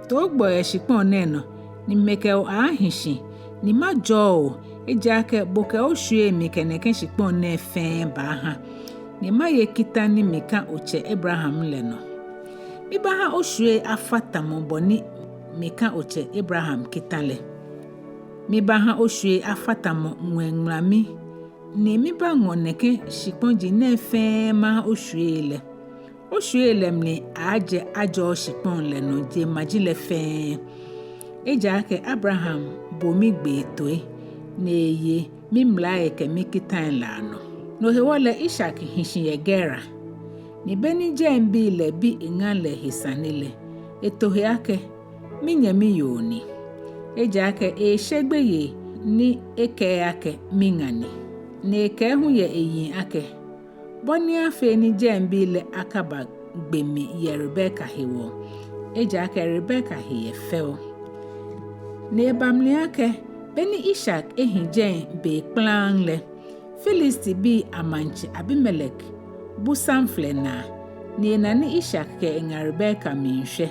Too gbɔ yɛ shikpɔŋ nɛɛ nɔ, ni mikɛ o aaahi shi, ni majɔɔ o, ejaakɛ bo kɛ oshwiei mikɛ nɛkɛ shikpɔŋ nɛɛ fɛɛ baaha, ni maye kita ni mika otsɛ Abraham lɛ nɔ. Mibaaha oshwiei afa tamɔ bɔ ni mika otsɛ Abraham kita lɛ. Mibaaha oshwiei afa tamɔ ŋwɛi ŋmlami, ni mibaaŋɔ nɛkɛ shikpɔji nɛɛ fɛɛ maha oshwiei lɛ. Oshwiei lɛ mli aaajɛ ajɔɔ shikpɔŋ lɛ nɔ jeŋmaji lɛ fɛɛ. Ejaakɛ Abraham bo migbee toi, ni eye mimlai kɛ mikitai lɛ anɔ." No hewɔ lɛ Isak hi shi yɛ Gerar. Ni beni jɛŋbii lɛ bi eŋa lɛ he sane lɛ, eto he akɛ, "Minyɛmi yoo ni." Ejaakɛ eeshe gbeyei ni ekɛɛɛ akɛ, "Miŋa ni." Ni ekɛɛ hu yɛ eyiŋ akɛ, "Bɔ ni afee ni jɛŋbii lɛ akaba gbe mi yɛ Rebeka hewɔ, ejaakɛ Rebeka he yɛ fɛo." Ni eba mli akɛ, beni Isak ehi jɛi be kplaŋŋ lɛ, Filistibii amaŋtsɛ Abimelek bu samflɛ naa, Ni ena ni Isak kɛ eŋa Rebeka miishwɛ.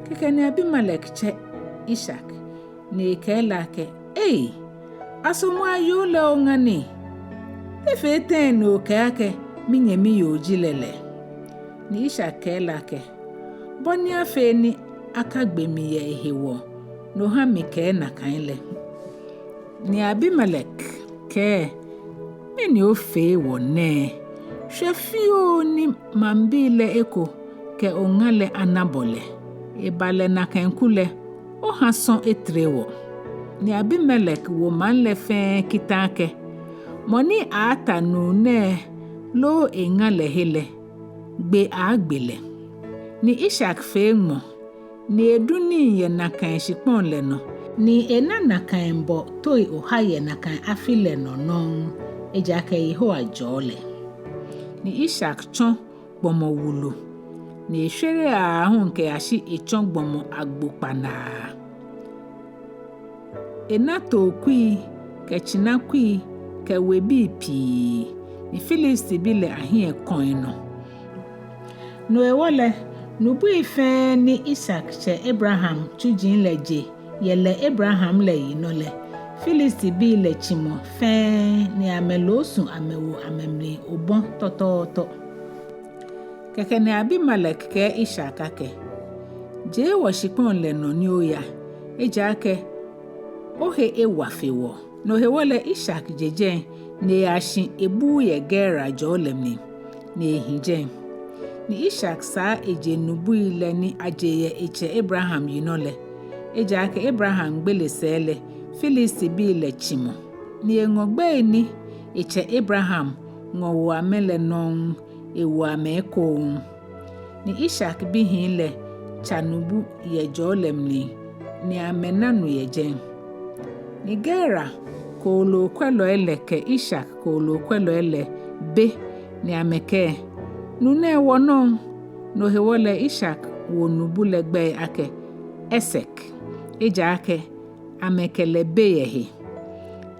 Kɛkɛ ni Abimelek tsɛ Isak, ni ekɛɛ lɛ akɛ, Ei, asomɔa yoo lɛ oŋa ni? Te fee tɛŋŋ ni okɛɛ akɛ minyɛmi yoo ji lɛ lɛ? Ni Isak kɛɛ lɛ akɛ, Bɔ ni afee ni akagbe mi yɛ ehewɔ, no ha mikɛɛ nakai lɛ. Ni Abimelek kɛɛ, Mɛni ofee wɔ nɛɛ? Shwɛ fioo ni maŋbii lɛ eko kɛ oŋa lɛ ana bɔlɛ. Eba lɛ nakai kulɛ, oha sɔ̃ etere wɔ. Ni Abimelek wo maŋ lɛ fɛɛ kita akɛ, Mɔ ni aaata nuu nɛɛ loo eŋa lɛ he lɛ, gbe aagbe lɛ. Ni Isak fee ŋmɔ, ni edu nii yɛ nakai shikpɔŋ lɛ nɔ, ni ena nakai bɔ toi oha yɛ nakai afi lɛ nɔ nɔŋŋ, ejaakɛ Yehowa jɔɔ lɛ. Ni Isak tsɔ gbɔmɔ wulu, ni eshwere aahu kɛyashi etsɔ gbɔmɔ agbo kpanaa. Ena tookui kɛ tsinakui kɛ webii pii, ni Filistibii lɛ ahiɛ kɔ enɔ. No hewɔ lɛ, nubui fɛɛ ni Isak tsɛ Abraham tsuji lɛ je yɛ lɛ Abraham lɛ yinɔ lɛ, Filistibii lɛ tsimɔ fɛɛ ni amɛloo su amɛwo amɛmli obɔ tɔtɔɔtɔ. Kɛkɛ ni Abimelek kɛɛ Isak akɛ, Jee wɔshikpɔŋ lɛ nɔ ni oya, ejaakɛ ohe ewa fe wɔ. No hewɔ lɛ Isak je jɛi, ni eyashi ebuu yɛ Gerar jɔɔ lɛ mli, ni ehi jɛi. Ni Isak saa eje nubui lɛ ni aje yɛ etsɛ Abraham yinɔ lɛ, ejaakɛ Abraham gbele sɛɛ lɛ, Filistibii lɛ tsimɔ. Ni eŋɔ gbɛi ni etsɛ Abraham ŋɔ wo amɛ lɛ nɔŋŋ, ewo amɛ ekoŋŋ. Ni Isak bihii lɛ tsa nubu yɛ jɔɔ lɛ mli, ni amɛna nu yɛ jɛi. Ni Gerar koolookwɛlɔi lɛ kɛ Isak koolookwɛlɔi lɛ be, ni amɛkɛɛ, Nu nɛɛ wɔ nɔŋŋ. No hewɔ lɛ Isak wo nubu lɛ gbɛi akɛ Esek, ejaakɛ amɛkɛ lɛ be yɛ he.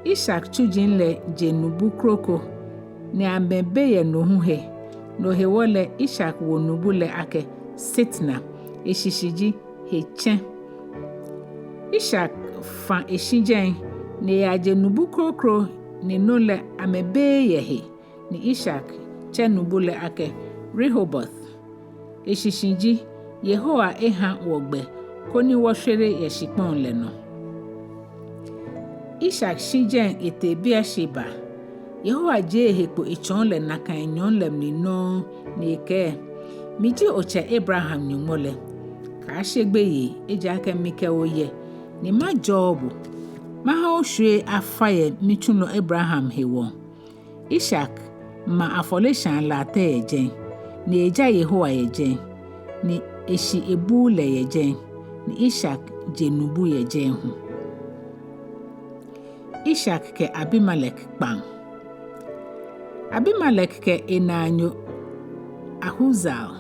Isak tsuji lɛ je nubu kroko, ni amɛbe yɛ no hu he. No hewɔ lɛ Isak wo nubu lɛ akɛ Sitna, eshishi ji Hetsɛ. Isak fã eshi jɛi, ni eyaje nubu kroko ni no lɛ amɛbeee yɛ he, ni Isak tsɛ nubu lɛ akɛ Rehoboth, eshishi ji Yehowa eha wɔ gbɛ koni wɔshwere yɛ shikpɔŋ lɛ nɔ. Isak shi jɛi etee Beersheba. Yehowa jie ehe kpo etsɔɔ lɛ nakai nyɔɔŋ lɛ mli nɔŋŋ, ni ekɛɛ, Miji otsɛ Abraham Nyɔŋmɔ lɛ. Kaashe gbeyei, ejaakɛ mikɛ bo yɛ, ni majɔɔ bo, maha oshwiei afa yɛ mitsulɔ Abraham hewɔ. Isak ma afɔleshaa latɛ yɛ jɛi, ni eja Yehowa yɛ jɛi, ni eshi ebuu lɛ yɛ jɛi, ni Isak je nubu yɛ jɛi hu. Isak kɛ Abimelek kpaŋ. Abimelek kɛ enaanyo Ahuzal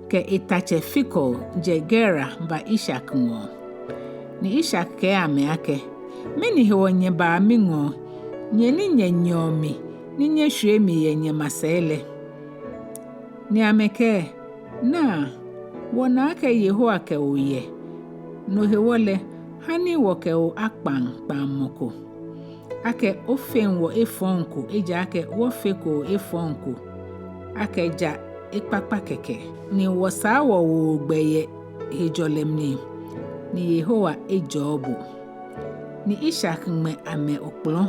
kɛ etatsɛ Fikol jɛ Gerar ba Isak ŋɔɔ. Ni Isak kɛɛ amɛ akɛ, Mɛni hewɔ nyɛbaa miŋɔɔ, nyɛ ni nyɛnyiɛɔ mi, ni nyɛshwiee mi yɛ nyɛmasɛi lɛ? Ni amɛkɛɛ, Naa, wɔna akɛ Yehowa kɛ bo yɛ, no hewɔ lɛ, hani wɔkɛ bo akpaŋ kpaŋmɔ ko, akɛ ofeŋ wɔ efɔŋ ko, ejaakɛ wɔfeko efɔŋ ko, akɛ ja ekpakpa kɛkɛ, ni wɔsaa wɔwoo gbɛ yɛ hejɔlɛ mli, ni Yehowa ejɔɔ bo. Ni Isak ŋmɛ amɛ okpɔlɔ,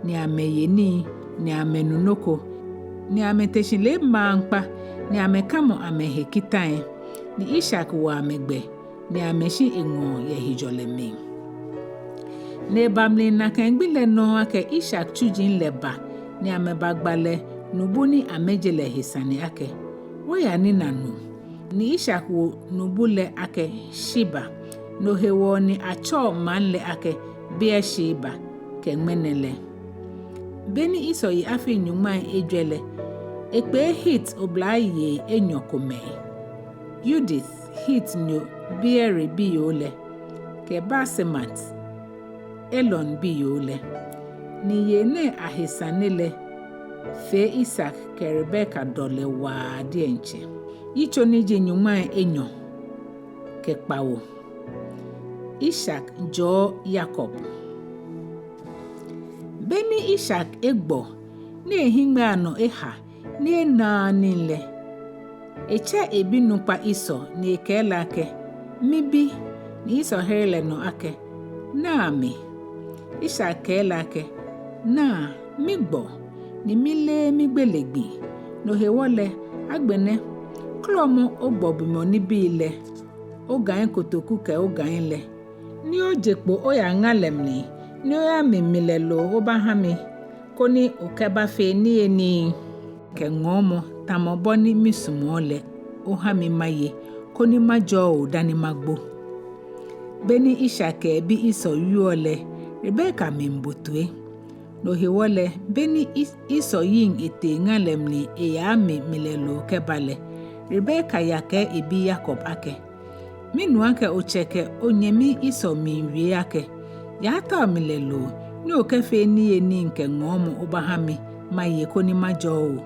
ni amɛye nii, ni amɛnu nɔ ko, ni amɛte shi lɛ maŋkpa, ni amɛkamɔ amɛhe kitai, ni Isak wo amɛ gbɛ, ni amɛshi eŋɔɔ yɛ hejɔlɛ mli. Ni eba mli nakai gbi lɛ nɔŋŋ akɛ Isak tsuji lɛ ba, ni amɛbagba lɛ nubu ni amɛje lɛ he sane akɛ, Wɔya nina nu. Ni Isak wo nubu lɛ akɛ Sheba, no hewɔ ni atsɛɔ maŋ lɛ akɛ Beersheba kɛ ŋmɛnɛ lɛ. Be ni Esau yi afii nyɔŋmai ejwɛ lɛ, ekpee Hit oblayei enyɔ komɛi, Yudith, Hitnyo Beeri biyoo lɛ, kɛ Basemat, Elon biyoo lɛ. Ni yei nɛɛ ahe sane lɛ, fee Isak kɛ Rebeka dɔlɛ waa diɛŋtsɛ. Yitso ni ji nyɔŋmai enyɔ kɛ kpawo. Isak jɔɔ Yakob. Beni Isak egbɔ ni ehiŋmɛi anɔ eha ni enaaa nii lɛ, etsɛ ebinukpa Esau ni ekɛɛ lɛ akɛ, "Mibi," ni Esau here lɛ nɔ akɛ, "Naa mi." Isak kɛɛ lɛ akɛ, "Naa, migbɔ, ni mileee migbele gbi. No hewɔ lɛ, agbɛnɛ, kɔlɔmɔ ogbɔbimɔ nibii lɛ, ogai kotoku kɛ ogai lɛ, ni oje kpo oya ŋa lɛ mli, ni oyami milɛ loo obaha mi, koni okɛbafee niyenii kɛ ŋɔɔmɔ tamɔ bɔ ni misumɔɔ lɛ, oha mi maye, koni majɔɔ o dani magbo." Beni Isak kɛ ebi Esau wieɔ lɛ, Rebeka mli bo toi. No hewɔ lɛ, beni Is-, Esau yiŋ etee ŋa lɛ mli eyami milɛ loo kɛba lɛ, Rebeka yakɛɛ ebi Yakob akɛ, "Minu akɛ otsɛ kɛ onyɛmi Esau miiwie akɛ, 'Yaatao milɛ loo, ni okɛfee niyenii kɛ ŋɔɔmɔ obaha mi maye koni majɔɔ o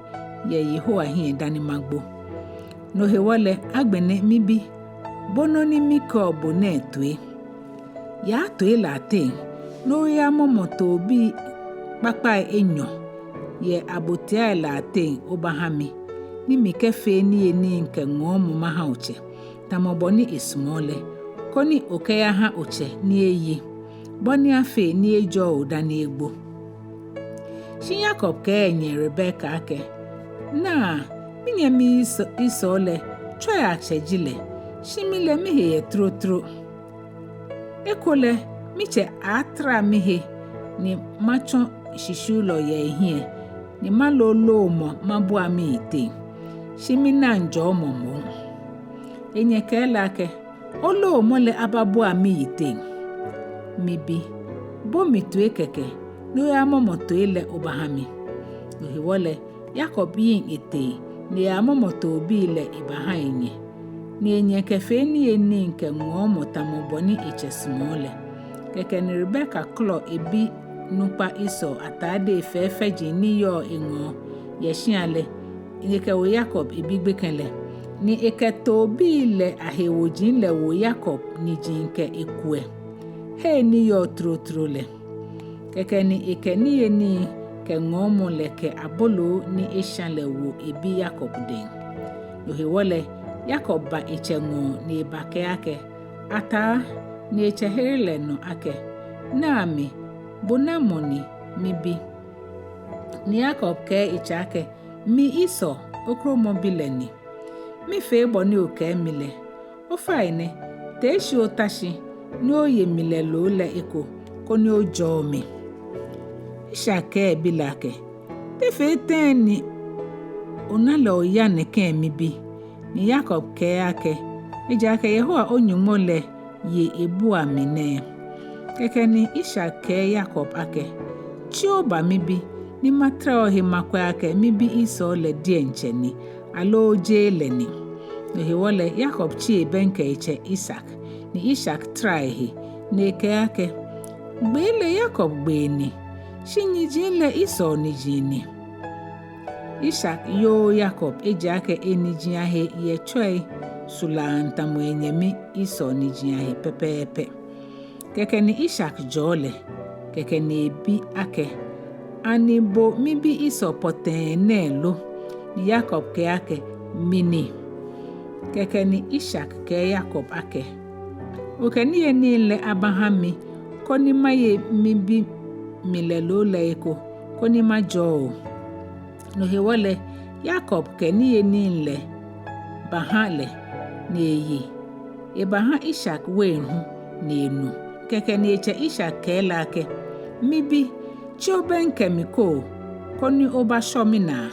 yɛ Yehowa hiɛ dani magbo.' No hewɔ lɛ, agbɛnɛ mibi, bo nɔ ni mikɛɔ bo nɛɛ toi. Yaa toi lɛ ateŋ, ni oyamɔmɔ toobii kpakpai enyɔ yɛ abotiai lɛ ateŋ obaha mi, ni mikɛfee niyenii kɛ ŋɔɔmɔ maha otsɛ, tamɔ bɔ ni esumɔɔ lɛ, koni okɛyaha otsɛ ni eye, bɔ ni afee ni ejɔɔ o dani egbo." Shi Yakob kɛɛ enyɛ Rebeka akɛ, "Naa, minyɛmi Esau, Esau lɛ, tsɔiatsɛ ji lɛ, shi mi lɛ mihe yɛ trotro. Ekolɛ mitsɛ aaatara mihe ni matsɔ shishiulɔ yɛ ehiɛ, ni maloo loomɔ mabua miyiteŋ, shi minaŋ jɔɔmɔ moŋ." Enyɛ kɛɛ lɛ akɛ, "Oloomɔ lɛ ababua miyiteŋ. Mibi, bo mi toi kɛkɛ, ni oyamɔmɔ toi lɛ obaha mi." No hewɔ lɛ, Yakob yiŋ etee, ni eyamɔmɔ toobii lɛ ebaha enyɛ. Ni enyɛ kɛfee niyenii kɛ ŋɔɔmɔ tamɔ bɔ ni etsɛ sumɔɔ lɛ. Kɛkɛ ni Rebeka kɔlɔ ebinukpa Esau ataadei fɛfɛji ni yɔɔ eŋɔɔ yɛ shia lɛ, ni ekɛwo Yakob ebi gbekɛ lɛ. Ni ekɛ toobii lɛ ahe woji lɛ wo Yakob niji kɛ ekuɛ, hei ni yɔɔ trotro lɛ. Kɛkɛ ni ekɛ niyenii kɛ ŋɔɔmɔ lɛ kɛ aboloo ni esha lɛ wo ebi Yakob dɛŋ. No hewɔ lɛ, Yakob ba etsɛ ŋɔɔ ni ebakɛɛ akɛ, "Ataa," ni etsɛ here lɛ nɔ akɛ, "Naa mi, bo namɔ ni, mibi?" Ni Yakob kɛɛ etsɛ akɛ, "Mi Esau, okromɔbi lɛ ni. Mifee bɔ ni okɛɛ mi lɛ. Ofainɛ, tee shi ota shi, ni oye milɛ loo lɛ eko, koni ojɔɔ mi." Isak kɛɛ ebi lɛ akɛ, "Te fee tɛŋŋ ni ona lɛ oya nɛkɛ, mibi?" Ni Yakob kɛɛ akɛ, "Ejaakɛ Yehowa o-Nyɔŋmɔ lɛ ye ebua mi nɛɛ." Kɛkɛ ni Isak kɛɛ Yakob akɛ, "Tsi oba, mibi, ni matra ohe makwɛ akɛ mibi Esau lɛ diɛŋtsɛ ni, aloo jeee lɛ ni." No hewɔ lɛ, Yakob tsi ebɛŋkɛ etsɛ Isak, ni Isak tra ehe, ni ekɛɛ akɛ, "Gbee lɛ Yakob gbee ni, shi niji lɛ Esau niji ni." Isak yooo Yakob, ejaakɛ eniji ahe yɛ tsɔi sulaaŋ tamɔ enyɛmi Esau niji ahe pɛpɛɛpɛ. Kɛkɛ ni Isak jɔɔ lɛ, kɛkɛ ni ebi akɛ, "Ani bo mibi Esau pɔtɛɛ nɛɛ lo?" Ni Yakob kɛɛ akɛ, "Mi ni." Kɛkɛ ni Isak kɛɛ Yakob akɛ, "Okɛ niyenii lɛ abaha mi, koni maye mibi milɛ loo lɛ eko, koni majɔɔ o." No hewɔ lɛ, Yakob kɛ niyenii lɛ baha lɛ, ni eye. Ebaha Isak wein hu, ni enu. Kɛkɛ ni etsɛ Isak kɛɛ lɛ akɛ, "Mibi, tsi obɛŋkɛ mi koo, koni obashɔ minaa."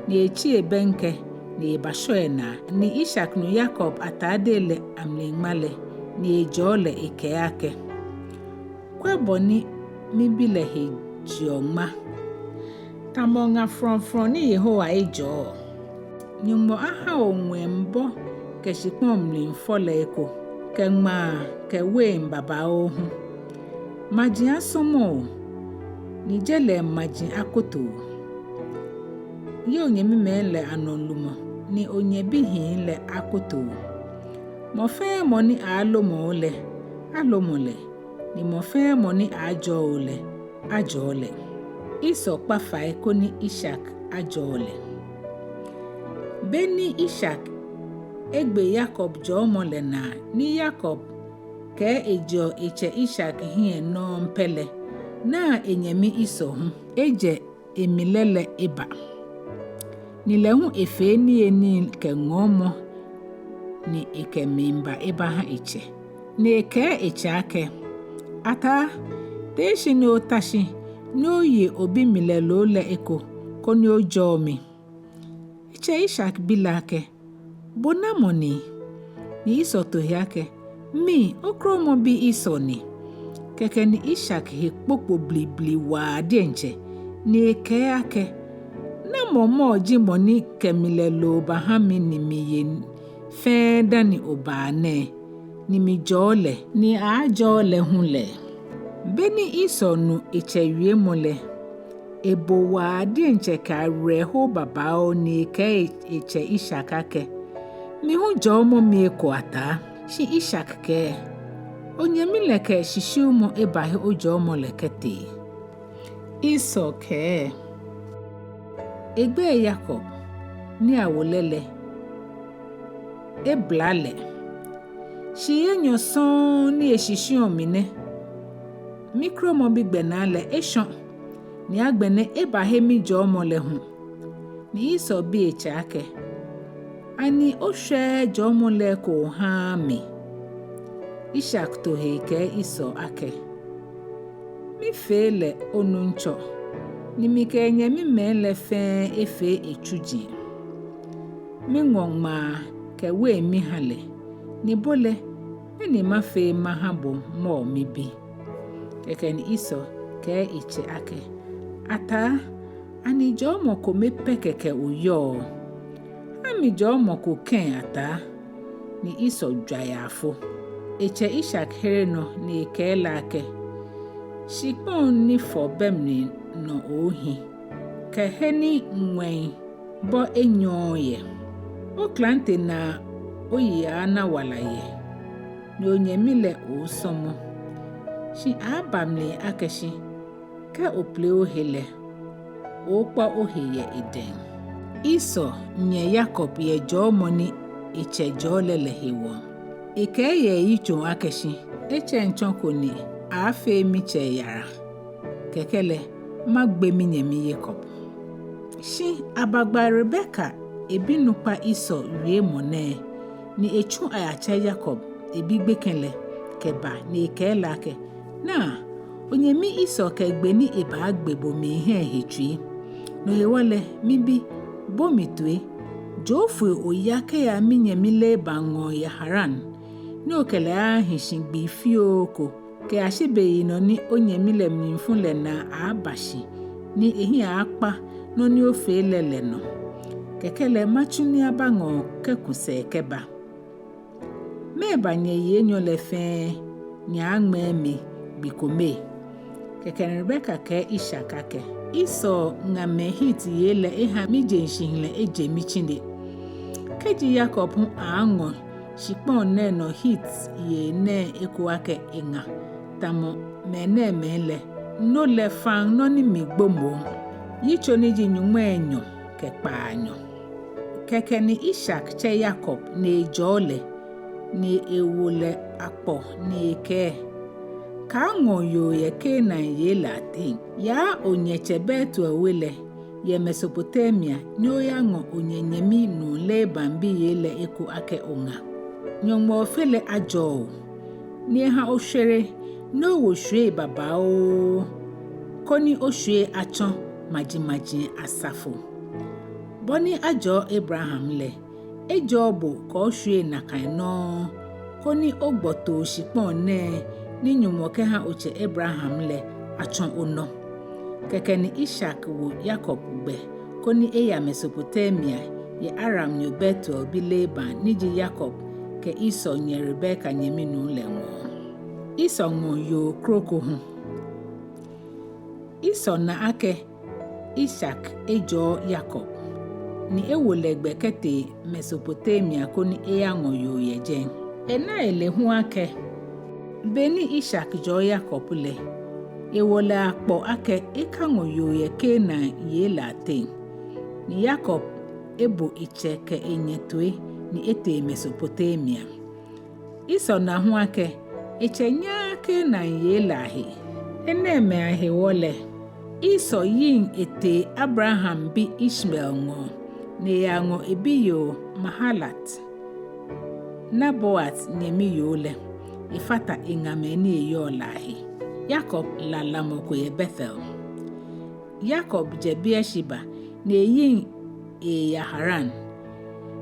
Ni etsi ebɛŋkɛ, ni ebashɔ enaa. Ni Isak nu Yakob ataadei lɛ amliŋma lɛ, ni ejɔɔ lɛ ekɛɛ akɛ, "Kwɛ bɔ ni mibi lɛ he jeɔ ŋma, tamɔ ŋa frɔŋfrɔŋ ni Yehowa ejɔɔ. Nyɔŋmɔ aha o ŋwɛi mli bɔ kɛ shikpɔŋ mli fɔ lɛ eko, kɛ ŋmaa kɛ wein babaoo hu. Maji asɔmɔ o, ni je lɛ maji akoto o. Ye onyɛmimɛi lɛ anɔ lumɔ, ni onyɛbihii lɛ akpotoo. Mɔ fɛɛ mɔ ni aalomɔ o lɛ, alomɔ lɛ, ni mɔ fɛɛ mɔ ni aajɔɔ o lɛ, ajɔɔ lɛ. Esau kpa fai koni Isak ajɔɔ lɛ. Beni Isak egbe Yakob jɔɔmɔ lɛ naa, ni Yakob kɛɛ ejeɔ etsɛ Isak hiɛ nɔŋŋ pɛ lɛ, naa enyɛmi Esau hu, ejɛ emli lɛ eba. Ni lɛ hu efee niyenii kɛ ŋɔɔmɔ, ni ekɛmiiba ebaha etsɛ. Ni ekɛɛ etsɛ akɛ, Ataa, tee shi ni ota shi, ni oye obimli lɛ loo lɛ eko, koni ojɔɔ mi. Etsɛ Isak bi lɛ akɛ, Bo namɔ ni? Ni Esau to he akɛ, Mi, okromɔbi Esau ni. Kɛkɛ ni Isak he kpokpo blibli waa diɛŋtsɛ, ni ekɛɛ akɛ, Namɔ mɔ ji mɔ ni kɛ mli lɛ loo baha mi ni miye fɛɛ dani obaa nɛɛ, ni mijɔɔ lɛ, ni aajɔɔ lɛ hu lɛ? Beni Esau nu etsɛ wiemɔ lɛ, ebo waa diɛŋtsɛ kɛ awerɛho babaoo ni ekɛɛ etsɛ Isak akɛ, Mi hu jɔɔmɔ mi eko, ataa. Shi Isak kɛɛ, Onyɛmi lɛ kɛ shishiumɔ ebahe ojɔɔmɔ lɛ kɛtee. Esau kɛɛ, Egbɛi Yakob ni awo lɛ lɛ, ebla lɛ. Shii enyɔ sɔŋŋ ni eshishiuɔ mi nɛ. Mikromɔbi gbɛnaa lɛ eshɔ, ni agbɛnɛ ebahe mijɔɔmɔ lɛ hu. Ni Esau bi etsɛ akɛ, Ani oshwɛɛɛ jɔɔmɔ lɛ eko ohaaa mi? Isak to he ekɛɛ Esau akɛ, Mifee lɛ, onuŋtsɔ, ni mikɛ nyɛmimɛi lɛ fɛɛ efee etsuji. Miŋɔ ŋmaa kɛ wein miha lɛ, ni bo lɛ, mɛni mafee maha bo mɔ mibi? Kɛkɛ ni Esau kɛɛ etsɛ akɛ, Ataa, ani jɔɔmɔ kome pɛ kɛkɛ oyɔɔ? Ha mi jɔɔmɔ ko kɛ̃, ataa. Ni Esau jwa yaafo. Etsɛ Isak here nɔ ni ekɛɛ lɛ akɛ, Shikpɔŋ ni fɔ bɛ mli nɔ ohi, kɛ he ni ŋwɛi bɔ enyɔɔɔ yɛ. Oklante naa oyi aaana wala yɛ, ni onyɛmi lɛ oosɔmɔ. Shi aaaba mli akɛ shi, kɛ ople ohe lɛ, ookpa ohe yɛ edɛŋ. Esau nyɛ Yakob yɛ jɔɔmɔ ni etsɛ jɔɔ lɛ lɛ hewɔ. Ekɛɛ yɛ eyitsoŋ akɛ shi, etsɛŋ tsɔ ko ni aaafee mitsɛ yara. Kɛkɛ lɛ, magbe minyɛmi Yakob. Shi abagba Rebeka ebinukpa Esau wiemɔ nɛɛ, ni etsu ayatsɛ Yakob ebi gbekɛ lɛ kɛba ni ekɛɛ lɛ akɛ, Naa, onyɛmi Esau kɛ gbɛ ni ebaagbe bo miihɛɛ he tsui. No hewɔ lɛ, mibi, bo mi toi, joo foi oya kɛya minyɛmi Laban ŋɔɔ yɛ Haran, ni okɛ lɛ ahi shi gbii fioo ko, kɛyashi beyinɔ ni onyɛmi lɛ mlifu lɛ naa aaaba shi, ni ehiɛ aakpa nɔ ni ofee lɛ lɛ nɔ. Kɛkɛ lɛ matsu nii aba ŋɔɔ kɛku sɛɛ kɛba. Mɛɛba nyɛyi enyɔ lɛ fɛɛ nyɛaaŋmɛɛ mi gbi kome? Kɛkɛ ni Rebeka kɛɛ Isak akɛ, Esau ŋamɛi Hit yei lɛ eha mijeŋ shihilɛ eje mitsine. Kɛji Yakob hu aaaŋɔ shikpɔŋ nɛɛ nɔ Hit yei nɛɛ eko akɛ eŋa, tamɔ mɛnɛɛmɛi lɛ, no lɛ faŋ nɔ ni migbo moŋ. Yitso ni ji nyɔŋmai enyɔ kɛ kpaanyɔ. Kɛkɛ ni Isak tsɛ Yakob ni ejɔɔ lɛ, ni ewo lɛ akpɔ ni ekɛɛ, Kaaŋɔ yoo yɛ Kanaan yei lɛ ateŋ. Yaa onyɛtsɛ Betuel we lɛ yɛ Mesopotamia, ni oyaŋɔ onyɛnyɛmi nuu Laban biyei lɛ eko akɛ oŋa. Nyɔŋmɔ Ofe lɛ ajɔɔ o, ni eha oshwere, ni owo shwiei babaoo, koni oshwiei atsɔ majimaji asafo. Bɔ ni ajɔɔ Abraham lɛ, ejɔɔ bo kɛ oshwiei nakai nɔŋŋ, koni ogbɔ too shikpɔŋ nɛɛ ni Nyɔŋmɔ kɛha otsɛ Abraham lɛ atsɔ onɔ. Kɛkɛ ni Isak wo Yakob gbɛ, koni eya Mesopotamia, yɛ Aramnyo Betuel bi Laban ni ji Yakob kɛ Esau nyɛ Rebeka nyɛminuu lɛ ŋɔɔ. Esau ŋɔ yoo kroko hu. Esau na akɛ Isak ejɔɔ Yakob. ni ewo lɛ gbɛ kɛtee Mesopotamia koni eyaŋɔ yoo yɛ jɛi. Ena ele hu akɛ, beni Isak jɔɔ Yakob lɛ, ewo lɛ akpɔ akɛ ekaŋɔ yoo yɛ Kanaan yei lɛ ateŋ. Ni Yakob ebo etsɛ kɛ enyɛ toi ni etee Mesopotamia. Esau na hu akɛ etsɛ nyaaa Kanaan yei lɛ ahe. Enɛɛmɛi ahewɔ lɛ, Esau yiŋ etee Abraham bi Ishmael ŋɔɔ, ni eyaŋɔ ebiyoo Mahalat, Nebaioth nyɛmi yoo lɛ, efata eŋamɛi ni eyɔɔ lɛ ahe. Yakob la lamɔ ko yɛ Betel. Yakob jɛ Beersheba, ni eyiŋ eeya Haran.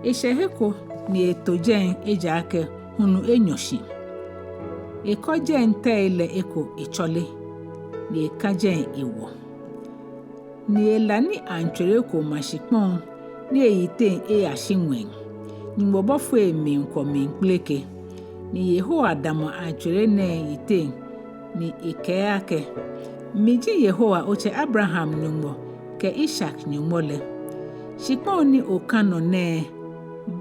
Eshɛ he ko ni eto jɛi ejaakɛ hulu enyɔ shi. Ekɔ jɛi tɛi lɛ eko etsɔle, ni eka jɛi ewɔ. Ni ela ni antswere ko ma shikpɔŋ ni eyiteŋ eyashi ŋwɛi. Nyɔŋmɔ bɔfoi miikwɔ miikpeleke. Ni Yehowa damɔ antswere nɛɛ yiteŋ ni ekɛɛ akɛ, miji Yehowa otsɛ Abraham Nyɔŋmɔ kɛ Isak Nyɔŋmɔ lɛ. Shikpɔŋ ni oka nɔ nɛɛ,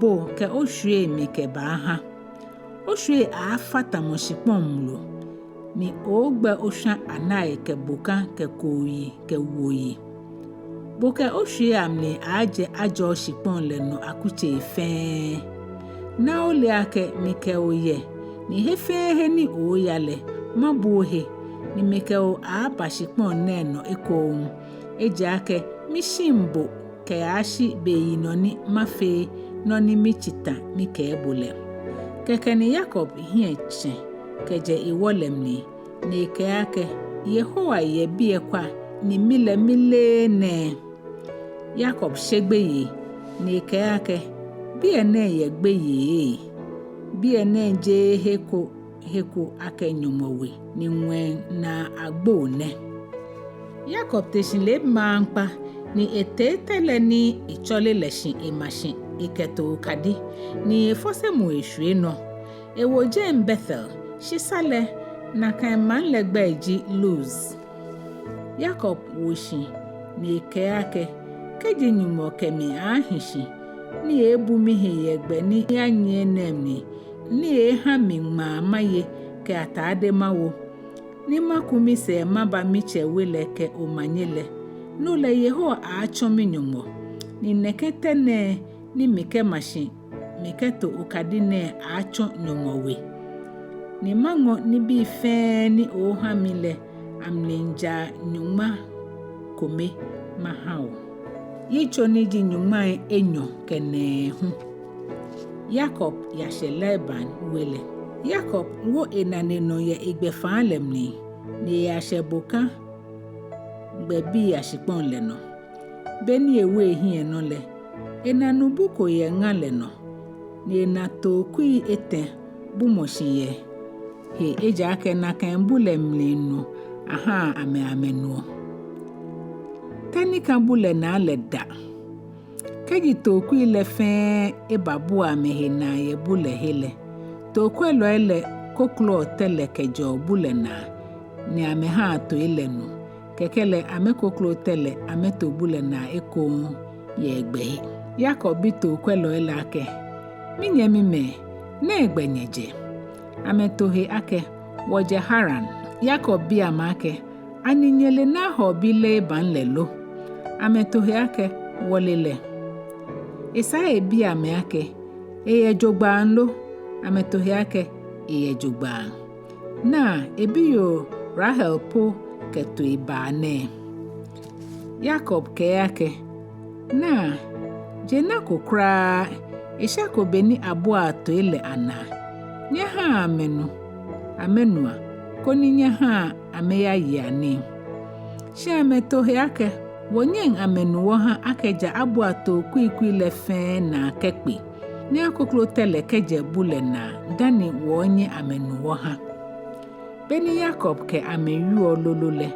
bo kɛ oshwiei mikɛbaaha. Oshwiei aafa tamɔ shikpɔŋ mlu, ni ooogbɛ oshwa anai kɛ boka kɛ kooyi kɛ wuoyi. Bo kɛ oshwiei amli aaajɛ ajɔɔ shikpɔŋ lɛ nɔ akutsei fɛɛ. Naa ole akɛ mikɛ o yɛ, ni he fɛɛ he ni oooya lɛ, mabu ohe, ni mikɛ o aaaba shikpɔŋ nɛɛ nɔ ekoŋŋ. Ejaakɛ mishiŋ bo kɛyashi beyinɔ ni mafee nɔ ni mitsi ta mikɛɛ bo lɛ. Kɛkɛ ni Yakob hiɛ tsɛ kɛjɛ ewɔ lɛ mli, ni ekɛɛ akɛ, Yehowa yɛ biɛ kwa ni mi lɛ mileee nɛɛ. Yakob she gbeyei, ni ekɛɛ akɛ, biɛ nɛɛ yɛ gbeyei. Biɛ nɛɛ jeee he ko he ko akɛ Nyɔŋmɔ we ni ŋwɛi naa agbo nɛ. Yakob te shi lɛ maŋkpa, ni etee tɛ lɛ ni etsɔle lɛ shi ema shi ekɛto okadi, ni efɔse mu eshwie nɔ. Ewo jɛi Betel, shi sa lɛ, nakai maŋ lɛ gbɛi ji Luz. Yakob wo shi ni ekɛɛ akɛ, kɛji Nyɔŋmɔ kɛ mi aahi shi, ni eebu mihe yɛ gbɛ ni yanyiɛ nɛɛ mli, ni eeha mi ŋmaa maye kɛ atade mawo, ni maku misɛɛ maba mitsɛ we lɛ kɛ omanye lɛ, no lɛ Yehowa aaatsɔ mi-Nyɔŋmɔ, ni nɛkɛ tɛ nɛɛ ni mikɛma shi mikɛto okadi nɛɛ aaatsɔ Nyɔŋmɔ we. Ni maŋɔ nibii fɛɛ ni ooha mi lɛ amlijaa nyɔŋma kome maha o. Yitso ni ji nyɔŋmai enyɔ kɛ nɛɛhu. Yakob yashɛ Laban we lɛ. Yakob wo enane nɔ yɛ egbɛfaa lɛ mli, ni eyashɛ boka gbɛbii ashikpɔŋ lɛ nɔ. Beni ewo ehiɛ nɔ lɛ, ena nubu ko yɛ ŋa lɛ nɔ, ni ena tookui etɛ bumɔ shi yɛ he, ejaakɛ nakai bu lɛ mli nu ahaa amɛ amɛnuɔ. Tɛ ni ka bu lɛ naa lɛ da. Kɛji tookui lɛ fɛɛ ebabua amɛhe naa yɛ bu lɛ he lɛ, tookwɛlɔi lɛ kokloɔ tɛ lɛ kɛjɛɔ bu lɛ naa, ni amɛhaa tooi lɛ nu. Kɛkɛ lɛ amɛkoklo tɛ lɛ amɛto bu lɛ naa ekoŋŋ yɛ egbɛhe. Yakob bi tookwɛlɔi lɛ akɛ, minyɛmimɛi, nɛgbɛ nyɛjɛ? Amɛto he akɛ, wɔjɛ Haran. Yakob bi amɛ akɛ, ani nyɛle Nahor bi Laban lɛ lo? Amɛto he akɛ, wɔle lɛ. Esaa ebi amɛ akɛ, eyɛ jogbaŋŋ lo? Amɛto he akɛ, eyɛ jogbaŋŋ. Naa, ebiyoo Rahel po kɛ tooi baa nɛɛ. Yakob kɛɛ akɛ, naa, je nako kwraa, eshɛko beni abuaa tooi lɛ anaa. Nyɛhaa amɛnu, amɛnua, koni nyɛhaa amɛyayea nii. Shi amɛto he akɛ, wɔnyɛŋ amɛnu wɔha akɛ ja abua tookui kui lɛ fɛɛ naa kɛkpe, ni akoklo tɛ lɛ kɛjɛ bu lɛ naa dani wɔɔnyɛ amɛnu wɔha. Beni Yakob kɛ amɛ wieɔ lolo lɛ,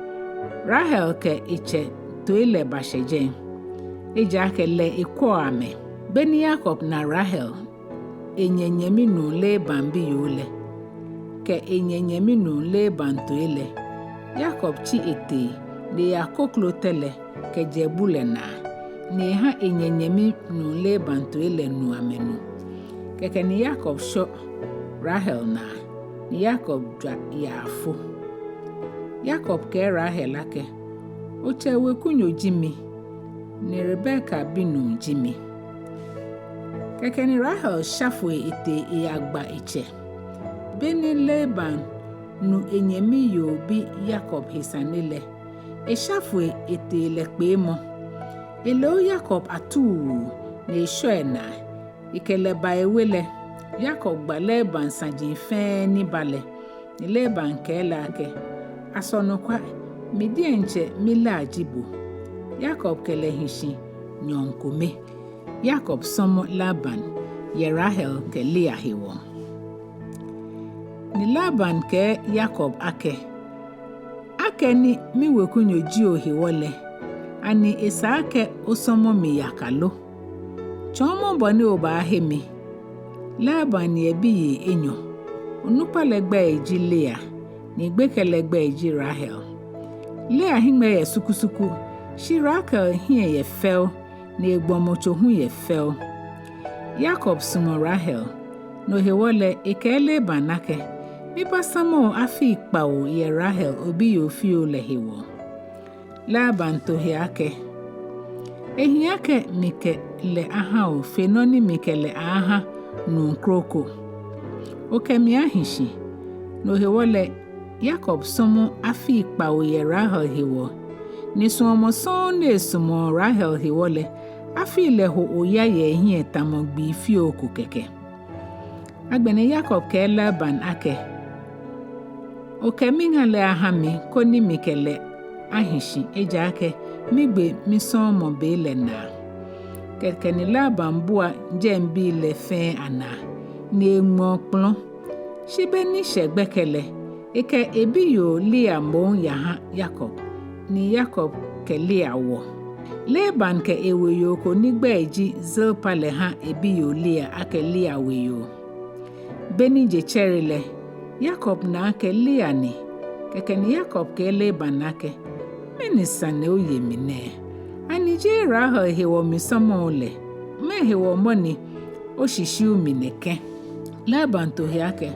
Rahel kɛ etsɛ tooi lɛ bashɛ jɛi, ejaakɛ lɛ ekwɛɔ amɛ. Beni Yakob na Rahel, enyɛ nyɛminuu Laban biyoo lɛ, kɛ enyɛ nyɛminuu Laban tooi lɛ, Yakob tsi etee, ni eyakoklo tɛ lɛ kɛjɛ bu lɛ naa. ni eha enyɛ nyɛmi nuu Laban toi lɛ nu amɛnu. Kɛkɛ ni Yakob shɔ Rahel naa, ni Yakob jwa yaafo. Yakob kɛɛ Rahel akɛ, "Otsɛ wekunyo ji mi, ni Rebeka binuu ji mi." Kɛkɛ ni Rahel sha foi etee eyagba etsɛ. Beni Laban nu enyɛmi yoo bi Yakob he sane lɛ, esha foi etee lɛ kpeemɔ. Eloo Yakob atuu ni eshɔ enaa, ekɛ lɛ ba ewe lɛ. Yakob gba Laban saji fɛɛ ni ba lɛ, ni Laban kɛɛ lɛ akɛ, "Aso anɔkwa, mi diɛŋtsɛ milaa ji bo?" Yakob kɛ lɛ hi shi nyɔɔŋ kome. Yakob sɔmɔ Laban yɛ Rahel kɛ Lea hewɔ. Ni Laban kɛɛ Yakob akɛ, "Akɛni miwekunyo ji o hewɔ lɛ, ani esa akɛ osɔmɔ mi yaka lo? Tsɔɔmɔ bɔ ni obaahe mi." Laban yɛ biyei enyɔ. Onukpa lɛ gbɛi ji Lea, ni gbekɛ lɛ gbɛi ji Rahel. Lea hiŋmɛi yɛ sukusuku, shi Rahel hiɛ yɛ fɛo, ni egbɔmɔtso hu yɛ fɛo. Yakob sumɔɔ Rahel, no hewɔ lɛ ekɛɛ Laban akɛ, "Mibaasamɔ o afii kpawo yɛ Rahel obiyoo fioo lɛ hewɔ." Laban to he akɛ, "Ehi akɛ mikɛ lɛ aha o fe nɔ ni mikɛ lɛ aha nuu kroko. Okɛ mi ahi shi." No hewɔ lɛ Yakob sɔmɔ afii kpawo yɛ Rahel hewɔ. Ni suɔmɔ sɔŋŋ ni esumɔɔ Rahel hewɔ lɛ, afii lɛ ho oya yɛ ehiɛ tamɔ gbii fioo ko kɛkɛ. Agbɛnɛ Yakob kɛɛ Laban akɛ, "Okɛ miŋa lɛ aha mi koni mikɛ lɛ ahi shi, ejaakɛ migbe misɔɔmɔ be lɛ naa." Kɛkɛ ni Laban bua jɛmɛbii lɛ fɛɛ anaa, ni eŋmɛ okpɔlɔ. Shi beni eshɛ gbɛkɛ lɛ, ekɛ ebiyoo Lea moŋ yaha Yakob, ni Yakob kɛ Lea wɔ. Laban kɛ eweyoo ko ni gbɛi ji Zilpa lɛ ha ebiyoo Lea akɛ Lea weyoo. Beni je tsɛre lɛ, Yakob na akɛ Lea ni. Kɛkɛ ni Yakob kɛɛ Laban akɛ, "Mɛni sane oye mi nɛɛ? Ani jeee Rahel hewɔ misɔmɔ o lɛ? Mɛɛ hewɔ mɔ ni oshishiu mi nɛkɛ?" Laban to he akɛ,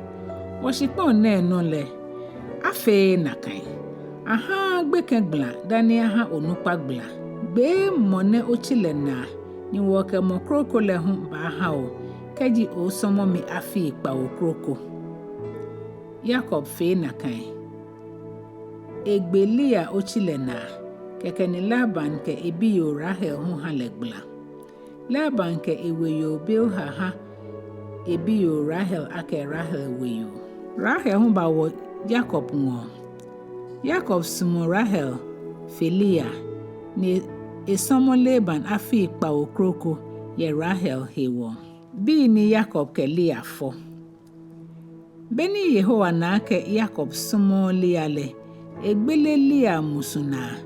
"Wɔshikpɔŋ nɛɛ nɔ lɛ, afeee nakai. Ahaaa gbekɛ gbala dani aha onukpa gbala. Gbee mɔ nɛ otsi lɛ naa, ni wɔkɛ mɔ kroko lɛ hu baaha o, kɛji osɔmɔ mi afii kpawo kroko." Yakob fee nakai. Egbe Lea otsi lɛ naa, kɛkɛ ni Laban kɛ ebiyoo Rahel hu ha lɛ gbala. Laban kɛ eweyoo Bilha ha ebiyoo Rahel akɛ Rahel weyoo. Rahel hu bawɔ Yakob ŋɔɔ. Yakob sumɔ Rahel fe Lea, ni esɔmɔ Laban afii kpawo kroko yɛ Rahel hewɔ. Bii ni Yakob kɛ Lea fɔ. Beni Yehowa na akɛ Yakob sumɔɔɔ Lea lɛ, egbele Lea musu naa,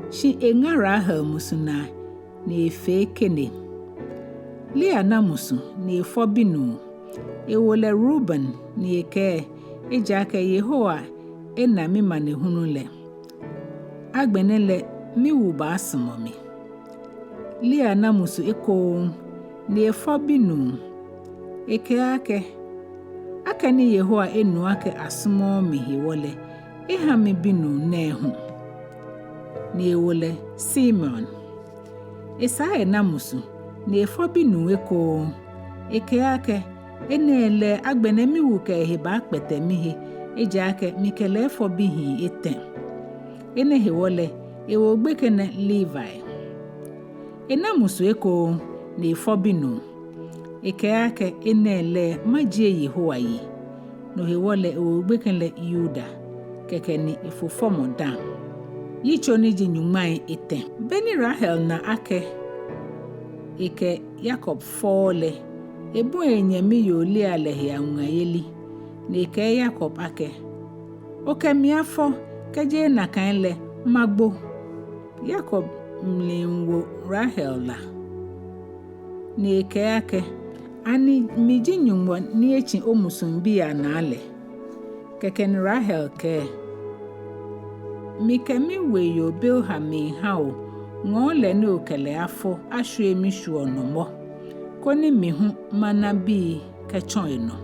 shi eŋa Rahel musu naa, ni efee kene. Lea na musu, ni efɔ binuu. Ewo lɛ Reuben, ni ekɛɛ, "Ejaakɛ Yehowa ena mimanehulu lɛ. Agbɛnɛ lɛ miwu baasumɔ mi." Lea na musu ekoŋŋ, ni efɔ binuu. Ekɛɛ akɛ, "Akɛni Yehowa enu akɛ asumɔɔɔ mi hewɔ lɛ, eha mi binuu nɛɛ hu." Ni ewo lɛ Simeon. Esaa ena musu, ni efɔ binuu ekoŋŋ. Ekɛɛ akɛ, "Enɛ lɛ agbɛnɛ miwu kɛ ehe baakpɛtɛ mihe, ejaakɛ mikɛ lɛ efɔ bihii etɛ." Enɛ hewɔ lɛ, ewo gbekɛ nɛɛ Levi. Ena musu ekoŋŋ, ni efɔ binuu. Ekɛɛ akɛ, "Enɛ lɛ majie Yehowa yi." No hewɔ lɛ ewo gbekɛ lɛ Yuda, kɛkɛ ni efo fɔmɔ dã. Yitso ni ji nyɔŋmai etɛ. Beni Rahel na akɛ ekɛ Yakob fɔɔɔ lɛ, ebɔi enyɛmi yoo Lea lɛ he awuŋayeli, ni ekɛɛ Yakob akɛ, "Okɛ mi afɔ, kɛjeee nakai lɛ magbo." Yakob mli wo Rahel la, ni ekɛɛ akɛ, "Ani miji Nyɔŋmɔ ni etsi omusuŋbii anaa lɛ?" Kɛkɛ ni Rahel kɛɛ, "Mikɛ miweyoo Bilha miiha o Ŋɔɔ lɛ ni okɛ lɛ afɔ ashwie mishwiei anɔ mɔ, koni mi hu mana bii kɛtsɔ enɔ.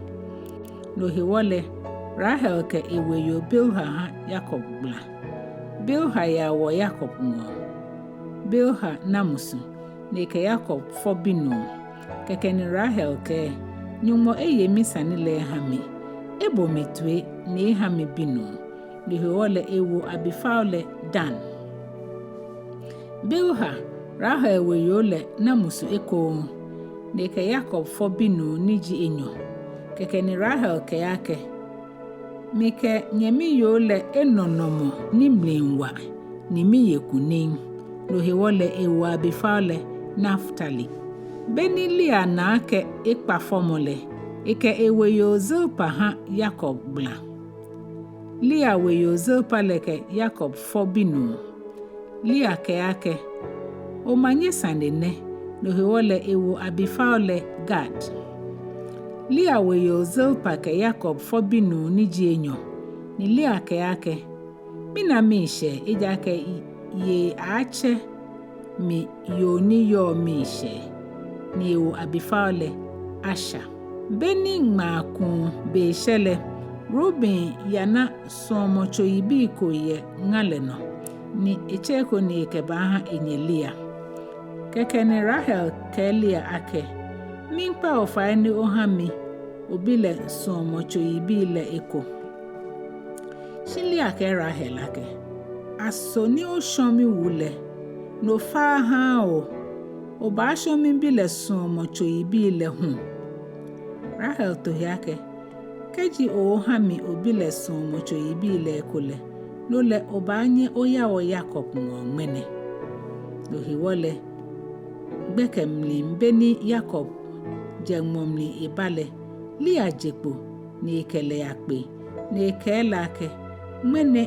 No hewɔ lɛ, Rahel kɛ eweyoo Bilha ha Yakob gbala. Bilha yawɔ Yakob ŋɔɔ. Bilha na musu, ni ekɛ Yakob fɔ binuu. Kɛkɛ ni Rahel kɛɛ, Nyɔŋmɔ eye misane lɛ eha mi, ebo mi toi ni eha mi binuu. No hewɔ lɛ ewo abifao lɛ Dan. Bilha, Rahel weyoo lɛ, na musu ekoŋŋ, ni ekɛ Yakob fɔ binuu ni ji enyɔ. Kɛkɛ ni Rahel kɛɛ akɛ, Mikɛ nyɛmi yoo lɛ enɔnɔmɔ ni mli wa, ni miye kunim. No hewɔ lɛ ewo abifao lɛ Naftali. Beni Lea na akɛ ekpa fɔmɔ lɛ, ekɛ eweyoo Zilpa ha Yakob gbala. Lea weyoo Zilpa lɛ kɛ Yakob fɔ binuu. Lea kɛɛ akɛ, Omanye sane nɛ. No hewɔ lɛ ewo abifao lɛ Gad. Lea weyoo Zilpa kɛ Yakob fɔ binuu ni ji enyɔ, ni Lea kɛɛ akɛ, Mina miishɛɛ, ejaakɛ yei aaatsɛ mi yoo ni yɔɔ miishɛɛ. Ni ewo abifao lɛ Asher. Beni ŋmaa kuu be shɛ lɛ, Reuben yana suɔmɔtso yibii ko yɛ ŋa lɛ nɔ, ni etsɛ eko ni ekɛbaaha enyɛ Lea. Kɛkɛ ni Rahel kɛɛ Lea akɛ, Miikpa bo fai ni oha mi obi lɛ suɔmɔtso yibii lɛ eko. Shi Lea kɛɛ Rahel akɛ, Aso ni oshɔ miwu lɛ, no fa ohaaa bo, obaashɔ mibi lɛ suɔmɔtso yibii lɛ hu? Rahel to he akɛ, Kɛji ooha mi obi lɛ suɔmɔtso yibii lɛ eko lɛ, no lɛ obaanyɛ oyawo Yakob ŋɔɔ ŋmɛnɛ. No hewɔ lɛ, gbɛkɛ mli beni Yakob jɛ ŋmɔ mli eba lɛ, Lea je kpo ni ekɛ lɛ yakpe, ni ekɛɛ lɛ akɛ, Ŋmɛnɛ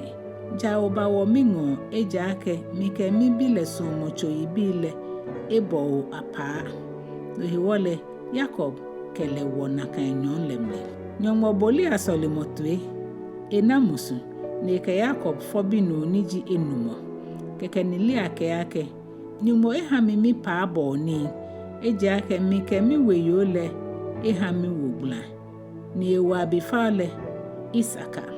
ja obawo miŋɔɔ, ejaakɛ mikɛ mibi lɛ suɔmɔtso yibii lɛ ebɔ bo apaa. No hewɔ lɛ Yakob kɛ lɛ wo nakai nyɔɔŋ lɛ mli. Nyɔŋmɔ bo Lea sɔlemɔ toi, ena musu, ni ekɛ Yakob fɔ binuu ni ji enumɔ. Kɛkɛ ni Lea kɛɛ akɛ, Nyɔŋmɔ eha mi mipaabɔɔ nii, ejaakɛ mikɛ miweyoo lɛ eha miwu gbala. Ni ewo abifao lɛ Isakar.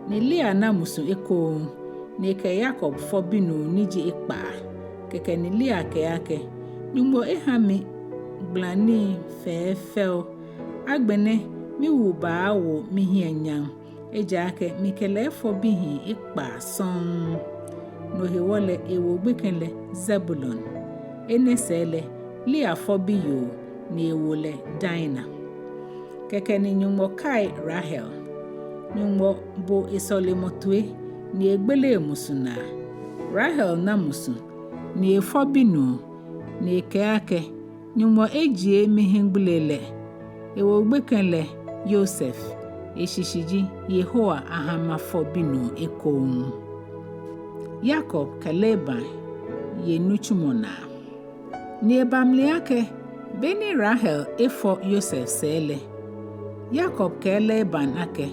Ni Lea na musu ekoŋŋ, ni ekɛ Yakob fɔ binuu ni ji ekpaa. Kɛkɛ ni Lea kɛɛ akɛ, Nyɔŋmɔ eha mi gbalanii fɛfɛo. Agbɛnɛ miwu baawo mihiɛ nyam, ejaakɛ mikɛ lɛ efɔ bihii ekpaa sɔŋŋ. No hewɔ lɛ ewo gbekɛ lɛ Zebulon. Enɛ sɛɛ lɛ Lea fɔ biyoo, ni ewo lɛ Dina. Kɛkɛ ni Nyɔŋmɔ kai Rahel. Nyɔŋmɔ bo esɔlemɔ toi, ni egbele emusu naa. Rahel na musu, ni efɔ binuu, ni ekɛɛ akɛ, Nyɔŋmɔ ejie mihiɛgbele lɛ. Ewo gbekɛ lɛ Yosef. Eshishi ji Yehowa aha mafɔ binuu ekoŋŋ. Yakob kɛ Laban ye nitsumɔ naa. Ni eba mli akɛ, beni Rahel efɔ Yosef sɛɛ lɛ, Yakob kɛɛ Laban akɛ,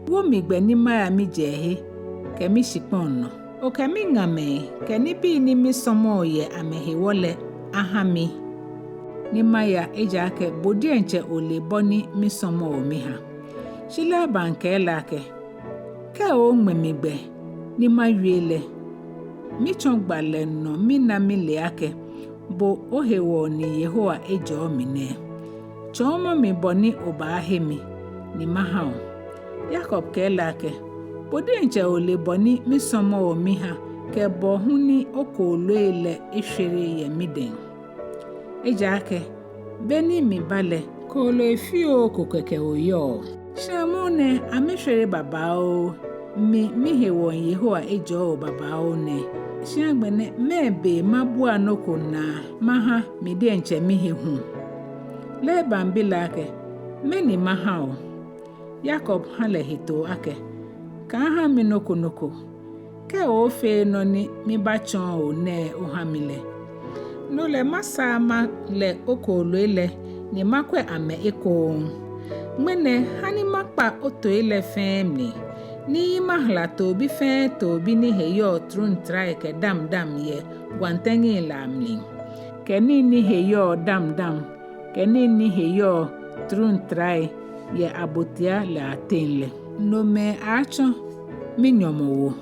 Wo mi gbɛ ni maya mijɛɛhe kɛ mishikpɔŋ nɔ. Okɛ miŋamɛi kɛ nibii ni misɔmɔɔ yɛ amɛhewɔ lɛ aha mi, ni maya, ejaakɛ bo diɛŋtsɛ ole bɔ ni misɔmɔɔ miha. Shi Laban kɛɛ lɛ akɛ, Kɛ ooŋmɛ mi gbɛ ni mawie lɛ, mitsɔ gbalɛ nɔ mina mile akɛ bo ohewɔ ni Yehowa ejɔɔ mi nɛɛ. Tsɔɔmɔ mi bɔ ni obaahe mi, ni maha bo. Yakob kɛɛ lɛ akɛ, Bo diɛŋtsɛ ole bɔ ni misɔmɔɔ miha kɛ bɔ hu ni okooloi lɛ eshwere yɛ midɛŋ. Ejaakɛ beni miba lɛ, kooloi fioo ko kɛkɛ oyɔɔ. Shi amrɔ nɛɛ amɛshwere babaoo, mi mihewɔ Yehowa ejɔɔ bo babaoo nɛɛ. Shi agbɛnɛ mɛɛ be mabua nɔ ko naa maha mi diɛŋtsɛ mihe hu? Laban bi lɛ akɛ, Mɛni maha bo? Yakob ha lɛ hetoo akɛ, Kaaha mi nɔ ko nɔ ko. Kɛ oofee nɔ ni mibatsɔɔ bo nɛɛ oha mi lɛ, no lɛ masaa malɛ okooloi lɛ ni makwɛ amɛ ekoŋŋ. Ŋmɛnɛ ha ni makpa otoi lɛ fɛɛ mli, ni mahala toobi fɛɛ toobi ni he yɔɔ truntrai kɛ damdam yɛ gwantɛŋi lɛ amli, kɛ nii ni he yɔɔ damdam, kɛ nii ni he yɔɔ truntrai yɛ abotia lɛ ateŋ lɛ. Nomɛi aaatsɔ minyɔmɔwoo.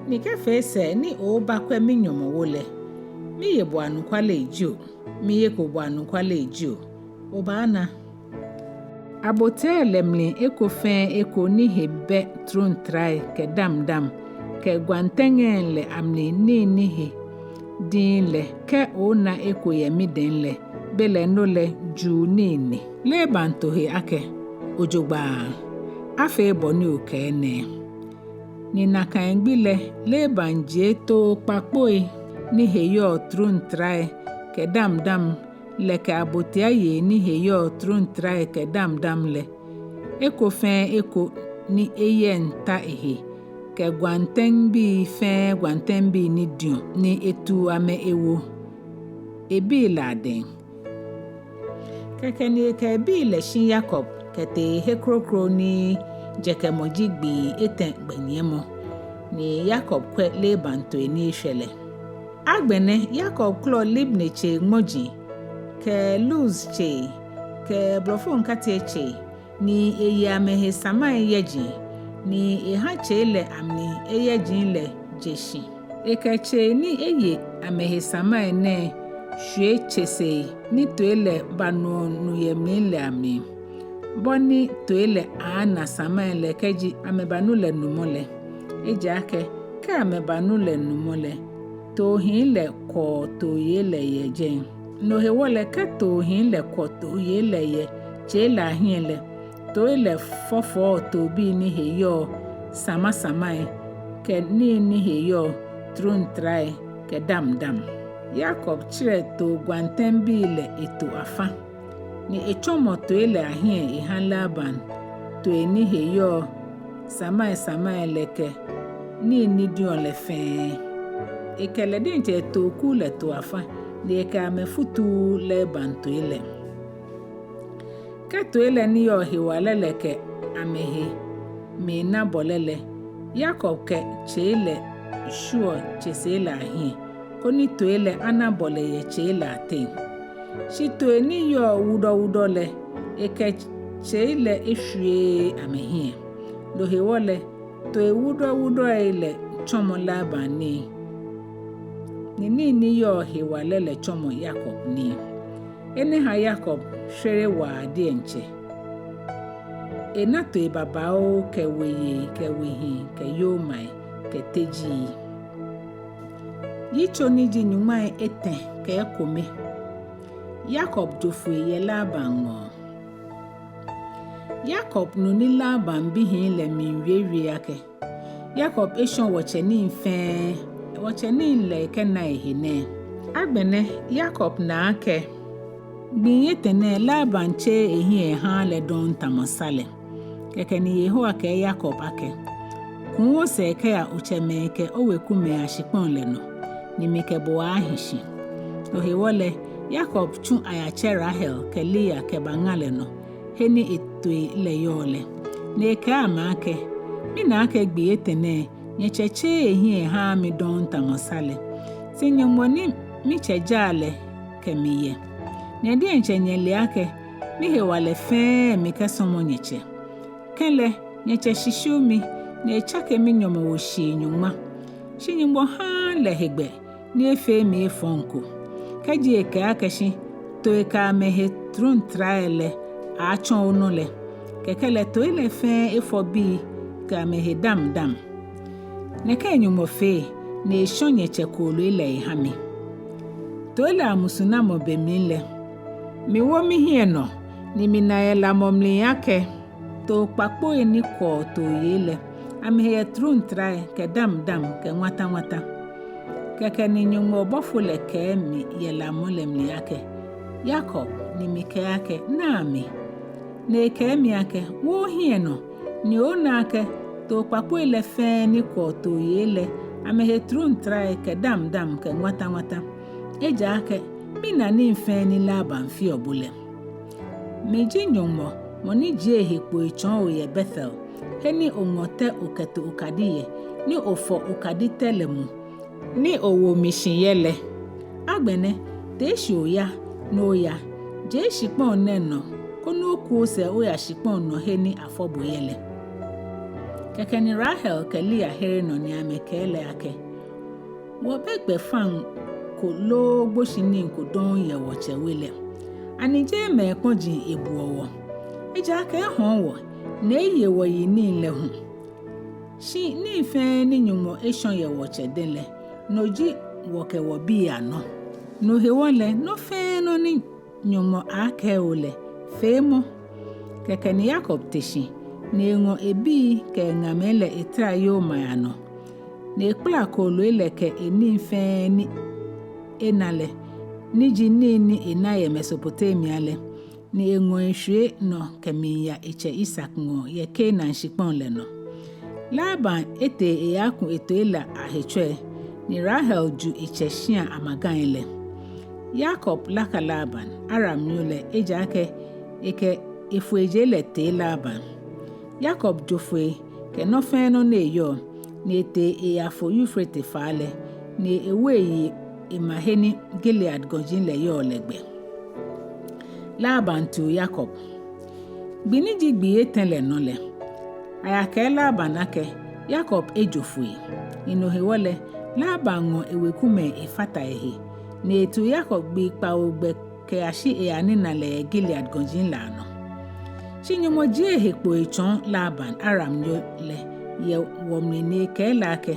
Ni kɛfee sɛɛ ni obaakwɛ minyɔmɔwoo lɛ, miye bo anɔkwale jio, miyeko bo anɔkwale jio, obaana. Abotia lɛ mli eko fɛɛ eko ni he bɛ truntrai kɛ damdam kɛ gwantɛŋi lɛ amli nii ni he diŋŋ lɛ, kɛ ona eko yɛ midɛŋ lɛ, belɛ no lɛ juu nii ni. Laban to he akɛ, ojogbaŋŋ, afee bɔ ni okɛɛ nɛɛ. Ni nakai gbi lɛ Laban jie too kpakpoi ni he yɔɔ truntrai kɛ damdam lɛ kɛ abotia yei ni he yɔɔ truntrai kɛ damdam lɛ, eko fɛɛ eko ni eyɛŋ ta ehe, kɛ gwantɛŋbii fɛɛ gwantɛŋbii ni diɔ, ni etu amɛ ewo ebii lɛ adɛŋ. Kɛkɛ ni ekɛ ebii lɛ shi Yakob kɛtee he kroko ni jɛkɛmɔ ji gbii etɛ gbɛnyiɛmɔ. Ni Yakob kwɛ Laban tooi ni eshwɛ lɛ. Agbɛnɛ Yakob kɔlɔ Libna tsei ŋmɔji, kɛ Luz tsei, kɛ blɔfo nkate tsei, ni eye amɛhe samai yɛji, ni eha tsei lɛ amli eyɛji lɛ je shi. Ekɛ tsei ni eye amɛhe samai nɛɛ shwie tsesei ni tooi lɛ banuɔ nu yɛ mli lɛ amli, bɔ ni tooi lɛ aaana samai lɛ kɛji amɛbanu lɛ numɔ lɛ. Ejaakɛ kɛ amɛbanu lɛ numɔ lɛ, toohii lɛ kwɔɔ tooyei lɛ yɛ jɛi. No hewɔ lɛ kɛ toohii lɛ kwɔ tooyei lɛ yɛ tsei lɛ ahiɛ lɛ, tooi lɛ fɔfɔɔ toobii ni he yɔɔ samasamai kɛ nii ni he yɔɔ truntrai kɛ damdam. Yakob tsirɛ too gwantɛŋbii lɛ eto afa, ni etsɔmɔ tooi lɛ ahiɛ eha Laban tooi ni he yɔɔ samai samai lɛ kɛ nii ni diɔ lɛ fɛɛ. Ekɛ lɛ diɛŋtsɛ etooku lɛ to afa, ni ekɛ amɛ futuu Laban tooi lɛ. Kɛ tooi lɛ ni yɔɔ hewalɛ lɛ kɛ amɛhe miina bɔlɛ lɛ, Yakob kɛ tsei lɛ shwieɔ tsesei lɛ ahiɛ, koni tooi lɛ ana bɔlɛ yɛ tsei lɛ ateŋ. Shi tooi ni yɔɔ wudɔwudɔ lɛ, ekɛ tsei lɛ eshwieee amɛhiɛ. No hewɔ lɛ, tooi wudɔwudɔi lɛ tsɔmɔ Laban nii, ni nii ni yɔɔ hewalɛ lɛ tsɔmɔ Yakob nii. Enɛ ha Yakob shwere waa diɛŋtsɛ. Ena tooi babaoo kɛ weyei kɛ wehii kɛ yomai kɛ tejii. Yitso ni ji nyɔŋmai etɛ kɛ ekome. Yakob jo foi yɛ Laban ŋɔɔ. Yakob nu ni Laban bihii lɛ miiwiewie akɛ, Yakob eshɔ wɔtsɛ nii fɛɛ, wɔtsɛ nii lɛ ekɛna ehe nɛɛ. Agbɛnɛ Yakob na akɛ gbii etɛ nɛɛ Laban tseee ehiɛ ehaaa lɛ dɔŋŋ tamɔ sa lɛ. Kɛkɛ ni Yehowa kɛɛ Yakob akɛ, kuu osɛɛ kɛya otsɛmɛi kɛ owekumɛi ashikpɔŋ lɛ nɔ, ni mikɛ bo aaahi shi. No hewɔ lɛ, Yakob tsu ayatsɛ Rahel kɛ Lea kɛba ŋa lɛ nɔ, he ni etooi lɛ yɔɔ lɛ. Ni ekɛɛ amɛ akɛ, mina akɛ gbii etɛ nɛɛ nyɛtsɛ tseee ehiɛ ehaaa mi dɔŋŋ tamɔ sa lɛ. Shi Nyɔŋmɔ ni mitsɛ jaa lɛ kɛ mi yɛ, nyɛ diɛŋtsɛ nyɛle akɛ mihewalɛ fɛɛ mikɛsɔmɔ nyɛtsɛ. Kɛlɛ, nyɛtsɛ shishiu mi, ni etsake minyɔmɔwoo shii nyɔŋma. Shi Nyɔŋmɔ haaa lɛ hegbɛ ni efee mi efɔŋ ko. Kɛji ekɛɛ akɛ shi tooi kɛ amɛhe truntrai lɛ aatsɔ onɔ lɛ, kɛkɛ lɛ tooi lɛ fɛɛ efɔ bii kɛ amɛhe damdam. Nɛkɛ Nyɔŋmɔ fee ni eshɔ nyɛtsɛ kooloi lɛ eha mi. Tooi lɛ amusuŋnamɔ be mli lɛ, miwo mihiɛ nɔ ni mina yɛ lamɔ mli akɛ, too kpakpoi ni kwɔɔ tooyei lɛ, amɛhe yɛ truntrai kɛ damdam kɛ ŋwataŋwata. Kɛkɛ ni Nyɔŋmɔ bɔfo lɛ kɛɛ mi yɛ lamɔ lɛ mli akɛ, Yakob, ni mikɛɛ akɛ, naa mi. Ni ekɛɛ mi akɛ, wo ohiɛ nɔ, ni oona akɛ too kpakpoi lɛ fɛɛ ni kwɔɔ tooyei lɛ, amɛhe truntrai kɛ damdam kɛ ŋwataŋwata. Ejaakɛ mina nii fɛɛ ni Laban feɔ bo lɛ. Miji Nyɔŋmɔ mɔ ni jie ehe kpo etsɔɔ o yɛ Betel, he ni oŋɔ tɛ okɛto okadi yɛ, ni ofɔ okadi tɛ lɛ mu, ni owo mi shi yɛ lɛ. Agbɛnɛ, tee shi oya, ni oya, jee shikpɔŋ nɛɛ nɔ, koni oku osɛɛ oya shikpɔŋ nɔ he ni afɔ bo yɛ lɛ. Kɛkɛ ni Rahel kɛ Lea here nɔ ni amɛkɛɛ lɛ akɛ, Wɔbɛ gbɛfaŋ ko loo gboshinii ko dɔŋŋ yɛ wɔtsɛ we lɛ. Ani jeee mɛi kpɔji ebuɔ wɔ? Ejaakɛ ehɔɔ wɔ, ni eye wɔyinii lɛ hu. Shi nii fɛɛ ni Nyɔŋmɔ eshɔ yɛ wɔtsɛ dɛŋ lɛ, no ji wɔ kɛ wɔbii anɔ. No hewɔ lɛ, nɔ fɛɛ nɔ ni Nyɔŋmɔ aaakɛɛ o lɛ, feemɔ. Kɛkɛ ni Yakob te shi, ni eŋɔ ebii kɛ eŋamɛi lɛ etara yomai anɔ, ni ekpala kooloi lɛ kɛ enii fɛɛ ni ena lɛ, ni ji nii ni ena yɛ Mesopotamia lɛ, ni eŋɔ eshwie nɔ kɛmiiya etsɛ Isak ŋɔɔ yɛ Kanaan shikpɔŋ lɛ nɔ. Laban etee eyaku etoii lɛ ahetsɔi, ni Rahel ju etsɛ shia amagai lɛ. Yakob laka Laban, Aramnyo lɛ, ejaakɛ ekɛ efoijee lɛ tee Laban. Yakob jo foi kɛ nɔ fɛɛ nɔ ni eyɔɔ, ni etee eyafo Eufrate faa lɛ, ni ewo eyi ema he ni Gilead gɔji lɛ yɔɔ lɛ gbɛ. Laban tiu Yakob. Gbi ni ji gbii etɛ lɛ nɔ lɛ, ayakɛɛ Laban akɛ Yakob ejo foi. Ni no hewɔ lɛ, Laban ŋɔ ewekumɛi efata ehe, ni etiu Yakob gbii kpawo gbɛ kɛyashi eyanina lɛ yɛ Gilead gɔji lɛ anɔ. Shi Nyɔŋmɔ jie ehe kpo etsɔɔ Laban, Aramnyo lɛ, yɛ wɔ mli ni ekɛɛ lɛ akɛ,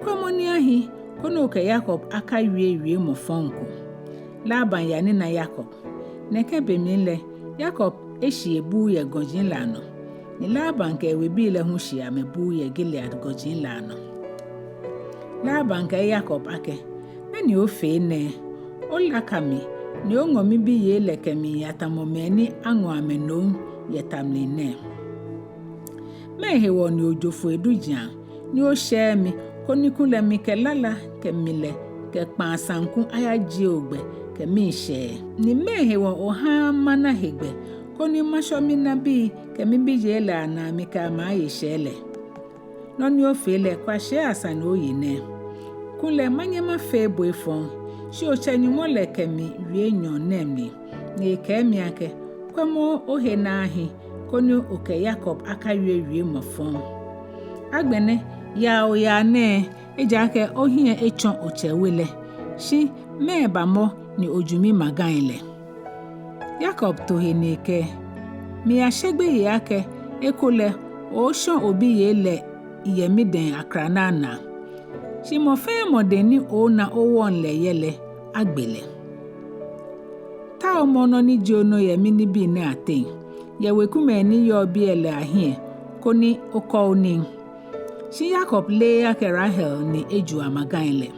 Kwɛmɔ ni ahi, koni okɛ Yakob akawie wiemɔ fɔŋ ko. Laban yanina Yakob. Nɛkɛ be mli lɛ, Yakob eshi ebuu yɛ gɔji lɛ anɔ, ni Laban kɛ ewebii lɛ hu shi amɛbuu yɛ Gilead gɔji lɛ anɔ. Laban kɛɛ Yakob akɛ, Mɛni ofee nɛɛ? Olaka mi, ni oŋɔ mibiyei lɛ kɛmiiya tamɔ mɛi ni aŋɔ amɛ nom yɛ ta mli nɛɛ. Mɛɛ hewɔ ni ojo foi dujiaŋ, ni oshɛɛɛ mi, koni kulɛ mikɛ lala kɛ milɛ kɛ kpaa saŋku ayajie ogbɛ kɛ miishɛɛ? Ni mɛɛ hewɔ ohaaa mana hegbɛ, koni mashɔ minabii kɛ mibiyei lɛ anaa mikɛ amɛ aye shɛɛ lɛ? Nɔ ni ofee lɛ, kwashiai asane oye nɛ. Kulɛ manyɛ mafee bo efɔŋ, shi otsɛ Nyɔŋmɔ lɛ kɛ mi wie nyɔɔŋ nɛɛ mli, ni ekɛɛ mi akɛ, Kwɛmɔ ohe ni ahi, koni okɛ Yakob akawie wiemɔ fɔŋ. Agbɛnɛ, yaa oyaa nɛɛ, ejaakɛ ohiɛ etsɔ otsɛ we lɛ. Shi mɛɛba mɔ ni oju mimagai lɛ? Yakob to he ni ekɛɛ, Miyashɛ gbeyei akɛ, ekolɛ oshɔ obiyei lɛ yɛ midɛŋ akranaa naa. Shi mɔ fɛɛ mɔ dɛŋ ni ona owɔŋ lɛ yɛ lɛ, agbe lɛ. Taomɔ nɔ ni ji onɔ yɛ minibii nɛɛ ateŋ, yɛ wekumɛi ni yɔɔ biɛ lɛ ahiɛ, koni okɔ onii. Shi Yakob leee akɛ Rahel ni eju amagai lɛ.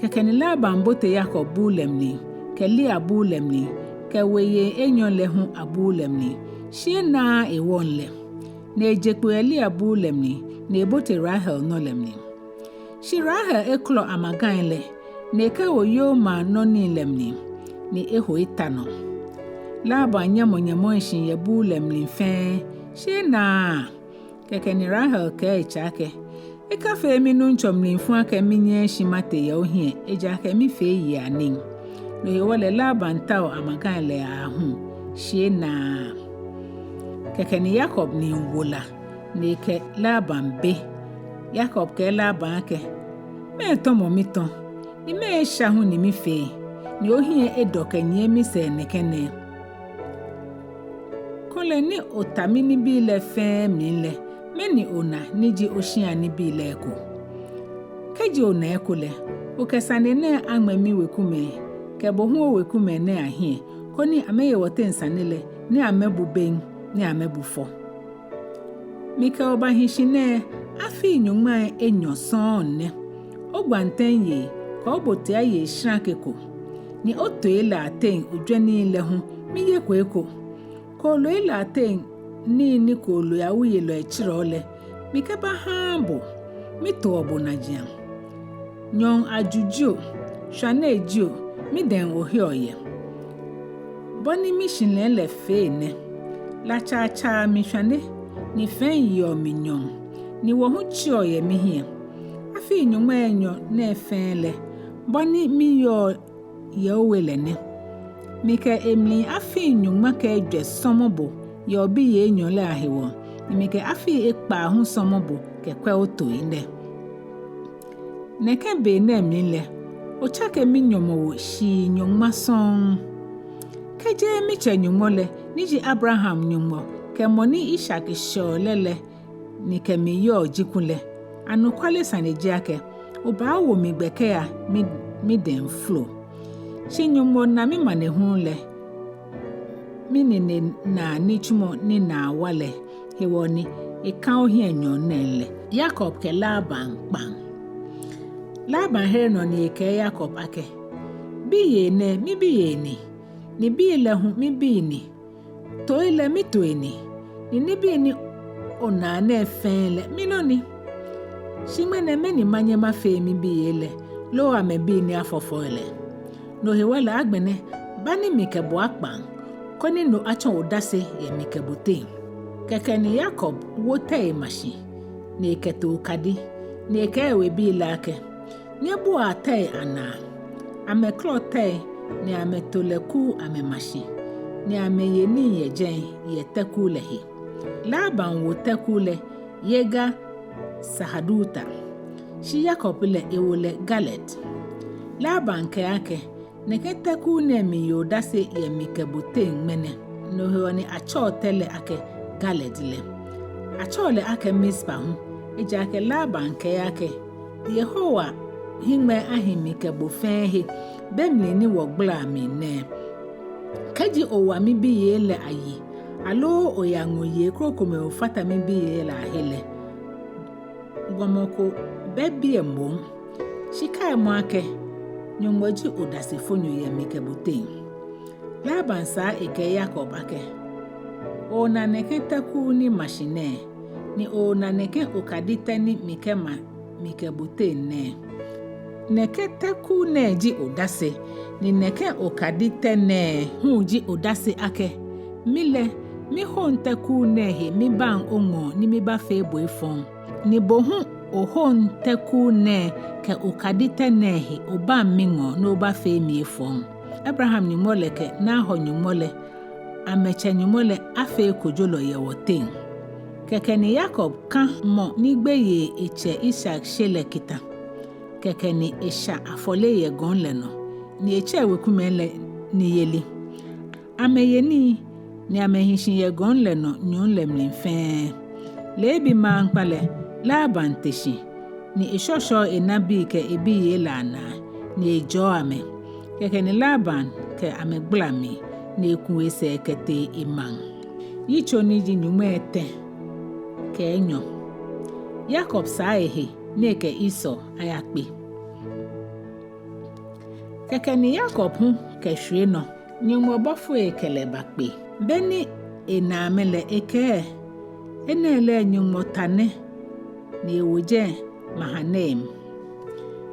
Kɛkɛ ni Laban bote Yakob buu lɛ mli, kɛ Lea buu lɛ mli, kɛ weyei enyɔ lɛ hu abuu lɛ mli, shi enaaa ewɔŋ lɛ. Ni eje kpo yɛ Lea buu lɛ mli, ni ebote Rahel nɔ lɛ mli. Shi Rahel ekɔlɔ amagai lɛ, ni ekɛwo yoma nɔ nii lɛ mli, ni eho eta nɔ. Laban nyɛmɔ nyɛmɔi shi yɛ buu lɛ mli fɛɛ, shi enaaa. Kɛkɛ ni Rahel kɛɛ etsɛ akɛ, Ekafee minuŋtsɔ mlifu akɛ minyɛɛɛ shi mate yɛ ohiɛ, ejaakɛ mifee yei anii. No hewɔ lɛ Laban tao amagai lɛ aahu, shi enaaa. Kɛkɛ ni Yakob nii wo la, ni ekɛ Laban be. Yakob kɛɛ Laban akɛ, Mɛɛ tɔmɔ mitɔ, ni mɛɛ esha hu ni mifee, ni ohiɛ edɔ kɛnyiɛ misɛɛ nɛkɛ nɛɛ? Kulɛ ni ota minibii lɛ fɛɛ mli lɛ, mɛni ona ni ji oshia nibii lɛ eko? Kɛji ona eko lɛ, okɛ sane nɛɛ aŋmɛ miwekumɛi kɛ bo hu owekumɛi nɛɛ ahiɛ, koni amɛye wɔteŋ sane lɛ, ni amɛbu bem, ni amɛbu fɔ. Mikɛ bo bahi shi nɛɛ afii nyɔŋmai enyɔ sɔŋŋ nɛ. Ogwantɛŋ yei kɛ obotia yei shra kɛ eko, ni otooi lɛ ateŋ ojwɛnii lɛ hu miyeko eko. Kooloi lɛ ateŋ nii ni kooloi awuiyelɔi tsirɛɔ lɛ, mikɛbahaaa bo, mitoɔ bo najiaŋ. Nyɔɔŋ aju jio, shwane jio, midɛŋ oheɔ yɛ. Bɔ ni mishihilɛ lɛ fee nɛ: la tsaatsaa mi shwane, ni fɛi yeɔ mi nyɔɔŋ, ni wo hu tseɔ yɛ mihiɛ. Afii nyɔŋmai enyɔ nɛɛ fɛɛ lɛ, bɔ ni miyɔɔ yɛ owe lɛ nɛ. Mikɛ emli afii nyɔŋma kɛ ejwɛ sɔmɔ bo yɛ obiyei enyɔ lɛ ahewɔ, ni mikɛ afii ekpaa hu sɔmɔ bo kɛkwɛ otoi lɛ. Nɛkɛ be nɛɛ mli lɛ, otsake minyɔmɔwoo shii nyɔŋma sɔŋŋ. Kɛjeee mitsɛ Nyɔŋmɔ lɛ, ni ji Abraham Nyɔŋmɔ, kɛ mɔ ni Isak shɛɔ lɛ lɛ, ni kɛ mi yɔɔ jiku lɛ, anɔkwale sane ji akɛ, obaawo mi gbɛ kɛya mi, midɛŋ folo. Shi Nyɔŋmɔ na mimanehulu lɛ, minine naa nitsumɔ ni naa wa lɛ hewɔ ni ekã ohiɛ nyɔɔŋ nɛɛ lɛ. Yakob kɛ Laban kpaŋ. Laban here nɔ ni ekɛɛ Yakob akɛ: Biyei nɛɛ mibiyei ni, ni bii lɛ hu mibii ni, toi lɛ mitoi ni, ni nibii ni onaa nɛɛ fɛɛ lɛ minɔ ni. Shi ŋmɛnɛ mɛni manyɛ mafee mibiyei lɛ, loo amɛbii ni afɔfɔi lɛ? No hewɔ lɛ agbɛnɛ, ba ni mikɛ bo akpaŋ, koni no atsɔ odase yɛ mi kɛ bo teŋ. Kɛkɛ ni Yakob wo tɛi ma shi, ni ekɛto okadi, ni ekɛɛ ewebii lɛ akɛ: Nyɛbuaa tɛi anaa. Amɛkɔlɔ tɛi, ni amɛto lɛ kuu amɛma shi, ni amɛye nii yɛ jɛi yɛ tɛkuu lɛ he. Laban wo tɛkuu lɛ Yegar-Sahaduta, shi Yakob lɛ ewo lɛ Galeed. Laban kɛɛ akɛ: Nɛkɛ tɛkuu nɛɛ miye odase yɛ mi kɛ bo teŋ ŋmɛnɛ. No hewɔ ni atsɛɔ tɛ lɛ akɛ Galeed lɛ. Atsɛɔ lɛ akɛ Mizpa hu, ejaakɛ Laban kɛɛ akɛ: Yehowa hiŋmɛi ahi mi kɛ bo fɛɛ he, be mli ni wɔgbala mli nɛɛ. Kɛji owa mibiyei lɛ ayi, aloo oyaŋɔ yei krokomɛi ofata mibiyei lɛ ahe lɛ, gbɔmɔ ko bɛ biɛ moŋ. Shi kaimɔ akɛ, Nyɔŋmɔ ji odasefonyo yɛ mi kɛ bo teŋ. Laban saa ekɛɛ Yakob akɛ: Ona nɛkɛ tɛkuu ni ma shi nɛɛ, ni ona nɛkɛ okadi tɛ ni mikɛma mi kɛ bo teŋ nɛɛ. Nɛkɛ tɛkuu nɛɛ ji odase, ni nɛkɛ okadi tɛ nɛɛ hu ji odase akɛ, mi lɛ, mihoŋ tɛkuu nɛɛ he mibaŋ oŋɔɔ ni mibafee bo efɔŋ. Ni bo hu ohoŋ tɛkuu nɛɛ kɛ okadi tɛ nɛɛ he obaŋ miŋɔɔ ni obafee mi efɔŋ. Abraham Nyɔŋmɔ lɛ kɛ Nahor Nyɔŋmɔ lɛ, amɛtsɛ Nyɔŋmɔ lɛ afee kojolɔ yɛ wɔteŋ. Kɛkɛ ni Yakob kã mɔ ni gbeyei etsɛ Isak she lɛ kita. Kɛkɛ ni esha afɔle yɛ gɔŋ lɛ nɔ, ni etsɛ ewekumɛi lɛ niyeli. Amɛye nii, ni amɛhi shi yɛ gɔŋ lɛ nɔ nyɔɔŋ lɛ mli fɛɛ. Leebi maŋkpa lɛ, Laban te shi, ni eshɔshɔɔ enabii kɛ ebiyei lɛ anaa, ni ejɔɔ amɛ. Kɛkɛ ni Laban kɛ amɛ gbala mli, ni eku esɛɛ kɛtee emaŋ. Yitso ni ji nyɔŋmai etɛ kɛ enyɔ. Yakob saa ehe ni ekɛ Esau ayakpe. Kɛkɛ ni Yakob hu kɛshwie nɔ, Nyɔŋmɔ bɔfoi kɛ lɛ bakpe. Be ni ena amɛ lɛ ekɛɛ: Enɛ lɛ Nyɔŋmɔ ta nɛ, ni ewo jɛi Mahanaim.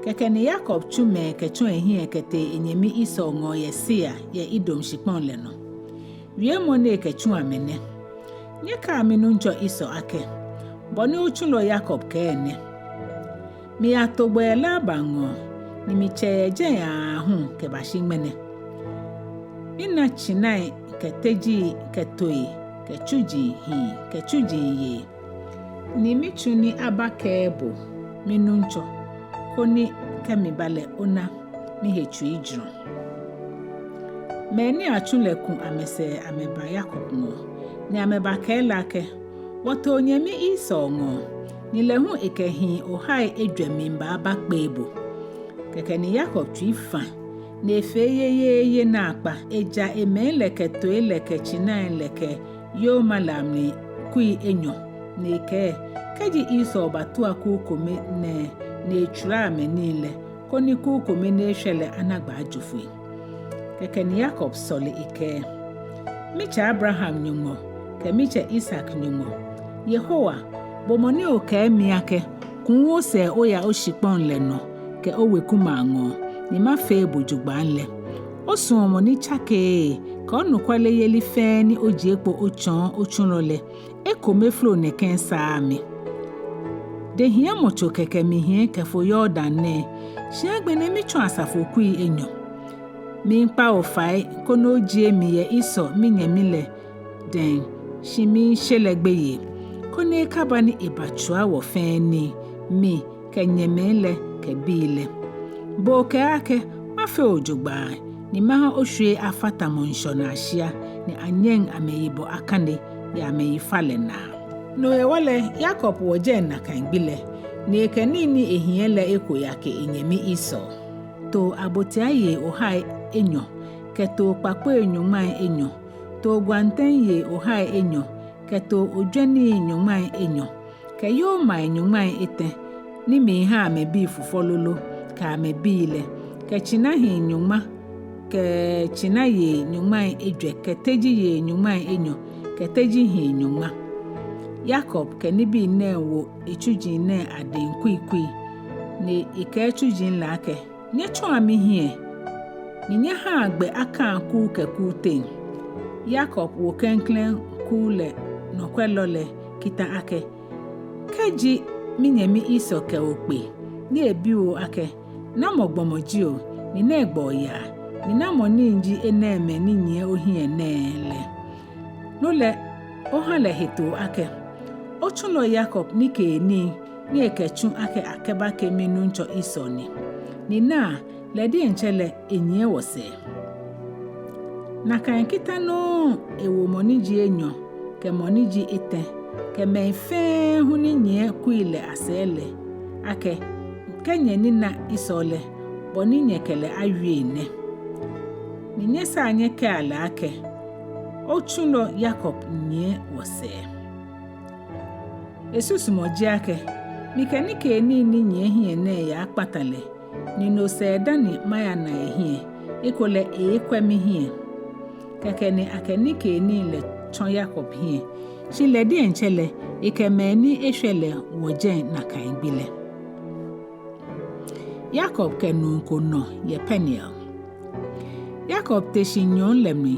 Kɛkɛ ni Yakob tsu mɛi kɛtsɔ ehiɛ kɛtee enyɛmi Esau ŋɔɔ yɛ Seir yɛ Edom shikpɔŋ lɛ nɔ. Wiemɔ ni ekɛtsu amɛ nɛ: Nyɛkɛa minuŋtsɔ Esau akɛ, bɔ ni otsulɔ Yakob kɛɛ nɛ: Miyato gbɔ yɛ Laban ŋɔɔ, ni mitsɛ yɛ jɛi aahu kɛbashi ŋmɛnɛ. Mina tsinai kɛ tejii kɛ tooi kɛ tsuji hii kɛ tsuji yei. Ni mitsu ni abakɛɛ bo, minuŋtsɔ, koni kɛ miba lɛ ona mihe tsuijurɔ. Mɛi ni atsu lɛ ku amɛsɛɛ amɛba Yakob ŋɔɔ, ni amɛbakɛɛ lɛ akɛ: Wɔto onyɛmi Esau ŋɔɔ, ni lɛ hu ekɛ hii ohai ejwɛ miiba abakpee bo. Kɛkɛ ni Yakob tsui fã, ni efee yeyeeye naakpa, eja emɛi lɛ kɛ tooi lɛ kɛ tsinai lɛ kɛ yoma lɛ amli kui enyɔ, ni ekɛɛ: Kɛji Esau batua kuu kome nɛɛ, ni etswia amɛnii lɛ, koni kuu kome ni eshwɛ lɛ ana gbaajo foi. Kɛkɛ ni Yakob sɔle ekɛɛ: Mitsɛ Abraham Nyɔŋmɔ kɛ mitsɛ Isak Nyɔŋmɔ, Yehowa, bo mɔ ni okɛɛ mi akɛ, kuu osɛɛ oya oshikpɔŋ lɛ nɔ kɛ owekumɛi aŋɔɔ, ni mafee bo jogbaŋŋ lɛ, osuɔmɔ ni tsakeee kɛ onɔkwayeli fɛɛ ni ojie kpo otsɔɔ otsulɔ lɛ, ekome folo nɛkɛ saaa mi. Dehiɛmɔtso kɛkɛ mihiɛ kɛfo Yordan nɛɛ, shi agbɛnɛ mitsɔ asafo kui enyɔ. Miikpa bo fai koni ojie mi yɛ Esau minyɛmi lɛ dɛŋ, shi miishe lɛ gbeyei, koni ekaba ni ebatswia wɔ fɛɛ nii, mi kɛ nyɛmɛi lɛ kɛ bii lɛ. Bo okɛɛ akɛ, mafee bo jogbaŋŋ, ni maha oshwiei afatamɔ ŋshɔnaa shia, ni anyɛŋ amɛyibɔ akane yɛ amɛyifalɛ naa. No hewɔ lɛ, Yakob wɔ jɛi nakai gbi lɛ, ni ekɛ nii ni ehiɛ lɛ eko yake enyɛmi Esau. Too abotia yei ohai enyɔ, kɛ too kpakpoi nyɔŋmai enyɔ, too gwantɛŋ yei ohai enyɔ, kɛ too ojwɛni nyɔŋmai enyɔ, kɛ yomai nyɔŋmai etɛ, ni miiha amɛbii fufɔ lolo kɛ amɛbii lɛ, kɛ tsina hii nyɔŋma, kɛ tsina yei nyɔŋmai ejwɛ, kɛ teji yei nyɔŋmai enyɔ, kɛ teji hii nyɔŋma. Yakob kɛ nibii nɛɛ wo etsuji nɛɛ adɛŋ kuikui, ni ekɛɛ tsuji lɛ akɛ, nyɛtsɔa mihiɛ, ni nyɛhaa gbɛ akaa kuu kɛ kuu teŋ. Yakob wo klɛŋklɛŋ kuu lɛ nɔkwɛlɔ lɛ kita akɛ, kɛji minyɛmi Esau kɛ bo kpe, ni ebi bo akɛ, namɔ gbɔmɔ ji bo, ni nɛgbɛ oyaa, ni namɔ nii ji enɛɛmɛi ni nyiɛ ohiɛ nɛɛ lɛ? No lɛ, oha lɛ hetoo akɛ, otsulɔ Yakob nikeenii ni ekɛtsu akɛ akɛbake minuŋtsɔ Esau ni. Ni naa, lɛ diɛŋtsɛ lɛ enyiɛ wɔsɛɛ. Nakai kita nɔŋŋ ewo mɔ ni ji enyɔ, kɛ mɔ ni ji etɛ, kɛ mɛi fɛɛ hu ni nyiɛ kui lɛ asɛɛ lɛ akɛ, kɛ nyɛnina Esau lɛ, bɔ ni nyɛkɛ lɛ awie nɛ. Ni nyɛsaa nyɛkɛa lɛ akɛ, otsulɔ Yakob nyiɛ wɔsɛɛ. Esusumɔ ji akɛ, mikɛ nikeenii ni nyiɛ hiɛ nɛɛ yaakpata lɛ, ni no sɛɛ dani mayana ehiɛ, ekolɛ eeekwɛ mihiɛ. Kɛkɛ ni akɛ nikeenii lɛ tsɔ Yakob hiɛ, shi lɛ diɛŋtsɛ lɛ, ekɛ mɛi ni eshwɛ lɛ wɔ jɛi nakai gbi lɛ. Yakob kɛ nuu ko nɔ yɛ Peniel. Yakob te shi nyɔɔŋ lɛ mli,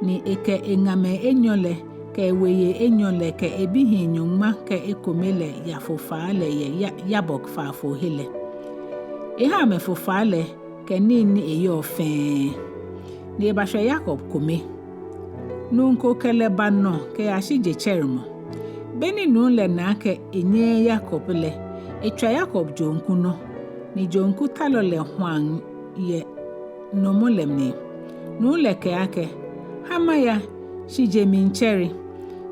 ni ekɛ eŋamɛi enyɔ lɛ, kɛ eweyei enyɔ lɛ, kɛ ebihii nyɔŋma kɛ ekome lɛ yafo faa lɛ yɛ Ya-, Yabok faafoo he lɛ. Eha amɛfo faa lɛ kɛ nii ni eyɔɔ fɛɛ. Ni ebashwɛ Yakob kome. Nuu ko kɛ lɛ ba nɔ kɛyashi jetsɛremɔ. Beni nuu lɛ na akɛ enyɛɛɛ Yakob lɛ, etswa Yakob joŋku nɔ, ni joŋkutalɔ lɛ hwaŋ yɛ nɔmɔ lɛ mli. Nuu lɛ kɛɛ akɛ, ha maya, shi je mli ntsɛre.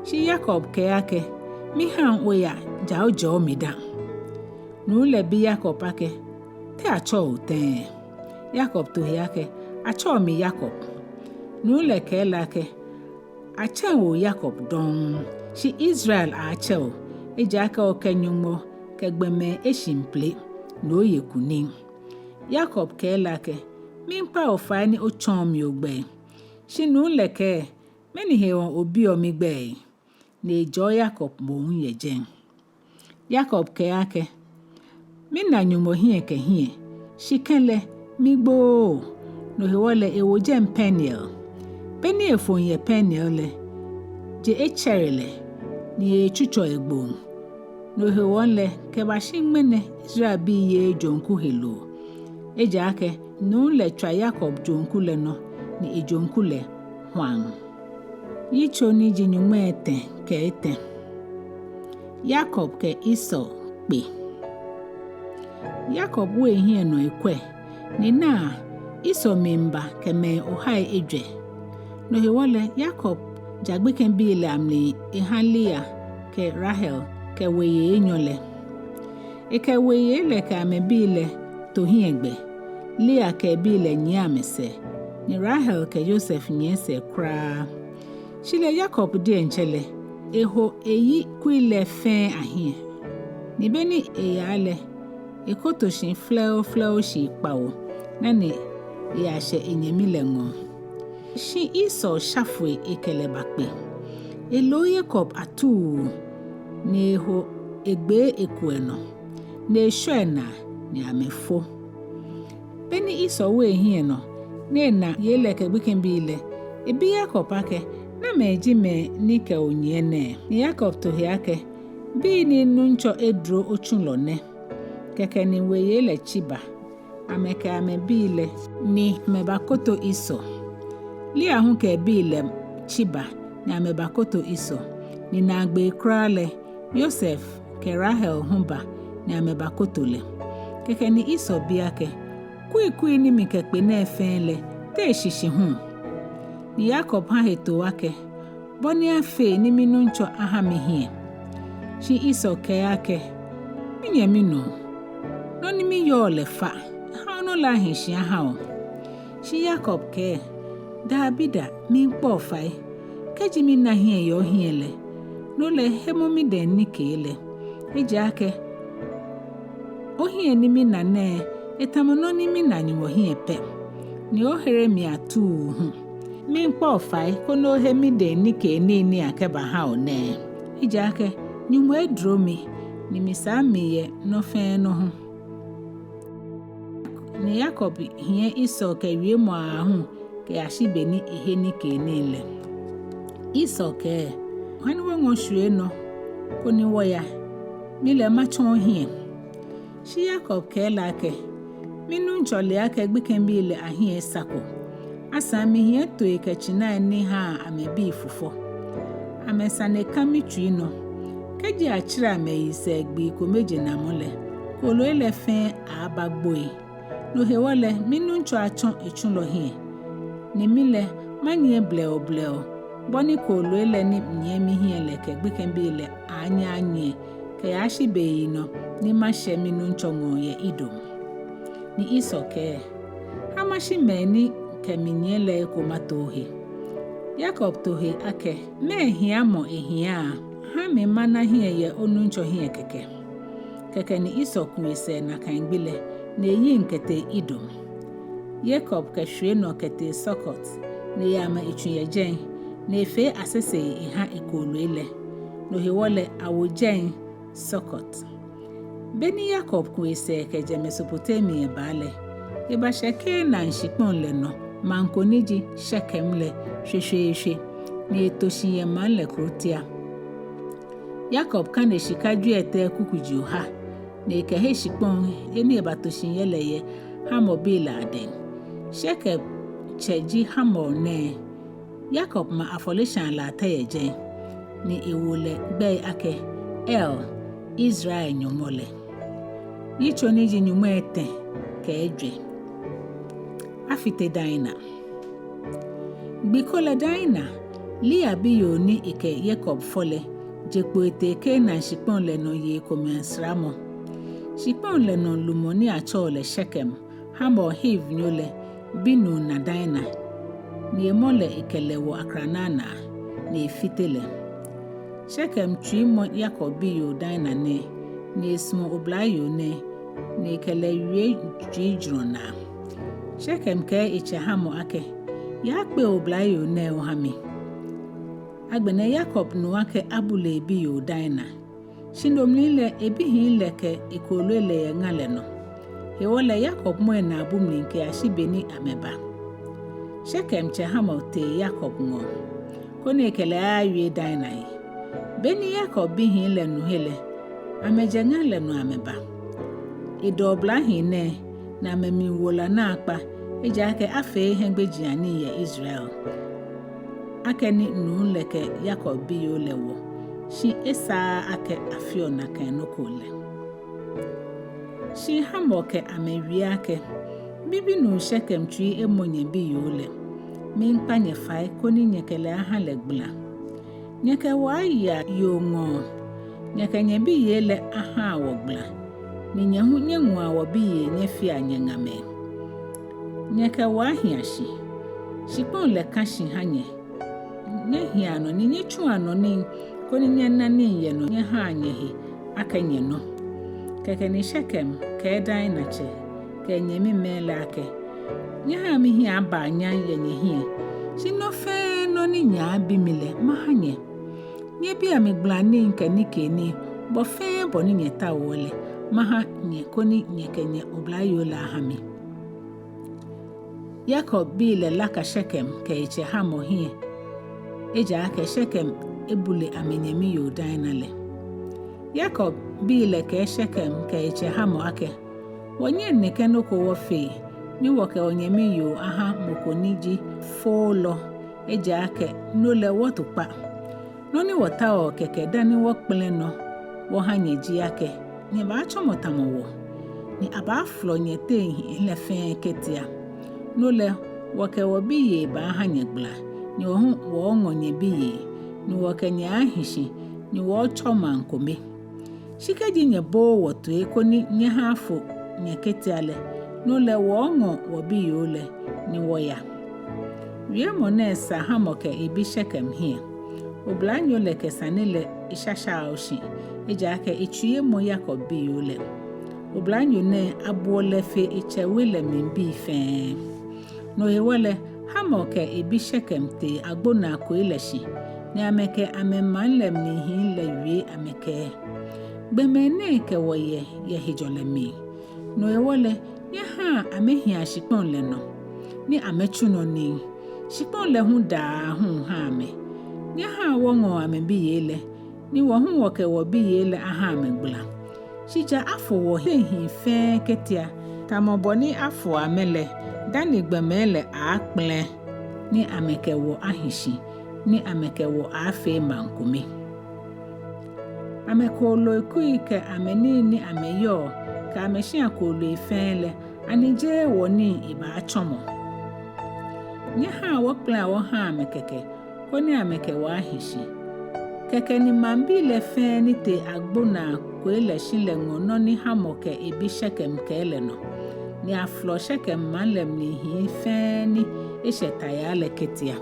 Shi Yakob kɛɛ akɛ, mihaŋ oya, ja ojɔɔ mi dã. Nuu lɛ bi Yakob akɛ, te atsɛɔ bo tɛŋŋ? Yakob to he akɛ, atsɛɔ mi Yakob. Nuu lɛ kɛɛ lɛ akɛ, atsɛŋ bo Yakob dɔŋŋ, shi Israel aaatsɛ bo, ejaakɛ okɛ Nyɔŋmɔ kɛ gbɔmɛi eshi mpile, ni oye kunim. Yakob kɛɛ lɛ akɛ, miikpa bo fai ni otsɔɔ mi ogbɛi. Shi nuu lɛ kɛɛ, mɛni hewɔ obiɔ migbɛi? Ni ejɔɔ Yakob moŋ yɛ jɛi. Yakob kɛɛ akɛ, mina Nyɔŋmɔ hiɛ kɛ hiɛ, shi kɛlɛ migbooo. No hewɔ lɛ ewo jɛi Peniel. Beni efoŋ yɛ Peniel lɛ, je etsɛre lɛ, ni eetsutsɔ egboŋ. No hewɔ lɛ kɛbashi ŋmɛnɛ Israelbii yeee joŋku heloo. Ejaakɛ nuu lɛ tswa Yakob joŋku lɛ nɔ, ni ejoŋku lɛ hwaŋ. Yitso ni ji nyɔŋmai etɛ kɛ etɛ. Yakob kɛ Esau kpe. Yakob wo ehiɛ nɔ ekwɛ, ni naa, Esau miiba kɛ mɛi ohai ejwɛ. No hewɔ lɛ Yakob ja gbekɛbii lɛ amli eha Lea kɛ Rahel kɛ weyei enyɔ lɛ. Ekɛ weyei lɛ kɛ amɛbii lɛ to hiɛgbɛ. Lea kɛ ebii lɛ nyiɛ amɛsɛɛ, ni Rahel kɛ Yosef nyiɛ sɛɛ kwraa. Shi lɛ Yakob diɛŋtsɛ lɛ, eho eyi kui lɛ fɛɛ ahiɛ. Ni beni eyaa lɛ, ekoto shi flɛo flɛo shii kpawo, dani eyashɛ enyɛmi lɛ ŋɔɔ. Shi Esau sha foi ekɛ lɛ bakpe. Elo Yakob atuu, ni eho egbee ekuɛ nɔ, ni eshɔ enaa, ni amɛfo. Beni Esau wo ehiɛ nɔ, ni ena yei lɛ kɛ gbekɛbii lɛ, Ebi Yakob akɛ, namɛi ji mɛi ni kɛ bo nyiɛ nɛɛ? Ni Yakob to he akɛ, bii ni Nuŋtsɔ eduro otsulɔ nɛ. Kɛkɛ ni weyei lɛ tsi ba, amɛkɛ amɛbii lɛ, ni amɛbakoto Esau. Lea hu kɛ ebii lɛ tsi ba, ni amɛbakoto Esau. Ni naagbee kwraa lɛ, Yosef kɛ Rahel hu ba, ni amɛbakoto lɛ. Kɛkɛ ni Esau bi akɛ, kuikui ni mikɛkpe nɛɛ fɛɛ lɛ, te eshishi hu? Ni Yakob ha hetoo akɛ, bɔ ni afee ni minuŋtsɔ aha mihiɛ. Shi Esau kɛɛ akɛ, minyɛmi nuu, nɔ ni miyɔɔ lɛ fa, ha onɔ lɛ ahi shi aha o. Shi Yakob kɛɛ, dabida, miikpa bo fai, kɛji mina hiɛ yɛ ohiɛ lɛ, no lɛ hemɔ midɛŋ nikee lɛ. Ejaakɛ ohiɛ ni mina nɛɛ, etamɔ nɔ ni mina Nyɔŋmɔ hiɛ pɛ, ni ohere mi atuu hu. Miikpa bo fai koni ohe midɛŋ nikee nii ni akɛbaha o nɛɛ. Ejaakɛ Nyɔŋmɔ eduro mi, ni misaa mi yɛ nɔ fɛɛ nɔ hu. Ni Yakob hiɛ Esau kɛ wiemɔ aahu kɛyashi be ni ehe nikee nii lɛ. Esau kɛɛ, hani wɔŋɔ shwie nɔ koni wɔya, mi lɛ matsɔ ohiɛ. Shi Yakob kɛɛ lɛ akɛ, minuŋtsɔ le akɛ gbekɛbii lɛ ahiɛ esako. Asaŋ mihiɛ tooi kɛ tsinai ni haa amɛbii fufɔ. Amɛsane ka mitsui nɔ. Kɛji atsirɛ amɛ yisɛɛ gbii kome jenamɔ lɛ, kooloi lɛ fɛɛ aaabagboi. No hewɔ lɛ, minuŋtsɔ atsɔ etsulɔ hiɛ, ni mi lɛ, manyiɛ blɛoo blɛoo, bɔ ni kooloi lɛ ni nyiɛ mihiɛ lɛ kɛ gbekɛbii lɛ aaanyɛ anyiɛ kɛyashi beyinɔ ni mashɛ minuŋtsɔ ŋɔɔ yɛ Edom. Ni Esau kɛɛ, ha mashi mɛi ni kɛ mi nyiɛ lɛ eko mato ohe. Yakob to he akɛ, mɛɛ hiamɔ ehiaa? Ha mi mana hiɛ yɛ onuŋtsɔ hiɛ kɛkɛ. Kɛkɛ ni Esau ku esɛɛ nakai gbi lɛ, ni eyiŋ kɛtee Edom. Yakob kɛ shwie nɔ kɛtee Sukot, ni eyama etsu yɛ jɛi, ni efee asesei eha ekooloi lɛ. No hewɔ lɛ awo jɛi Sukot. Be ni Yakob ku esɛɛ kɛjɛ Mesopotamia eba lɛ, ebashɛ Kanaan shikpɔŋ lɛ nɔ maŋ ko ni ji Shekem lɛ shweshweeshwe, ni eto shi yɛ maŋ lɛ kurutia. Yakob kane shika jwiɛtɛi kukuji oha, ni ekɛhe shikpɔŋ he ni ebato shi yɛ lɛ yɛ Hamorbii lɛ adɛŋ. Shekem tsɛ ji Hamor nɛɛ. Yakob ma afɔleshaa latɛ yɛ jɛi, ni ewo lɛ gbɛi akɛ El, Israel Nyɔŋmɔ lɛ. Yitso ni ji nyɔŋmai etɛ kɛ ejwɛ. Afite Dina. Gbi ko lɛ Dina, Lea biyoo ni ekɛ Yakob fɔ lɛ, je kpo etee Kanaan shikpɔŋ lɛ nɔ yei komɛi asramɔ. Shikpɔŋ lɛ nɔ lumɔ ni atsɛɔ lɛ Shekem, Hamor Hivinyo lɛ binuu na Dina, ni emɔ lɛ ekɛ lɛ wo akranaa naa, ni efite lɛ. Shekem tsui mɔ Yakob biyoo Dina nɛɛ, ni esumɔ oblayoo nɛɛ, ni ekɛ lɛ wie tsuijurɔ naa. Shekem kɛɛ etsɛ Hamor akɛ, yakpe oblayoo nɛɛ oha mi. Agbɛnɛ Yakob nu akɛ abule ebiyoo Dina. Shi no mli lɛ, ebihii lɛ kɛ ekooloi lɛ yɛ ŋa lɛ nɔ. Hewɔ lɛ Yakob mɔ enaabu mli kɛyashi be ni amɛba. Shekem tsɛ Hamor tee Yakob ŋɔɔ, koni ekɛ lɛ ayawie Dina he. Be ni Yakob bihii lɛ nu he lɛ, amɛjɛ ŋa lɛ nɔ amɛba. Edɔ oblahii nɛɛ, ni amɛmiiwo la naakpa, ejaakɛ afee hiɛgbejianii yɛ Israel, akɛni nuu lɛ kɛ Yakob biyoo lɛ wɔ, shi esaaa akɛ afeɔ nakai nɔ ko lɛ. Shi Hamor kɛ amɛ wie akɛ, mibinuu Shekem tsui emɔ nyɛbiyoo lɛ. Miikpa nyɛ fai koni nyɛkɛ lɛ aha lɛ gbala. Nyɛkɛ wɔ aya yoo ŋɔɔ, nyɛkɛ nyɛbiyei lɛ aha wɔ gbala, ni nyɛ hu nyɛŋɔa wɔbiyei nyɛfea nyɛŋamɛi. Nyɛkɛ wɔ ahia shi. Shikpɔŋ lɛ ka shi ha nyɛ. Nyɛhia nɔ ni nyɛtsua nɔ nii, koni nyɛna nii yɛ nɔ nyɛhaa nyɛhe akɛ nyɛnɔ. Kɛkɛ ni Shekem kɛɛ Dina tsɛ kɛ enyɛmimɛi lɛ akɛ, nyɛhaa mihiɛ aba nyam yɛ nyɛhiɛ, shi nɔ fɛɛ nɔ ni nyɛaabi mi lɛ maha nyɛ. Nyɛbia mi gbala nii kɛ nikeenii, bɔ fɛɛ bɔ ni nyɛtaoɔ lɛ, maha nyɛ koni nyɛkɛ nyɛ oblayoo lɛ aha mi. Yakob bii lɛ laka Shekem kɛ etsɛ Hamor hiɛ, ejaakɛ Shekem ebule amɛnyɛmi yoo Dina lɛ. Yakob bii lɛ kɛɛ Shekem kɛ etsɛ Hamor akɛ, wɔnyɛŋ nɛkɛ nɔ ko wɔfee, ni wɔkɛ wɔnyɛmi yoo aha mɔ ko ni ji foolɔ, ejaakɛ no lɛ wɔto kpa. Nɔ ni wɔtaoɔ kɛkɛ dani wɔkpɛlɛ nɔ wɔha nyɛ ji akɛ, nyɛbaatsɔmɔ tamɔ wɔ, ni abaafolɔ nyɛteŋ hii lɛ fɛɛ ketia. No lɛ, wɔkɛ wɔbiyei baaha nyɛ gbala, ni wɔ hu wɔɔŋɔ nyɛbiyei, ni wɔkɛ nyɛ aaahi shi, ni wɔɔtsɔ maŋ kome. Shi kɛji nyɛbooo wɔ toi koni nyɛha afo nyɛ ketia lɛ, no lɛ wɔɔŋɔ wɔbiyoo lɛ ni wɔya. Wiemɔ nɛɛ sa Hamor kɛ ebi Shekem hiɛ. Oblanyo lɛ kɛ sane lɛ eshashaooo shi, ejaakɛ etsuiɛ mɔ Yakob biyoo lɛ. Oblanyo nɛɛ abuɔ lɛ fe etsɛ we lɛ mli bii fɛɛ. No hewɔ lɛ, Hamor kɛ ebi Shekem tee agbonaa koi lɛ shi, ni amɛkɛ amɛmaŋ lɛ mli hii lɛ wie amɛkɛɛ, gbɔmɛi nɛɛ kɛ wɔ yɛ yɛ hejɔlɛ mli. No hewɔ lɛ, nyɛhaa amɛhia shikpɔŋ lɛ nɔ, ni amɛtsu nɔ nii. Shikpɔŋ lɛ hu da aahu ha amɛ. Nyɛhaa wɔŋɔa amɛbiyei lɛ, ni wɔ hu wɔkɛ wɔbiyei lɛ aha amɛ gbala. Shi ja afo wɔteŋ hii fɛɛ ketia, tamɔ bɔ ni afoɔ amɛ lɛ, dani gbɔmɛi lɛ aaakpɛlɛ, ni amɛkɛ wɔ ahi shi, ni amɛkɛ wɔ aaafee maŋ kome. Amɛkooloi kui kɛ amɛnii ni amɛyɔɔ kɛ amɛshia kooloi fɛɛ lɛ, ani jeee wɔnii ebaatsɔmɔ? Nyɛhaa wɔkpɛlɛa wɔhaa amɛ kɛkɛ, koni amɛkɛ wɔ ahi shi. Kɛkɛ ni maŋbii lɛ fɛɛ ni tee agbonaa koi lɛ shi lɛ ŋɔ nɔ ni Hamor kɛ ebi Shekem kɛɛ lɛ nɔ, ni afolɔ Shekem maŋ lɛ mli hii fɛɛ ni eshɛ ta yaa lɛ ketia.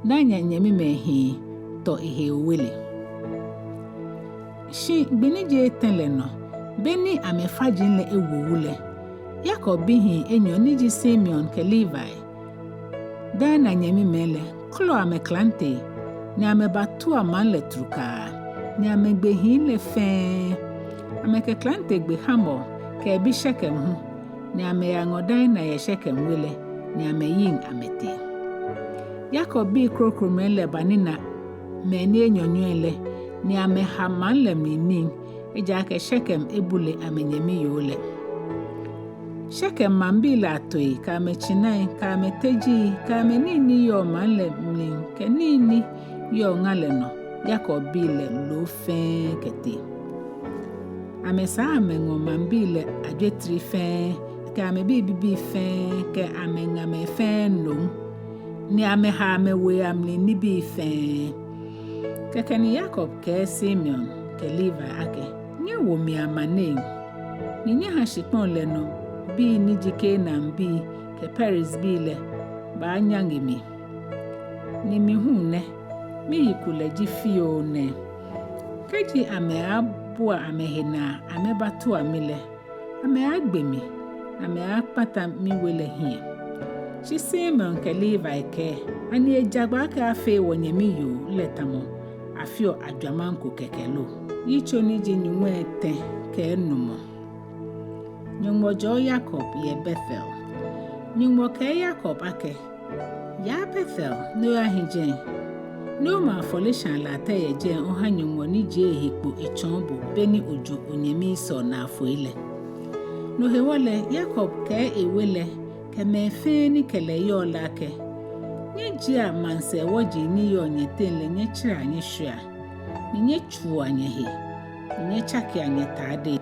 Dina nyɛmimɛi hii tɔ ehe owele. Shi gbi ni ji etɛ lɛ nɔ, beni amɛfaji lɛ ewo wu lɛ, Yakob bihii enyɔ ni ji Simeon kɛ Levi, Dina nyɛmimɛi lɛ, kɔlɔ amɛklante, ni amɛbatua maŋ lɛ trukaa, ni amɛgbe hii lɛ fɛɛ. Amɛkɛ klante gbe Hamor kɛ ebi Shekem hu, ni amɛyaŋɔ Dina yɛ Shekem we lɛ, ni amɛyiŋ amɛtee. Yakob bii krokomɛi lɛ banina mɛi ni enyɔnyɔi lɛ, ni amɛha maŋ lɛ mli nii, ejaakɛ Shekem ebule amɛnyɛmi yoo lɛ. Shekem maŋbii lɛ atoi, kɛ amɛtsinai, kɛ amɛteji, kɛ amɛnii ni yɔɔ maŋ lɛ mli, kɛ nii ni yɔɔ ŋa lɛ nɔ, Yakob bii lɛ loo fɛɛ kɛtee. Amɛsaa amɛŋɔ maŋbii lɛ ajwetri fɛɛ, kɛ amɛbii bibii fɛɛ, kɛ amɛŋamɛi fɛɛ nom, ni amɛha amɛwo amli nibii fɛɛ. Kɛkɛ ni Yakob kɛɛ Simeon kɛ Levi akɛ, nyɛwo mi amaneŋ, ni nyɛha shikpɔŋ lɛ nɔ bii ni ji Kanaan bii kɛ Periz bii lɛ baanyaŋe mi. Ni mi hu nɛ, miyikulɛ ji fioo nɛɛ. Kɛji amɛaabua amɛhe naa amɛbatua mi lɛ, amɛaagbe mi, amɛaakpata miwe lɛ hiɛ. Shi Simeon kɛ Levi kɛɛ, ani ejagba akɛ afee wɔnyɛmi yoo lɛ tamɔ afeɔ ajwamaŋ ko kɛkɛ lo? Yitso ni ji nyɔŋmai etɛ kɛ enumɔ. Nyɔŋmɔ jɔɔ Yakob yɛ Betel. Nyɔŋmɔ kɛɛ Yakob akɛ, yaa Betel ni oyahi jɛi, ni oma afɔleshaa latɛ yɛ jɛi oha Nyɔŋmɔ ni jie ehe kpo etsɔɔ bo beni ojo onyɛmi Esau naa foi lɛ. No hewɔ lɛ Yakob kɛɛ ewe lɛ kɛ mɛi fɛɛ ni kɛ lɛ yɔɔ lɛ akɛ, nyɛjiea maŋsɛɛ wɔji ni yɔɔ nyɛteŋ lɛ nyɛtsɛrɛa nyɛshwiea, ni nyɛtswua nyɛhe, ni nyɛtsakea nyɛtadei.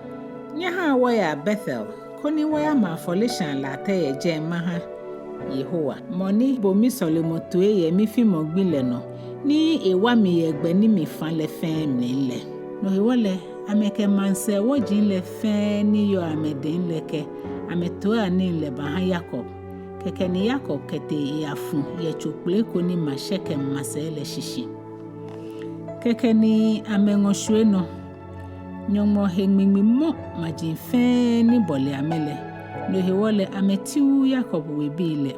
Nyɛhaa wɔyaa Betel, koni wɔyama afɔleshaa latɛ yɛ jɛi maha Yehowa, mɔ ni bo misɔlemɔ toi yɛ mifimɔ gbi lɛ nɔ, ni ewa mi yɛ gbɛ ni mifã lɛ fɛɛ mli lɛ. No hewɔ lɛ, amɛkɛ maŋsɛɛ wɔji lɛ fɛɛ ni yɔɔ amɛdɛŋ lɛ kɛ amɛtoianii lɛ baha Yakob. Kɛkɛ ni Yakob kɛtee eyafu yɛ tso kpele ko ni ma Shekem masɛi lɛ shishi. Kɛkɛ ni amɛŋɔ shwie nɔ. Nyɔŋmɔ he ŋmiŋmi mɔ maji fɛɛ ni bɔle amɛ lɛ. No hewɔ lɛ amɛtiuu Yakob webii lɛ.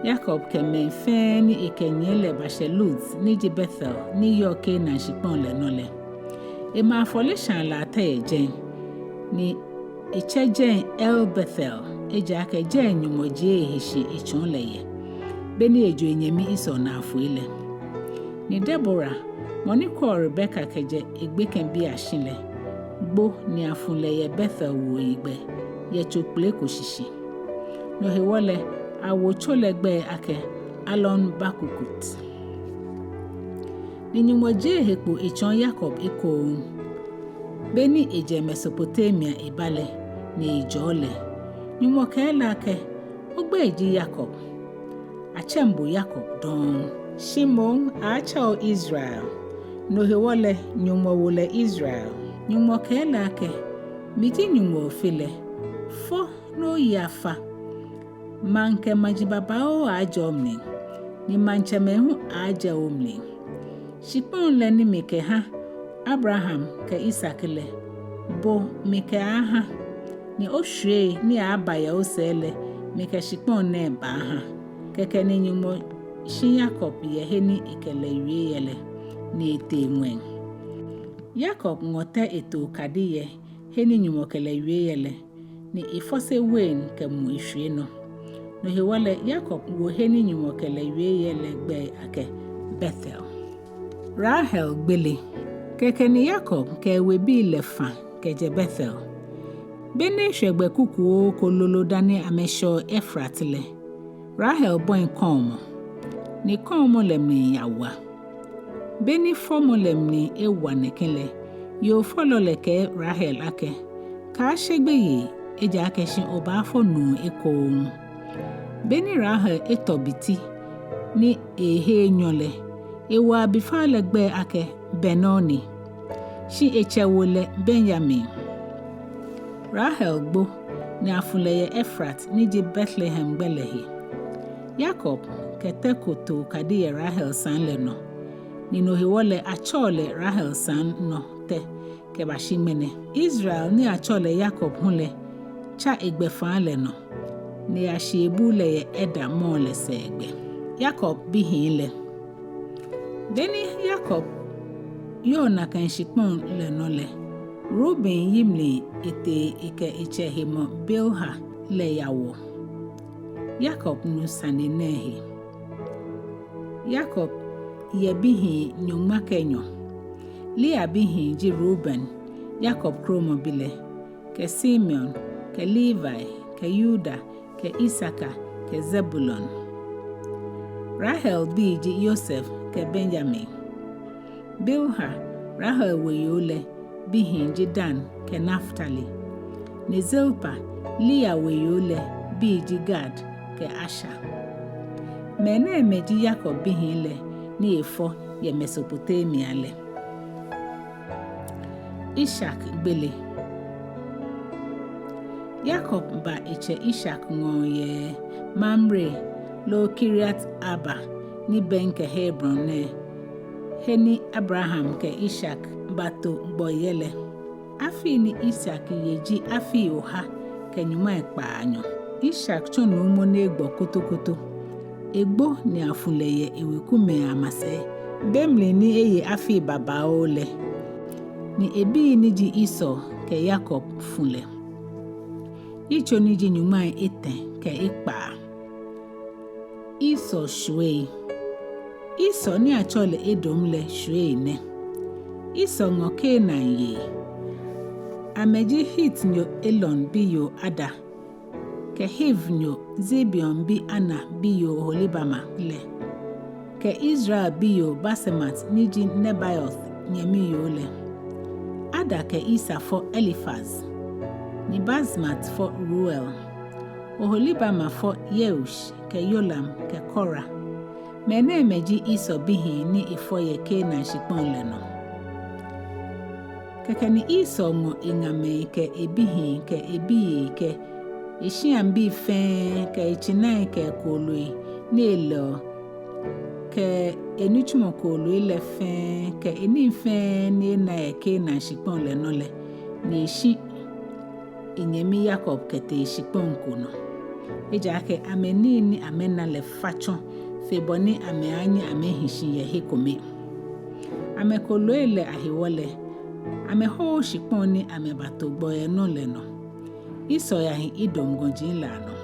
Yakob kɛ mɛi fɛɛ ni ekɛnyiɛ lɛ bashɛ Luz ni ji Betel ni yɔɔ Kanaan shikpɔŋ lɛ nɔ lɛ. Ema afɔleshaa latɛ yɛ jɛi, ni etsɛ jɛi El Bethel, ejaakɛ jɛi Nyɔŋmɔ jie ehe shi etsɔɔ lɛ yɛ, beni ejo enyɛmi Esau naa foi lɛ. Ni Debora, mɔ ni kwɛɔ Rebeka kɛjɛ egbekɛbiiashi lɛ, gbo ni afu lɛ yɛ Bethel wuoyigbɛ, yɛ tso kpele ko shishi. No hewɔ lɛ, awo tso lɛ gbɛi akɛ Allon-bacucuth. Ni Nyɔŋmɔ jie ehe kpo etsɔɔ Yakob ekoŋŋ. Beni ejɛ Mesopotamia eba lɛ, ni ejɔɔ lɛ, Nyɔŋmɔ kɛɛ lɛ akɛ, ogbɛi ji Yakob. Atsɛŋ bo Yakob dɔŋŋ, shi moŋ aaatsɛ o Israel. No hewɔ lɛ, Nyɔŋmɔ wo lɛ Israel. Nyɔŋmɔ kɛɛ lɛ akɛ, miji Nyɔŋmɔ Ofe lɛ, fɔ ni oyi afa. Maŋ kɛ maji babaoo aaajɛ omli, ni maŋtsɛmɛi hu aaajɛ omli. Shikpɔŋ lɛ ni mikɛha Abraham kɛ Isak lɛ, bo mikɛaaha, ni oshwiei ni aaaba yɛ osɛɛ lɛ, mikɛ shikpɔŋ nɛɛ baaha. Kɛkɛ ni Nyɔŋmɔ shi Yakob yɛ he ni ekɛ lɛ wie yɛ lɛ, ni etee ŋwɛi. Yakob ŋɔ tɛ eto okadi yɛ he ni Nyɔŋmɔ kɛ lɛ wie yɛ lɛ, ni efɔse wein kɛmu eshwie nɔ. No hewɔ lɛ Yakob wo he ni Nyɔŋmɔ kɛ lɛ wie yɛ lɛ gbɛi akɛ Betel. Rahel gbele. Kɛkɛ ni Yakob kɛ ewebii lɛ fã kɛjɛ Betel. Beni eshwɛ gbɛ kukuoo ko lolo dani amɛshɛɔ Efrat lɛ, Rahel bɔi kɔɔmɔ, ni kɔɔmɔ lɛ mli yawa. Beni fɔmɔ lɛ mli ewa nɛkɛ lɛ, yoofɔlɔ lɛ kɛɛ Rahel akɛ, kaashe gbeyei, ejaakɛ shi obaafɔ nuu ekoŋŋ. Beni Rahel etɔ biti ni ehe enyɔ lɛ, ewo abifao lɛ gbɛi akɛ Benoni, shi etsɛ wo lɛ Benyamin. Rahel gbo, ni afu lɛ yɛ Efrat ni ji Betlehem gbɛ lɛ he. Yakob kɛ tɛ ko to okadi yɛ Rahel saŋ lɛ nɔ, ni no hewɔ lɛ atsɛɔ lɛ Rahel saŋ nɔ tɛ kɛbashi ŋmɛnɛ. Israel ni atsɛɔ lɛ Yakob hu lɛ tsa egbɛfaa lɛ nɔ, ni eyashi ebuu lɛ yɛ Eder mɔɔ lɛ sɛɛgbɛ. Yakob bihii lɛ. Beni Yakob yɔɔ nakai shikpɔŋ lɛ nɔ lɛ, Ruben yi mli etee ekɛ etsɛ hemɔ Bilha lɛ yawɔ. Yakob nu sane nɛɛ he. Yakob yɛ bihii nyɔŋma kɛ enyɔ. Lea bihii ji Ruben, Yakob kromɔbi lɛ, kɛ Simeon, kɛ Levi, kɛ Yuda, kɛ Isakar, kɛ Zebulon. Rahel bii ji Yosef kɛ Benyamin. Bilha, Rahel weyoo lɛ, bihii ji Dan kɛ Naftali. Ni Zilpa, Lea weyoo lɛ, bii ji Gad kɛ Asher. Mɛnɛɛmɛi ji Yakob bihii lɛ ni efɔ yɛ Mesopotamia lɛ. Isak gbele. Yakob ba etsɛ Isak ŋɔɔ yɛ Mamre loo Kiriat Arba ni bɛŋkɛ Hebron nɛɛ, he ni Abraham kɛ Isak bato gbɔ yɛ lɛ. Afii ni Isak ye ji afii oha kɛ nyɔŋmai kpaanyɔ. Isak tsɔ nuumo ni egbɔ kotokoto. Egbo ni afu lɛ yɛ ewekumɛi amasɛi, be mli ni eye afii babaoo lɛ. Ni ebii ni ji Esau kɛ Yakob fu lɛ. Yitso ni ji nyɔŋmai etɛ kɛ ekpaa. Esau shwiei. Esau ni atsɛɔ lɛ Edom lɛ shwiei nɛ. Esau ŋɔ Kanaan yei. Amɛji Hitnyo Elon biyoo Ada, kɛ Hivinyo Zibeon bi Ana biyoo Oholibama lɛ, kɛ Israel biyoo Basemat ni ji Nebaioth nyɛmi yoo lɛ. Ada kɛ Esau fɔ Elifaz, ni Basemat fɔ Reuel. Oholibama fɔ Yeush kɛ Yolam kɛ Kora. Mɛnɛɛmɛi ji Esau bihii ni efɔ yɛ Kanaan shikpɔŋ lɛ nɔ. Kɛkɛ ni Esau ŋɔ eŋamɛi kɛ ebihii kɛ ebiyei kɛ eshiabii fɛɛ kɛ etsinai kɛ ekooloi ni elɛɔ kɛ enitsumɔ kooloi lɛ fɛɛ kɛ enii fɛɛ ni ena yɛ Kanaan shikpɔŋ lɛ nɔ lɛ, ni eshi enyɛmi Yakob kɛtee shikpɔŋ ko nɔ. Ejaakɛ amɛnii ni amɛna lɛ fa tsɔ fe bɔ ni amɛaanyɛ amɛhi shi yɛ he kome. Amɛkooloi lɛ ahewɔ lɛ, amɛhooo shikpɔŋ ni amɛbato gbɔ yɛ nɔ lɛ nɔ. Esau yahi Edom gɔji lɛ anɔ.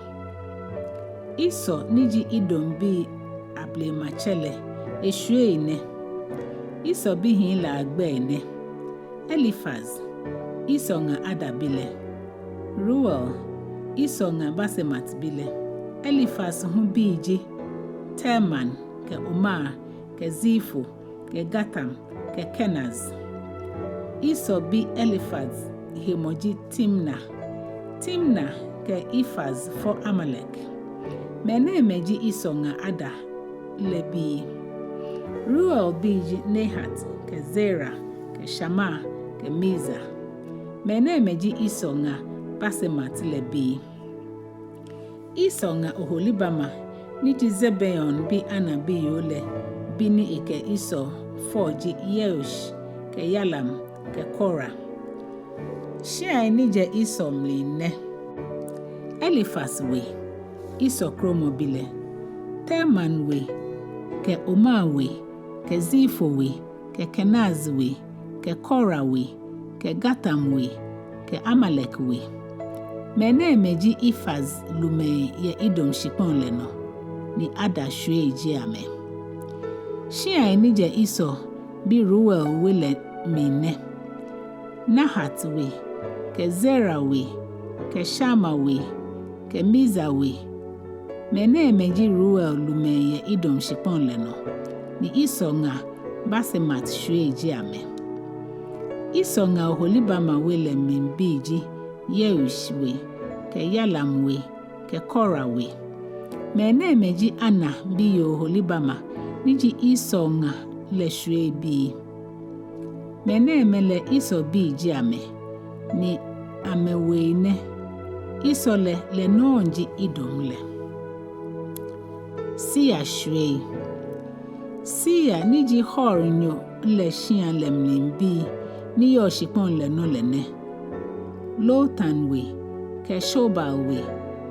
Esau ni ji Edombii ablematsɛ lɛ, eshwiei nɛ. Esau bihii lɛ agbɛi nɛ: Elifaz, Esau ŋa Ada bi lɛ; Reuel, Esau ŋa Basemat bi lɛ. Elifaz hu bii ji Teman kɛ Omar kɛ Zefo kɛ Gatam kɛ Kenaz. Esau bi Elifaz hemɔ ji Timna. Timna kɛ Elifaz fɔ Amalek. Mɛnɛɛmɛi ji Esau ŋa Ada lɛ bii. Reuel bii ji Nahat kɛ Zera kɛ Shammai kɛ Miza. Mɛnɛɛmɛi ji Esau ŋa Basemat lɛ bii. Esau ŋa Oholibama ni ji Zibeon bi Ana biyoo lɛ bi ni ekɛ Esau fɔ ji Yeush kɛ Yalam kɛ Kora. Shiai ni jɛ Esau mli nɛ: Elifaz we, Esau kromɔbi lɛ, Teman we kɛ Omar we kɛ Zefo we kɛ Kenaz we kɛ Kora we kɛ Gatam we kɛ Amalek we. Mɛnɛɛmɛi ji Elifaz lumɛi yɛ Edom shikpɔŋ lɛ nɔ, ni Ada shwiei ji amɛ. Shiai ni jɛ Esau bi Reuel we lɛ mli nɛ: Nahat we kɛ Zera we kɛ Shammai we kɛ Miza we. Mɛnɛɛmɛi ji Reuel lumɛi yɛ Edom shikpɔŋ lɛ nɔ, ni Esau ŋa Basemat shwiei ji amɛ. Esau ŋa Oholibama we lɛ mli bii ji Yeush we kɛ Yalam we kɛ Kora we. Mɛnɛɛmɛi ji Ana biyoo Oholibama ni ji Esau ŋa lɛ shwiei bii. Mɛnɛɛmɛi lɛ Esau bii ji amɛ, ni amɛwei nɛ. Esau lɛ, lɛ nɔŋŋ ji Edom lɛ. Seir shwiei. Seir ni ji Hor nyo lɛ shia lɛ mli bii ni yɔɔ shikpɔŋ lɛ nɔ lɛ nɛ: Lotan we kɛ Shobal we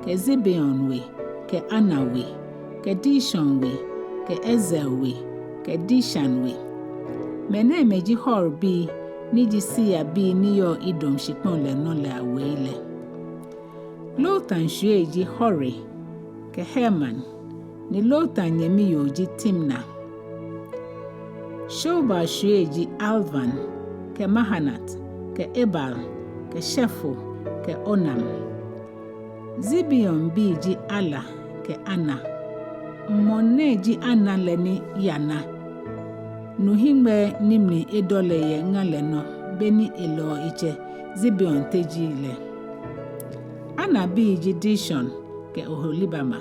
kɛ Zibeon we kɛ Ana we kɛ Dishon we kɛ Ezer we kɛ Dishan we. Mɛnɛɛmɛi ji Hor bii ni ji Seir bii ni yɔɔ Edom shikpɔŋ lɛ nɔ lɛ awei lɛ. Lotan shwiei ji Hori kɛ Hemam, ni Lotan nyɛmi yoo ji Timna. Shobal shwiei ji Alvan kɛ Mahanat kɛ Ebal kɛ Shefo kɛ Onam. Zibeon bii ji Ala kɛ Ana. Mɔ nɛ ji Ana lɛ ni yana nu hiŋmɛi ni mli edɔ lɛ yɛ ŋa lɛ nɔ, beni elɛɔ etsɛ Zibeon teji lɛ. Ana bii ji Dishon kɛ Oholibama.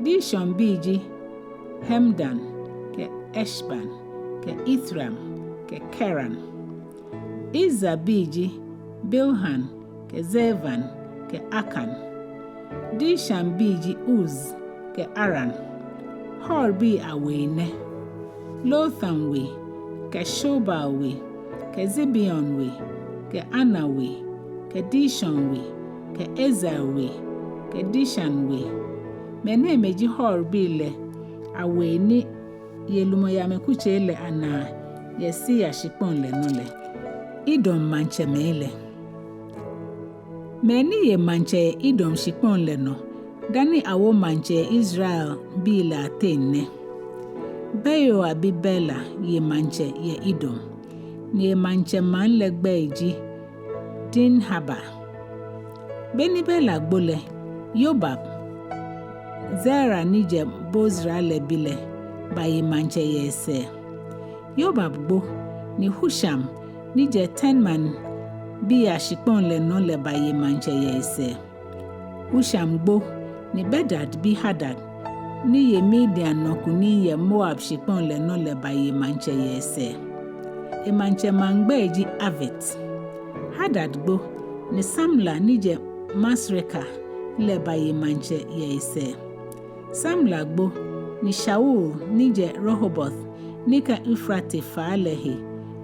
Dishon bii ji Hemdan kɛ Eshban kɛ Ithran kɛ Keran. Ezer bii ji Bilhan kɛ Zaavan kɛ Akan. Dishan bii ji Uz kɛ Aran. Hor bii awei nɛ: Lotan we kɛ Shobal we kɛ Zibeon we kɛ Ana we kɛ Dishon we kɛ Ezer we kɛ Dishan we. Mɛnɛɛmɛi ji Hor bii lɛ awei ni ye lumɔyamɛkutsei lɛ anaa yɛ Seir shikpɔŋ lɛ nɔ lɛ. Edom maŋtsɛmɛi lɛ. Mɛi ni ye maŋtsɛ yɛ Edom shikpɔŋ lɛ nɔ dani awo maŋtsɛ yɛ Israelbii lɛ ateŋ nɛ: Beor bi Bela ye maŋtsɛ yɛ Edom, ni emaŋtsɛmaŋ lɛ gbɛi ji Dinhaba. Beni Bela gbo lɛ, Yobab, Zera ni jɛ Bozra lɛ bi lɛ, baye maŋtsɛ yɛ esɛɛ. Yobab gbo, ni Husham ni jɛ Teman bii ashikpɔŋ lɛ nɔ lɛ baye maŋtsɛ yɛ esɛɛ. Husham gbo, ni Bedad bi Hadad ni ye Midian nɔ kunim yɛ Moab shikpɔŋ lɛ nɔ lɛ baye maŋtsɛ yɛ esɛɛ. Emaŋtsɛmaŋ gbɛi ji Avit. Hadad gbo, ni Samla ni jɛ Masreka lɛ baye maŋtsɛ yɛ esɛɛ. Samla gbo, ni Shaul ni jɛ Rehoboth ni kã Eufrate faa lɛ he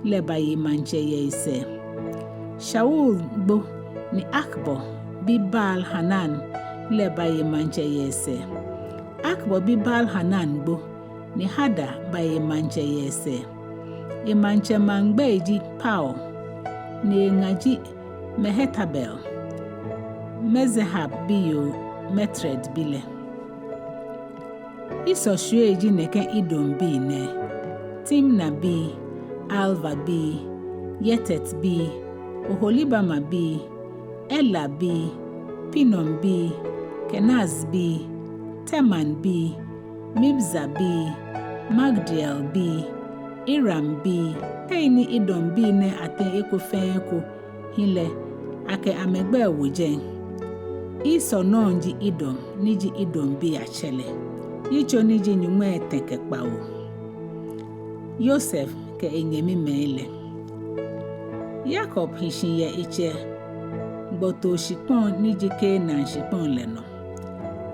lɛ baye maŋtsɛ yɛ esɛɛ. Shaul gbo, ni Akbor bi Baal-Hanan lɛ baye maŋtsɛ yɛ esɛɛ. Akbor bi Baal-Hanan gbo, ni Hadar baye maŋtsɛ yɛ esɛɛ. Emaŋtsɛmaŋ gbɛi ji Pau, ni eŋa ji Mehetabel. Mezahab biyoo Matred bi lɛ. Esau shwiei ji nɛkɛ Edombii nɛɛ: Timnabii, Alvabii, Yetetbii, Oholibamabii, Elabii, Pinonbii, Kenazbii, Temanbii, Mibzarbii, Magdielbii, Irambii, kɛ́ ni Edombii nɛɛ ateŋ eko fɛɛ eko hi lɛ, akɛ amɛgbɛii wo jɛi. Esau nɔŋŋ ji Edom, ni ji Edombii atsɛ lɛ. Yitso ni ji nyɔŋmai etɛ kɛ kpawo. Yosef kɛ enyɛmimɛi lɛ. Yakob hi shi yɛ etsɛ gbɔtoo shikpɔŋ ni ji Kanaan shikpɔŋ lɛ nɔ.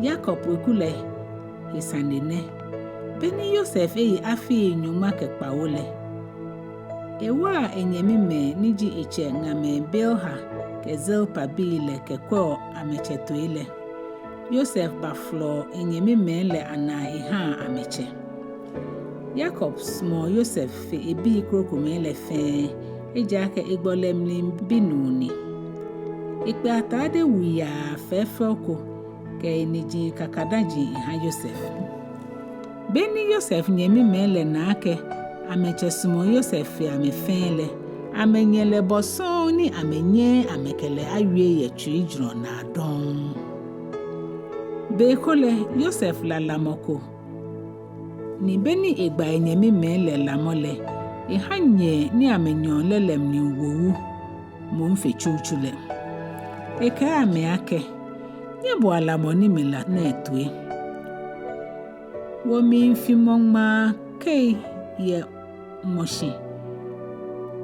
Yakob weku lɛ he sane nɛ. Beni Yosef eye afii nyɔŋma kɛ kpawo lɛ, ewa enyɛmimɛi ni ji etsɛ ŋamɛi Bilha kɛ Zilpa bii lɛ kɛkwɛɔ amɛtsɛ toi lɛ. Yosef bafolɔɔ enyɛmimɛi lɛ anaa ehaa amɛtsɛ. Yakob sumɔɔ Yosef fe ebii krokomɛi lɛ fɛɛ, ejaakɛ egbɔlɛ mli binuu ni. Ekpɛ atade wuyaa fɛfɛo ko kɛ eniji kakadaji eha Yosef. Beni Yosef nyɛmimɛi lɛ na akɛ amɛtsɛ sumɔɔ Yosef fe amɛ fɛɛ lɛ, amɛnyɛ lɛ bɔ sɔŋŋ ni amɛnyɛɛɛ amɛkɛ lɛ awie yɛ tsuijurɔ naa dɔŋŋ. Be ko lɛ, Yosef la lamɔ ko, ni beni egba enyɛmimɛi lɛ lamɔ lɛ, eha nyɛɛ ni amɛnyɛɔ lɛ lɛ mli wo wu, moŋ fe tsutsu lɛ. Ekɛɛ amɛ akɛ: Nyɛboa lamɔ ni mila nɛɛ toi. Wɔmiifimɔ ŋmaa kei yɛ mɔ shi.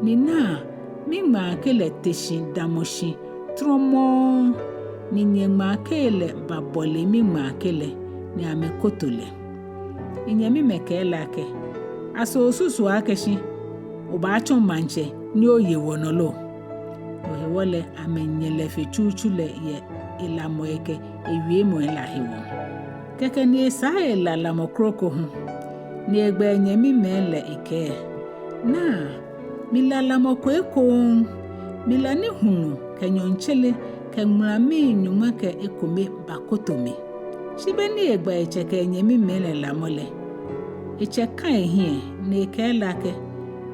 Ni naa, miŋmaa kei lɛ te shi damɔ shi trɔmɔɔ, ni nyɛŋmaa kei lɛ babɔle miŋmaa kei lɛ, ni amɛkoto lɛ. Enyɛmimɛi kɛɛ lɛ akɛ: Aso osusuɔ akɛ shi obaatsɔ maŋtsɛ ni oye wɔnɔ lo? No hewɔ lɛ, amɛnyɛ lɛ fe tsutsu lɛ yɛ elamɔi kɛ ewiemɔi lɛ ahewɔ. Kɛkɛ ni esaa ela lamɔ kroko hu, ni egba enyɛmimɛi lɛ ekɛɛ: Naa, mila lamɔ ko ekoŋŋ, mila ni hulu kɛ nyɔɔŋtsere kɛ ŋulamii nyɔŋma kɛ ekome bakoto mi. Shi beni egba etsɛ kɛ enyɛmimɛi lɛ lamɔ lɛ, etsɛ kã ehiɛ ni ekɛɛ lɛ akɛ: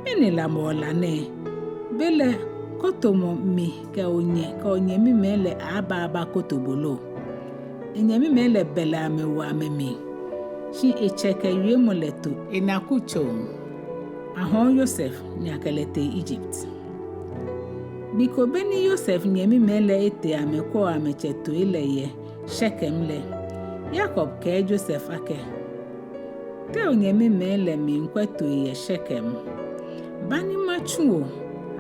Mɛni lamɔ ola nɛɛ? Belɛ kotomɔ mi kɛ onyɛ kɛ onyɛmimɛi lɛ aaaba abakoto bo lo? Enyɛmimɛi lɛ bɛlɛ amɛwo amɛmli, shi etsɛ kɛ wiemɔ lɛ to enakutsoo. Ahɔɔ Yosef ni akɛ lɛ tee Egypt. Gbi ko beni Yosef nyɛmimɛi lɛ etee amɛkwɛɔ amɛtsɛ toi lɛ yɛ Shekem lɛ, Yakob kɛɛ Yosef akɛ: Tɛ onyɛmimɛi lɛ miikwɛ toi yɛ Shekem. Ba ni matsu o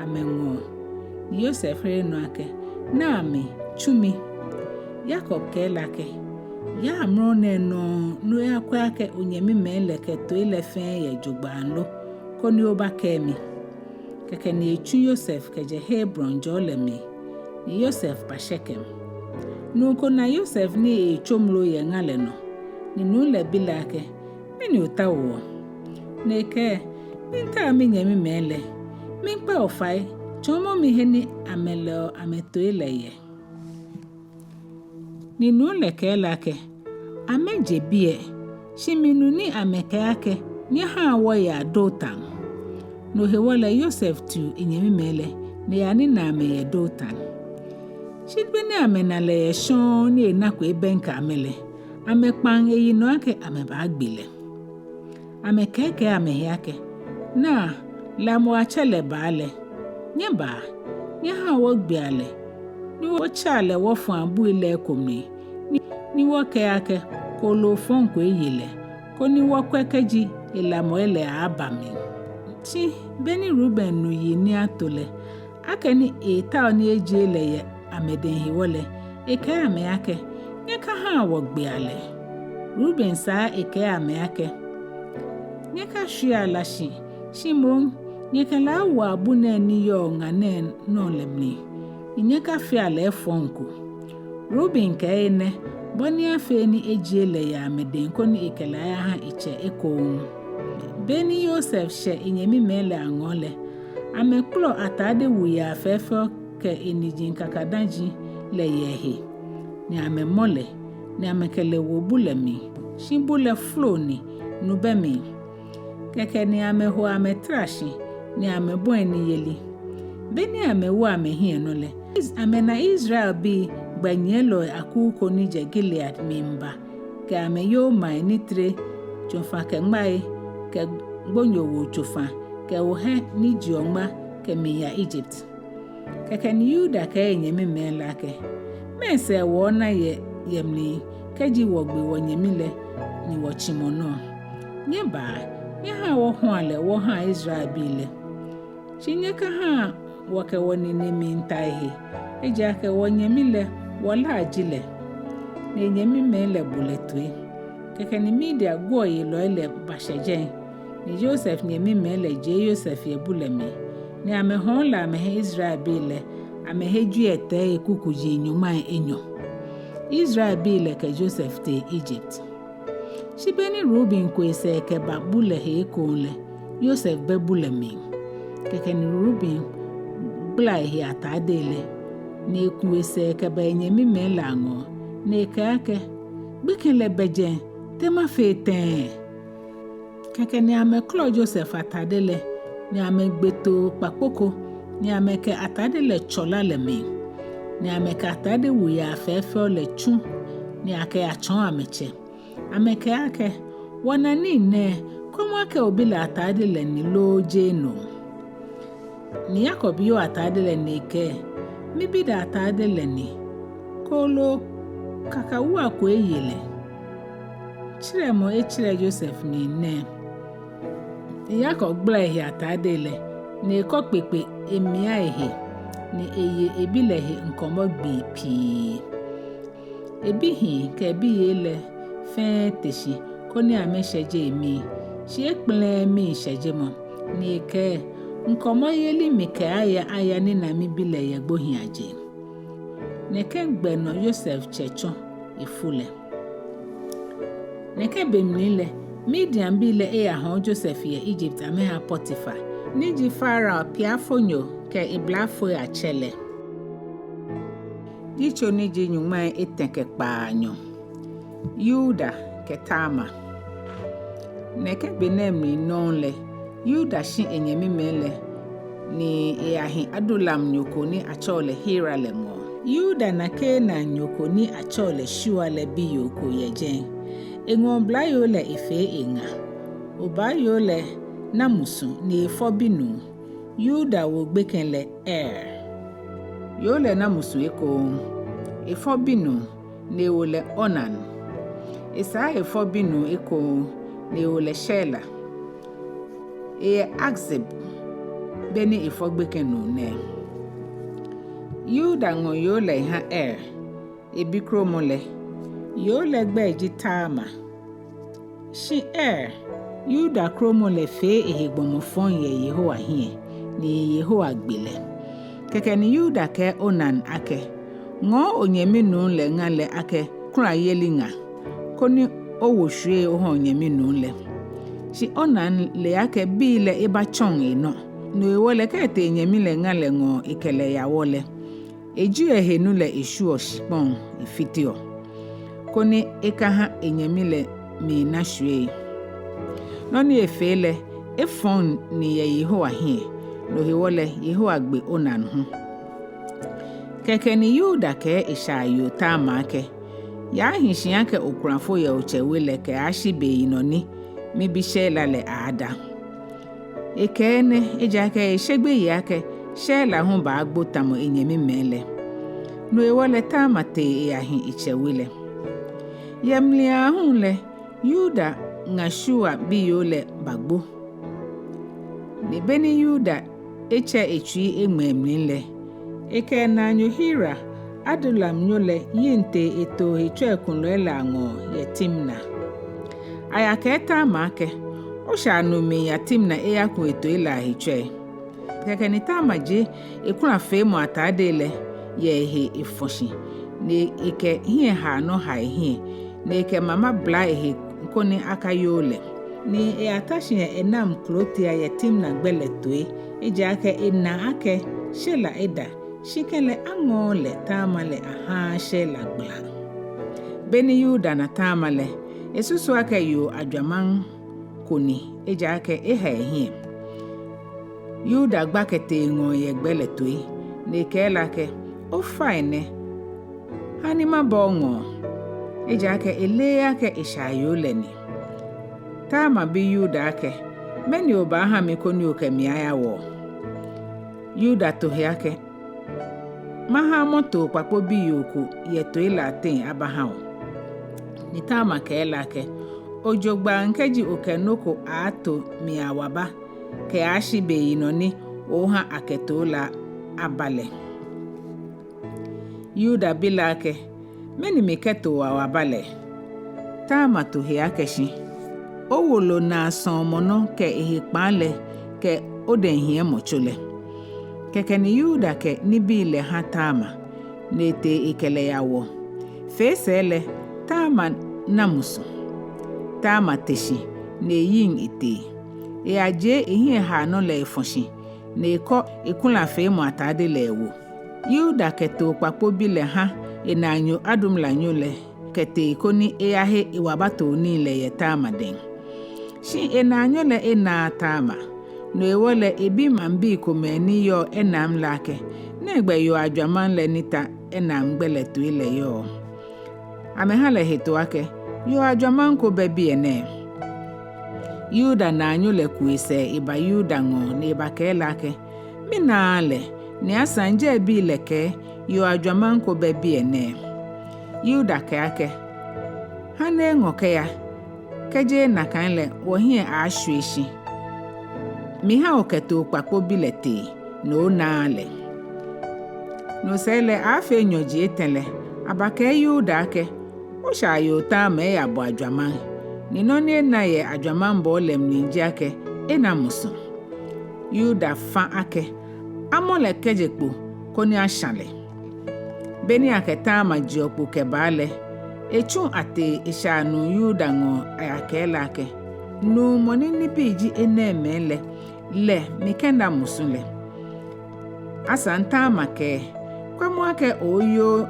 amɛŋɔɔ. Ni Yosef here nɔ akɛ: Naa mi, tsu mi. Yakob kɛɛ lɛ akɛ: Yaa amrɔ nɛɛ nɔŋŋ ni oyakwɛ akɛ onyɛmimɛi lɛ kɛ toi lɛ fɛɛ yɛ jogbaŋŋ lo, koni obakɛɛ mi. Kɛkɛ ni etsu Yosef kɛjɛ Hebron jɔɔ lɛ mli, ni Yosef ba Shekem. Nuu ko na Yosef ni eetsomlo yɛ ŋa lɛ nɔ, ni nuu lɛ bi lɛ akɛ: Mɛni otaoɔ? Ni ekɛɛ: Miitao minyɛmimɛi lɛ, miikpa bo fai, tsɔɔmɔ mi he ni amɛlɛɔ amɛtoi lɛ yɛ. Ni nuu lɛ kɛɛ lɛ akɛ: Amɛje biɛ, shi minu ni amɛkɛɛ akɛ nyɛhaa wɔyaa Dotan. No hewɔ lɛ Yosef tiu enyɛmimɛi lɛ, ni eyanina amɛ yɛ Dotan. Shi beni amɛna lɛ yɛ shɔŋŋ ni enako ebɛŋkɛ amɛ lɛ, amɛkpaŋ eyi nɔ akɛ amɛbaagbe lɛ. Amɛkɛɛkɛɛ amɛhe akɛ: Naa, lamɔ atsɛ lɛ baa lɛ. Nyɛbaa, nyɛhaa wɔgbea lɛ, ni wɔtsaa lɛ wɔfɔa bui lɛ eko mli, ni, ni wɔkɛɛ akɛ kooloo fɔŋ ko eye lɛ, koni wɔkwɛ kɛji elamɔi lɛ aaaba mli. Shi beni Ruben nu yiŋ ni ato lɛ, akɛni eetao ni ejie lɛ yɛ amɛdɛŋ hewɔ lɛ, ekɛɛ amɛ akɛ: Nyɛkahaa wɔgbea lɛ. Ruben saa ekɛɛ amɛ akɛ: Nyɛkashwiea la shi, shi moŋ nyɛkɛ lɛ awoa bu nɛɛ ni yɔɔ ŋa nɛɛ nɔ lɛ mli, ni nyɛkafea lɛ efɔŋ ko. Ruben kɛɛ enɛ bɔ ni afee ni ejie lɛ yɛ amɛdɛŋ koni ekɛ lɛ ayaha etsɛ ekoŋŋ. Beni Yosef shɛ enyɛmimɛi lɛ aŋɔɔ lɛ, amɛkpɔlɔ atade wuyaa fɛfɛo kɛ eniji kakadaji lɛ yɛ ehe. ni amɛmɔ lɛ, ni amɛkɛ lɛ wo bu lɛ mli. Shi bu lɛ folo ni nu bɛ mli. Kɛkɛ ni amɛho amɛtara shi, ni amɛbɔi niyeli. Beni amɛwo amɛhiɛ nɔ lɛ, Is-, amɛna Israelbii gbanyiɛlɔi akuu ko ni jɛ Gilead miiba, kɛ amɛyomai ni tere tsofa kɛ ŋmai kɛ gbonyowu tsofa kɛ ohɛ ni jeɔ ŋma kɛmiiya Egypt. Kɛkɛ ni Yuda kɛɛ enyɛmimɛi lɛ akɛ, mɛɛsɛɛ wɔɔna yɛ, yɛ mli kɛji wɔgbe wɔnyɛmi lɛ ni wɔtsimɔ nɔ? Nyɛbaa, nyɛhaa wɔhua lɛ wɔha Israelbii lɛ. Shi nyɛkahaa wɔkɛ wɔnine miita ehe, ejaakɛ wɔnyɛmi lɛ, wɔlaa ji lɛ. Ni enyɛmimɛi lɛ bo lɛ toi. Kɛkɛ ni Midian guɔyelɔi lɛ bashɛ jɛi, ni Yosef nyɛmimɛi lɛ jie Yosef yɛ bu lɛ mli, ni amɛhɔɔ lɛ amɛha Israelbii lɛ, amɛhe jwiɛtɛi kukuji nyɔŋmai enyɔ. Israelbii lɛ kɛ Yosef tee Egypt. Shi beni Ruben ku esɛɛ kɛba bu lɛ he ekoŋŋ lɛ, Yosef bɛ bu lɛ mli. Kɛkɛ ni Ruben gbala ehe atade lɛ, ni eku esɛɛ kɛba enyɛmimɛi lɛ aŋɔɔ, ni ekɛɛ akɛ, gbekɛ lɛ bɛ jɛi, te mafee tɛŋŋ? Kɛkɛ ni amɛkɔlɔ Yosef atade lɛ, ni amɛgbe too kpakpo ko, ni amɛkɛ atade lɛ tsɔ la lɛ mli, ni amɛkɛ atade wuyaa fɛɛfɛo lɛ tsu, ni akɛyatsɔɔ amɛtsɛ. Amɛkɛɛ akɛ, wɔna nii nɛɛ, kwɛmɔ akɛ obi lɛ atade lɛ ni loo jeee no. Ni Yakob yoo atade lɛ ni ekɛɛ, mibi lɛ atade lɛ ni, kooloo kakawua ko eye lɛ. Tserɛmɔ etsɛrɛ Yosef nii nɛɛ. Yakob gbala ehe atade lɛ, ni ekɔ kpekpe emia ehe, ni eye ebi lɛ he ŋkɔmɔ gbii pii. Ebihii kɛ ebiyei lɛ fɛɛ te shi koni amɛshɛje emii, shi ekpɛlɛɛɛ miishɛjemɔ, ni ekɛɛ, ŋkɔmɔyeli mikɛaaya aya nina mibi lɛ yɛ gbohiiaje. Nɛkɛ gbɛ nɔ Yosef tsɛ tsɔ efu lɛ. Nɛkɛ be mli lɛ, Midianbii lɛ eyahɔɔ Yosef yɛ Egypt amɛha Potifar, ni ji Farao piafonyo kɛ eblafoi atsɛ lɛ. Yitso ni ji nyɔŋmai etɛ kɛ kpaanyɔ. Yuda kɛ Tamar. Nɛkɛ be nɛɛ mli nɔŋŋ lɛ, Yuda shi enyɛmimɛi lɛ, ni eyahi Adulamnyo ko ni atsɛɔ lɛ Hira lɛ ŋɔɔ. Yuda na Kanaannyo ko ni atsɛɔ lɛ Shua lɛ biyoo ko yɛ jɛi. Eŋmɛ oblayoo lɛ efee eŋa. Obaayoo lɛ na musu ni efɔ binuu. Yuda wo gbekɛ lɛ Er. Yoo lɛ na musu ekoŋŋ, efɔ binuu, ni ewo lɛ Onan. Esaa efɔ binuu ekoŋŋ, ni ewo lɛ Shela. Eyɛ Akzib, beni efɔ gbekɛ nuu nɛɛ. Yuda ŋɔ yoo lɛ eha Er, ebi kromɔ lɛ. Yoo lɛ gbɛi ji Tamar. Shi Er, Yuda kromɔ lɛ fee ehe gbɔmɔ fɔŋ yɛ Yehowa hiɛ, ni Yehowa gbe lɛ. Kɛkɛ ni Yuda kɛɛ Onan akɛ, ŋɔɔ onyɛmi nuu lɛ ŋa lɛ akɛ kulayeli ŋa, koni owo shwiei oha onyɛmi nuu lɛ. Shi Onan le akɛ bii lɛ ebatsɔŋ enɔ. No hewɔ lɛ kɛ etee enyɛmi lɛ ŋa lɛ ŋɔɔ ekɛ lɛ yawɔ lɛ, ejieɔ ehe nu lɛ eshwieɔ shikpɔŋ efiteɔ, koni ekaha enyɛmi lɛ miina shwiei. Nɔ ni efee lɛ, efɔŋ ni yɛ Yehowa hiɛ, no hewɔ lɛ Yehowa gbe Onan hu. Kɛkɛ ni Yuda kɛɛ eshaayoo Tamar akɛ, yaahi shi akɛ okulafo yɛ otsɛ we lɛ kɛyashi beyinɔ ni mibi Shela lɛ aaada. Ekɛɛ enɛ, ejaakɛ eshe gbeyei akɛ Shela hu baagbo tamɔ enyɛmimɛi lɛ. No hewɔ lɛ Tamar tee eyahi etsɛ we lɛ. Yɛ mli aahu lɛ, Yuda ŋa Shua biyoo lɛ bagbo. Ni beni Yuda etsɛ etsui eŋmɛ emli lɛ, ekɛ enaanyo Hira, Adulamnyo lɛ, yiŋ tee etoo hetsɔi kulɔi lɛ aŋɔɔ yɛ Timna. Ayakɛɛ Tamar akɛ, oshɛ nu miiya Timna eyaku etoi lɛ ahetsɔi. Kɛkɛ ni Tamar jie ekulafeemɔ atade lɛ yɛ ehe efɔ shi, ni ekɛ hiɛhaanɔ ha ehiɛ, ni ekɛ mama bla ehe koni akayoo lɛ. Ni eyata shi yɛ Etam klotia yɛ Timna gbɛ lɛ toi, ejaakɛ ena akɛ Shela eda, shi kɛlɛ aŋɔɔɔ lɛ Tamar lɛ ahaaa Shela gbala. Beni Yuda na Tamar lɛ, esusu akɛ yoo ajwamaŋ ko ni, ejaakɛ eha ehiɛ. Yuda gba kɛtee eŋɔɔ yɛ gbɛ lɛ toi, ni ekɛɛ lɛ akɛ, "Ofainɛ, ha ni maba oŋɔɔ," ejaakɛ eleee akɛ eshaayoo lɛ ni. Tamar bi Yuda akɛ, "Mɛni obaaha mi koni okɛ mi aya wɔ?" Yuda to he akɛ, "Maha amɔtoo kpakpo biyoo ko yɛ toi lɛ ateŋ abaha o." Ni Tamar kɛɛ lɛ akɛ, "Ojogbaŋŋ kɛji okɛ nɔ ko aaato mi awaba kɛyashi beyinɔ ni oha akɛ too lɛ aba lɛ." Yuda bi lɛ akɛ, "Mɛni mikɛto awaba lɛ?" Tamar to he akɛ shi, "Owolo naa sɔɔmɔnɔ kɛ ehe kpaa lɛ kɛ odɛŋhiɛmɔtso lɛ." Kɛkɛ ni Yuda kɛ nibii lɛ ha Tamar, ni etee ekɛ lɛ yawɔ. Fee sɛɛ lɛ, Tamar na musu. Tamar te shi, ni eyiŋ etee. Eyajie ehiɛhaanɔ lɛ efɔ shi, ni ekɔ ekulafeemɔ atade lɛ ewo. Yuda kɛ too kpakpo bi lɛ ha enaanyo adumlanyo lɛ kɛtee koni eyahe ewabatoo nii lɛ yɛ Tamar dɛŋ. Shi enaanyo lɛ enaaa Tamar. No hewɔ lɛ ebi maŋbii komɛi ni yɔɔ enaŋ lɛ akɛ, "Nɛgbɛ yoo ajwamaŋ lɛ ni ta enaŋ gbɛ lɛ toi lɛ yɔɔ?" Amɛha lɛ hetoo akɛ, "Yoo ajwamaŋ ko bɛ biɛ nɛɛ." Yuda naanyo lɛ ku esɛɛ eba Yuda ŋɔɔ ni ebakɛɛ lɛ akɛ, "Minaaa lɛ, ni asaŋ jɛi bii lɛ kɛɛ yoo ajwamaŋ ko bɛ biɛ nɛɛ." Yuda kɛɛ akɛ, "Ha ni eŋɔ kɛya, kɛjeee nakai lɛ wɔhiɛ aaashwie shi. Miha okɛ too kpakpo bi lɛ tee, ni onaaa lɛ." No sɛɛ lɛ, aaafee nyɔji etɛ lɛ, abakɛɛ Yuda akɛ, "Oshaayoo Tamar eyabɔ ajwamaŋ, ni nɔ ni ena yɛ ajwamaŋbɔɔ lɛ mli ji akɛ ena musu." Yuda fa akɛ amɔ lɛ kɛje kpo koni ashã lɛ. Beni akɛ Tamar jeɔ kpo kɛbaa lɛ, etsu atee eshaanuu Yuda ŋɔɔ ayakɛɛ lɛ akɛ, "Nuu mɔ ni nibii ji enɛɛmɛi lɛ, lɛ mikɛna musu lɛ." Asaŋ Tamar kɛɛ, "Kwɛmɔ akɛ ooyoo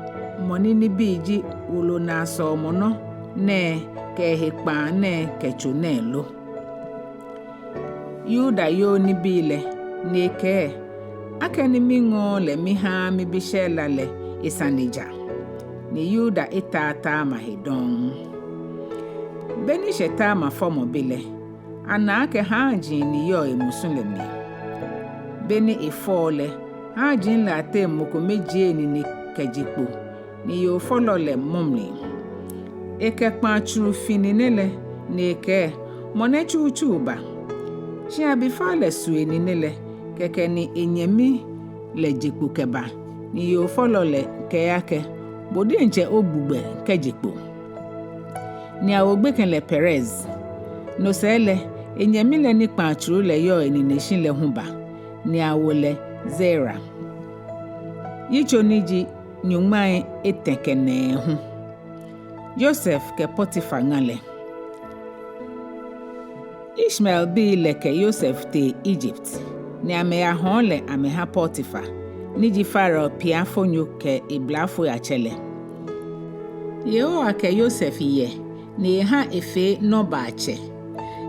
mɔ ni nibii ji wolo naa sɔɔmɔnɔ nɛɛ kɛ ehe kpaa nɛɛ kɛtso nɛɛ lo?" Yuda yoo nibii lɛ, ni ekɛɛ, "Akɛni miŋɔɔɔ lɛ mihaaa mibishɛɛ la lɛ, esane ja." Ni Yuda etaa Tamar he dɔŋŋ. Beni shɛ Tamar fɔmɔ be lɛ, ana akɛ haaji ni yɔɔ emusu lɛ mli. Beni efɔɔ lɛ, haaji lɛ ateŋ mɔ kome jie enine kɛje kpo, ni yoofɔlɔ lɛ mɔ mli. Ekɛ kpaa tsuru fi nine lɛ, ni ekɛɛ, "Mɔ nɛ tsutsu ba." Shi abifao lɛ su enine lɛ, kɛkɛ ni enyɛmi lɛ je kpo kɛba, ni yoofɔlɔ lɛ kɛɛ akɛ, "Bo diɛŋtsɛ ogbugbɛ kɛje kpo." Ni awo gbekɛ lɛ Perez. No sɛɛ lɛ, enyɛmi lɛ ni kpaa tsuru lɛ yɔɔ enineshi lɛ hu ba, ni awo lɛ Zera. Yitso ni ji nyɔŋmai etɛ kɛ nɛɛhu. Yosef kɛ Potifar ŋa lɛ. Ishmaelbii lɛ kɛ Yosef tee Egypt, ni amɛyahɔɔ lɛ amɛha Potifar, ni ji Farao piafonyo kɛ eblafoiatsɛ lɛ. Yehowa kɛ Yosef yɛ, ni eha efee nɔbaatsɛ.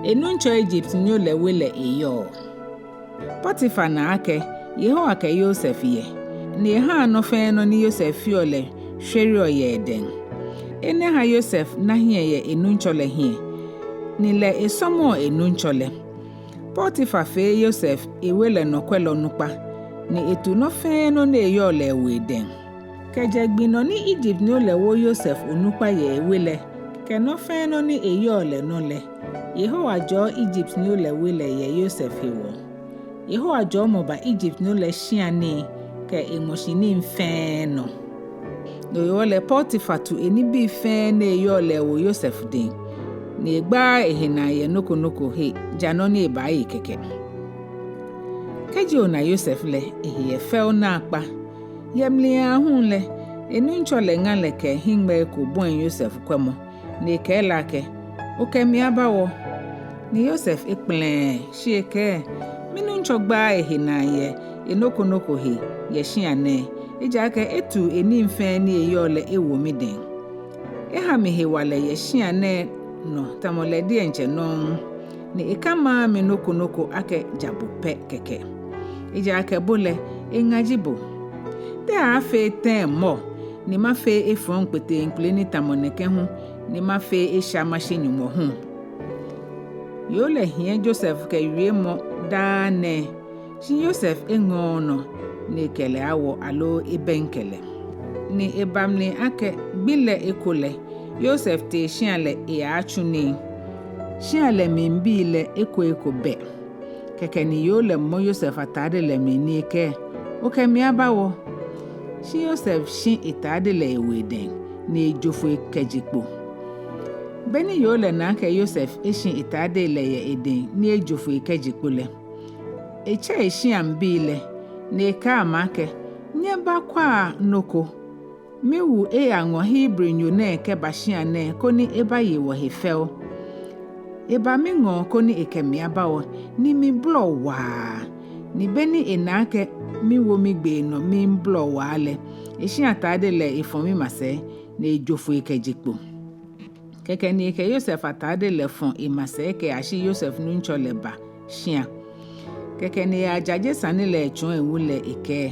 Enuŋtsɔ Egyptnyo lɛ we lɛ eyɔɔ. Potifar na akɛ Yehowa kɛ Yosef yɛ, ni ehaa nɔ fɛɛ nɔ ni Yosef feɔ lɛ shwereɔ yɛ edɛŋ. Enɛ ha Yosef na hiɛ yɛ enuŋtsɔ lɛ hiɛ, ni lɛ esɔmɔɔ enuŋtsɔ lɛ. Potifar fee Yosef ewe lɛ nɔkwɛlɔ nukpa, ni etu nɔ fɛɛ nɔ ni eyɔɔ lɛ ewo edɛŋ. Kɛjɛ gbi nɔ ni Egyptnyo lɛ wo Yosef onukpa yɛ ewe lɛ, kɛ nɔ fɛɛ nɔ ni eyɔɔ lɛ nɔ lɛ, Yehowa jɔɔ Egyptnyo lɛ we lɛ yɛ Yosef hewɔ. Yehowa jɔɔmɔ ba Egyptnyo lɛ shia nii kɛ eŋmɔshi nii fɛɛ nɔ. No hewɔ lɛ Potifar tu enibii fɛɛ ni eyɔɔ lɛ ewo Yosef dɛŋ, ni egbaaa ehe naa yɛ nɔ ko nɔ ko he ja nɔ ni ebaaye kɛkɛ. Kɛji ona Yosef lɛ, ehe yɛ fɛo naakpa. Yɛ mli aahu lɛ, enuŋtsɔ lɛ ŋa lɛ kɛ hiŋmɛi ko bɔi Yosef kwɛmɔ, ni ekɛɛ lɛ akɛ, "Okɛ mi aba wɔ." Ni Yosef ekpɛlɛɛɛ, shi ekɛɛ, "Minuŋtsɔ gbaaa ehe naa yɛ enɔ ko nɔ ko he yɛ shia nɛɛ, ejaakɛ etu enii fɛɛ ni eyɔɔ lɛ ewo midɛŋ." Eha mi hewalɛ yɛ shĩa nɛɛ nɔ tamɔ lɛ diɛŋtsɛ nɔŋŋ, ni ekamaaa mi nɔ ko nɔ ko akɛ ja bo pɛ kɛkɛ. Ejaakɛ bo lɛ, eŋa ji bo. Te aaafee tɛŋŋ mɔ ni mafee efɔŋ kpeteŋkpele ni tamɔ nɛkɛ hu, ni mafee esha mashi Nyɔŋmɔ hu? Yoo lɛ hiɛ Yosef kɛ wiemɔ daa nɛɛ, shi Yosef eŋɔɔɔ nɔ ni ekɛ lɛ awo aloo ebɛŋkɛ lɛ. Ni eba mli akɛ gbi lɛ eko lɛ, Yosef tee shĩa lɛ eyaatsu nii. Shĩa lɛ mli bii lɛ eko eko bɛ. Kɛkɛ ni yoo lɛ mɔ Yosef atade lɛ mli ni ekɛɛ, okɛ mi aba wɔ. Shi Yosef shi etade lɛ ewo edɛŋ, ni ejo foi kɛje kpo. Beni yoo lɛ na akɛ Yosef eshi etade lɛ yɛ edɛŋ ni ejo foi kɛje kpo lɛ, etsɛ eshĩa mli bii lɛ, ni ekɛɛ amɛ akɛ, nyɛbakwɛa nɔ ko. Miwu eyaŋɔ Hebrinyo nɛɛ kɛba shĩa nɛɛ koni ebaye wɔhe fɛo. Eba miŋɔɔ koni ekɛ mi aba wɔ, ni mibolɔ waa. Ni beni ena akɛ miwo migbee nɔ mibolɔ waa lɛ, eshi atade lɛ efɔ̃ mimasɛi, ni ejo foi kɛje kpo. Kɛkɛ ni ekɛ Yosef atade lɛ fɔ̃ emasɛi kɛyashi Yosef nuŋtsɔ lɛ ba shĩa. Kɛkɛ ni eyajaje sane lɛ etsɔɔ ewu lɛ ekɛɛ,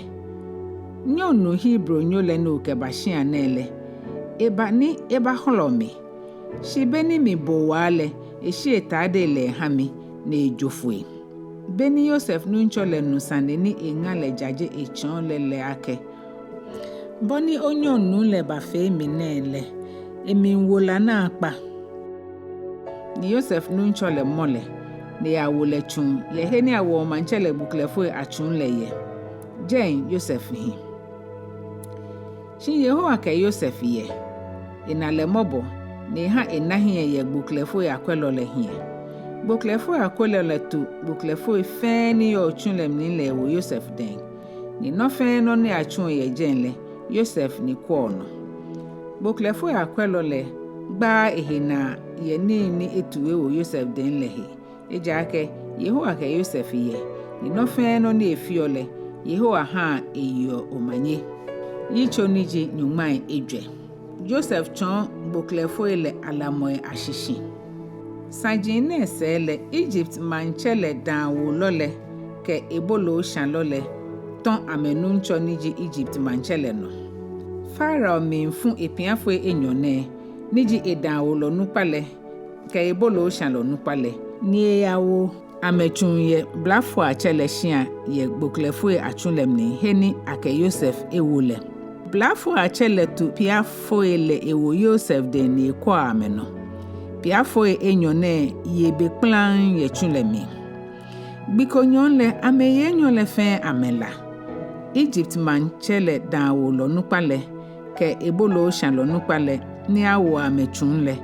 nyɔŋ nuu Hebrinyo lɛ ni okɛba shĩa nɛɛ lɛ, eba ni ebaxɔlɔ mi. Shi beni mibo waa lɛ, eshi etade lɛ eha mi, ni ejo foi. Beni Yosef nuŋtsɔ lɛ nu sane ni eŋa lɛ jaje etsɔɔ lɛ lɛ akɛ, bɔ ni onyɔŋ nuu lɛ bafee mi nɛɛ lɛ, emli wo la naakpa. Ni Yosef nuŋtsɔ lɛ mɔ lɛ, ni eyawo lɛ tsuŋ yɛ he ni awoɔ maŋtsɛ lɛ gboklɛfoi atsuŋ lɛ yɛ. Jɛi Yosef hi. Shi Yehowa kɛ Yosef yɛ, ena lɛ mɔbɔ, ni eha ena hiɛ yɛ gboklɛfoi akwɛlɔ lɛ hiɛ. Gboklɛfoi akwɛlɔ lɛ to gboklɛfoi fɛɛ ni yɔɔ tsu lɛ mli lɛ ewo Yosef dɛŋ. Ni nɔ fɛɛ nɔ ni atsuɔ yɛ jɛi lɛ, Yosef ni kwɛɔ nɔ. Gboklɛfoi akwɛlɔ lɛ gbaaa ehe naa yɛ nii ni eto ewo Yosef dɛŋ lɛ he. Ejaakɛ Yehowa kɛ Yosef yɛ, ni nɔ fɛɛ nɔ ni efeɔ lɛ, Yehowa haa eyeɔ omanye. Yitso ni ji nyɔŋmai ejwɛ. Yosef tsɔɔ gboklɛfoi lɛ alamɔi ashishi. Saji nɛɛ sɛɛ lɛ, Egypt maŋtsɛ lɛ daawolɔ lɛ kɛ ebolooshãlɔ lɛ tɔ̃ amɛnuŋtsɔ ni ji Egypt maŋtsɛ lɛ nɔ. Farao miifu epiafoi enyɔ nɛɛ, ni ji edaawolɔ nukpa lɛ kɛ ebolooshãlɔ nukpa lɛ, ni eyawo amɛ tsuŋ yɛ blafoiatsɛ lɛ shĩa yɛ gboklɛfoi atsu lɛ mli, he ni akɛ Yosef ewo lɛ. Blafoiatsɛ lɛ to piafoi lɛ ewo Yosef dɛŋ ni ekwɛɔ amɛ nɔ. Piafoi enyɔ nɛɛ ye be kplaŋŋ yɛ tsu lɛ mli. Gbi ko nyɔɔŋ lɛ, amɛyi enyɔ lɛ fɛɛ amɛla. Egypt maŋtsɛ lɛ daawolɔ nukpa lɛ kɛ ebolooshãlɔ nukpa lɛ ni awo amɛ tsuŋ lɛ,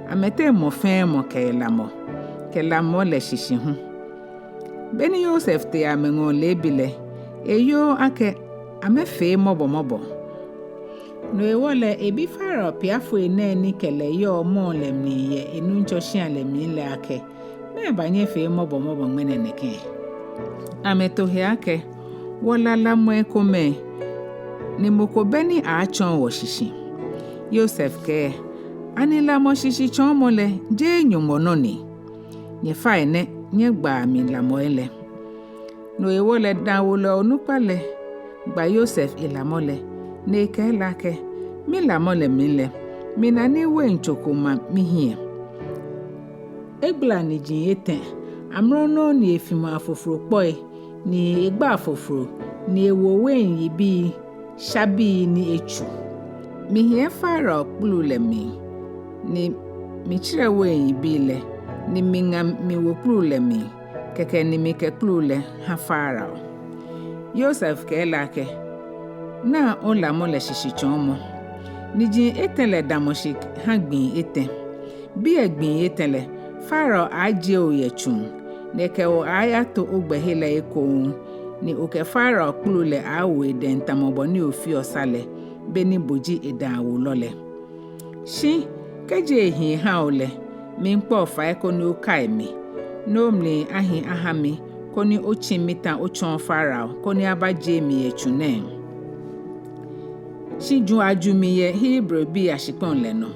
amɛteŋ mɔ fɛɛ mɔ kɛ elamɔ, kɛ lamɔ lɛ shishi hu. Beni Yosef tee amɛŋɔɔ leebi lɛ, eyoo akɛ amɛfee mɔbɔmɔbɔ. No hewɔ lɛ, ebi Farao piafoi nɛɛ ni kɛ lɛ yɔɔ mɔɔ lɛ mli yɛ enuŋtsɔ shĩa lɛ mli lɛ akɛ, mɛɛba nyɛfee mɔbɔmɔbɔ ŋmɛnɛ nɛkɛ? Amɛto he akɛ, wɔla lamɔi komɛi, ni mɔ ko bɛ ni aaatsɔɔ wɔshishi. Yosef kɛɛ, ani lamɔ shishitsɔɔmɔ lɛ jeee Nyɔŋmɔ nɔ ni? Nyɛfainɛ nyɛgbaa mi lamɔi lɛ. No hewɔ lɛ, daawolɔ onukpa lɛ gba Yosef elamɔ lɛ, ni ekɛɛ lɛ akɛ, milamɔ lɛ mli lɛ, mina ni weintso ko ma mihiɛ. Egbala niji etɛ, amrɔ nɔŋŋ ni efimɔ afofro kpoi, ni egba afofro, ni ewo wein yibii shabii ni etsu. Mihiɛ Farao kpulu lɛ mli, ni mitsirɛ wein yibii lɛ, ni miŋa miwo kpulu lɛ mli, kɛkɛ ni mikɛ kpulu lɛ ha Farao. Yosef kɛɛ lɛ akɛ, naa olamɔ lɛ shishitsɔɔmɔ. Niji etɛ lɛ damɔ shi ha gbii etɛ. Biɛ gbii etɛ lɛ, Farao aaajie o yɛ tsuŋ, ni ekɛ o aaayato ogbɛhe lɛ ekoŋŋ, ni okɛ Farao kpulu lɛ aaawo edɛŋ tamɔ bɔ ni ofeɔ sa lɛ, beni bo ji edaawolɔ lɛ. Shi kɛji ehi eha o lɛ, miikpa o fai koni okai mi, ni omli ahi aha mi, koni otsi mita otsɔɔ Farao, koni abajie mi yɛ tsu nɛɛŋ. Shi ju aju mi yɛ Hebribii ashikpɔŋ lɛ nɔ.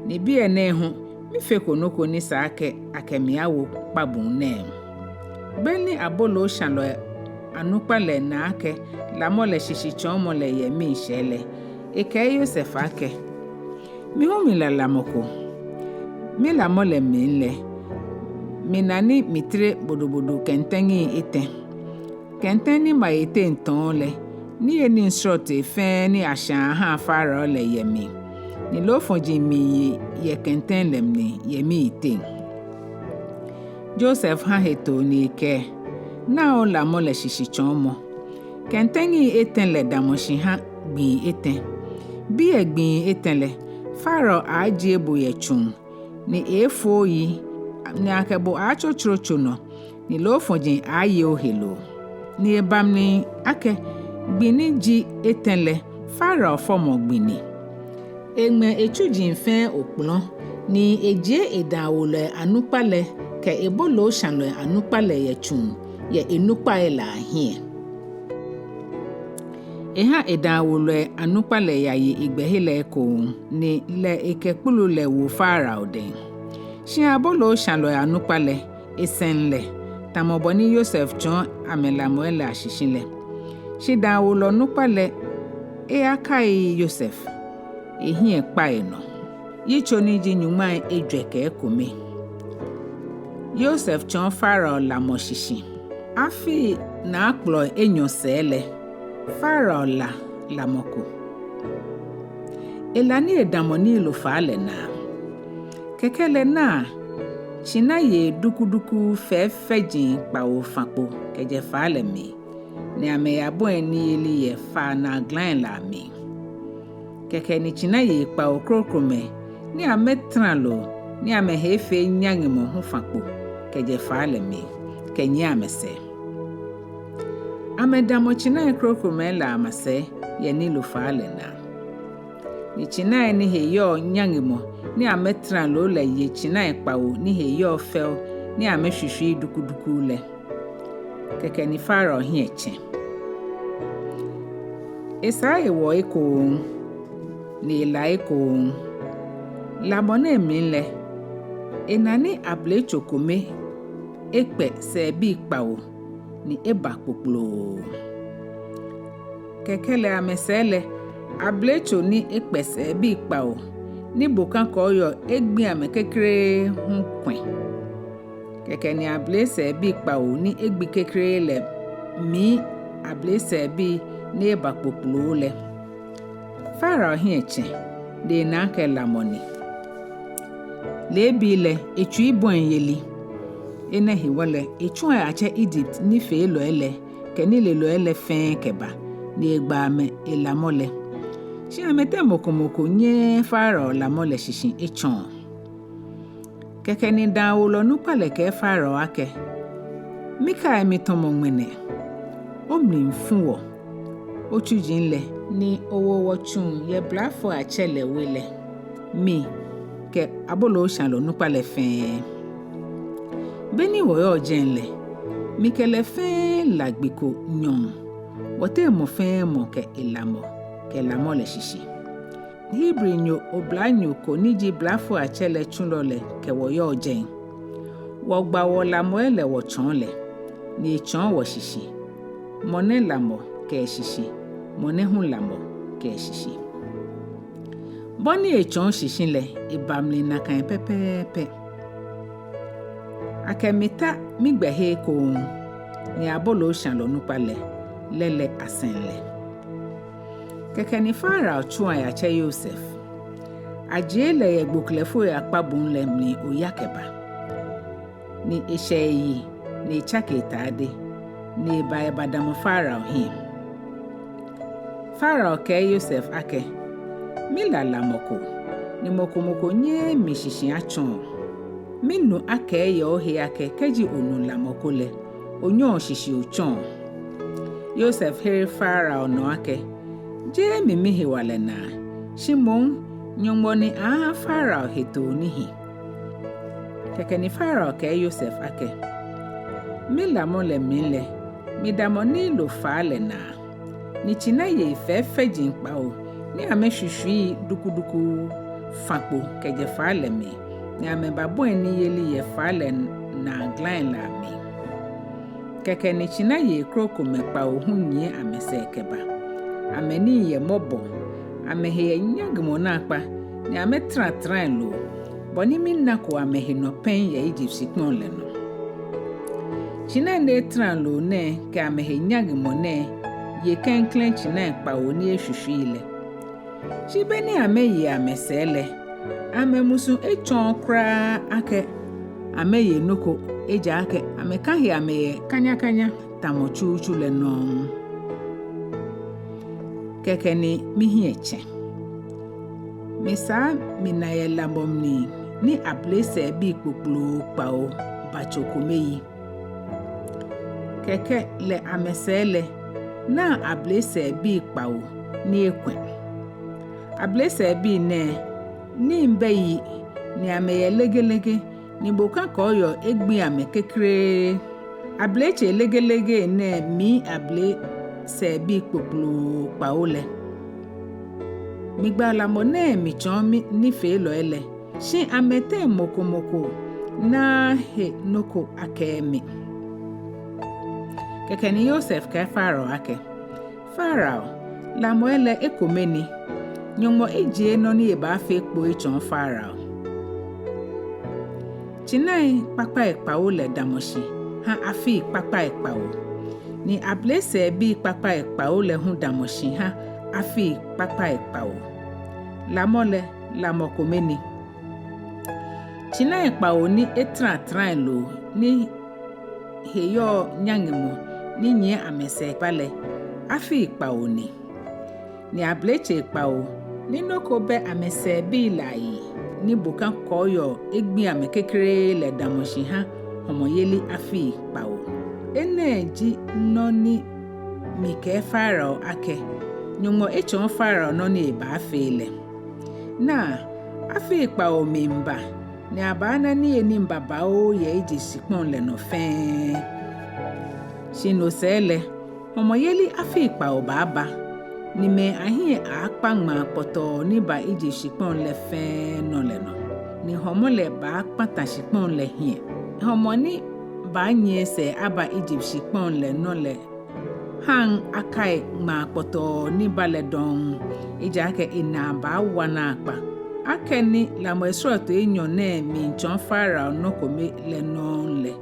Ni biɛ nɛɛ hu mifeko nɔ ko ni sa akɛ akɛ mi awo kpabuu nɛɛ. Beni abolooshãlɔi anukpa lɛ na akɛ lamɔ lɛ shishitsɔɔmɔ lɛ yɛ miishɛɛ lɛ, ekɛɛ Yosef akɛ: Mi hu mila lamɔ ko. Milamɔ lɛ mli lɛ, mina ni mitere bodobodo kɛntɛŋi etɛ. Kɛntɛŋ ni ma yɛ teŋ tɔɔ lɛ, niyenii srɔtoi fɛɛ ni ashã ahã Farao lɛ yɛ mli, ni loofɔji miiye yɛ kɛntɛŋ lɛ mli yɛ miteŋ. Yosef hã hetoo ni ekɛɛ: Naa olamɔ lɛ shishitsɔɔmɔ. Kɛntɛŋi etɛ lɛ damɔ shi hã gbii etɛ. Biɛ gbii etɛ lɛ, Farao aaajie bo yɛ tsuŋ, ni eeefo oyi, ni akɛ bo aaatsɔtsɔrɔ tso nɔ, ni loofɔji aaaye oheloo. Ni eba mli akɛ gbi ni ji etɛ lɛ, Farao fɔmɔ gbi ni. Eŋmɛ etsuji fɛɛ okpɔlɔ, ni ejie edãawolɔi anukpa lɛ kɛ ebolooshãlɔi anukpa lɛ yɛ tsuŋ yɛ enukpai lɛ ahiɛ. Ehã edãawolɔi anukpa lɛ yaye egbɛhe lɛ ekoŋŋ, ni lɛ ekɛ kpulu lɛ wo Farao dɛŋ. Shi abolooshãlɔi anukpa lɛ, esɛŋ lɛ, tamɔ bɔ ni Yosef tsɔɔ amɛ lamɔi lɛ ashishi lɛ. Shi dãawolɔ nukpa lɛ, eyakaiii Yosef, ehiɛ kpa enɔ. Yitso ni ji nyɔŋmai ejwɛ kɛ ekome. Yosef tsɔɔ Farao lamɔ shishi. Afii naakplɔi enyɔ sɛɛ lɛ, Farao la lamɔ ko. Ela ni edamɔ Nilo faa lɛ naa. Kɛkɛ lɛ naa, tsinayei dukuduku fɛfɛji kpawo fã kpo kɛjɛ faa lɛ mli, ni amɛyabɔi niyeli yɛ faa naa glai lɛ amli. Kɛkɛ ni tsinayei kpawo krokomɛi ni amɛtara loo ni amɛhe efee nyaŋemɔ hu fã kpo kɛjɛ faa lɛ mli kɛnyiɛ amɛsɛɛ. Amɛdamɔ tsinai krokomɛi lɛ amasɛi yɛ Nilo faa lɛ naa. Ni tsinai ni he yɔɔ nyaŋemɔ ni amɛtara loo lɛ ye tsinai kpawo ni he yɔɔ fɛo ni amɛshwishwii dukuduku lɛ. Kɛkɛ ni Farao hiɛ tsɛ. Esaa ewɔ ekoŋŋ, ni ela ekoŋŋ. Lamɔ nɛɛ mli lɛ, ena ni abletso kome ekpɛ sɛɛbii kpawo ni eba kpokploo. Kɛkɛ lɛ amɛsɛɛ lɛ, abletso ni ekpɛ sɛɛbii kpawo ni bokã kɔɔyɔɔ egbi amɛ kekere hu kwɛ. Kɛkɛ ni ablesɛɛbii kpawo ni egbi kekere lɛ mii ablesɛɛbii ni eba kpokploo lɛ. Farao hiɛ tsɛ, ni ena akɛ lamɔ ni. Leebi lɛ, etsui bɔi yeli. Enɛ hewɔ lɛ, etsu ayatsɛ Ijipt nifeelɔi lɛ kɛ nilelɔi lɛ fɛɛ kɛba, ni egba amɛ elamɔ lɛ. Shi amɛteŋ mɔ ko mɔ ko nyɛɛɛ Farao lamɔ lɛ shishi etsɔɔ. Kɛkɛ ni dãawolɔ nukpa lɛ kɛɛ Farao akɛ: Mikai mitɔmɔ ŋmɛnɛ, omli mifu wɔ, otsuji lɛ, ni owo wɔ tsuŋ yɛ blafoi atsɛ lɛ we lɛ, mi kɛ abolooshãlɔ nukpa lɛ fɛɛ. Beni wɔyɔɔ jɛi lɛ, mi kɛ lɛ fɛɛ la gbi ko nyɔɔŋ, wɔteŋ mɔ fɛɛ mɔ kɛ elamɔ kɛ lamɔ lɛ shishi. Hebrinyo oblanyo ko ni ji blafoi atsɛ lɛ tsulɔ lɛ kɛ wɔ yɔɔ jɛi. Wɔgba wɔlamɔi lɛ wɔtsɔɔ lɛ, ni etsɔɔ wɔ shishi. Mɔ nɛɛ lamɔ kɛ eshishi, mɔ nɛɛ hu lamɔ kɛ eshishi. Bɔ ni etsɔɔ shishi lɛ, eba mli nakai pɛpɛɛpɛ. Akɛ mita migbɛhe ekoŋŋ, ni abolooshãlɔ nukpa lɛ, lɛ lɛ asɛŋ lɛ. Kɛkɛ ni Farao tsu ayatsɛ Yosef. Ajie lɛ yɛ gboklɛfoi akpabuu lɛ mli oya kɛba. Ni eshɛ eyi, ni etsake etade, ni eba ebadamɔ Farao hiɛ. Farao kɛɛ Yosef akɛ: Mila lamɔ ko, ni mɔ ko mɔ ko nyɛɛɛ mi shishi atsɔɔ. Minu akɛɛ yɛ ohe akɛ kɛji onu lamɔ ko lɛ, onyɛɔ shishi otsɔɔ. Yosef here Farao nɔ akɛ: Jeee mi mihewalɛ naa, shi moŋ Nyɔŋmɔ ni ahã Farao hetoo ni hi. Kɛkɛ ni Farao kɛɛ Yosef akɛ: Milamɔ lɛ mli lɛ, midamɔ Nilo faa lɛ naa, ni tsinayei fɛfɛji kpawo ni amɛshwishwii dukuduku fã kpo kɛjɛ faa lɛ mli, ni amɛbabɔi niyeli yɛ faa lɛ naa glãi lɛ amli. Kɛkɛ ni tsinayei krokomɛi kpawo hu nyiɛ amɛsɛɛ kɛba. Amɛnii yɛ mɔbɔ, amɛhe yɛ nyaŋemɔ naakpa, ni amɛtara trai loo, bɔ ni minako amɛhe nɔ pɛŋ yɛ Egypt shikpɔŋ lɛ nɔ. Tsinai ni etara loo nɛɛ kɛ amɛhe nyaŋemɔ nɛɛ ye klɛŋklɛŋ tsinai kpawo ni eshwishwii lɛ. Shi be ni amɛye amɛsɛɛ lɛ, amɛmusuŋ etsɔɔɔ kwraa akɛ amɛye nɔ ko, ejaakɛ amɛka he amɛyɛ kanyakanya tamɔ tsutsu lɛ nɔŋŋ. Kɛkɛ ni mihiɛ tsɛ. Misaa mina yɛ lamɔ mli ni abele sɛɛbii kpokploo kpawo ba tso kome yi. Kɛkɛ lɛ amɛsɛɛ lɛ, naa abele sɛɛbii kpawo ni ekwɛ̃. Abele sɛɛbii nɛɛ, nii bɛ yi ni amɛyɛ legelege, ni boka kɔɔyɔɔ egbiŋ amɛ kekreee. Abele tsei legelege nɛɛ mli abele sɛɛbii kpokploo kpawo lɛ. Migba lamɔ nɛɛ mitsɔɔ minifeelɔi lɛ, shi amɛteŋ mɔ ko mɔ ko naaa he nɔ ko akɛɛ mi. Kɛkɛ ni Yosef kɛɛ Farao akɛ, Farao, lamɔi lɛ ekome ni. Nyɔŋmɔ ejie nɔ ni ebaafee kpo etsɔɔ Farao. Tsinai kpakpai kpawo lɛ damɔ shi ha afii kpakpai kpawo, ni abele sɛɛbii kpakpai kpawo lɛ hu damɔ shi ha afii kpakpai kpawo. Lamɔ lɛ, lamɔ kome ni. Tsinai kpawo ni etara trai loo ni he yɔɔ nyaŋemɔ ni nyiɛ amɛsɛɛ kɛba lɛ, afii kpawo ni. Ni abele tsei kpawo ni nɔ ko bɛ amɛsɛɛbii lɛ ayi ni boka kɔɔyɔɔ egbiŋ amɛ kekreee lɛ damɔ shi ha hɔmɔyeli afii kpawo. Enɛ ji nɔ ni mikɛɛ Farao akɛ, Nyɔŋmɔ etsɔɔ Farao nɔ ni ebaafee lɛ. Naa, afii kpawo miiba, ni abaana niyenii babaoo yɛ Egypt shikpɔŋ lɛ nɔ fɛɛ. Shi no sɛɛ lɛ, hɔmɔyeli afii kpawo baaba, ni mɛi ahiɛ aaakpa ŋmaa kpɔtɔɔ ni ba Egypt shikpɔŋ lɛ fɛɛ nɔ lɛ nɔ, ni hɔmɔ lɛ baakpata shikpɔŋ lɛ hiɛ. Hɔmɔ ni baanyiɛ esɛɛ aba Egypt shikpɔŋ lɛ nɔ lɛ haŋ akai ŋmaa kpɔtɔɔ ni ba lɛ dɔŋŋ, ejaakɛ enaa baawa naakpa. Akɛni lamɔi srɔtoi enyɔ nɛɛ miitsɔɔ Farao nɔ kome lɛ nɔŋŋ lɛ,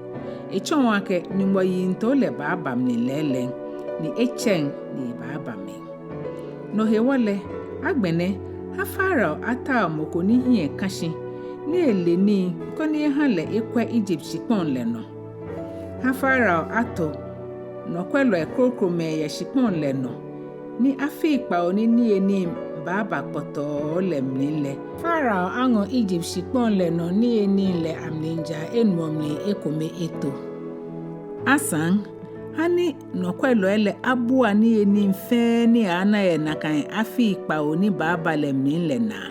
etsɔɔ akɛ Nyɔŋmɔ yiŋtoo lɛ baaba mli lɛɛlɛŋ, ni etsɛŋ ni ebaaba mli. No hewɔ lɛ, agbɛnɛ, ha Farao atao mɔ ko ni hiɛ ka shi, ni ele nii, koni eha lɛ ekwɛ Egypt shikpɔŋ lɛ nɔ. Ha Farao ato nɔkwɛlɔi krokomɛi yɛ shikpɔŋ lɛ nɔ, ni afii kpawo ni niyenii baaba kpɔtɔɔ lɛ mli lɛ, Farao aŋɔ Egypt shikpɔŋ lɛ nɔ niyenii lɛ amlijaa enuɔ mli ekome eto. Asaŋ, ha ni nɔkwɛlɔi lɛ abua niyenii fɛɛ ni aaana yɛ nakai afii kpawo ni baaba lɛ mli lɛ naa.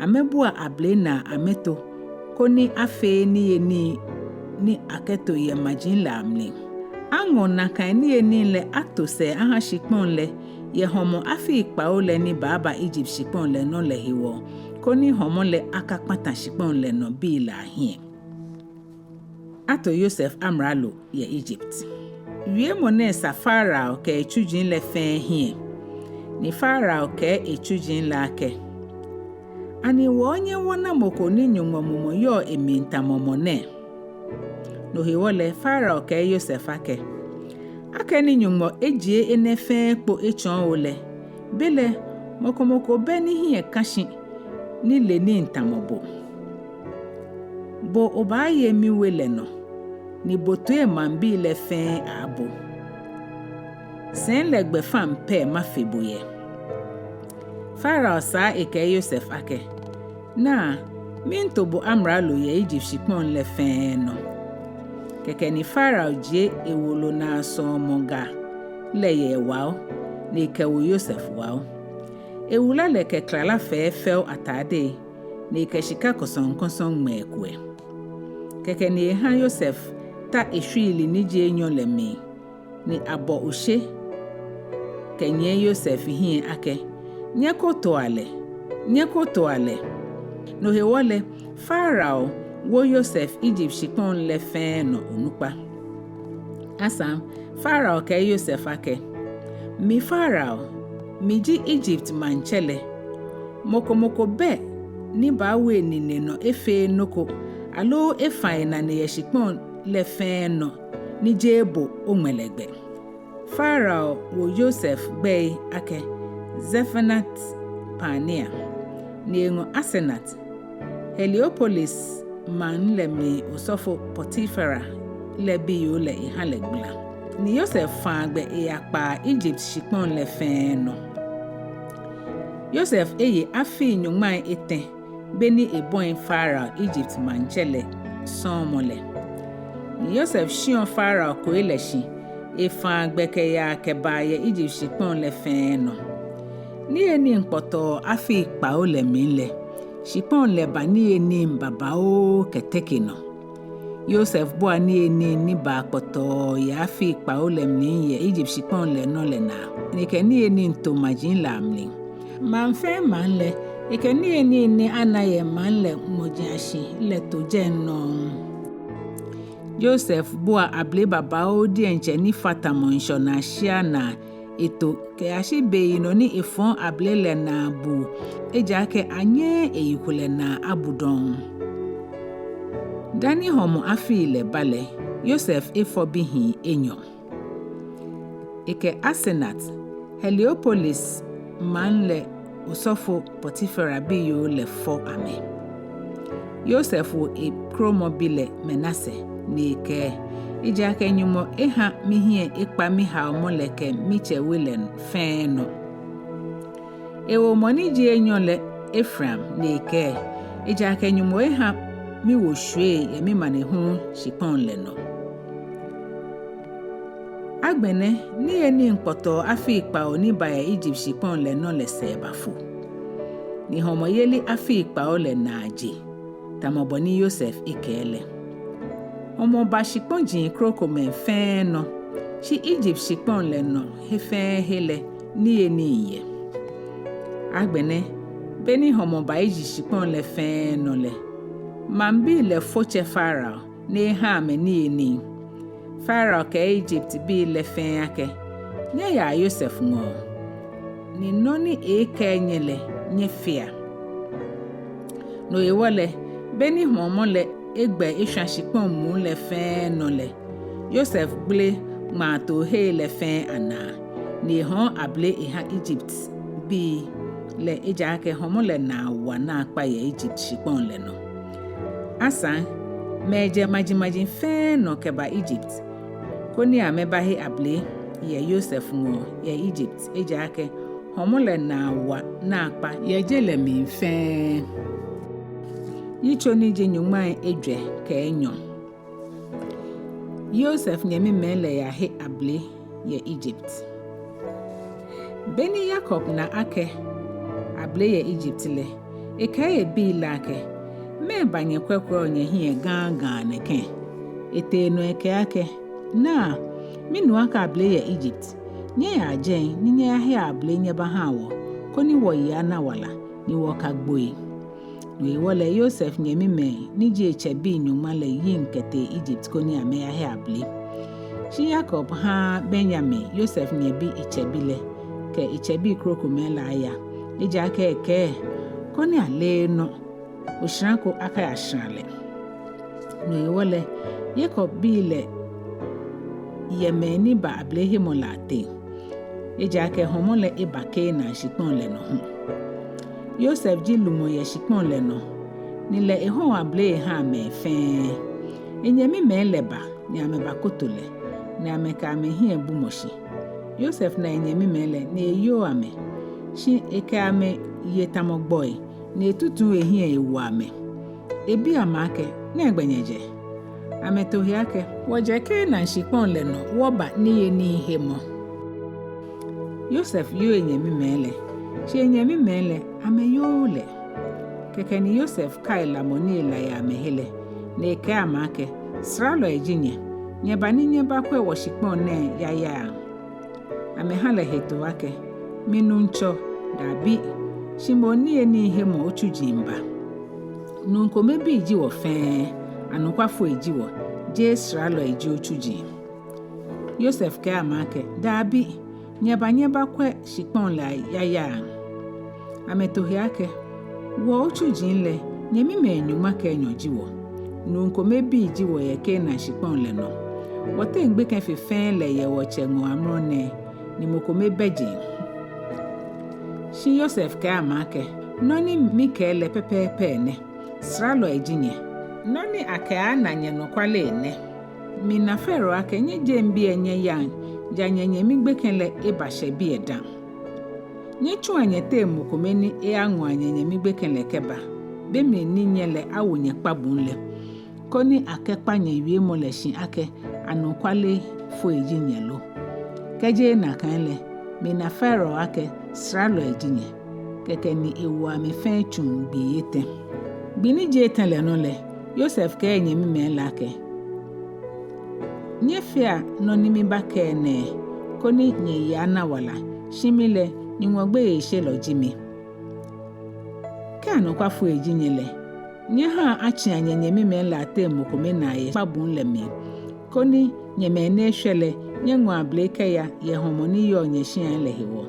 Amɛbua abele naa amɛto, koni afee niyenii ni akɛto yɛ maji lɛ amli. Aŋɔ nakai niyenii lɛ ato sɛɛ aha shikpɔŋ lɛ yɛ hɔmɔ afii kpawo lɛ ni baaba Egypt shikpɔŋ lɛ nɔ lɛ hewɔ, koni hɔmɔ lɛ akakpata shikpɔŋ lɛ nɔ bii lɛ ahiɛ. Ato Yosef amralo yɛ Egypt. Wiemɔ nɛɛ sa Farao kɛ etsuji lɛ fɛɛ hiɛ. Ni Farao kɛɛ etsuji lɛ akɛ, ani wɔɔnyɛ wɔna mɔ ko ni Nyɔŋmɔ mumɔ yɔɔ emli tamɔ mɔ nɛɛ? No hewɔ lɛ Farao kɛɛ Yosef akɛ, akɛni Nyɔŋmɔ ejie enɛ fɛɛ kpo etsɔɔ bo lɛ, belɛ mɔ ko mɔ ko bɛ ni hiɛ ka shi ni le nii tamɔ bo. Bo obaaye miwe lɛ nɔ, ni bo toi maŋbii lɛ fɛɛ aaabo. Sɛi lɛ gbɛfaŋ pɛ mafe bo yɛ. Farao saa ekɛɛ Yosef akɛ, naa, miito bo amralo yɛ Egypt shikpɔŋ lɛ fɛɛ nɔ. Kɛkɛ ni Farao jie ewolo naa sɔɔmɔ ga lɛ yɛ ewao, ni ekɛwo Yosef wao. Ewula lɛ kɛ klala fɛfɛo atade, ni ekɛ shika kɔsɔŋkɔsɔ ŋmɛ ekuɛ. Kɛkɛ ni eha Yosef ta eshwiili ni ji enyɔ lɛ mli, ni abɔ oshe kɛnyiɛ Yosef hiɛ akɛ, nyɛkotoa lɛ, nyɛkotoa lɛ. No hewɔ lɛ, Farao wo Yosef Ijipt shikpɔŋ lɛ fɛɛ nɔ onukpa. Asaŋ, Farao kɛɛ Yosef akɛ, Mi Farao, mi ji Ijipt maŋtsɛ lɛ. Mɔ ko mɔ ko bɛ ni baawo enine nɔ efeee nɔ ko, aloo efa enane yɛ shikpɔŋ lɛ fɛɛ nɔ, ni jeee bo oŋmɛ lɛ gbɛ. Farao wo Yosef gbɛi akɛ Zefenat Panea, ni eŋɔ Asenat, Heliopolis maŋ lɛ mli osɔfo Potifera lɛ biyoo lɛ eha lɛ gbala. Ni Yosef faa gbɛ eyakpaa Ijipt shikpɔŋ lɛ fɛɛ nɔ. Yosef eye afii nyɔŋmai etɛ beni ebɔi Farao Ijipt maŋtsɛ lɛ sɔɔmɔ lɛ. Ni Yosef shiɔ Farao koi lɛ shi, efaa gbɛ kɛyaa kɛbaa yɛ Ijipt shikpɔŋ lɛ fɛɛ nɔ. Niyenii kpɔtɔɔ afii kpawo lɛ mli lɛ, shikpɔŋ lɛ ba niyenii babaoo kɛteke nɔ. Yosef bua niyenii ni baa kpɔtɔɔ yɛ afii kpawo lɛ mli yɛ Ijipt shikpɔŋ lɛ nɔ lɛ naa, ni ekɛ niyenii to maji lɛ amli. Maŋ fɛɛ maŋ lɛ, ekɛ niyenii ni ana yɛ maŋ lɛ ŋmɔji ashi lɛ to jɛi nɔŋŋ. Yosef bua abele babaoo diɛŋtsɛ ni fa tamɔ ŋshɔnaa shia naa eto kɛyashi beyinɔ ni efɔɔ abele lɛ naa buu, ejaakɛ anyɛɛɛ eyikulɛ naa abu dɔŋŋ. Dani hɔmɔ afii lɛ ba lɛ, Yosef efɔ bihii enyɔ. Ekɛ Asenat, Heliopolis maŋ lɛ osɔfo Potifera biyoo lɛ fɔ amɛ. Yosef wo ekromɔbi lɛ Manase, ni ekɛɛ, Ejaakɛ Nyɔŋmɔ eha mihiɛ ekpa mihaomɔ lɛ kɛ mitsɛ we lɛ fɛɛ nɔ. Ewo mɔ ni ji enyɔ lɛ Efraim, ni ekɛɛ, Ejaakɛ Nyɔŋmɔ eha miwo shwiei yɛ mimanehulu shikpɔŋ lɛ nɔ. Agbɛnɛ, niyenii kpɔtɔɔ afii kpawo ni ba yɛ Ijipt shikpɔŋ lɛ nɔ lɛ sɛɛ bafo. Ni hɔmɔyeli afii kpawo lɛ naa je, tamɔ bɔ ni Yosef ekɛɛ lɛ. Hɔmɔ ba shikpɔji krokomɛi fɛɛ nɔ, shi Ijipt shikpɔŋ lɛ nɔ he fɛɛ he lɛ niyenii yɛ. Agbɛnɛ, beni hɔmɔ ba Ijipt shikpɔŋ lɛ fɛɛ nɔ lɛ, maŋbii lɛ fo tsɛ Farao ni eha amɛ niyenii. Farao kɛɛ Ijiptbii lɛ fɛɛ akɛ, Nyɛyaa Yosef ŋɔɔ, ni nɔ ni eekɛɛ nyɛ lɛ, nyɛfea. No hewɔ lɛ, beni hɔmɔ lɛ egbɛ eshwa shikpɔŋ muu lɛ fɛɛ nɔ lɛ, Yosef gbele ŋmaatoohei lɛ fɛɛ anaa, ni ehɔɔ abele eha Ijiptbii lɛ, ejaakɛ hɔmɔ lɛ naa wa naakpa yɛ Ijipt shikpɔŋ lɛ nɔ. Asaŋ, mɛi jɛ majimaji fɛɛ nɔ kɛba Ijipt, koni amɛbahe abele yɛ Yosef ŋɔɔ yɛ Ijipt, ejaakɛ hɔmɔ lɛ naa wa naakpa yɛ je lɛ mli fɛɛ. Yitso ni ji nyɔŋmai ejwɛ kɛ enyɔ. Yosef nyɛmimɛi lɛ yahe abele yɛ Ijipt. Beni Yakob na akɛ abele yɛ Ijipt lɛ, ekɛɛ ebii lɛ akɛ, Mɛɛba nyɛkwɛkwɛɔ nyɛhiɛ gaaŋ gaaŋ nɛkɛ? Etee nɔ ekɛɛ akɛ, Naa, minu akɛ abele yɛ Ijipt. Nyɛyaa jɛi ni nyɛyahe abele nyɛbaha wɔ, koni wɔyi ana wala, ni wɔkagboi. No hewɔ lɛ Yosef nyɛmimɛi ni ji etsɛbii nyɔŋma lɛ yiŋ kɛtee Ijipt koni amɛyahe abele. Shi Yakob haaa Benyamin, Yosef nyɛbi etsɛbi lɛ, kɛ etsɛbii krokomɛi lɛ aya, ejaakɛ ekɛɛ, Koni aleee nɔ, oshara ko akayashara lɛ. No hewɔ lɛ, Yakob bii lɛ yɛ mɛi ni ba abelehemɔ lɛ ateŋ, ejaakɛ hɔmɔ lɛ eba Kanaan shikpɔŋ lɛ nɔ hu. Yosef ji lumɔ yɛ shikpɔŋ lɛ nɔ, ni lɛ ehɔɔ abele ehaa mɛi fɛɛ. Enyɛmimɛi lɛ ba, ni amɛbakoto lɛ, ni amɛkɛ amɛhiɛ bumɔ shi. Yosef na enyɛmimɛi lɛ, ni eyoo amɛ, shi ekɛ amɛ ye tamɔ gbɔi, ni etutu ehiɛ ewo amɛ. Ebi amɛ akɛ, Nɛgbɛ nyɛjɛ? Amɛto he akɛ, Wɔjɛ Kanaan shikpɔŋ lɛ nɔ wɔba niyenii hemɔ. Yosef yoo enyɛmimɛi lɛ, shi enyɛmimɛi lɛ amɛyooo lɛ. Kɛkɛ ni Yosef kai lamɔ ni ela yɛ amɛhe lɛ, ni ekɛɛ amɛ akɛ, Sralɔi ji nyɛ, nyɛba ni nyɛbakwɛ wɔshikpɔŋ nɛɛ yayaa. Amɛha lɛ hetoo akɛ, Mi nuŋtsɔ, dabi, shi moŋ niyenii hemɔ otsuji miiba. Nuu kome bii ji wɔ fɛɛ, anɔkwafoi ji wɔ, jeee saralɔi ji otsuji. Yosef kɛɛ amɛ akɛ, Dabi, nyɛba nyɛbakwɛ shikpɔŋ lɛ ayayaiaŋ. Amɛto he akɛ, Wɔ otsuji lɛ, nyɛmimɛi nyɔŋma kɛ enyɔ ji wɔ. Nuu kome bii ji wɔ yɛ Kanaan shikpɔŋ lɛ nɔ. Wɔteŋ gbekɛ fe fɛɛ lɛ yɛ wɔtsɛ ŋɔɔ amrɔ nɛɛ, ni mɔ kome bɛ jeŋ. Shi Yosef kɛɛ amɛ akɛ, Nɔ ni mikɛɛ lɛ pɛpɛɛpɛ nɛ, saralɔi ji nyɛ. Nɔ ni akɛaana nyɛ nɔkwale nɛ. Mina Farao akɛ nyɛjeŋ biɛ nyɛyaŋ, ja nyɛnyɛmi gbekɛ lɛ ebashɛ biɛ dã. Nyɛtsua nyɛteŋ mɔ kome ni eyaŋɔa nyɛnyɛmi gbekɛ lɛ kɛba, be mli ni nyɛ lɛ awo nyɛ kpabuŋ lɛ, koni akɛkpa nyɛwiemɔ lɛ shi akɛ anɔkwafoi ji nyɛ lo. Kɛ jeee nakai lɛ, mina Farao akɛ saralɔi ji nyɛ. Kɛkɛ ni ewo amɛ fɛɛ tsuŋ gbii etɛ. Gbi ni ji etɛ lɛ nɔ lɛ, Yosef kɛɛ enyɛmimɛi lɛ akɛ, Nyɛfea nɔ ni mibakɛɛ nɛɛ, koni nyɛyi ana wala, shi mi lɛ, Nyɔŋmɔ gbeyeishelɔ ji mi. Kɛ anɔkwafoi ji nyɛ lɛ, nyɛhaa atsĩa nyɛnyɛmimɛi lɛ ateŋ mɔ kome naa yɛ kpabuŋ lɛ mli, koni nyɛ mɛi ni eshwɛ lɛ nyɛŋɔ abele kɛya yɛ hɔmɔ ni yɔɔ nyɛshiai lɛ hewɔ,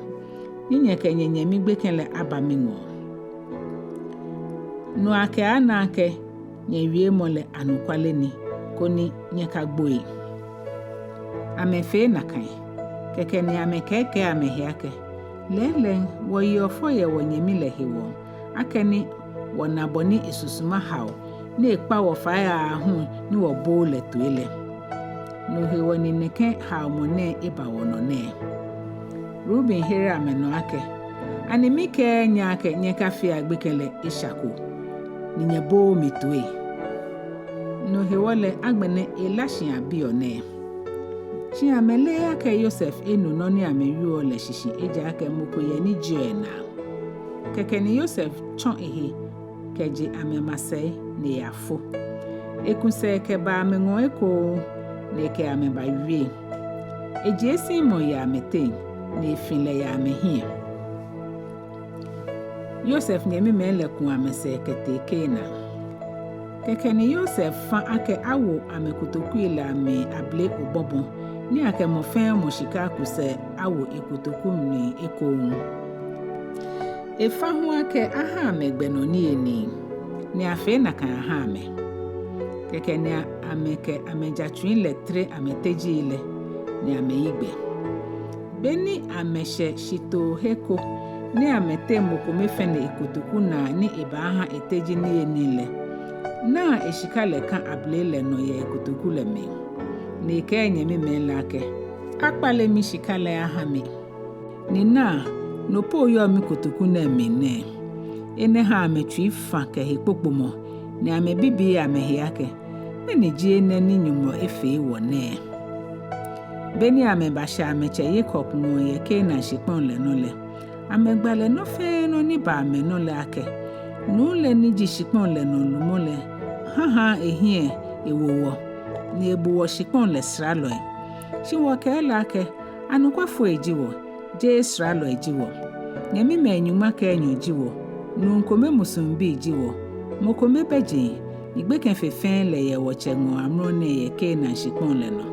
ni nyɛkɛ nyɛnyɛmi gbekɛ lɛ aba miŋɔɔ. No akɛaana akɛ nyɛwiemɔ lɛ anɔkwale ni, koni nyɛkagboi. Amɛfee nakai. Kɛkɛ ni amɛkɛɛkɛɛ amɛhe akɛ, Lɛɛlɛŋ, wɔyeɔ fɔ yɛ wɔnyɛmi lɛ hewɔ, akɛni wɔna bɔ ni esusuma hao, ni ekpa wɔ fai aahu ni wɔbooo lɛ toi lɛ. No hewɔ ni nɛkɛ haomɔ nɛɛ eba wɔnɔ nɛɛ. Ruben here amɛnɔ akɛ, Ani mikɛɛɛ nyɛ akɛ nyɛkafea gbekɛ lɛ esha ko, ni nyɛbooo mi toi? No hewɔ lɛ agbɛnɛ ela shi abiɔ nɛɛ. Shi amɛleee akɛ Yosef enu nɔ ni amɛwieɔ lɛ shishi, ejaakɛ mɔ ko yɛ ni jieɔ enaa. Kɛkɛ ni Yosef tsɔ ehe kɛje amɛmasɛi ni eyafo. Eku sɛɛ kɛba amɛŋɔɔ ekoŋŋ, ni ekɛ amɛ bawie. Ejie Simeon yɛ amɛteŋ, ni efi lɛ yɛ amɛhiɛ. Yosef nyɛmimɛi lɛ ku amɛsɛɛ kɛtee Kanaan. Kɛkɛ ni Yosef fã akɛ awo amɛkotokui lɛ amli abele obɔbɔ, ni akɛ mɔ fɛɛ mɔ shika kusɛɛ awo ekotoku mli ekoŋŋ. Efã hu akɛ aha amɛ gbɛ nɔ niyenii, ni afee nakai aha amɛ. Kɛkɛ ni amɛkɛ amɛjatsui lɛ tere amɛtejii lɛ, ni amɛyi gbɛ. Beni amɛshɛ shitoohe ko ni amɛteŋ mɔ kome fɛne ekotoku naa ni ebaaha eteji niyenii lɛ, naa eshika lɛ kã abele lɛ nɔ yɛ ekotoku lɛ mli. Ni ekɛɛ enyɛmimɛi lɛ akɛ, Akpale mishika lɛ aha mi. Ni naa, no po yɔɔ mikotoku nɛɛ mli nɛɛ. Enɛ ha amɛtsui fã kɛ hekpokpomɔ, ni amɛbibii amɛhe akɛ, Mɛni ji enɛ ni Nyɔŋmɔ efee wɔ nɛɛ? Beni amɛbashɛ amɛtsɛ Yakob ŋɔɔ yɛ Kanaan shikpɔŋ lɛ nɔ lɛ, amɛgba lɛ nɔ fɛɛ nɔ ni ba amɛnɔ lɛ akɛ, Nuu lɛ ni ji shikpɔŋ lɛ nɔ lumɔ lɛ hahaa ehiɛ ewo wɔ, ni ebu wɔ shikpɔŋ lɛ saralɔi. Shi wɔkɛɛ lɛ akɛ, Anɔkwafoi ji wɔ, jeee saralɔi ji wɔ. Nyɛmimɛi nyɔŋma kɛ enyɔ ji wɔ, nuu kome musuŋ bii ji wɔ, mɔ kome bɛ jeŋ, ni gbekɛ fe fɛɛ lɛ yɛ wɔtsɛ ŋɔɔ amrɔ nɛɛ yɛ Kanaan shikpɔŋ lɛ nɔ.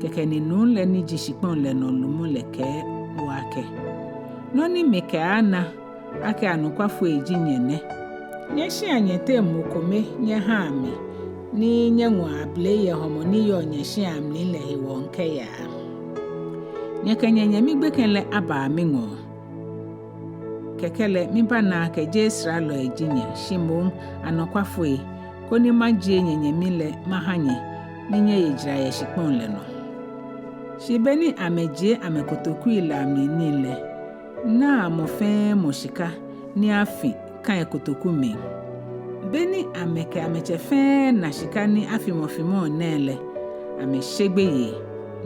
Kɛkɛ ni nuu lɛ ni ji shikpɔŋ lɛ nɔ lumɔ lɛ kɛɛ wɔ akɛ, Nɔ ni mikɛaana akɛ anɔkwafoi ji nyɛ nɛ. Nyɛshia nyɛteŋ mɔ kome nyɛhaa mi, ni nyɛŋɔ abele yɛ hɔmɔ ni yɔɔ nyɛshia mli lɛ hewɔ mikɛyaa. Nyɛkɛ nyɛnyɛmi gbekɛ lɛ abaa miŋɔɔ. Kɛkɛ lɛ mibaana akɛ jeee saralɔi ji nyɛ, shi moŋ anɔkwafoi, koni majie nyɛnyɛmi lɛ maha nyɛ, ni nyɛye jara yɛ shikpɔŋ lɛ nɔ. Shi beni amɛjie amɛkotokui lɛ amli nii lɛ, naa mɔ fɛɛ mɔ shika ni afi kã ekotoku mli. Beni amɛkɛ amɛtsɛ fɛɛ na shika ni afimɔfimɔɔ nɛɛ lɛ, amɛshe gbeyei.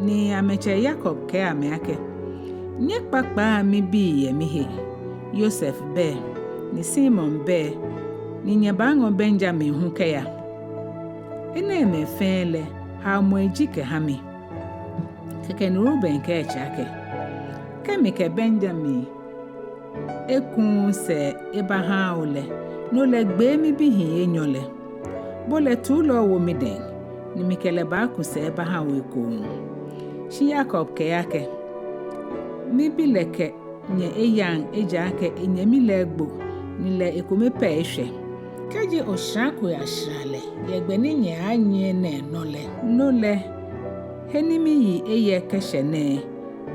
Ni amɛtsɛ Yakob kɛɛ amɛ akɛ, Nyɛkpakpaa mibii yɛ mihe. Yosef bɛ, ni Simeon bɛ, ni nyɛbaaŋɔ Benyamin hu kɛya. Enɛɛmɛi fɛɛ lɛ, haomɔi ji kɛha mi. Kɛkɛ ni Ruben kɛɛ etsɛ akɛ, Kɛ mikɛ Benyamin ekuuu sɛɛ ebahaaa bo lɛ, no lɛ gbee mibihii enyɔ lɛ. Bo lɛ tuu lɛ owo midɛŋ, ni mikɛ lɛ baaku sɛɛ ebaha bo ekoŋŋ. Shi Yakob kɛɛ akɛ, mibi lɛ kɛ nyɛ eyaŋ, ejaakɛ enyɛmi lɛ egbo, ni lɛ ekome pɛ eshwɛ. Kɛji oshara ko yashara lɛ yɛ gbɛ ni nyɛaanyiɛ nɛɛ nɔ lɛ, no lɛ, he ni miyi eyɛ kɛshɛ nɛɛ,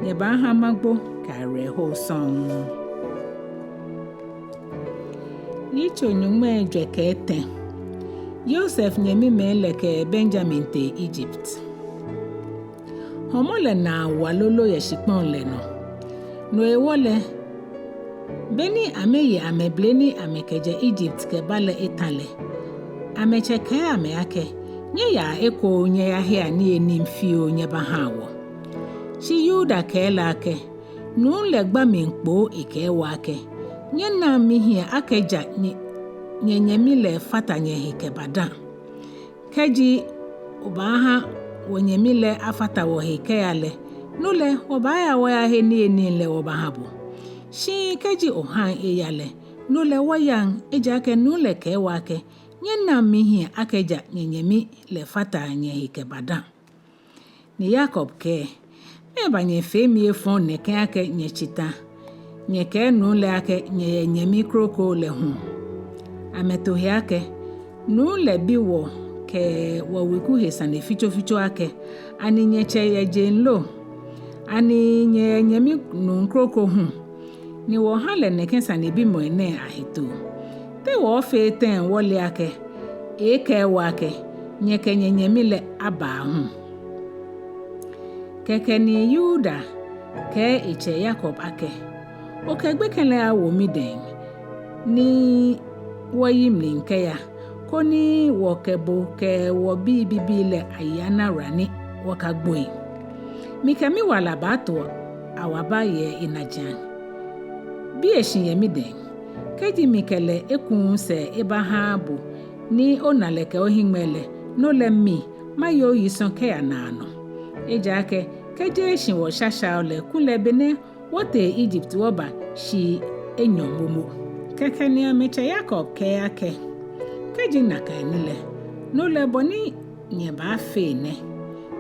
nyɛbaaha magbo kɛ awerɛho sɔŋŋ. Yitso nyɔŋmai ejwɛ kɛ etɛ. Yosef nyɛmimɛi lɛ kɛ Benyamin tee Egypt. Hɔmɔ lɛ naa wa lolo yɛ shikpɔŋ lɛ nɔ. No hewɔ lɛ, beni amɛye amɛbele ni amɛkɛjɛ Egypt kɛba lɛ eta lɛ, amɛtsɛ kɛɛ amɛ akɛ, nyɛyaa ekoŋŋ nyɛyahea niyenii fioo nyɛbahaa wɔ. Shi Yuda kɛɛ lɛ akɛ, nuu lɛ gba mli kpoo ekɛɛ wɔ akɛ, nyɛnaŋ mihiɛ akɛ ja nyɛ, nyɛnyɛmi lɛ fata nyɛhe kɛba dã. Kɛji obaaha wɔnyɛmi lɛ afata wɔhe kɛya lɛ, no lɛ wɔbaaya wɔyahe niyenii lɛ wɔbaha bo. Shi kɛji ohaŋ eya lɛ, no lɛ wɔyaŋ, ejaakɛ nuu lɛ kɛɛ wɔ akɛ, nyɛnaŋ mihiɛ akɛ ja nyɛnyɛmi lɛ fata nyɛhe kɛba dã. Ni Yakob kɛɛ, mɛɛba nyɛfee mi efɔŋ nɛkɛ akɛ nyɛtsi ta, nyɛkɛɛ nuu lɛ akɛ nyɛyɛ nyɛmi kroko lɛ hu? Amɛto he akɛ, nuu lɛ bi wɔ kɛ wɔweku he sane fitsofitso akɛ, ani nyɛtsɛ yɛ jeŋ lo? Ani nyɛyɛ nyɛmi nuu kroko hu? Ni wɔha lɛ nɛkɛ sanebimɔi nɛɛ ahetoo. Te wɔɔfee tɛŋŋ wɔle akɛ ekɛɛ wɔ akɛ, nyɛkɛ nyɛnyɛmi lɛ aba hu? Kɛkɛ ni Yuda kɛɛ etsɛ Yakob akɛ, okɛ gbekɛ lɛ awo midɛŋ, ni wɔyi mli kɛya, koni wɔkɛ bo kɛ wɔbii bibii lɛ ayi ana wala ni wɔkagboi. Mikɛ miwala baato awaba yɛ enajiaŋ. Bi eshi yɛ midɛŋ. Kɛji mikɛ lɛ ekuuu sɛɛ ebahaaa bo, ni ona lɛ kɛ ohiŋmɛi lɛ, no lɛ mi maye oyi sɔ̃ kɛya naanɔ. Ejaakɛ kɛjeee shi wɔshashaoɔ lɛ kulɛ benɛ wɔtee Egypt wɔba shii enyɔ momo. Kɛkɛ ni amɛtsɛ Yakob kɛɛ akɛ, kɛji nakai ni lɛ, no lɛ bɔ ni nyɛbaafee nɛ.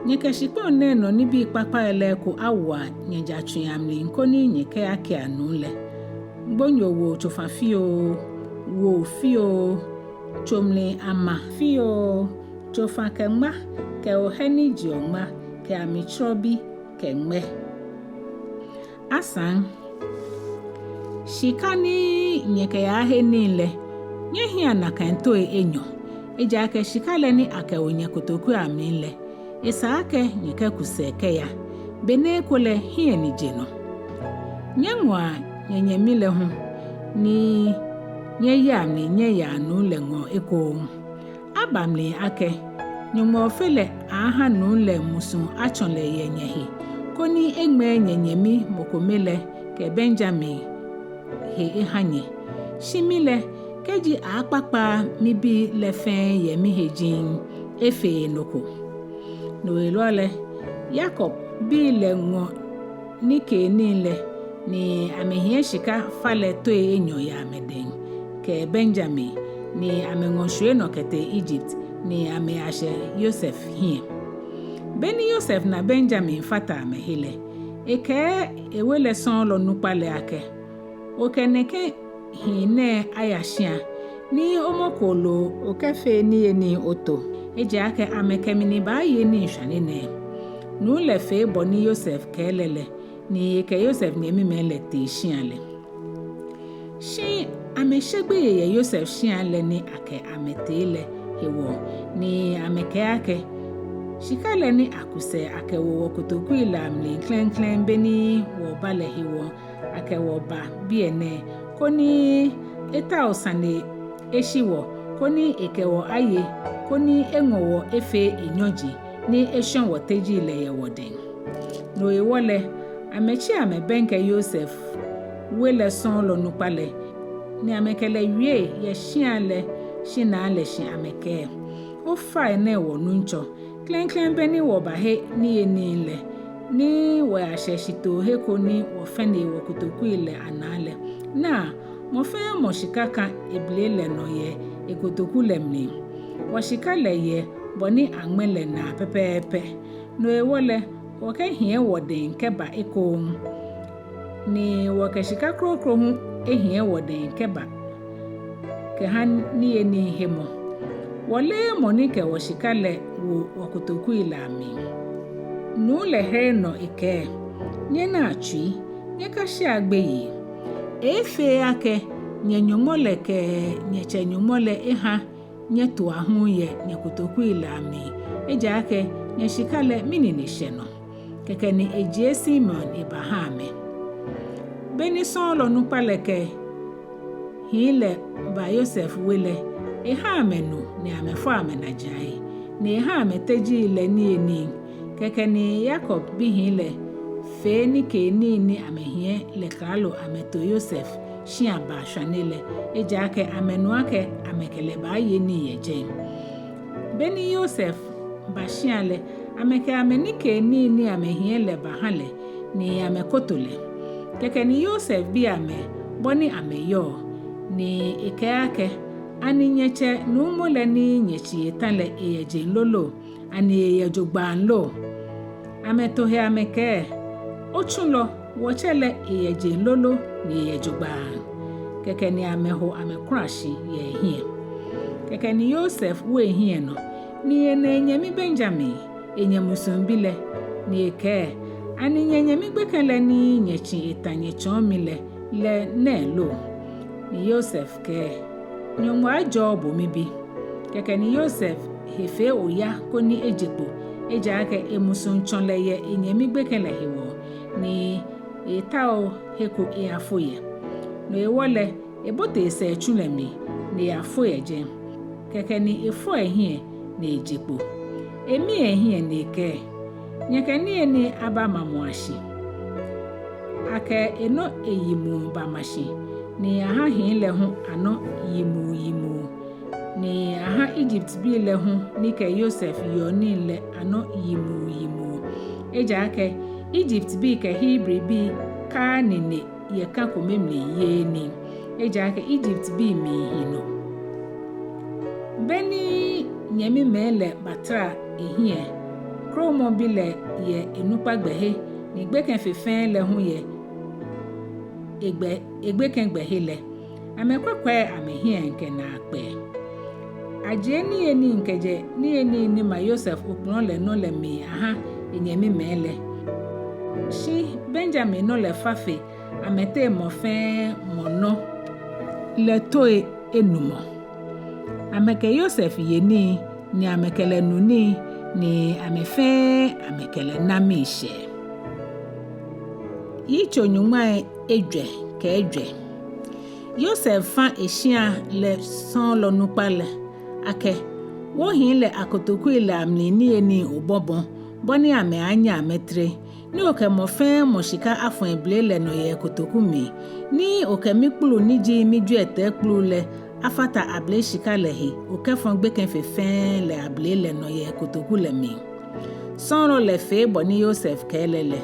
Nyɛkɛ shikpɔŋ nɛɛ nɔ nibii kpakpai lɛ eko awa nyɛjatsui amli koni nyɛkɛyakea nuu lɛ. Gbonyo woo tsofa fioo, woo fioo, tso mli ama fioo, tsofa kɛ ŋma, kɛ ohɛ ni jeɔ ŋma, kɛ amitsrɔbi kɛ ŋmɛ. Asaŋ, shika ni nyɛkɛyaahe nii lɛ, nyɛhiɛa nakai toi enyɔ, ejaakɛ shika lɛ ni akɛwo nyɛ kotokui amli lɛ, esa akɛ nyɛkɛku sɛɛ kɛya, benɛ eko lɛ hiɛ ni je nɔ. Nyɛŋɔa nyɛnyɛmi lɛ hu, ni nyɛyea mli nyɛyaa nuu lɛ ŋɔɔ ekoŋŋ. Aba mli akɛ, Nyɔŋmɔ Ofe lɛ aha nuu lɛ musuŋ atsɔ lɛ yɛ nyɛhe, koni eŋmɛɛ nyɛnyɛmi mɔ kome lɛ kɛ Benyamin he eha nyɛ. Shi mi lɛ, kɛji akpakpa mibii lɛ fɛɛ yɛ mihe jiŋŋ, efeee nɔ ko. No hewɔ lɛ, Yakob bii lɛ ŋɔ nikeenii lɛ, ni amɛhiɛ shika falɛ toi enyɔ yɛ amɛdɛŋ kɛ Benyamin, ni amɛŋɔ shwie nɔ kɛtee Egypt, ni amɛyashɛ Yosef hiɛ. Beni Yosef na Benyamin fata amɛhe lɛ, ekɛɛ ewe lɛ sɔɔlɔ nukpa lɛ akɛ, okɛ nɛkɛ hii nɛɛ aya shia, ni omɔ kooloo okɛfee niyenii oto. Ejaakɛ amɛkɛ mi ni baaye nii shwane nɛɛ. Nuu lɛ fee bɔ ni Yosef kɛɛ lɛ lɛ, ni ekɛ Yosef nyɛmimɛi lɛ tee shia lɛ. Shi amɛshe gbeyei yɛ Yosef shia lɛ ni akɛ amɛ tee lɛ hewɔ, ni amɛkɛɛ akɛ, shika lɛ ni aku sɛɛ akɛwo wɔkotokui lɛ amli klɛŋklɛŋ beni wɔba lɛ hewɔ akɛ wɔ ba biɛ nɛɛ, koni etao sane eshi wɔ, koni ekɛ wɔ aye, koni eŋɔ wɔ efee enyɔji, ni eshɔ wɔ teji lɛ yɛ wɔdɛŋ. No hewɔ lɛ, amɛtsi amɛbɛŋkɛ Yosef we lɛ sɔɔlɔ nukpa lɛ, ni amɛkɛ lɛ wie yɛ shia lɛ shinaa lɛ shi amɛkɛɛ, Ofainɛ wɔ nuŋtsɔ, klɛŋklɛŋ beni wɔbahe niyenii lɛ, ni wɔyashɛ shitoohe ko ni wɔfɛne wɔkotokui lɛ anaa lɛ, naa, mɔ fɛɛ mɔ shika kã eblee lɛ nɔ yɛ ekotoku lɛ mli. Wɔshika lɛ yɛ bɔ ni aŋmɛ lɛ naa pɛpɛɛpɛ. No hewɔ lɛ, wɔkɛhiɛ wɔdɛŋ kɛba ekoŋŋ. Ni wɔkɛ shika kroko hu ehiɛ wɔdɛŋ kɛba kɛha niyenii hemɔ. Wɔleee mɔ ni kɛ wɔshika lɛ wo wɔkotokui lɛ amli. Nuu lɛ here nɔ ekɛɛ, nyɛnaa tsui, nyɛkashea gbeyei. Eefee akɛ nyɛnyɔŋmɔ lɛ kɛ nyɛtsɛ nyɔŋmɔ lɛ eha nyɛtoa hu yɛ nyɛkotokui lɛ amli, ejaakɛ nyɛshika lɛ minine shɛ nɔ. Kɛkɛ ni ejie Simeon ebaha amɛ. Beni sɔɔlɔ nukpa lɛ kɛ hii lɛ ba Yosef we lɛ, eha amɛ nu ni amɛfɔ amɛnajiaŋ, ni eha amɛ tejii lɛ niyenii. Kɛkɛ ni Yakob bihii lɛ fee nikeenii ni amɛhiɛ lɛ klalo amɛto Yosef shia baa shwane lɛ, ejaakɛ amɛnu akɛ amɛkɛ lɛ baaye nii yɛ jɛi. Beni Yosef ba shia lɛ, amɛkɛ amɛnikeenii ni amɛhiɛ lɛ baha lɛ, ni amɛkoto lɛ. Kɛkɛ ni Yosef bi amɛ bɔ ni amɛyɔɔ, ni ekɛɛ akɛ, ani nyɛtsɛ nuumo lɛ ni nyɛtsi etã lɛ eyɛ jeŋ lolo? Ani eyɛ jogbaŋŋ lo? Amɛto he amɛkɛɛ, otsulɔ, wɔtsɛ lɛ eyɛ jeŋ lolo ni eyɛ jogbaŋŋ. Kɛkɛ ni amɛho amɛkula shi yɛ ehiɛ. Kɛkɛ ni Yosef wo ehiɛ nɔ, ni ena enyɛmi Benyamin, enyɛ musuŋbi lɛ, ni ekɛɛ, ani nyɛnyɛmi gbekɛ lɛ ni nyɛtsi etã nyɛtsɔɔ mi lɛ, lɛ nɛɛ lo? Ni Yosef kɛɛ, Nyɔŋmɔ ajɔɔ bo mibi. Kɛkɛ ni Yosef he fee oya koni eje kpo, ejaakɛ emusuŋtsɔlɛ yɛ enyɛmi gbekɛ lɛ hewɔ, ni eetao he ko eyafo yɛ. No hewɔ lɛ, ebote esɛɛ tsu lɛ mli, ni eyafo yɛ jɛi. Kɛkɛ ni efɔ ehiɛ ni eje kpo. Emi ehiɛ ni ekɛɛ, nyɛkɛ niyenii aba mamɔa shi. Akɛ enɔ eyimu bama shi, ni aha hii lɛ hu anɔ yimuuyimu, ni aha Egyptbii lɛ hu ni kɛ Yosef yeɔ nii lɛ anɔ yimuuyimu. Ejaakɛ Egyptbii kɛ Hebribii kaaa nine yɛ ka kome mli yeee nii, ejaakɛ Egyptbii miihi nɔ. Beni nyɛmimɛi lɛ batara ehiɛ, kromɔbi lɛ yɛ enukpa gbɛhe, ni gbekɛ fe fɛɛ lɛ hu yɛ egbɛ, egbekɛ gbɛhe lɛ, amɛkwɛkwɛɛ amɛhiɛ kɛ naakpɛɛ. Ajie niyenii kɛjɛ niyenii ni ma Yosef okplɔ lɛ nɔ lɛ mli aha enyɛmimɛi lɛ. Shi Benyamin nɔ lɛ fa fe amɛteŋ mɔ fɛɛ mɔ nɔ lɛ toi enumɔ. Amɛkɛ Yosef ye nii, ni amɛkɛ lɛ nu nii, ni amɛ fɛɛ amɛkɛ lɛ na miishɛɛ. Yitso nyɔŋmai ejwɛ kɛ ejwɛ. Yosef fa eshia lɛ sɔɔlɔ nukpa lɛ akɛ, wo hii lɛ akotokui lɛ amli niyenii obɔbɔ, bɔ ni amɛaanyɛ amɛtere, ni okɛ mɔ fɛɛ mɔ shika afɔ eblee lɛ nɔ yɛ ekotoku mli, ni okɛ mikpulu ni ji mijwiɛtɛi kpulu lɛ afata abele shika lɛ he, okɛfɔ gbekɛ fe fɛɛ lɛ abele lɛ nɔ yɛ ekotoku lɛ mli. Sɔɔlɔ lɛ fee bɔ ni Yosef kɛɛ lɛ lɛ.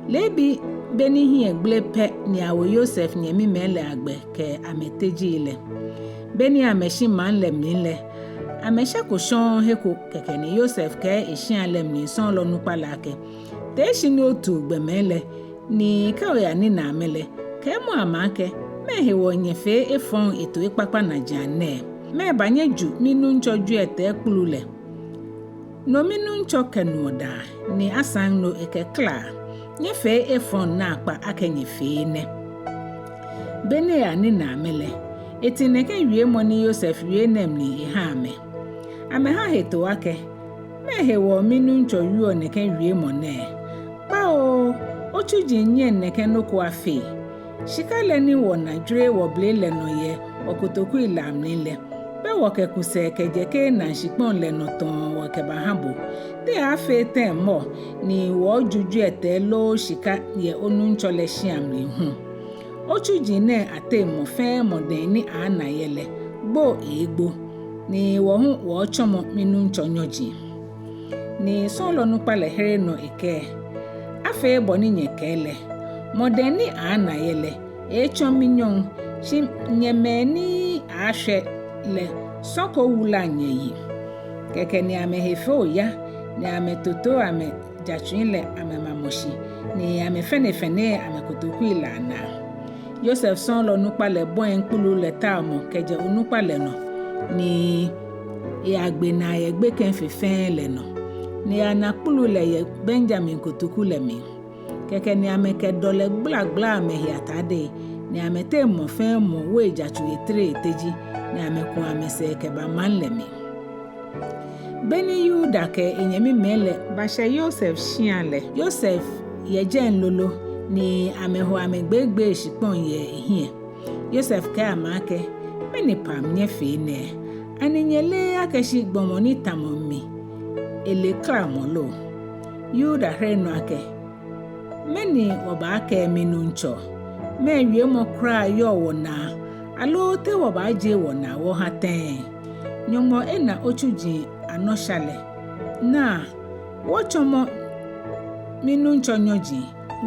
Leebi beni hiɛ gbele pɛ ni awo Yosef nyɛmimɛi lɛ agbɛ kɛ amɛtejii lɛ. Beni amɛshi maŋ lɛ mli lɛ, amɛshɛko shɔŋŋ he ko. Kɛkɛ ni Yosef kɛɛ eshia lɛ mli sɔɔlɔ nukpa lɛ akɛ, tee shi ni otu gbɔmɛi lɛ, ni kɛ oyanina amɛ lɛ, kɛɛmɔ amɛ akɛ, mɛɛ hewɔ nyɛfee efɔŋ eto ekpakpa najiaŋ nɛɛ? Mɛɛba nyɛju minuŋtsɔ jwiɛtɛi kpulu lɛ? No minuŋtsɔ kɛnuɔ daa, ni asaŋ no ekɛkla. Nyɛfee efɔŋ naakpa akɛ nyɛfee nɛ. Beni eyanina amɛ lɛ, eti nɛkɛ wiemɔ ni Yosef wie nɛɛ mli eha amɛ. Amɛha hetoo akɛ, mɛɛ hewɔ minuŋtsɔ wieɔ nɛkɛ wiemɔ nɛɛ? Kpaoo, otsuji nyɛŋ nɛkɛ nɔ ko afee. Shika lɛ ni wɔna jwere wɔbele lɛ nɔ yɛ wɔkotokui lɛ amli lɛ, bɛ wɔkɛku sɛɛ kɛjɛ Kanaan shikpɔŋ lɛ nɔ tɔɔ wɔkɛbaha bo. Te aaafee tɛŋŋ mɔ ni wɔɔju jwiɛtɛi loo shika yɛ onuŋtsɔ lɛ shia mli hu? Otsuji nɛɛ ateŋ mɔ fɛɛ mɔ dɛŋ ni aana yɛ lɛ, gbo eegbo, ni wɔ hu wɔɔtsɔmɔ minuŋtsɔ nyɔji. Ni sɔɔlɔ nukpa lɛ here nɔ ekɛɛ, Afee bɔ ni nyɛkɛɛ lɛ. Mɔdɛŋ ni aaana yɛ lɛ, eetsɔ minyɔŋ, shi nyɛ mɛi ni aaashwɛ lɛ, sɔ ko wulaŋ nyɛyi. Kɛkɛ ni amɛhe fee oya, ni amɛtoto amɛjatsui lɛ amɛmamɔ shi, ni amɛfɛnefɛne amɛkotokui lɛ anaa. Yosef sɔɔlɔ nukpa lɛ bɔi kpulu lɛ taomɔ kɛjɛ onukpa lɛ nɔ, ni eyagbe naa yɛ gbekɛ fe fɛɛ lɛ nɔ, ni eyana kpulu lɛ yɛ Benyamin kotoku lɛ mli. Kɛkɛ ni amɛkɛ dɔlɛ gblagbla amɛhe atadei, ni amɛteŋ mɔ fɛɛ mɔ wo ejatsui etere eteji, ni amɛku amɛsɛɛ kɛba maŋ lɛ mli. Beni Yuda kɛ enyɛmimɛi lɛ bashɛ Yosef shia lɛ, Yosef yɛ jɛi lolo, ni amɛho amɛgbeegbee shikpɔŋ yɛ ehiɛ. Yosef kɛɛ amɛ akɛ, mɛni pam nyɛfee nɛɛ? Ani nyɛleee akɛ shi gbɔmɔ ni tamɔ mi, ele klamɔ lo? Yuda here nɔ akɛ, mɛni wɔbaakɛɛ minuŋtsɔ? Mɛɛ wiemɔ kwraa yɔɔ wɔnaa, aloo te wɔbaajie wɔnaa wɔha tɛŋŋ? Nyɔŋmɔ ena otsuji anɔ sha lɛ. Naa, wɔtsɔmɔ minuŋtsɔ nyɔji,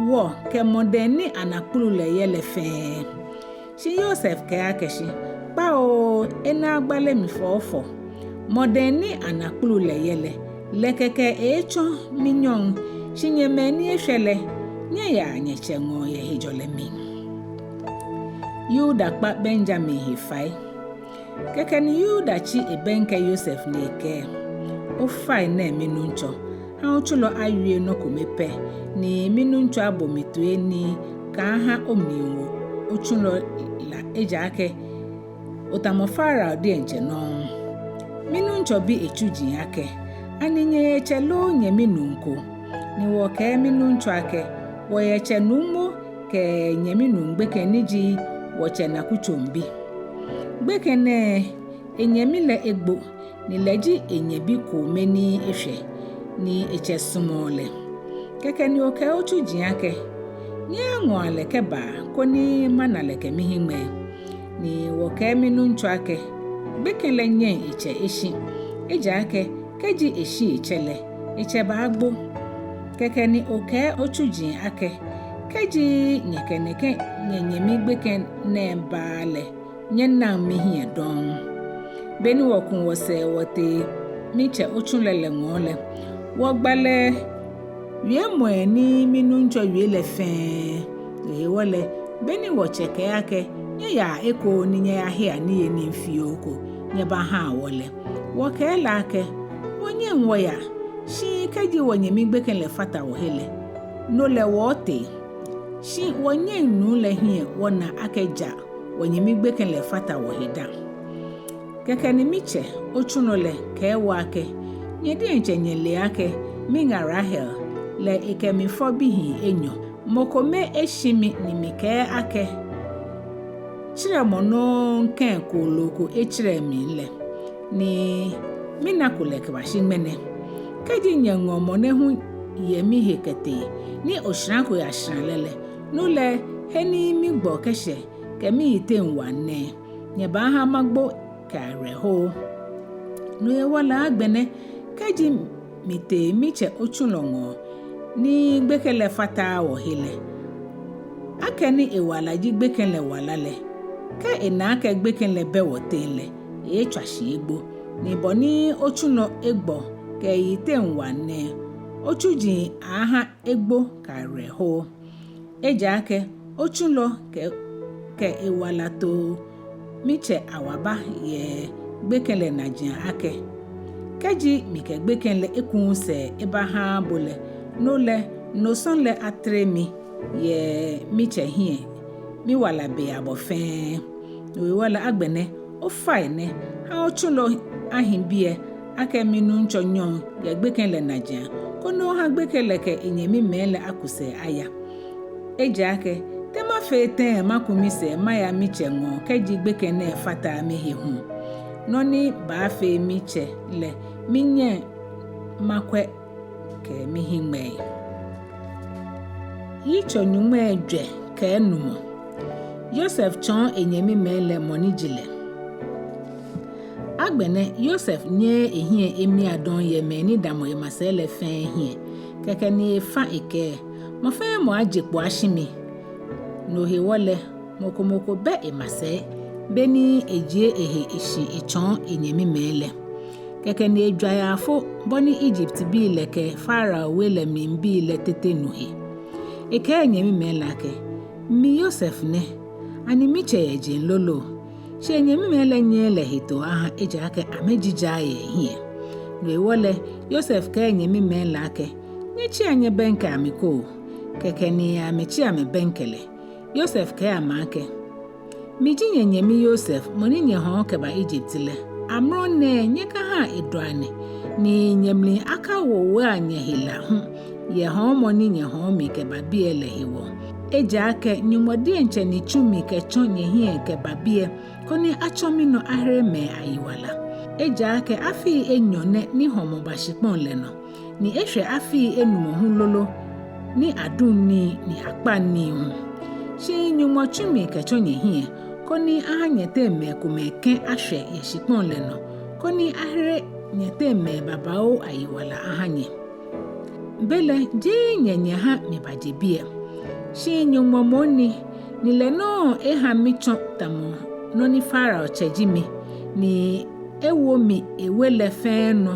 wɔ kɛ mɔdɛŋ ni ana kpulu lɛ yɛ lɛ fɛɛ. Shi Yosef kɛɛ akɛ shi, kpaoo, enaagbale mi fɔɔfɔ. Mɔdɛŋ ni ana kpulu lɛ yɛ lɛ, lɛ kɛkɛ eetsɔ minyɔŋ, shi nyɛ mɛi ni eshwɛ lɛ, nyɛyaa nyɛtsɛ ŋɔɔ yɛ hejɔlɛ mli. Yuda kpa Benyamin he fai. Kɛkɛ ni Yuda tsi ebɛŋkɛ Yosef ni ekɛɛ, ofainɛ minuŋtsɔ, ha otsulɔ awie nɔ kome pɛ, ni minuŋtsɔ abo mi toi ni kaaha omli wo otsulɔ la, ejaakɛ otamɔ Farao diɛŋtsɛ nɔŋŋ. Minuŋtsɔ bi etsuji akɛ, ani nyɛyɛ tsɛ loo nyɛmi nuu ko? Ni wɔkɛɛ minuŋtsɔ akɛ, wɔyɛ tsɛ nuumo kɛ nyɛmi nuu gbekɛ ni ji wɔtsɛ nakutsoŋ bi. Gbekɛ nɛɛ, enyɛmi lɛ egbo, ni lɛ ji enyɛ bi kome ni eshwɛ, ni etsɛ sumɔɔ lɛ. Kɛkɛ ni okɛɛ otsuji akɛ, nyɛyaŋɔa lɛ kɛbaa, koni mana lɛ kɛ mihiŋmɛi. Ni wɔkɛɛ minuŋtsɔ akɛ, gbekɛ lɛ nyɛŋ etsɛ eshi, ejaakɛ kɛji eshi etsɛ lɛ, etsɛ baagbo. Kɛkɛ ni okɛɛ otsuji akɛ, kɛji nyɛkɛ nɛkɛ nyɛnyɛmi gbekɛ nɛɛ baaa lɛ, nyɛnaŋ mihiɛ dɔŋŋ. Beni wɔku wɔsɛɛ wɔtee mitsɛ otsulɔ lɛ ŋɔɔ lɛ, wɔgba lɛ wiemɔi ni minuŋtsɔ wie lɛ fɛɛ. No hewɔ lɛ, beni wɔtsɛ kɛɛ akɛ, nyɛyaa ekoŋŋ ni nyɛyahea niyenii fioo ko nyɛbahaa wɔ lɛ, wɔkɛɛ lɛ akɛ, wɔnyɛŋ wɔya, shi kɛji wɔnyɛmi gbekɛ lɛ fata wɔhe lɛ, no lɛ wɔɔtee. Shi wɔnyɛŋ nuu lɛ hiɛ wɔna akɛ ja wɔnyɛmi gbekɛ lɛ fata wɔhe dã. Kɛkɛ ni mitsɛ otsulɔ lɛ kɛɛ wɔ akɛ, nyɛ diɛŋtsɛ nyɛle akɛ miŋa Rahel lɛ ekɛ mi fɔ bihii enyɔ. Mɔ kome eshi mi ni mikɛɛ akɛ, tserɛmɔ nɔŋŋ kɛ kooloo ko etserɛ mi lɛ, ni minako lɛ kɛbashi ŋmɛnɛ. Kɛji nyɛŋɔ mɔ nɛɛ hu yɛ mihe kɛtee, ni oshara ko yashara lɛ lɛ, no lɛ he ni migbɔ kɛshɛ kɛ miyiteŋ wa nɛɛ, nyɛbaaha magbo kɛ awerɛho. No hewɔ lɛ agbɛnɛ, kɛji mitee mitsɛ otsulɔ ŋɔɔ ni gbekɛ lɛ fataaa wɔhe lɛ, akɛni ewala ji gbekɛ lɛ wala lɛ, kɛ ena akɛ gbekɛ lɛ bɛ wɔteŋ lɛ, eeetswa shi egbo. Ni bɔ ni otsulɔ egbɔ kɛ eyiteŋ wa nɛɛ, otsuji aaha egbo kɛ awerɛho. Ejaakɛ otsulɔ kɛ, kɛ ewala to mitsɛ awaba yɛ gbekɛ lɛ najiaŋ akɛ, kɛji mikɛ gbekɛ lɛ ekuuu sɛɛ ebahaaa bo lɛ, no lɛ, no sɔŋŋ lɛ atere mi yɛ mitsɛ hiɛ, miwala be abɔ fɛɛ. No hewɔ lɛ agbɛnɛ, ofainɛ, ha otsulɔ ahi biɛ akɛ minuŋtsɔ nyɔŋ yɛ gbekɛ lɛ najiaŋ, koni oha gbekɛ lɛ kɛ enyɛmimɛi lɛ aku sɛɛ aya. Ejaakɛ te mafee tɛŋŋ maku misɛɛ maya mitsɛ ŋɔɔ kɛji gbekɛ nɛɛ fataaa mihe hu? Nɔ ni baafee mitsɛ lɛ, minyɛŋ makwɛ kɛ mihiŋmɛi. Yitso nyɔŋmai ejwɛ kɛ enumɔ. Yosef tsɔɔ enyɛmimɛi lɛ mɔ ni ji lɛ. Agbɛnɛ Yosef nyɛɛɛ ehiɛ emia dɔŋŋ yɛ mɛi ni damɔ emasɛi lɛ fɛɛ hiɛ. Kɛkɛ ni efa ekɛɛ, Mɔ fɛɛ mɔ aje kpo ashi mi. No hewɔ lɛ, mɔ ko mɔ ko bɛ emasɛi, beni ejie ehe eshi etsɔɔ enyɛmimɛi lɛ. Kɛkɛ ni ejwa yaafo bɔ ni Egyptbii lɛ kɛ Farao we lɛ mli bii lɛ tete nu he. Ekɛɛ enyɛmimɛi lɛ akɛ, Mi Yosef nɛ, ani mitsɛ yɛ jeŋ lolo? Shi enyɛmimɛi lɛ nyɛɛɛ lɛ hetoo aha, ejaakɛ amɛjijaa yɛ ehiɛ. No hewɔ lɛ, Yosef kɛɛ enyɛmimɛi lɛ akɛ, Nyɛtsia nyɛbɛŋkɛa mi koo. Kɛkɛ ni amɛtsi amɛbɛŋkɛ lɛ. Yosef kɛɛ amɛ akɛ, Miji nyɛnyɛmi Yosef, mɔ ni nyɛhɔɔ kɛba Egypt lɛ. Amrɔ nɛɛ nyɛkahaa edɔ anɛ, ni nyɛmli akawo waa nyɛhe la hu yɛ hɔɔmɔ ni nyɛhɔɔ mi kɛba biɛ lɛ hewɔ. Ejaakɛ Nyɔŋmɔ diɛŋtsɛ ni tsu mi kɛtsɔ nyɛhiɛ kɛba biɛ, koni atsɔ minɔ ahere mɛi ayiwala. Ejaakɛ afii enyɔ nɛ ni hɔmɔ ba shikpɔŋ lɛ nɔ, ni eshwɛ afii enumɔ hu lolo ni aduŋ nii ni akpaŋ nii hu. Shi Nyɔŋmɔ tsu mi kɛtsɔ nyɛhiɛ, koni aha nyɛteŋ mɛi komɛi kɛ ashwɛ yɛ shikpɔŋ lɛ nɔ, koni ahere nyɛteŋ mɛi babaoo ayiwala aha nyɛ. Belɛ jeee nyɛ nyɛha mibaje biɛ, shi Nyɔŋmɔ moŋ ni, ni lɛ nɔŋŋ eha mitsɔ tamɔ nɔ ni Farao tsɛ ji mi, ni ewo mi ewe lɛ fɛɛ nɔ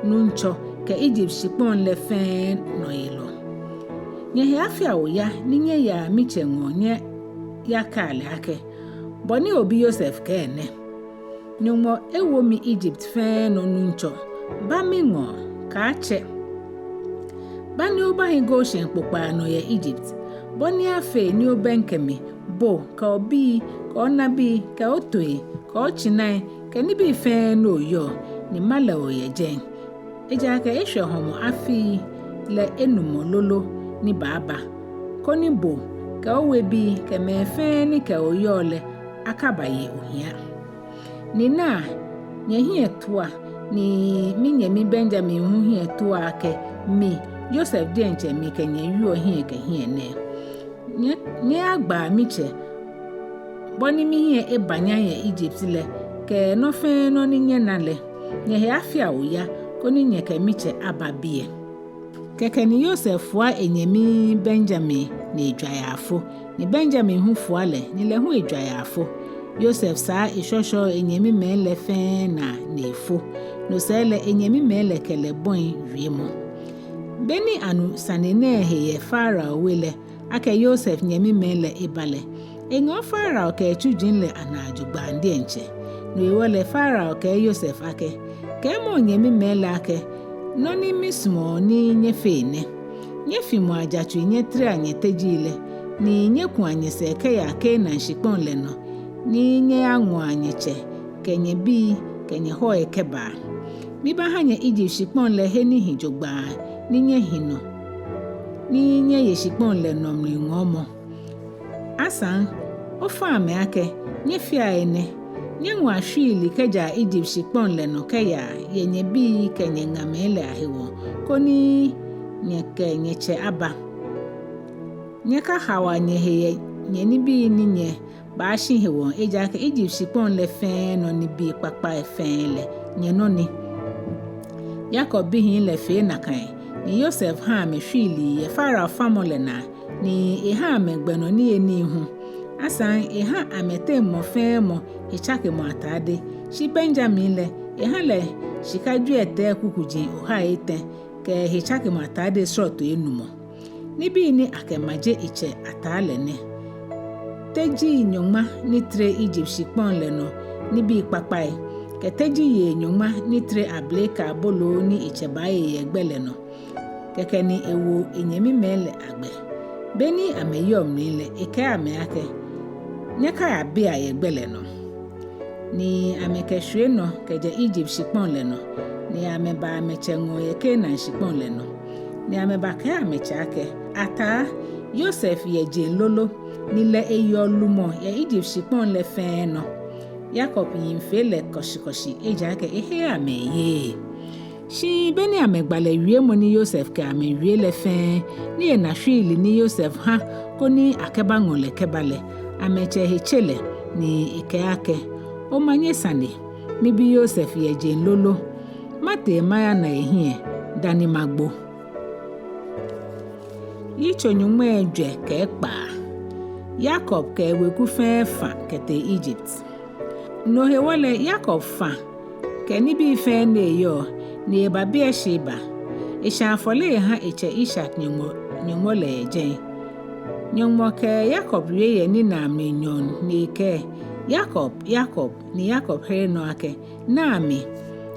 nuŋtsɔ kɛ Egypt shikpɔŋ lɛ fɛɛ nɔyelɔ. Nyɛhe afia oya ni nyɛya mitsɛ ŋɔɔ nyɛyakɛa lɛ akɛ, Bɔ ni obi Yosef kɛɛ nɛ: Nyɔŋmɔ ewo mi Egypt fɛɛ nɔ nuŋtsɔ, ba miŋɔɔ, kaatsɛ. Ba ni obahi Goshen kpokpaa nɔ yɛ Egypt, bɔ ni afee ni obɛŋkɛ mi, bo kɛ obii, kɛ onabii, kɛ otooi, kɛ otsinai, kɛ nibii fɛɛ ni oyɔɔ, ni malɛ o yɛ jɛi. Ejaakɛ eshwɛ hɔmɔ afii lɛ enumɔ lolo ni baaba, koni bo kɛ owebii kɛ mɛi fɛɛ ni kɛ o yɔɔ lɛ akabaye ohia. Ni naa, nyɛhiɛ tua, ni minyɛmi Benyamin hu hiɛ tua akɛ mi, Yosef diɛŋtsɛ mikɛ nyɛ wieɔ hiɛ kɛ hiɛ nɛɛ. Nyɛ, nyɛyagbaa mitsɛ bɔ ni mihiɛ eba nyam yɛ Egypt lɛ, kɛ nɔ fɛɛ nɔ ni nyɛna lɛ. Nyɛhe afia oya, koni nyɛkɛ mitsɛ aba biɛ. Kɛkɛ ni Yosef fua enyɛmi Benyamin ni ejwa yaafo, ni Benyamin hu fua lɛ, ni lɛ hu ejwa yaafo. Yosef saa eshɔshɔɔ enyɛmimɛi lɛ fɛɛ naa ni efo. No sɛɛ lɛ enyɛmimɛi lɛ kɛ lɛ bɔi wiemɔ. Beni anu sane nɛɛ he yɛ Farao we lɛ, akɛ Yosef nyɛmimɛi lɛ eba lɛ, eŋɔɔ Farao kɛ etsuji lɛ anaa jogbaŋŋ diɛŋtsɛ. No hewɔ lɛ Farao kɛɛ Yosef akɛ, Kɛɛmɔ onyɛmimɛi lɛ akɛ, Nɔ ni misumɔɔ ni nyɛfee nɛ: Nyɛfimɔ ajatsui nyɛterea nyɛteji lɛ, ni nyɛkua nyɛsɛɛ kɛyaa Kanaan shikpɔŋ lɛ nɔ, ni nyɛyaŋɔa nyɛtsɛ kɛ nyɛbii kɛ nyɛhɔi kɛbaa. Mibaaha nyɛ Egypt shikpɔŋ lɛ he ni hi jogbaŋŋ ni nyɛhi nɔ, ni nyɛye shikpɔŋ lɛ nɔ mli ŋɔɔmɔ. Asaŋ, ofa amɛ akɛ, Nyɛfea enɛ: Nyɛŋɔa shwiili kɛjɛa Egypt shikpɔŋ lɛ nɔ kɛyaa yɛ nyɛbii kɛ nyɛŋamɛi lɛ ahewɔ, koni nyɛkɛ nyɛtsɛ aba. Nyɛkahaoa nyɛhe yɛ nyɛnibii ni nyɛbaashi hewɔ, ejaakɛ Egypt shikpɔŋ lɛ fɛɛ nɔ nibii kpakpai fɛɛ lɛ nyɛnɔ ni. Yakob bihii lɛ fee nakai, ni Yosef ha amɛ shwiili yɛ Farao famɔ lɛ naa, ni eha amɛ gbɛnɔ niyenii hu. Asaŋ eha amɛteŋ mɔ fɛɛ mɔ hetsakemɔ atade. Shi Benyamin lɛ, eha lɛ shika jwiɛtɛi kukuji ohai etɛ kɛ hetsakemɔ atade srɔtoi enumɔ. Nibii ni akɛmaje etsɛ ataa lɛ nɛ: teji nyɔŋma ni tere Egypt shikpɔŋ lɛ nɔ nibii kpakpai, kɛ teji yei nyɔŋma ni tere abele kɛ aboloo ni etsɛ baaye yɛ gbɛ lɛ nɔ. Kɛkɛ ni ewo enyɛmimɛi lɛ agbɛ. Beni amɛyɔɔ mli lɛ, ekɛɛ amɛ akɛ, Nyɛkayabia yɛ gbɛ lɛ nɔ. Ni amɛkɛshwie nɔ kɛjɛ Egypt shikpɔŋ lɛ nɔ, ni amɛba amɛtsɛ ŋɔɔ yɛ Kanaan shikpɔŋ lɛ nɔ. Ni amɛbakɛɛ amɛtsɛ akɛ, Ataa, Yosef yɛ jeŋ lolo, ni lɛ eyeɔ lumɔ yɛ Egypt shikpɔŋ lɛ fɛɛ nɔ. Yakob yiŋ fee lɛ kɔshikɔshi, ejaakɛ eheee amɛ eyeee. Shi beni amɛgba lɛ wiemɔ ni Yosef kɛ amɛ wie lɛ fɛɛ, ni ena shwiili ni Yosef ha koni akɛbaŋɔ lɛ kɛba lɛ, amɛtsɛ he tse lɛ, ni ekɛɛ akɛ, Omanye sane, mibi Yosef yɛ jeŋ lolo. Matee mayana ehiɛ dani magbo. Yitso nyɔŋmai ejwɛ kɛ ekpaa. Yakob kɛ eweku fɛɛ fã kɛtee Ijipt. No hewɔ lɛ Yakob fã kɛ nibii fɛɛ ni eyɔɔ, ni eba Beersheba. Eshã afɔle eha etsɛ Isak Nyɔŋmɔ, Nyɔŋmɔ lɛ yɛ jɛi. Nyɔŋmɔ kɛ Yakob wie yɛ ninaa mli nyɔɔŋ ni ekɛɛ, Yakob, Yakob, ni Yakob here nɔ akɛ, Naa mi.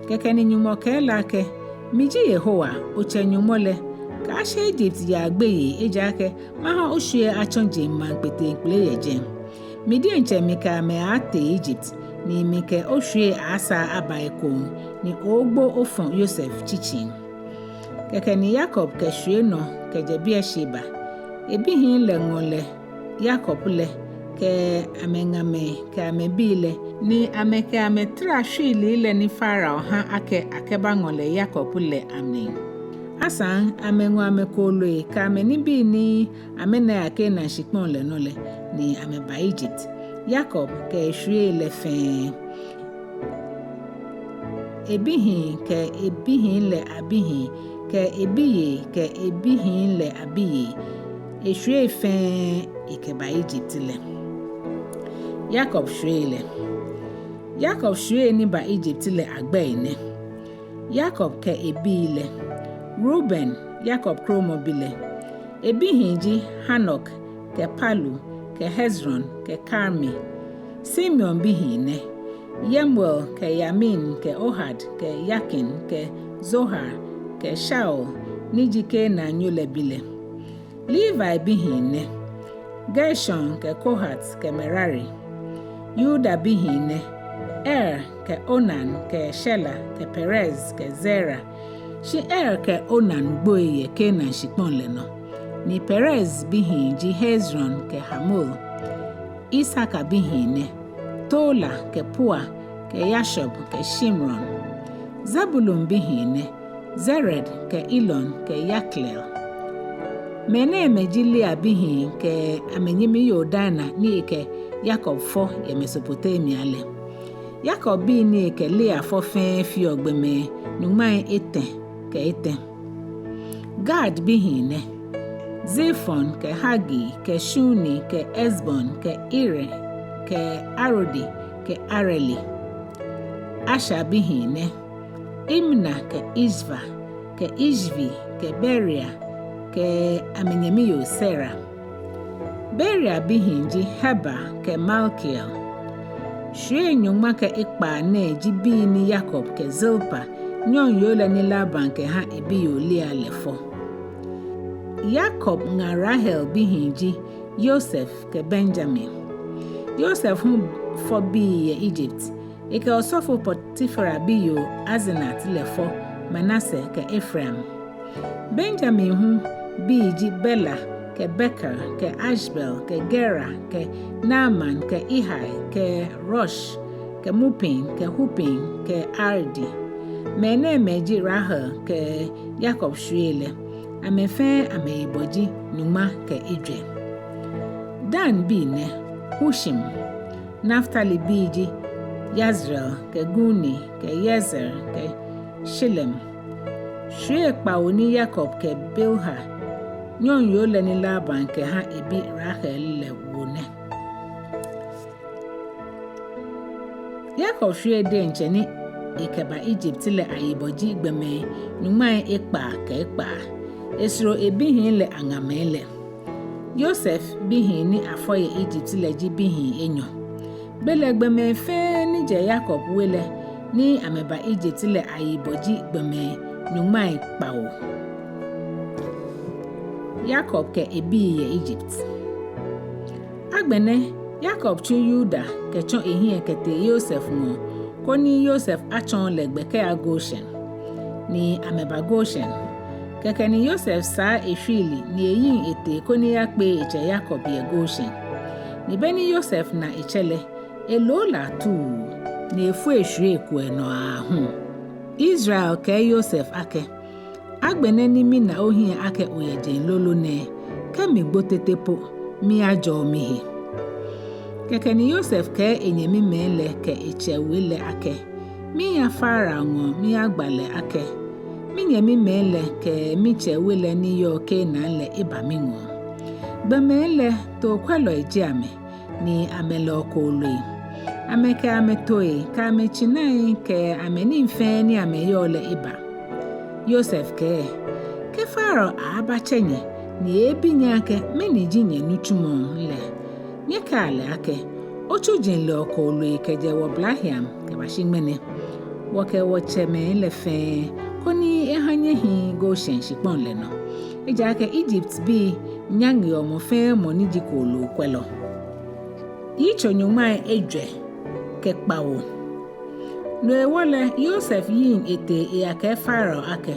Kɛkɛ ni Nyɔŋmɔ kɛɛ lɛ akɛ, Miji Yehowa, otsɛ Nyɔŋmɔ lɛ. Kaashe Ijipt yaa gbeyei, ejaakɛ mahã oshwiei atsɔ jeŋmaŋ kpeteŋkpele yɛ jɛi. Mi diɛŋtsɛ mikɛ amɛ aaatee Ijipt, ni mikɛ oshwiei aaasaa aba ekoŋŋ, ni ooogbo ofɔ̃ Yosef tsitsi. Kɛkɛ ni Yakob kɛ shwie nɔ kɛjɛ Beersheba. Ebihii lɛ ŋɔ lɛ Yakob lɛ, kɛ amɛŋamɛi kɛ amɛbii lɛ, ni amɛkɛ amɛ tara shwiilii lɛ ni Farao hã akɛ akɛbaŋɔ lɛ Yakob lɛ amli. Asaŋ amɛŋɔ amɛkooloi kɛ amɛnibii ni amɛna yɛ Kanaan shikpɔŋ lɛ nɔ lɛ, ni amɛba Ijipt, Yakob kɛ eshwiei lɛ fɛɛ. Ebihii kɛ ebihii lɛ abihii kɛ ebiyei kɛ ebihii lɛ abiyei, eshwiei fɛɛ ekɛba Ijipt lɛ. Yakob shwiei lɛ. Yakob shwiei ni ba Ijipt lɛ agbɛi nɛ. Yakob kɛ ebii lɛ. Reuben, Yakob kromɔbi lɛ. Ebihii ji Hanok kɛ Palu kɛ Hezron kɛ Karmi. Simeon bihii nɛ. Yemuel kɛ Yamin kɛ Ohad kɛ Yakin kɛ Zohar kɛ Shaul ni ji Kanaannyo lɛ bi lɛ. Levi bihii nɛ. Gershon kɛ Kohat kɛ Merari. Yuda bihii nɛ. Er kɛ Onan kɛ Shela kɛ Perez kɛ Zera. Shi Er kɛ Onan gboi yɛ Kanaan shikpɔŋ lɛ nɔ. Ni Perez bihii ji Hezron kɛ Hamul. Isakar bihii nɛ. Tola kɛ Pua kɛ Yashub kɛ Shimron. Zebulun bihii nɛ. Sered kɛ Elon kɛ Yakleel. Mɛnɛɛmɛi ji Lea bihii kɛ amɛnyɛmi yoo Dina ni ekɛ Yakob fɔ yɛ Mesopotamia lɛ. Yakob bii ni ekɛ Lea fɔ fɛɛ feɔ gbɔmɛi nyɔŋmai etɛ kɛ etɛ. Gad bihii nɛ. Zefon kɛ Hagri kɛ Shuni kɛ Ezbon kɛ Iri kɛ Arodi kɛ Areli. Asher bihii nɛ. Imna kɛ Ishva kɛ Ishvi kɛ Beria kɛ amɛnyɛmi yoo Sera. Beria bihii ji Heber kɛ Malkiel. Shwiei nyɔŋma kɛ ekpaa nɛɛ ji bii ni Yakob kɛ Zilpa, nyɔŋyoo lɛ ni Laban kɛha ebiyoo Lea lɛ fɔ. Yakob ŋa Rahel bihii ji Yosef kɛ Benyamin. Yosef hu fɔ bii yɛ Ijipt. Ekɛ osɔfo Potifera biyoo Asenat lɛ fɔ Manase kɛ Efraim. Benyamin hu bii ji Bela kɛ Beker kɛ Ashbel kɛ Gera kɛ Naaman kɛ Ehi kɛ Rosh kɛ Mupim kɛ Hupim kɛ Ardi. Mɛnɛɛmɛi ji Rahel kɛ Yakob shwiei lɛ. Amɛ fɛɛ amɛyibɔ ji nyɔŋma kɛ ejwɛ. Dan bii nɛ. Hushim. Naftali bii ji Yasreel kɛ Guni kɛ Yezer kɛ Shillem. Shwiei kpawo ni Yakob kɛ Bilha, nyɔŋyoo lɛ ni Laban kɛha ebi Rahel lɛ wo nɛ. Yakob shwiei diɛŋtsɛ ni ekɛba Ijipt lɛ ayibɔ ji gbɔmɛi nyɔŋmai ekpaa kɛ ekpaa. Esoro ebihii lɛ aŋamɛi lɛ. Yosef bihii ni afɔ yɛ Ijipt lɛ ji bihii enyɔ. Belɛ gbɔmɛi fɛɛ ni jɛ Yakob we lɛ ni amɛba Ijipt lɛ ayibɔ ji gbɔmɛi nyɔŋmai kpawo. Yakob kɛ ebii yɛ Ijipt. Agbɛnɛ Yakob tsu Yuda kɛtsɔ ehiɛ kɛtee Yosef ŋɔɔ, koni Yosef atsɔɔ lɛ gbɛ kɛya Goshen. Ni amɛba Goshen. Kɛkɛ ni Yosef saa eshwiili ni eyiŋ etee koni eyakpee etsɛ Yakob yɛ Goshen. Ni beni Yosef na etsɛ lɛ, elo lɛ atuu, ni efo eshwie ekuɛ nɔ aahu. Israel kɛɛ Yosef akɛ, Agbɛnɛ ni mina ohiɛ akɛ oyɛ jeŋ lolo nɛɛ, kɛ migbo tete po, miijɔɔ mihe. Kɛkɛ ni Yosef kɛɛ enyɛmimɛi lɛ kɛ etsɛ we lɛ akɛ, Miiya Farao ŋɔɔ miyagba lɛ akɛ, minyɛmimɛi lɛ kɛ mitsɛ we lɛ ni yɔɔ Kanaan lɛ eba miŋɔɔ. Gbɔmɛi lɛ, tookwɛlɔi ji amɛ, ni amɛlɛɔ kooloi. Amɛkɛ amɛtooi kɛ amɛtsinai kɛ amɛnii fɛɛ ni amɛyɔɔ lɛ eba. Yosef kɛɛ, Kɛ Farao aaabatsɛ nyɛ, ni eebi nyɛ akɛ mɛni ji nyɛnitsumɔ lɛ, nyɛkɛa lɛ akɛ, Otsuji lɛɔ kooloi kɛjɛ wɔblahiiaŋ kɛbashi ŋmɛnɛ, wɔkɛ wɔtsɛmɛi lɛ fɛɛ, koni eha nyɛhi Goshen shikpɔŋ lɛ nɔ. Ejaakɛ Egyptbii nyaŋeɔ mɔ fɛɛ mɔ ni ji koolookwɛlɔ. Yitso nyɔŋmai ejwɛ kɛ kpawo. No hewɔ lɛ, Yosef yiŋ etee eyakɛɛ Farao akɛ,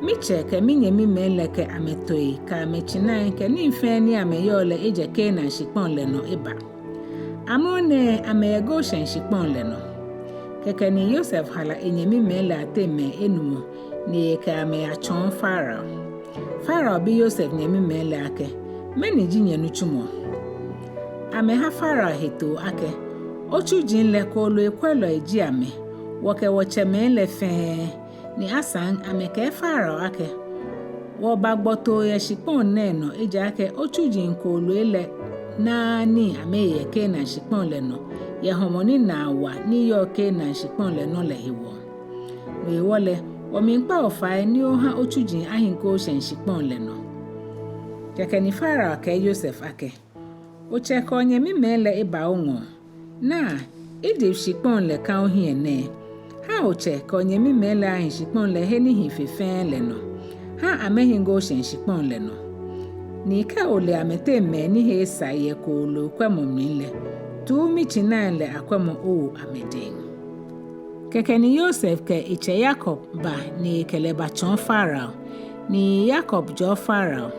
Mitsɛ kɛ minyɛmimɛi lɛ kɛ amɛtooi kɛ amɛtsinai kɛ nii fɛɛ ni amɛyɔɔ lɛ ejɛ Kanaan shikpɔŋ lɛ nɔ eba. Amrɔ nɛɛ amɛyɛ Goshen shikpɔŋ lɛ nɔ. Kɛkɛ ni Yosef hala enyɛmimɛi lɛ ateŋ mɛi enumɔ, ni ekɛ amɛ yatsɔɔ Farao. Farao bi Yosef nyɛmimɛi lɛ akɛ, Mɛni ji nyɛnitsumɔ? Amɛha Farao hetoo akɛ, Otsuji lɛ koolookwɛlɔi ji amɛ, wɔkɛ wɔtsɛmɛi lɛ fɛɛ. Ni asaŋ amɛkɛɛ Farao akɛ, Wɔbagbɔ too yɛ shikpɔŋ nɛɛ nɔ, ejaakɛ otsuji kooloi lɛ naaa nii amɛye yɛ Kanaan shikpɔŋ lɛ nɔ, yɛ hɔmɔ ni naa wa ni yɔɔ Kanaan shikpɔŋ lɛ nɔ lɛ hewɔ. No hewɔ lɛ, wɔmiikpa bo fai ni oha otsuji ahi Goshen shikpɔŋ lɛ nɔ. Kɛkɛ ni Farao kɛɛ Yosef akɛ, Otsɛ kɛ onyɛmimɛi lɛ eba oŋɔɔ. Naa, Egypt shikpɔŋ lɛ ka ohiɛ nɛɛ. Ha otsɛ kɛ onyɛmimɛi lɛ ahi shikpɔŋ lɛ he ni hi fe fɛɛ lɛ nɔ. Ha amɛhi Goshen shikpɔŋ lɛ nɔ. Ni kɛ ole amɛteŋ mɛi ni he esa yɛ koolookwɛmɔ mli lɛ, tuu mitsinai lɛ akwɛmɔ owo amɛdɛŋ. Kɛkɛ ni Yosef kɛ etsɛ Yakob ba ni ekɛ lɛ batsɔɔ Farao. Ni Yakob jɔɔ Farao.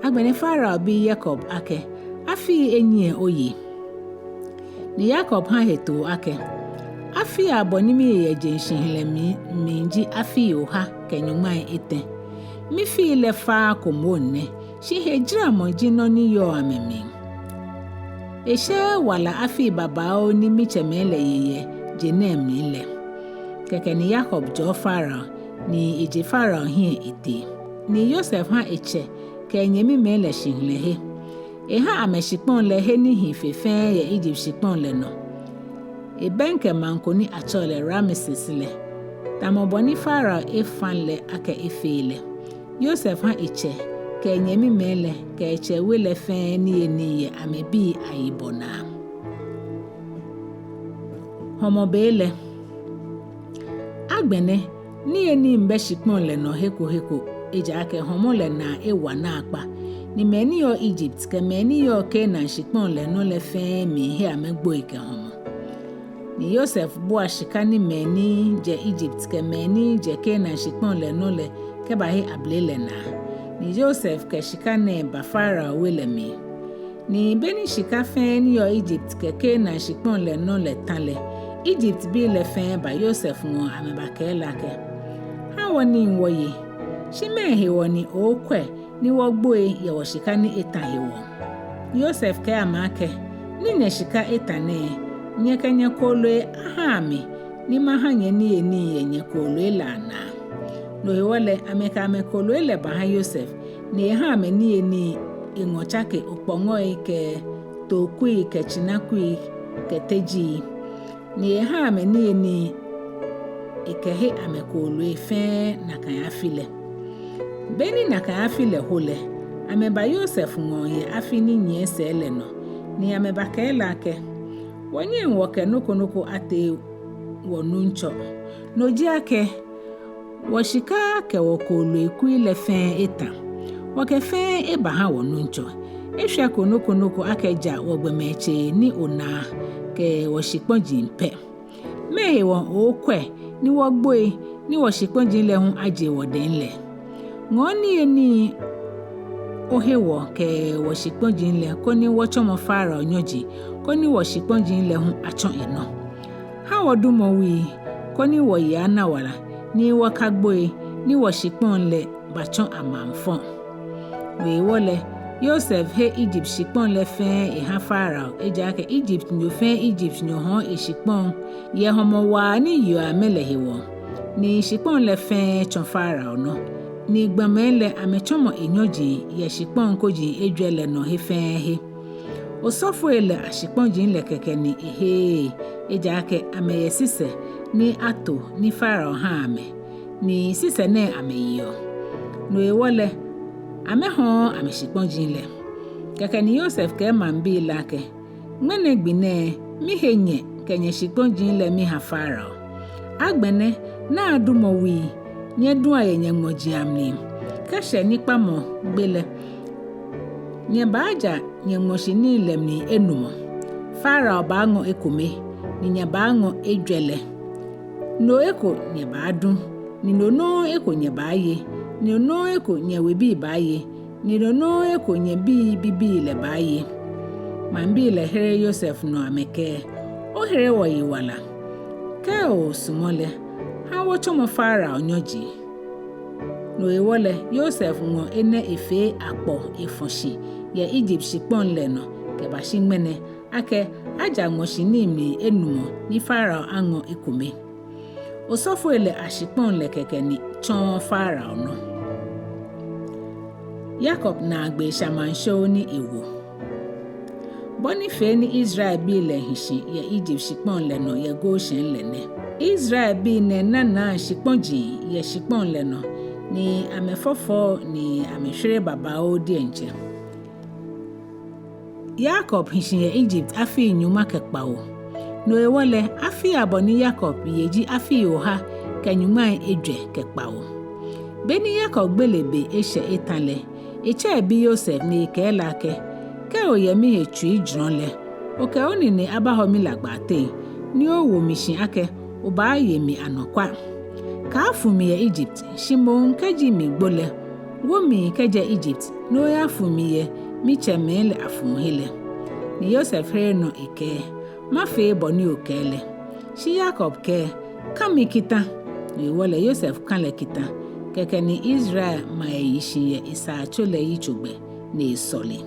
Agbɛnɛ Farao bi Yakob akɛ, Afii enyiɛ oye? Ni Yakob ha hetoo akɛ, Afii abɔ ni miye yɛ jeŋ shihilɛ mli, mli ji afii oha kɛ nyɔŋmai etɛ. Mifii lɛ faaa kome nɛ, shi hejaramɔ ji nɔ ni yɔɔ amɛmli. Eshɛɛɛ wala afii babaoo ni mitsɛmɛi lɛ ye yɛ je nɛɛ mli lɛ. Kɛkɛ ni Yakob jɔɔ Farao, ni eje Farao hiɛ etee. Ni Yosef ha etsɛ kɛ enyɛmimɛi lɛ shihilɛhe. Eha amɛ shikpɔŋ lɛ he ni hi fe fɛɛ yɛ Egypt shikpɔŋ lɛ nɔ. Ebɛŋkɛ maŋ ko ni atsɛɔ lɛ Rameses lɛ, tamɔ bɔ ni Farao efa lɛ akɛ efee lɛ. Yosef ha etsɛ kɛ enyɛmimɛi lɛ kɛ etsɛ we lɛ fɛɛ niyenii yɛ amɛbii ayibɔ naa. Hɔmɔ be lɛ. Agbɛnɛ, niyenii bɛ shikpɔŋ lɛ nɔ he ko he ko, ejaakɛ hɔmɔ lɛ naa ewa naakpa. Ni mɛi ni yɔɔ Egypt kɛ mɛi ni yɔɔ Kanaan shikpɔŋ lɛ nɔ lɛ fɛɛ miihe amɛgboi kɛ hɔmɔ. Ni Yosef bua shika ni mɛi ni jɛ Egypt kɛ mɛi ni jɛ Kanaan shikpɔŋ lɛ nɔ lɛ kɛbahe abele lɛ naa. Ni Yosef kɛ shika nɛɛ ba Farao we lɛ mli. Ni beni shika fɛɛ ni yɔɔ Egypt kɛ Kanaan shikpɔŋ lɛ nɔ lɛ ta lɛ, Egyptbii lɛ fɛɛ ba Yosef ŋɔɔ amɛbakɛɛ lɛ akɛ, Ha wɔ nii wɔye. Shi mɛɛ hewɔ ni okwɛ ni wɔgboi yɛ wɔshika ni eta hewɔ? Yosef kɛɛ amɛ akɛ, Ni nyɛshika eta nɛɛ, nyɛkɛ nyɛkooloi ahaa mi, ni maha nyɛ niyenii yɛ nyɛkooloi lɛ anaa. No hewɔ lɛ, amɛkɛ amɛkooloi lɛ baha Yosef, ni eha amɛ niyenii eŋɔ tsake okpɔŋɔi kɛ tookui kɛ tsinakui kɛ tejii. Ni eha amɛ niyenii ekɛhe amɛkooloi fɛɛ nakai afi lɛ. Beni nakai afi lɛ ho lɛ, amɛba Yosef ŋɔɔ yɛ afi ni nyiɛ sɛɛ lɛ nɔ, ni amɛbakɛɛ lɛ akɛ, Wɔnyɛŋ wɔkɛ nɔ ko nɔ ko atee wɔnuŋtsɔ. No ji akɛ, wɔshika kɛ wɔkooloi kui lɛ fɛɛ eta. Wɔkɛ fɛɛ ebaha wɔnuŋtsɔ. Eshwɛko nɔ ko nɔ ko akɛ ja wɔgbɔmɔtsei ni onaa kɛ wɔshikpɔji pɛ. Mɛɛ hewɔ okwɛ ni wɔgboi ni wɔshikpɔji lɛ hu aje wɔdɛŋ lɛ? Ŋɔɔ niyenii ohe wɔ kɛ wɔshikpɔji lɛ koni wɔtsɔmɔ Farao nyɔji, koni wɔshikpɔji lɛ hu atsɔ enɔ. Ha wɔ dumɔwui, koni wɔyi ana wala, ni wɔka gboi, ni wɔshikpɔŋ lɛ batsɔ amaŋfɔ. No hewɔ lɛ, Yosef he Egypt shikpɔŋ lɛ fɛɛ eha Farao, ejaakɛ Egyptnyo fɛɛ Egyptnyo hɔɔ eshikpɔŋ yɛ hɔmɔ waa ni yeɔ amɛ lɛ hewɔ. ni shikpɔŋ lɛ fɛɛ tsɔ Farao nɔ, ni gbɔmɛi lɛ amɛtsɔmɔ enyɔji yɛ shikpɔŋ koji ejwɛ lɛ nɔ he fɛɛ he. Osɔfoi lɛ ashikpɔji lɛ kɛkɛ ni eheee, ejaakɛ amɛyɛ sisɛ ni ato ni Farao ha amɛ, ni sisɛ nɛɛ amɛyeɔ. No hewɔ lɛ, amɛhɔɔ amɛshikpɔji lɛ. Kɛkɛ ni Yosef kɛɛ maŋbii lɛ akɛ, Ŋmɛnɛ gbi nɛɛ, mihe nyɛ kɛ nyɛshikpɔji lɛ miha Farao. Agbɛnɛ, naa dumɔ wui, nyɛdua yɛ nyɛŋmɔji amli. Kɛshɛ nikpamɔ gbe lɛ, nyɛbaaja nyɛŋmɔshi nii lɛ mli enumɔ. Farao baaŋɔ ekome, ni nyɛbaaŋɔ ejwɛ lɛ. No eko nyɛbaadu, ni no nɔŋŋ eko nyɛbaaye, ni no nɔŋŋ eko nyɛwebii baaye, ni no nɔŋŋ eko nyɛbii bibii lɛ baaye. Maŋbii lɛ here Yosef nɔ amɛkɛɛ, Ohere wɔyiwala. Kɛ osumɔ lɛ, ha wɔtsɔmɔ Farao nyɔji. No hewɔ lɛ, Yosef ŋɔ enɛ efee akpɔ efɔ shi yɛ Egypt shikpɔŋ lɛ nɔ kɛbashi ŋmɛnɛ, akɛ aja ŋmɔshi nii mli enumɔ ni Farao aŋɔ ekome. Osɔfoi lɛ ashikpɔŋ lɛ kɛkɛ ni tsɔɔ Farao nɔ. Yakob naagbee shamaŋsheo ni ewo. Bɔ ni fee ni Israelbii lɛ hi shi yɛ Egypt shikpɔŋ lɛ nɔ yɛ Goshen lɛ nɛ. Israelbii nɛɛ nanaa shikpɔji yɛ shikpɔŋ lɛ nɔ, ni amɛfɔfɔɔ ni amɛshwereɔ babaoo diɛŋtsɛ. Yakob hi shi yɛ Egypt afii nyɔŋma kɛ kpawo. No hewɔ lɛ, afii abɔ ni Yakob ye ji afii oha kɛ nyɔŋmai ejwɛ kɛ kpawo. Beni Yakob gbele be eshɛ eta lɛ, etsɛ ebi Yosef ni ekɛɛ lɛ akɛ, Kɛ oyɛ mihe tsuijurɔ lɛ, okɛ onine abahɔ milagba teŋ, ni owo mi shi akɛ obaaye mi anɔkwa. Kaafu mi yɛ Egypt, shi moŋ kɛji migbo lɛ, wo mi kɛjɛ Egypt, ni oyafu mi yɛ mitsɛmɛi lɛ afuhe lɛ. Ni Yosef here nɔ ekɛɛ, Mafee bɔ ni okɛɛ lɛ. Shi Yakob kɛɛ, Ka mi kita. No hewɔ lɛ Yosef ka lɛ kita. Kɛkɛ ni Israel ma eyi shi yɛ esaatso lɛ yitsogbɛ ni esɔle.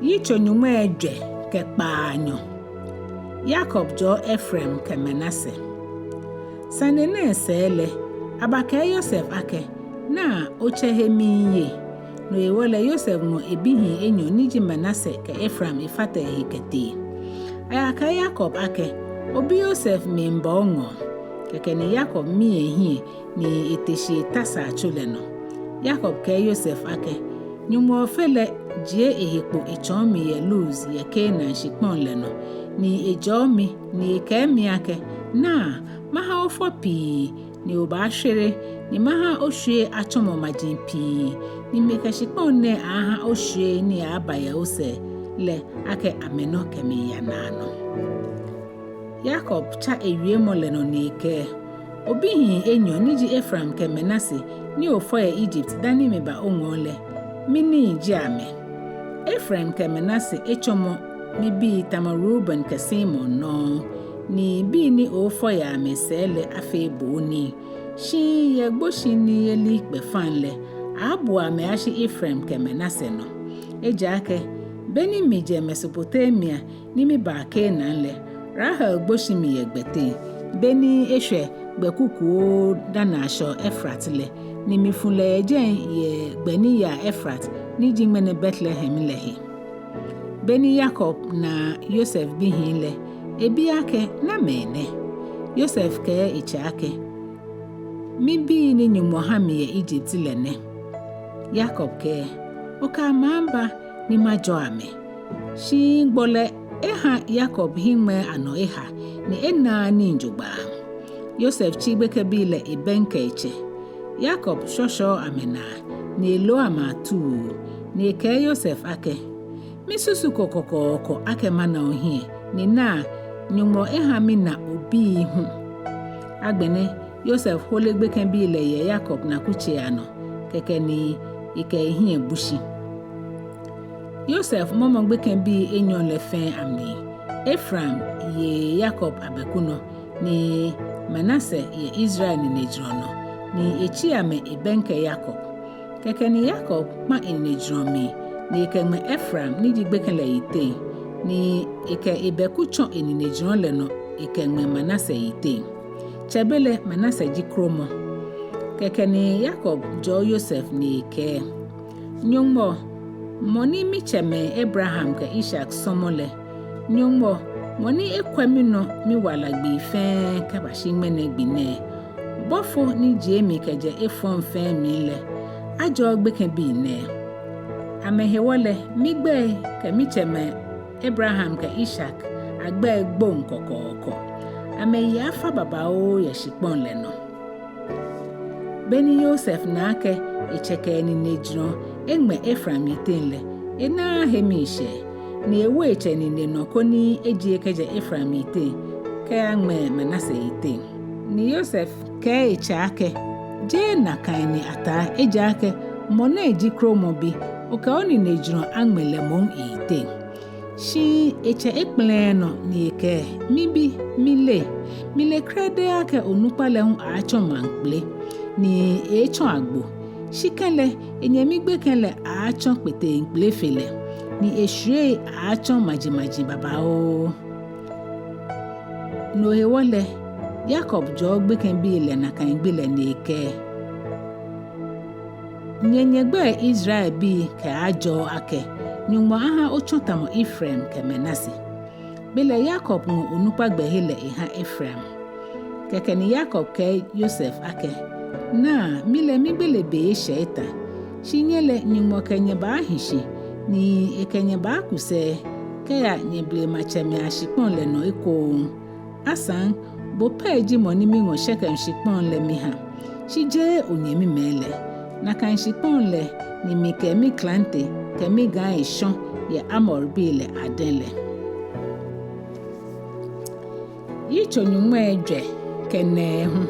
Yitso nyɔŋmai ejwɛ kɛ kpaanyɔ. Yakob jɔɔ Efraim kɛ Manase. Sane nɛɛ sɛɛ lɛ, abakɛɛ Yosef akɛ, Naa, otsɛ he miiye. No hewɔ lɛ Yosef ŋɔ ebihii enyɔ ni ji Manase kɛ Efraim efata ehe kɛtee. Ayakɛɛ Yakob akɛ, Obi Yosef miiba oŋɔɔ. Kɛkɛ ni Yakob mia ehiɛ ni ete shi eta saatso lɛ nɔ. Yakob kɛɛ Yosef akɛ, Nyɔŋmɔ Ofe lɛ jie ehe kpo etsɔɔ mi yɛ Luz yɛ Kanaan shikpɔŋ lɛ nɔ, ni ejɔɔ mi, ni ekɛɛ mi akɛ, Naa, maha ofɔ pii, ni obaashwere, ni maha oshwie atsɔmɔ maji pii, ni mikɛ shikpɔŋ nɛɛ aha oshwie ni aba yɛ osɛɛ lɛ akɛ amɛnɔ kɛmiiya naanɔ. Yakob tsa ewiemɔ lɛ nɔ ni ekɛɛ, Obihii enyɔ ni ji Efraim kɛ Manase ni ofɔ yɛ Egypt dani miba oŋɔɔ lɛ, minii ji amɛ. Efraim kɛ Manase etsɔmɔ mibii tamɔ Reuben kɛ Simeon nɔŋŋ, ni bii ni ofɔ yɛ amɛsɛɛ lɛ afee bo onii. Shi yɛ gboshiniyeli gbɛfaŋ lɛ, abu amɛ ashi Efraim kɛ Manase nɔ. Ejaakɛ, beni mijɛ Mesopotamia ni miba Kanaan lɛ, Rahel gboshi mi yɛ gbɛteŋ, beni eshwɛ gbɛ kukuoo dani ashɛɔ Efrat lɛ, ni mifu lɛ yɛ jɛi yɛ gbɛ ni yaa Efrat ni ji ŋmɛnɛ Betlehem lɛ he. Beni Yakob na Yosef bihii lɛ, ebi akɛ, Namɛi nɛ? Yosef kɛɛ etsɛ akɛ, Mibii ni Nyɔŋmɔ ha mi yɛ Egypt lɛ nɛ. Yakob kɛɛ, Okɛ amɛ aba ni majɔɔ amɛ. Shi gbɔlɛ eha Yakob hiŋmɛi anɔ eha, ni enaaa nii jogbaŋŋ. Yosef tsi gbekɛbii lɛ ebɛŋkɛ etsɛ. Yakob shɔshɔɔ amɛnaa, ni eloo amɛ atuu, ni ekɛɛ Yosef akɛ, Misusuko kɔkɔɔkɔ akɛ mana ohiɛ, ni naa, Nyɔŋmɔ eha mina obii hu. Agbɛnɛ, Yosef hole gbekɛbii lɛ yɛ Yakob nakutsei anɔ, kɛkɛ ni ekɛ ehiɛ bu shi. Yosef mɔmɔ gbekɛbii enyɔ lɛ fɛɛ amli. Efraim ye Yakob abɛku nɔ, ni Manase ye Israel ninejurɔ nɔ, ni etsi amɛ ebɛŋkɛ Yakob. Kɛkɛ ni Yakob kpa eninejurɔ mli, ni ekɛŋmɛ Efraim ni ji gbekɛ lɛ yiteŋ, ni ekɛ ebɛku tsɔ eninejurɔ lɛ nɔ ekɛŋmɛ Manase yiteŋ. Tsɛbelɛ Manase ji kromɔ. Kɛkɛ ni Yakob jɔɔ Yosef ni ekɛɛ: Nyɔŋmɔ, mɔ ni mitsɛmɛi Abraham kɛ Isak sɔmɔ lɛ, Nyɔŋmɔ, mɔ ni ekwɛ minɔ miwala gbii fɛɛ kɛbashi ŋmɛnɛ gbi nɛɛ, bɔfo ni jie mi kɛjɛ efɔŋ fɛɛ mli lɛ, ajɔɔ gbekɛbii nɛɛ. Amɛhewɔ lɛ, migbɛi kɛ mitsɛmɛi Abraham kɛ Isak agbɛi gboŋ kɔkɔɔkɔ. Amɛyi afa babaoo yɛ shikpɔŋ lɛ nɔ. Beni Yosef na akɛ etsɛ kɛ eninejurɔ eŋmɛ Efraim yiteŋ lɛ, enaaa he miishɛɛ, ni ewo etsɛ nine nɔ koni ejie kɛjɛ Efraim yiteŋ kɛyaŋmɛ Manase yiteŋ. Ni Yosef kɛɛ etsɛ akɛ: Jeee nakai ni ataa, ejaakɛ mɔ nɛɛ ji kromɔ bi, okɛ oninejurɔ aŋmɛ lɛ moŋ eyiteŋ. Shi etsɛ ekpɛlɛɛɛ nɔ ni ekɛɛ: Mibi, mile, mile krɛdɛɛ akɛ onukpa lɛ hu aaatsɔ maŋ kpele, ni eeetsɔ agbo. Shi kɛlɛ, enyɛmi gbekɛ lɛ aaatsɔ kpeteŋkpele fe lɛ, ni eshwiei aaatsɔ majimaji babaoo. No hewɔ lɛ, Yakob jɔɔ gbekɛbii lɛ nakai gbi lɛ ni ekɛɛ: Nyɛ nyɛgbɛi Israelbii kɛaajɔɔ akɛ: Nyɔŋmɔ aha otsɔ tamɔ Efraim kɛ Manase. Belɛ Yakob ŋɔ onukpa gbɛhe lɛ eha Efraim. Kɛkɛ ni Yakob kɛɛ Yosef akɛ: Naa, mi lɛ migbele be eshɛ eta. Shi nyɛ lɛ, Nyɔŋmɔ kɛ nyɛ baahi shi, ni ekɛ nyɛ baaku sɛɛ kɛya nyɛblematsɛmɛi ashikpɔŋ lɛ nɔ ekoŋŋ. Asaŋ, bo pɛ ji mɔ ni miŋɔ Shekem shikpɔŋ lɛ miha, shi jeee onyɛmimɛi lɛ. Nakai shikpɔŋ lɛ ni mikɛ miklante kɛ migai eshɔ yɛ Amorbii lɛ adɛŋ lɛ. Yitso nyɔŋmai ejwɛ kɛ nɛɛhu.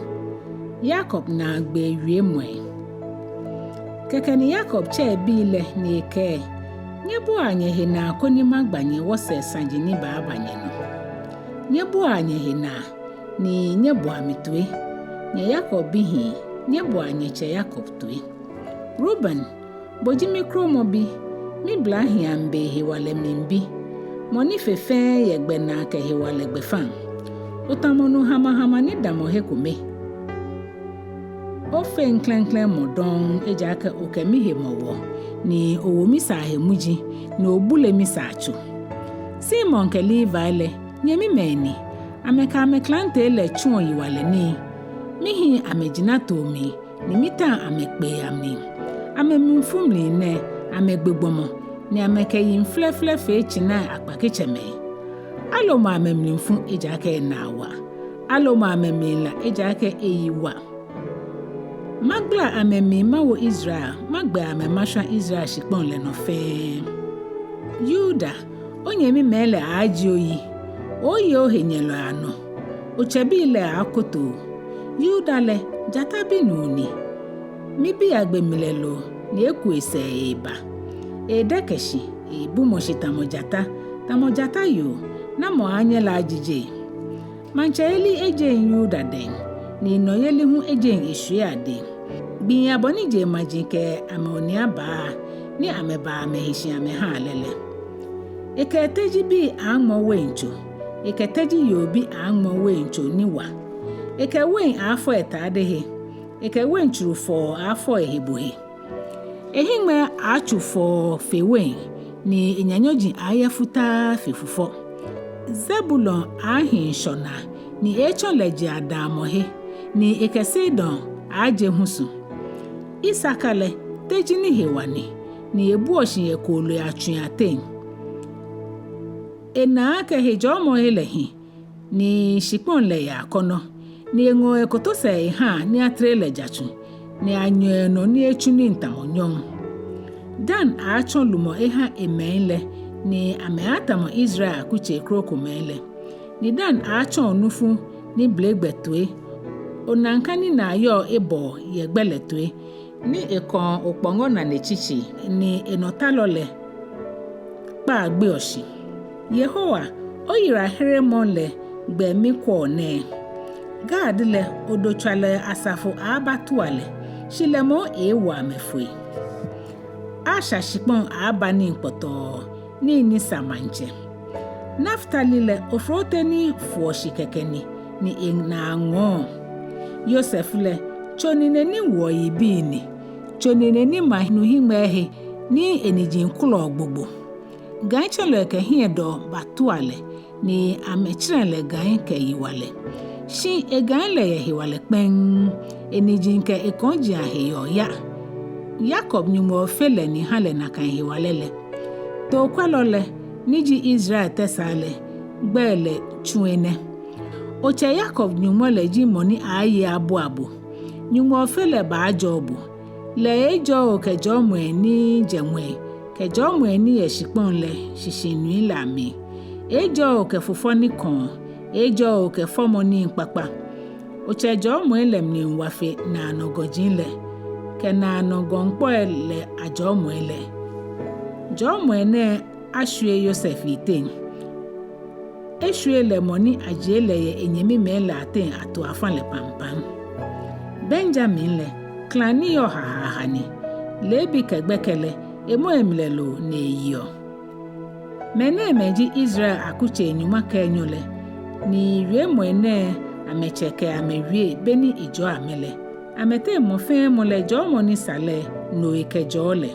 Yakob naagbee wiemɔi. Kɛkɛ ni Yakob tsɛ ebii lɛ ni ekɛɛ: Nyɛbuaa nyɛhe naa koni magba nyɛ wɔsɛɛ saji ni baaba nyɛnɔ. Nyɛbuaa nyɛhe naa, ni nyɛboa mi toi. Nyɛ Yakob bihii, nyɛboa nyɛtsɛ Yakob toi. Reuben, bo ji mikromɔ bi, miblahiiaŋ be hewalɛ mli bi, mɔ ni fe fɛɛ yɛ gbɛnaa kɛ hewalɛ gbɛfaŋ. Otamɔ nu hamahama ni damɔ he kome. Ofeŋ klɛŋklɛŋ mɔ dɔŋŋ, ejaakɛ okɛ mihe mɔ wɔ, ni owo misaa he muji, ni obule misaa tso. Simeon kɛ Levi lɛ, nyɛmimɛi ni, amɛkɛ amɛklantei lɛ tsuɔ yiwalɛ nii. Mihiŋ amɛjinatoo mli, ni mitaŋ amɛkpee amli. Amɛmlifu mli nɛɛ, amɛgbe gbɔmɔ, ni amɛkɛ yiŋ flɛflɛ fee tsinai akpaketsɛmɛi. Alomɔ amɛmlifu, ejaakɛ enaa wa. Alomɔ amɛmlila, ejaakɛ eyi wa. Magbala amɛmli mawo Israel, magbɛ amɛ mashwa Israel shikpɔŋ lɛ nɔ fɛɛ. Yuda, onyɛmimɛi lɛ aaajie oyi, ooye ohenyɛlɔi anɔ, otsɛbii lɛ aaakoto o. Yuda lɛ, jata binuu ni. Mibi agbe mli lɛ loo, ni eku esɛɛ eba. Edɛkɛ shi, ebumɔ shi tamɔ jata, tamɔ jata yoo, namɔ aaanyɛ lɛ ajije? Maŋtsɛyeli ejeŋ Yuda dɛŋ, ni nɔyeli hu ejeŋ eshwiei adɛŋ. Gbii abɔ ni jeŋmaji kɛ amɛ onia baa, ni amɛbaa amɛhe shi amɛhaa lɛ lɛ. Ekɛ tɛjibii aaŋmɔ weintso, ekɛ tɛjiyoobii aaŋmɔ weintso ni wa. Ekɛ wein aaafɔ etade he, ekɛ weintsuru fɔɔ aaafɔ ehe bo he. Ehiŋmɛi aaatsu fɔɔ fe wein, ni enyanyɔji aaayɛ futaa fe fufɔ. Zebulon aaahi ŋshɔnaa, ni eeetsɔ lɛji adaamɔhe, ni ekɛ Sidon aaaje husu. Isakar lɛ, tɛji ni he wa ni, ni ebuɔ shi yɛ kooloi atsui ateŋ. Enaa akɛ hejɔɔmɔhe lɛ hi, ni shikpɔŋ lɛ yɛ akɔnɔ, ni eŋɔɔ ekotosɛɛ ehaa ni atere lɛ jatsu, ni anyɛɔ enɔ ni etsu nii tamɔ nyɔŋ. Dan aaatsɔ lumɔ eha emɛi lɛ, ni amɛaatamɔ Israel akutsei krokomɛi lɛ. Ni Dan aaatsɔ onufu ni ble gbɛ toi, onaŋka ni naa yɔɔ ebɔɔ yɛ gbɛ lɛ toi, ni ekɔɔ okpɔŋɔ nane tsitsi, ni enɔtalɔ lɛ kpaa gbeɔ shi. Yehowa, oyiwalaheremɔ lɛ gbɛ mikwɛɔ nɛɛ. Gad lɛ, odotswalɔi asafo aaabatua lɛ, shi lɛ moŋ eeewo amɛ foi. Asher shikpɔŋ aaaba nii kpɔtɔɔ, nii ni sa maŋtsɛ. Naftali lɛ, ofrote ni foɔ shi kɛkɛ ni, ni enaa ŋɔɔ. Yosef lɛ, tso nine ni woɔ yibii ni, tso nine ni ma nuhiŋmɛi he ni eniji kɔlɔɔ gbogbo. Gãitsɛ̃lɔi kɛ hiɛdɔɔ batua lɛ, ni amɛtsɛrɛ lɛ gãi kɛ yiwalɛ. Shi egãi lɛ yɛ hewalɛ kpɛŋŋ, eniji kɛ ekɔŋji ahe yɛ oya. Yakob Nyɔŋmɔ fe lɛ ni ha lɛ nakai hewalɛ lɛ. Tookwɛlɔ lɛ, ni ji Israel tɛsaa lɛ, gbɛi lɛ tsu enɛ. Otsɛ Yakob Nyɔŋmɔ lɛ ji mɔ ni aaye abua bo. Nyɔŋmɔ fe lɛ baajɔɔ bo. Lɛ eeejɔɔ o kɛ jɔɔmɔi ni jɛ ŋwɛi, kɛ jɔɔmɔi ni yɛ shikpɔŋ lɛ shishinui lɛ amli. Eeejɔɔ o kɛ fufɔ ni kɔɔ, eeejɔɔ o kɛ fɔmɔ nii kpakpa. Otsɛ jɔɔmɔi lɛ mli wa fe naanɔ gɔji lɛ, kɛ naanɔ gɔŋkpɔi lɛ ajɔɔmɔi lɛ. Jɔɔmɔi nɛɛ ashwie Yosef yiteŋ. Eshwie lɛ mɔ ni ajie lɛ yɛ enyɛmimɛi lɛ ateŋ ato afã lɛ pampam. Benyamin lɛ, klaŋ ni yɔɔ hahaha ni, leebi kɛ gbɛkɛ lɛ, emɔ emli lɛ loo ni eyeɔ. Mɛnɛɛmɛi ji Israel akutsei nyɔŋma kɛ enyɔ lɛ, ni wiemɔi nɛɛ amɛtsɛ kɛ amɛ wie beni ejɔɔ amɛ lɛ. Amɛteŋ mɔ fɛɛ mɔ lɛ jɔɔmɔ ni sa lɛ no ekɛjɔɔ lɛ.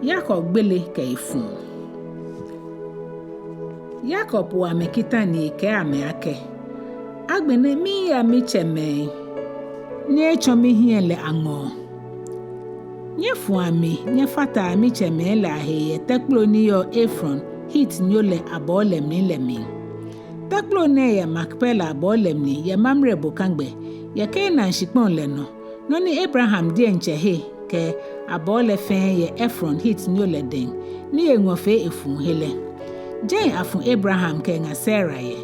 Yakob gbele kɛ efuu. Yakob wo amɛ kita ni ekɛɛ amɛ akɛ: Agbɛnɛ miiya mitsɛmɛi ni etsɔ mihiɛ lɛ aŋɔɔ. Nyɛfua mi nyɛfataa mitsɛmɛi lɛ ahe yɛ tɛkplo ni yɔɔ Efron Hitnyo lɛ abɔɔ lɛ mli lɛ mli. Tɛkplo nɛɛ yɛ Makpela abɔɔ lɛ mli yɛ Mamre bokagbɛ, yɛ Kanaan shikpɔŋ lɛ nɔ, nɔ ni Abraham diɛŋtsɛ he kɛ abɔɔ lɛ fɛɛ yɛ Efron Hitnyo lɛ dɛŋ, ni eŋɔ fee efuu he lɛ. Jɛi afu Abraham kɛ eŋa Sara yɛ,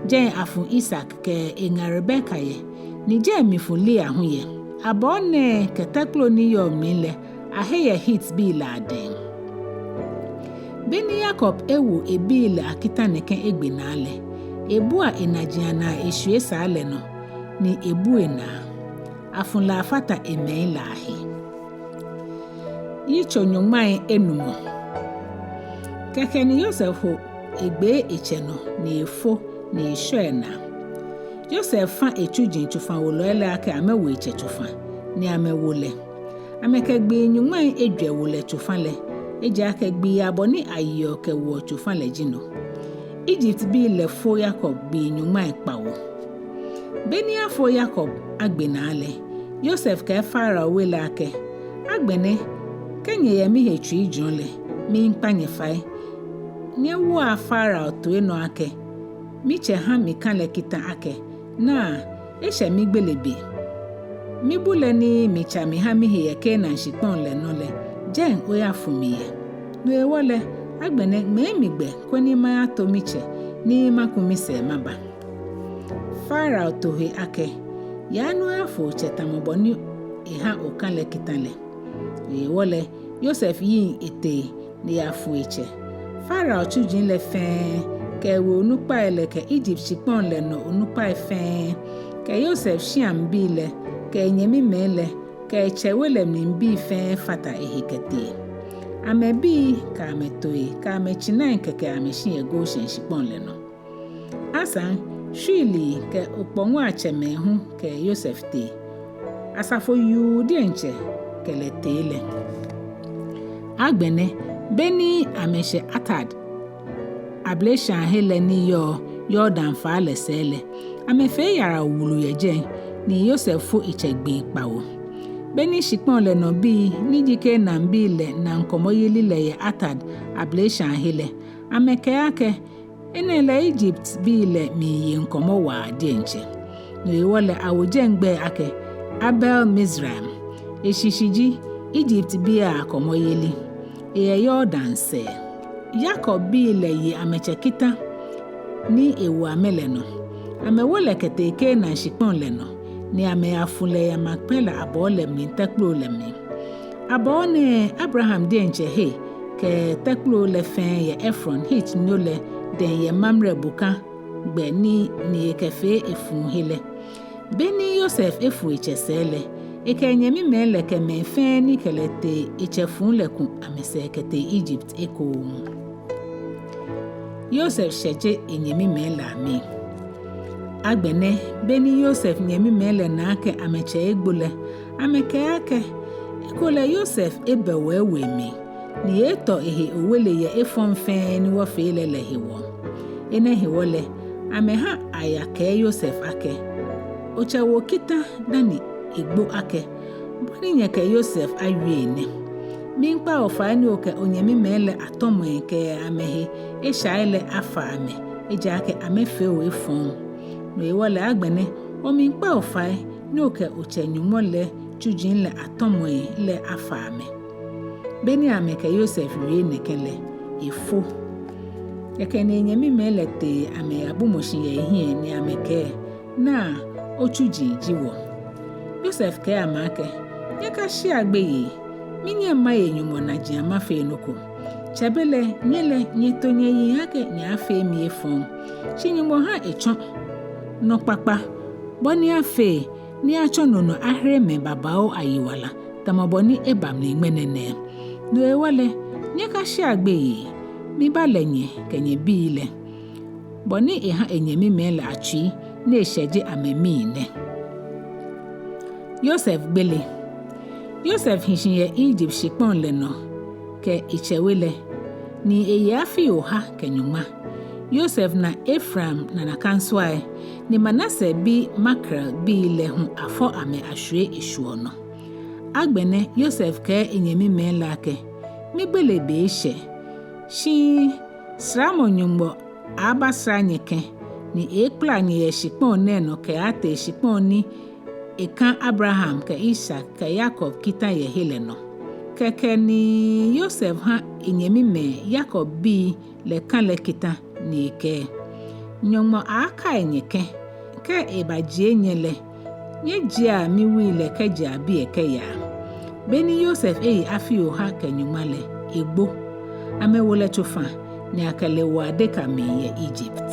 jɛi afu Isak kɛ eŋa Rebeka yɛ, ni jɛi mifu Lea hu yɛ. Abɔɔ nɛɛ kɛ tɛkplo ni yɔɔ mli lɛ, ahe yɛ Hitbii lɛ adɛŋ. Beni Yakob ewo ebii lɛ akita nɛkɛ egbe naa lɛ, ebua enaji anaa eshwie saa lɛ nɔ, ni ebu enaa. Afu lɛ afata emɛi lɛ ahe. Yitso nyɔŋmai enumɔ. Kɛkɛ ni Yosef ho egbee etsɛ nɔ, ni efo, ni eshɔ enaa. Yosef fã etsuji tsofawolɔi lɛ akɛ amɛwo etsɛ tsofa, ni amɛwo lɛ. Amɛkɛ gbii nyɔŋmai ejwɛ wo lɛ tsofa lɛ, ejaakɛ gbii abɔ ni ayeɔ kɛwoɔ tsofa lɛ ji no. Egyptbii lɛ fo Yakob gbii nyɔŋmai kpawo. Beni afo Yakob agbe naa lɛ, Yosef kɛɛ Farao we lɛ akɛ: Agbɛnɛ, kɛ nyɛyɛ mihe tsuijurɔ lɛ, miikpa nyɛ fai. Nyɛwoa Farao toi nɔ akɛ: Mitsɛ ha mika lɛ kita akɛ: Naa, eshɛ migbele be. Mibu lɛ ni mitsa miha mihe yɛ Kanaan shikpɔŋ lɛ nɔ lɛ, jɛi oyafu mi yɛ. No hewɔ lɛ, agbɛnɛ ŋmɛɛ mi gbɛ koni mayato mitsɛ ni maku misɛɛ maba. Farao to he akɛ: Yaa ni oyafu otsɛ tamɔ bɔ ni eha oka lɛ kita lɛ. No hewɔ lɛ, Yosef yiŋ etee ni eyafu etsɛ. Farao tsuji lɛ fɛɛ, kɛ ewe onukpai lɛ kɛ Egypt shikpɔŋ lɛ nɔ onukpai fɛɛ, kɛ Yosef shiaŋbii lɛ, kɛ enyɛmimɛi lɛ, kɛ etsɛ we lɛ mli bii fɛɛ fata ehe kɛtee. Amɛbii kɛ amɛtooi kɛ amɛtsinai kɛkɛ amɛshi yɛ Goshen shikpɔŋ lɛ nɔ. Asaŋ, shwiilii kɛ okpɔŋɔi atsɛmɛi hu kɛ Yosef tee. Asafo yuu diɛŋtsɛ kɛ lɛ tee lɛ. Agbɛnɛ, beni amɛshɛ Atad ableshãahe lɛ ni yɔɔ Yordan faa lɛ sɛɛ lɛ, amɛfee yara wulu yɛ jɛi, ni Yosef fo etsɛ gbii kpawo. Beni shikpɔŋ lɛ nɔ bii ni ji Kanaanbii lɛ na ŋkɔmɔyeli lɛ yɛ Atad ableshãahe lɛ, amɛkɛɛ akɛ: Enɛ lɛ Egyptbii lɛ miiye ŋkɔmɔ waa diɛŋtsɛ. No hewɔ lɛ awo jɛi gbɛi akɛ Abel Mizraim. Eshishi ji Egyptbii akɔmɔyeli. Eyɛ Yordan sɛɛ. Yakobbii lɛ ye amɛtsɛ kita ni ewo amɛ lɛ nɔ. Amɛwo lɛ kɛtee Kanaan shikpɔŋ lɛ nɔ, ni amɛyafu lɛ yɛ Makpela abɔɔ lɛ mli tɛkplo lɛ mli. Abɔɔ nɛɛ Abraham diɛŋtsɛ he kɛ tɛkplo lɛ fɛɛ yɛ Efron Hitnyo lɛ dɛŋ yɛ Mamre bokagbɛ ni, ni ekɛfee efuu he lɛ. Beni Yosef efu etsɛ sɛɛ lɛ, ekɛ enyɛmimɛi lɛ kɛ mɛi fɛɛ ni kɛ lɛ tee etsɛ fuu lɛ ku amɛsɛɛ kɛtee Egypt ekoŋŋ. Yosef shɛje enyɛmimɛi lɛ amii. Agbɛnɛ, beni Yosef nyɛmimɛi lɛ na akɛ amɛtsɛ egbo lɛ, amɛkɛɛ akɛ, ekolɛ Yosef ebɛ wɔ ewo emli, ni etɔ ehe owele yɛ efɔŋ fɛɛ ni wɔfee lɛ lɛ hewɔ. Enɛ hewɔ lɛ, amɛha ayakɛɛ Yosef akɛ, otsɛ wo kita dani egbo akɛ, bɔ ni nyɛkɛ Yosef awie nɛ. Miikpa o fai ni okɛ onyɛmimɛi lɛ atɔmɔi kɛ amɛhe eshai lɛ afa amɛ, ejaakɛ amɛfee o efɔŋ. No hewɔ lɛ agbɛnɛ, wɔmiikpa o fai ni okɛ otsɛ Nyɔŋmɔ lɛ tsuji lɛ atɔmɔi lɛ afa amɛ. Beni amɛkɛ Yosef wie nɛkɛ lɛ, efo. Kɛkɛ ni enyɛmimɛi lɛ tee amɛyabumɔ shi yɛ ehiɛ ni amɛkɛɛ, naa, otsuji ji wɔ. Yosef kɛɛ amɛ akɛ, nyɛkashea gbeyei, minyɛŋ maye Nyɔŋmɔ najiaŋ mafee nɔ ko. Tsɛbelɛ, nyɛ lɛ, nyɛto nyɛyiŋ akɛ nyɛaafee mi efɔŋ. Shi Nyɔŋmɔ ha etsɔ nɔ kpakpa, bɔ ni afee ni atsɔ no nɔ ahere mɛi babaoo ayiwala, tamɔ bɔ ni eba mli ŋmɛnɛ nɛɛ. No hewɔ lɛ, nyɛkashea gbeyei, mibalɛ nyɛ kɛ nyɛbii lɛ. Bɔ ni eha enyɛmimɛi lɛ atsui ni eshɛje amɛmii nɛ. Yosef gbele. Yosef hi shi yɛ Egypt shikpɔŋ lɛ nɔ kɛ etsɛ we lɛ, ni eye afii oha kɛ nyɔŋma. Yosef na Efraim nanakanswai, ni Manase bi Makir bii lɛ hu afɔ amɛ ashwie eshuɔ nɔ. Agbɛnɛ Yosef kɛɛ enyɛmimɛi lɛ akɛ, migbele be eshɛ, shi saramɔ Nyɔŋmɔ aabasara nyɛ kɛ̃, ni eeekpala nyɛ yɛ shikpɔŋ nɛɛ nɔ kɛaatee shikpɔŋ ni ekã Abraham kɛ Isak kɛ Yakob kitã yɛ he lɛ nɔ. Kɛkɛ ni Yosef ha enyɛmimɛi Yakob bii lɛ kã lɛ kitã ni ekɛɛ, Nyɔŋmɔ aaakai nyɛ kɛ̃, kɛ ebajie nyɛ lɛ, nyɛjiea miwui lɛ kɛjea biɛ kɛyaa. Beni Yosef eye afii oha kɛ nyɔŋma lɛ, egbo. Amɛwo lɛ tsofa, ni akɛ lɛ wo adeka mli yɛ Egypt.